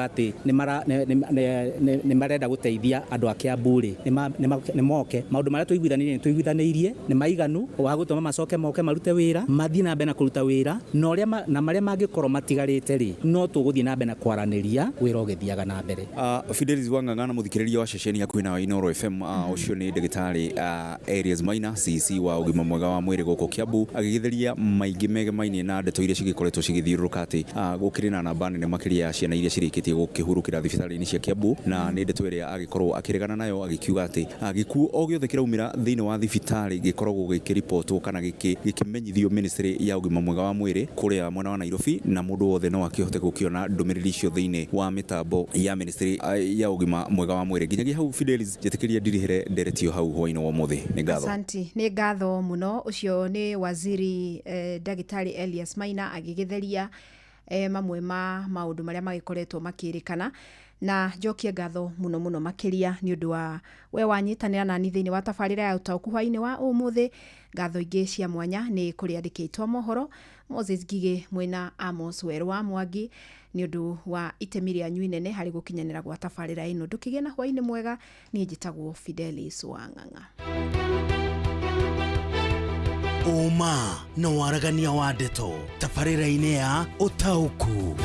atĩ nĩ marenda gũteithia andũ a Kiambu rĩ, nĩ moke. Maũndũ marĩa tũiguithanĩirie nĩ tũiguithanĩirie, nĩ maiganu wa gũtũma macoke moke marute wĩra, mathiĩ na mbere na kũruta wĩra, na ũrĩa na marĩa mangĩkorwo matigarĩte rĩ, no tũgũthiĩ na mbere na kwaranĩria wĩra ũgĩthiaga na mbere. Fidelis Wang'ang'a na mũthikĩrĩria wa ceceni hakuhĩ nawe Inooro FM, ũcio nĩ ndagĩtarĩ Elias Maina, CC wa ũgima mwega wa mwĩrĩ gũkũ Kiambu, agĩgĩtheria maingĩ megemainie na ndeto iria cigĩkoretwo cigĩthiũrũrũka atĩ gũkĩrĩ na namba nene makĩria ya ciana iria cirĩkĩtie gũkĩhurũkĩra thibitarĩ-inĩ cia Kiambu, na nĩ ndeto ĩrĩa agĩkorwo akĩregana nayo, agĩkiuga atĩ gĩkuũ o gĩothe kĩraumĩra thĩinĩ wa thibitarĩ gĩkoragwo gĩkĩribotwo kana gĩkĩmenyithio ministry ya ũgima mwega wa mwĩrĩ kũrĩa mwena wa Nairobi, na mũndũ wothe no akĩhote gũkĩona ndũmĩrĩri icio thĩinĩ wa mĩtambo ya ministry ya ũgima mwega wa mwĩrĩ. Nginyagia hau Fidelis, njĩtĩkĩria ndirihĩre nderetio hau hwainĩ wa ũmũthĩ. Nĩ ngatho. Asanti, nĩ ngatho mũno. Ũcio nĩ waziri ndagĩtarĩ Elias Maina agĩgĩtheria mamwe ma maũndũ marĩa magĩkoretwo makĩrĩkana, na njokie ngatho mũno mũno makĩria nĩ ũndũ wa we wanyitanĩra nani thĩinĩ wa tabarĩra ya ũtaũku hwainĩ wa ũmũthĩ. Ngatho ingĩ cia mwanya nĩ kũrĩ andĩkĩtwo mohoro Moses Ngigĩ mwena Amos Werũ wa Mwangi nĩ ũndũ wa itemi rĩanyu inene harĩ gũkinyanĩra gwa tabarĩra ĩno. Ndũkĩgĩe na hwainĩ mwega. Niĩ njĩtagwo Fidelis Wang'ang'a. Ũma na waragania wa ndeto tabarĩra-inĩ ya ũtaũku.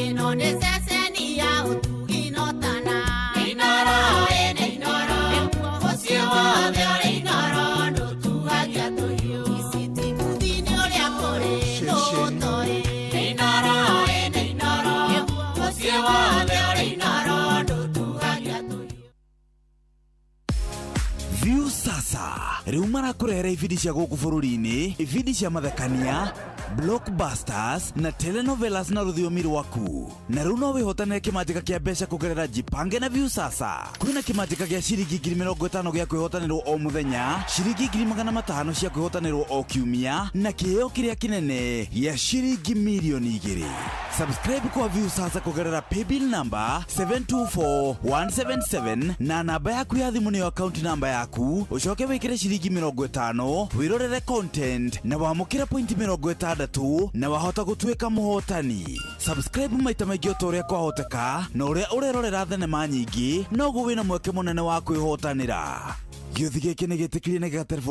Ĩno nĩ ceceni ya ũtugi no tana. Inooro ĩnĩ Inooro, mũciĩ wothe ũrĩ Inooro, ndũtuagia tũhiũ. Ici ti buthi-inĩ ũrĩa kũrĩ nũtoĩ. Inooro ĩnĩ Inooro, mũciĩ wothe ũrĩ Inooro, ndũtuagia tũhiũ. View sasa rĩu marakũrehera ibindi cia gũkũ bũrũri-inĩ, ibindi cia mathekania, blockbusters na telenovelas na rũthiomi rwaku. Na rĩu no wĩhotanĩre kĩmanjĩka kĩa mbeca kũgerera Jipange na View sasa. Kwĩna kĩmanjĩka gĩa ciringi 50,000 gĩa kwĩhotanĩrwo o mũthenya, ciringi 500,000 cia kwĩhotanĩrwo o kiumia, na kĩheo kĩrĩa kĩnene gĩa ciringi 2 million. Subscribe kwa View sasa kũgerera paybill number 724177 na namba yaku ya thimũ nĩyo account number yaku. Ũcoke wĩkĩre ciringi 50 wĩrorere content na wamũkĩre pointi 60 na wahota gũtuĩka mũhotani. Subscribe maita maingĩ o ta ũrĩa kwahoteka, na ũrĩa ũrerorera thenema nyingĩ noguo wĩna mweke mũnene wa kwĩhotanĩra. Gĩũthi gĩkĩ nĩ gĩtĩkĩrie nĩ gĩgaterefo.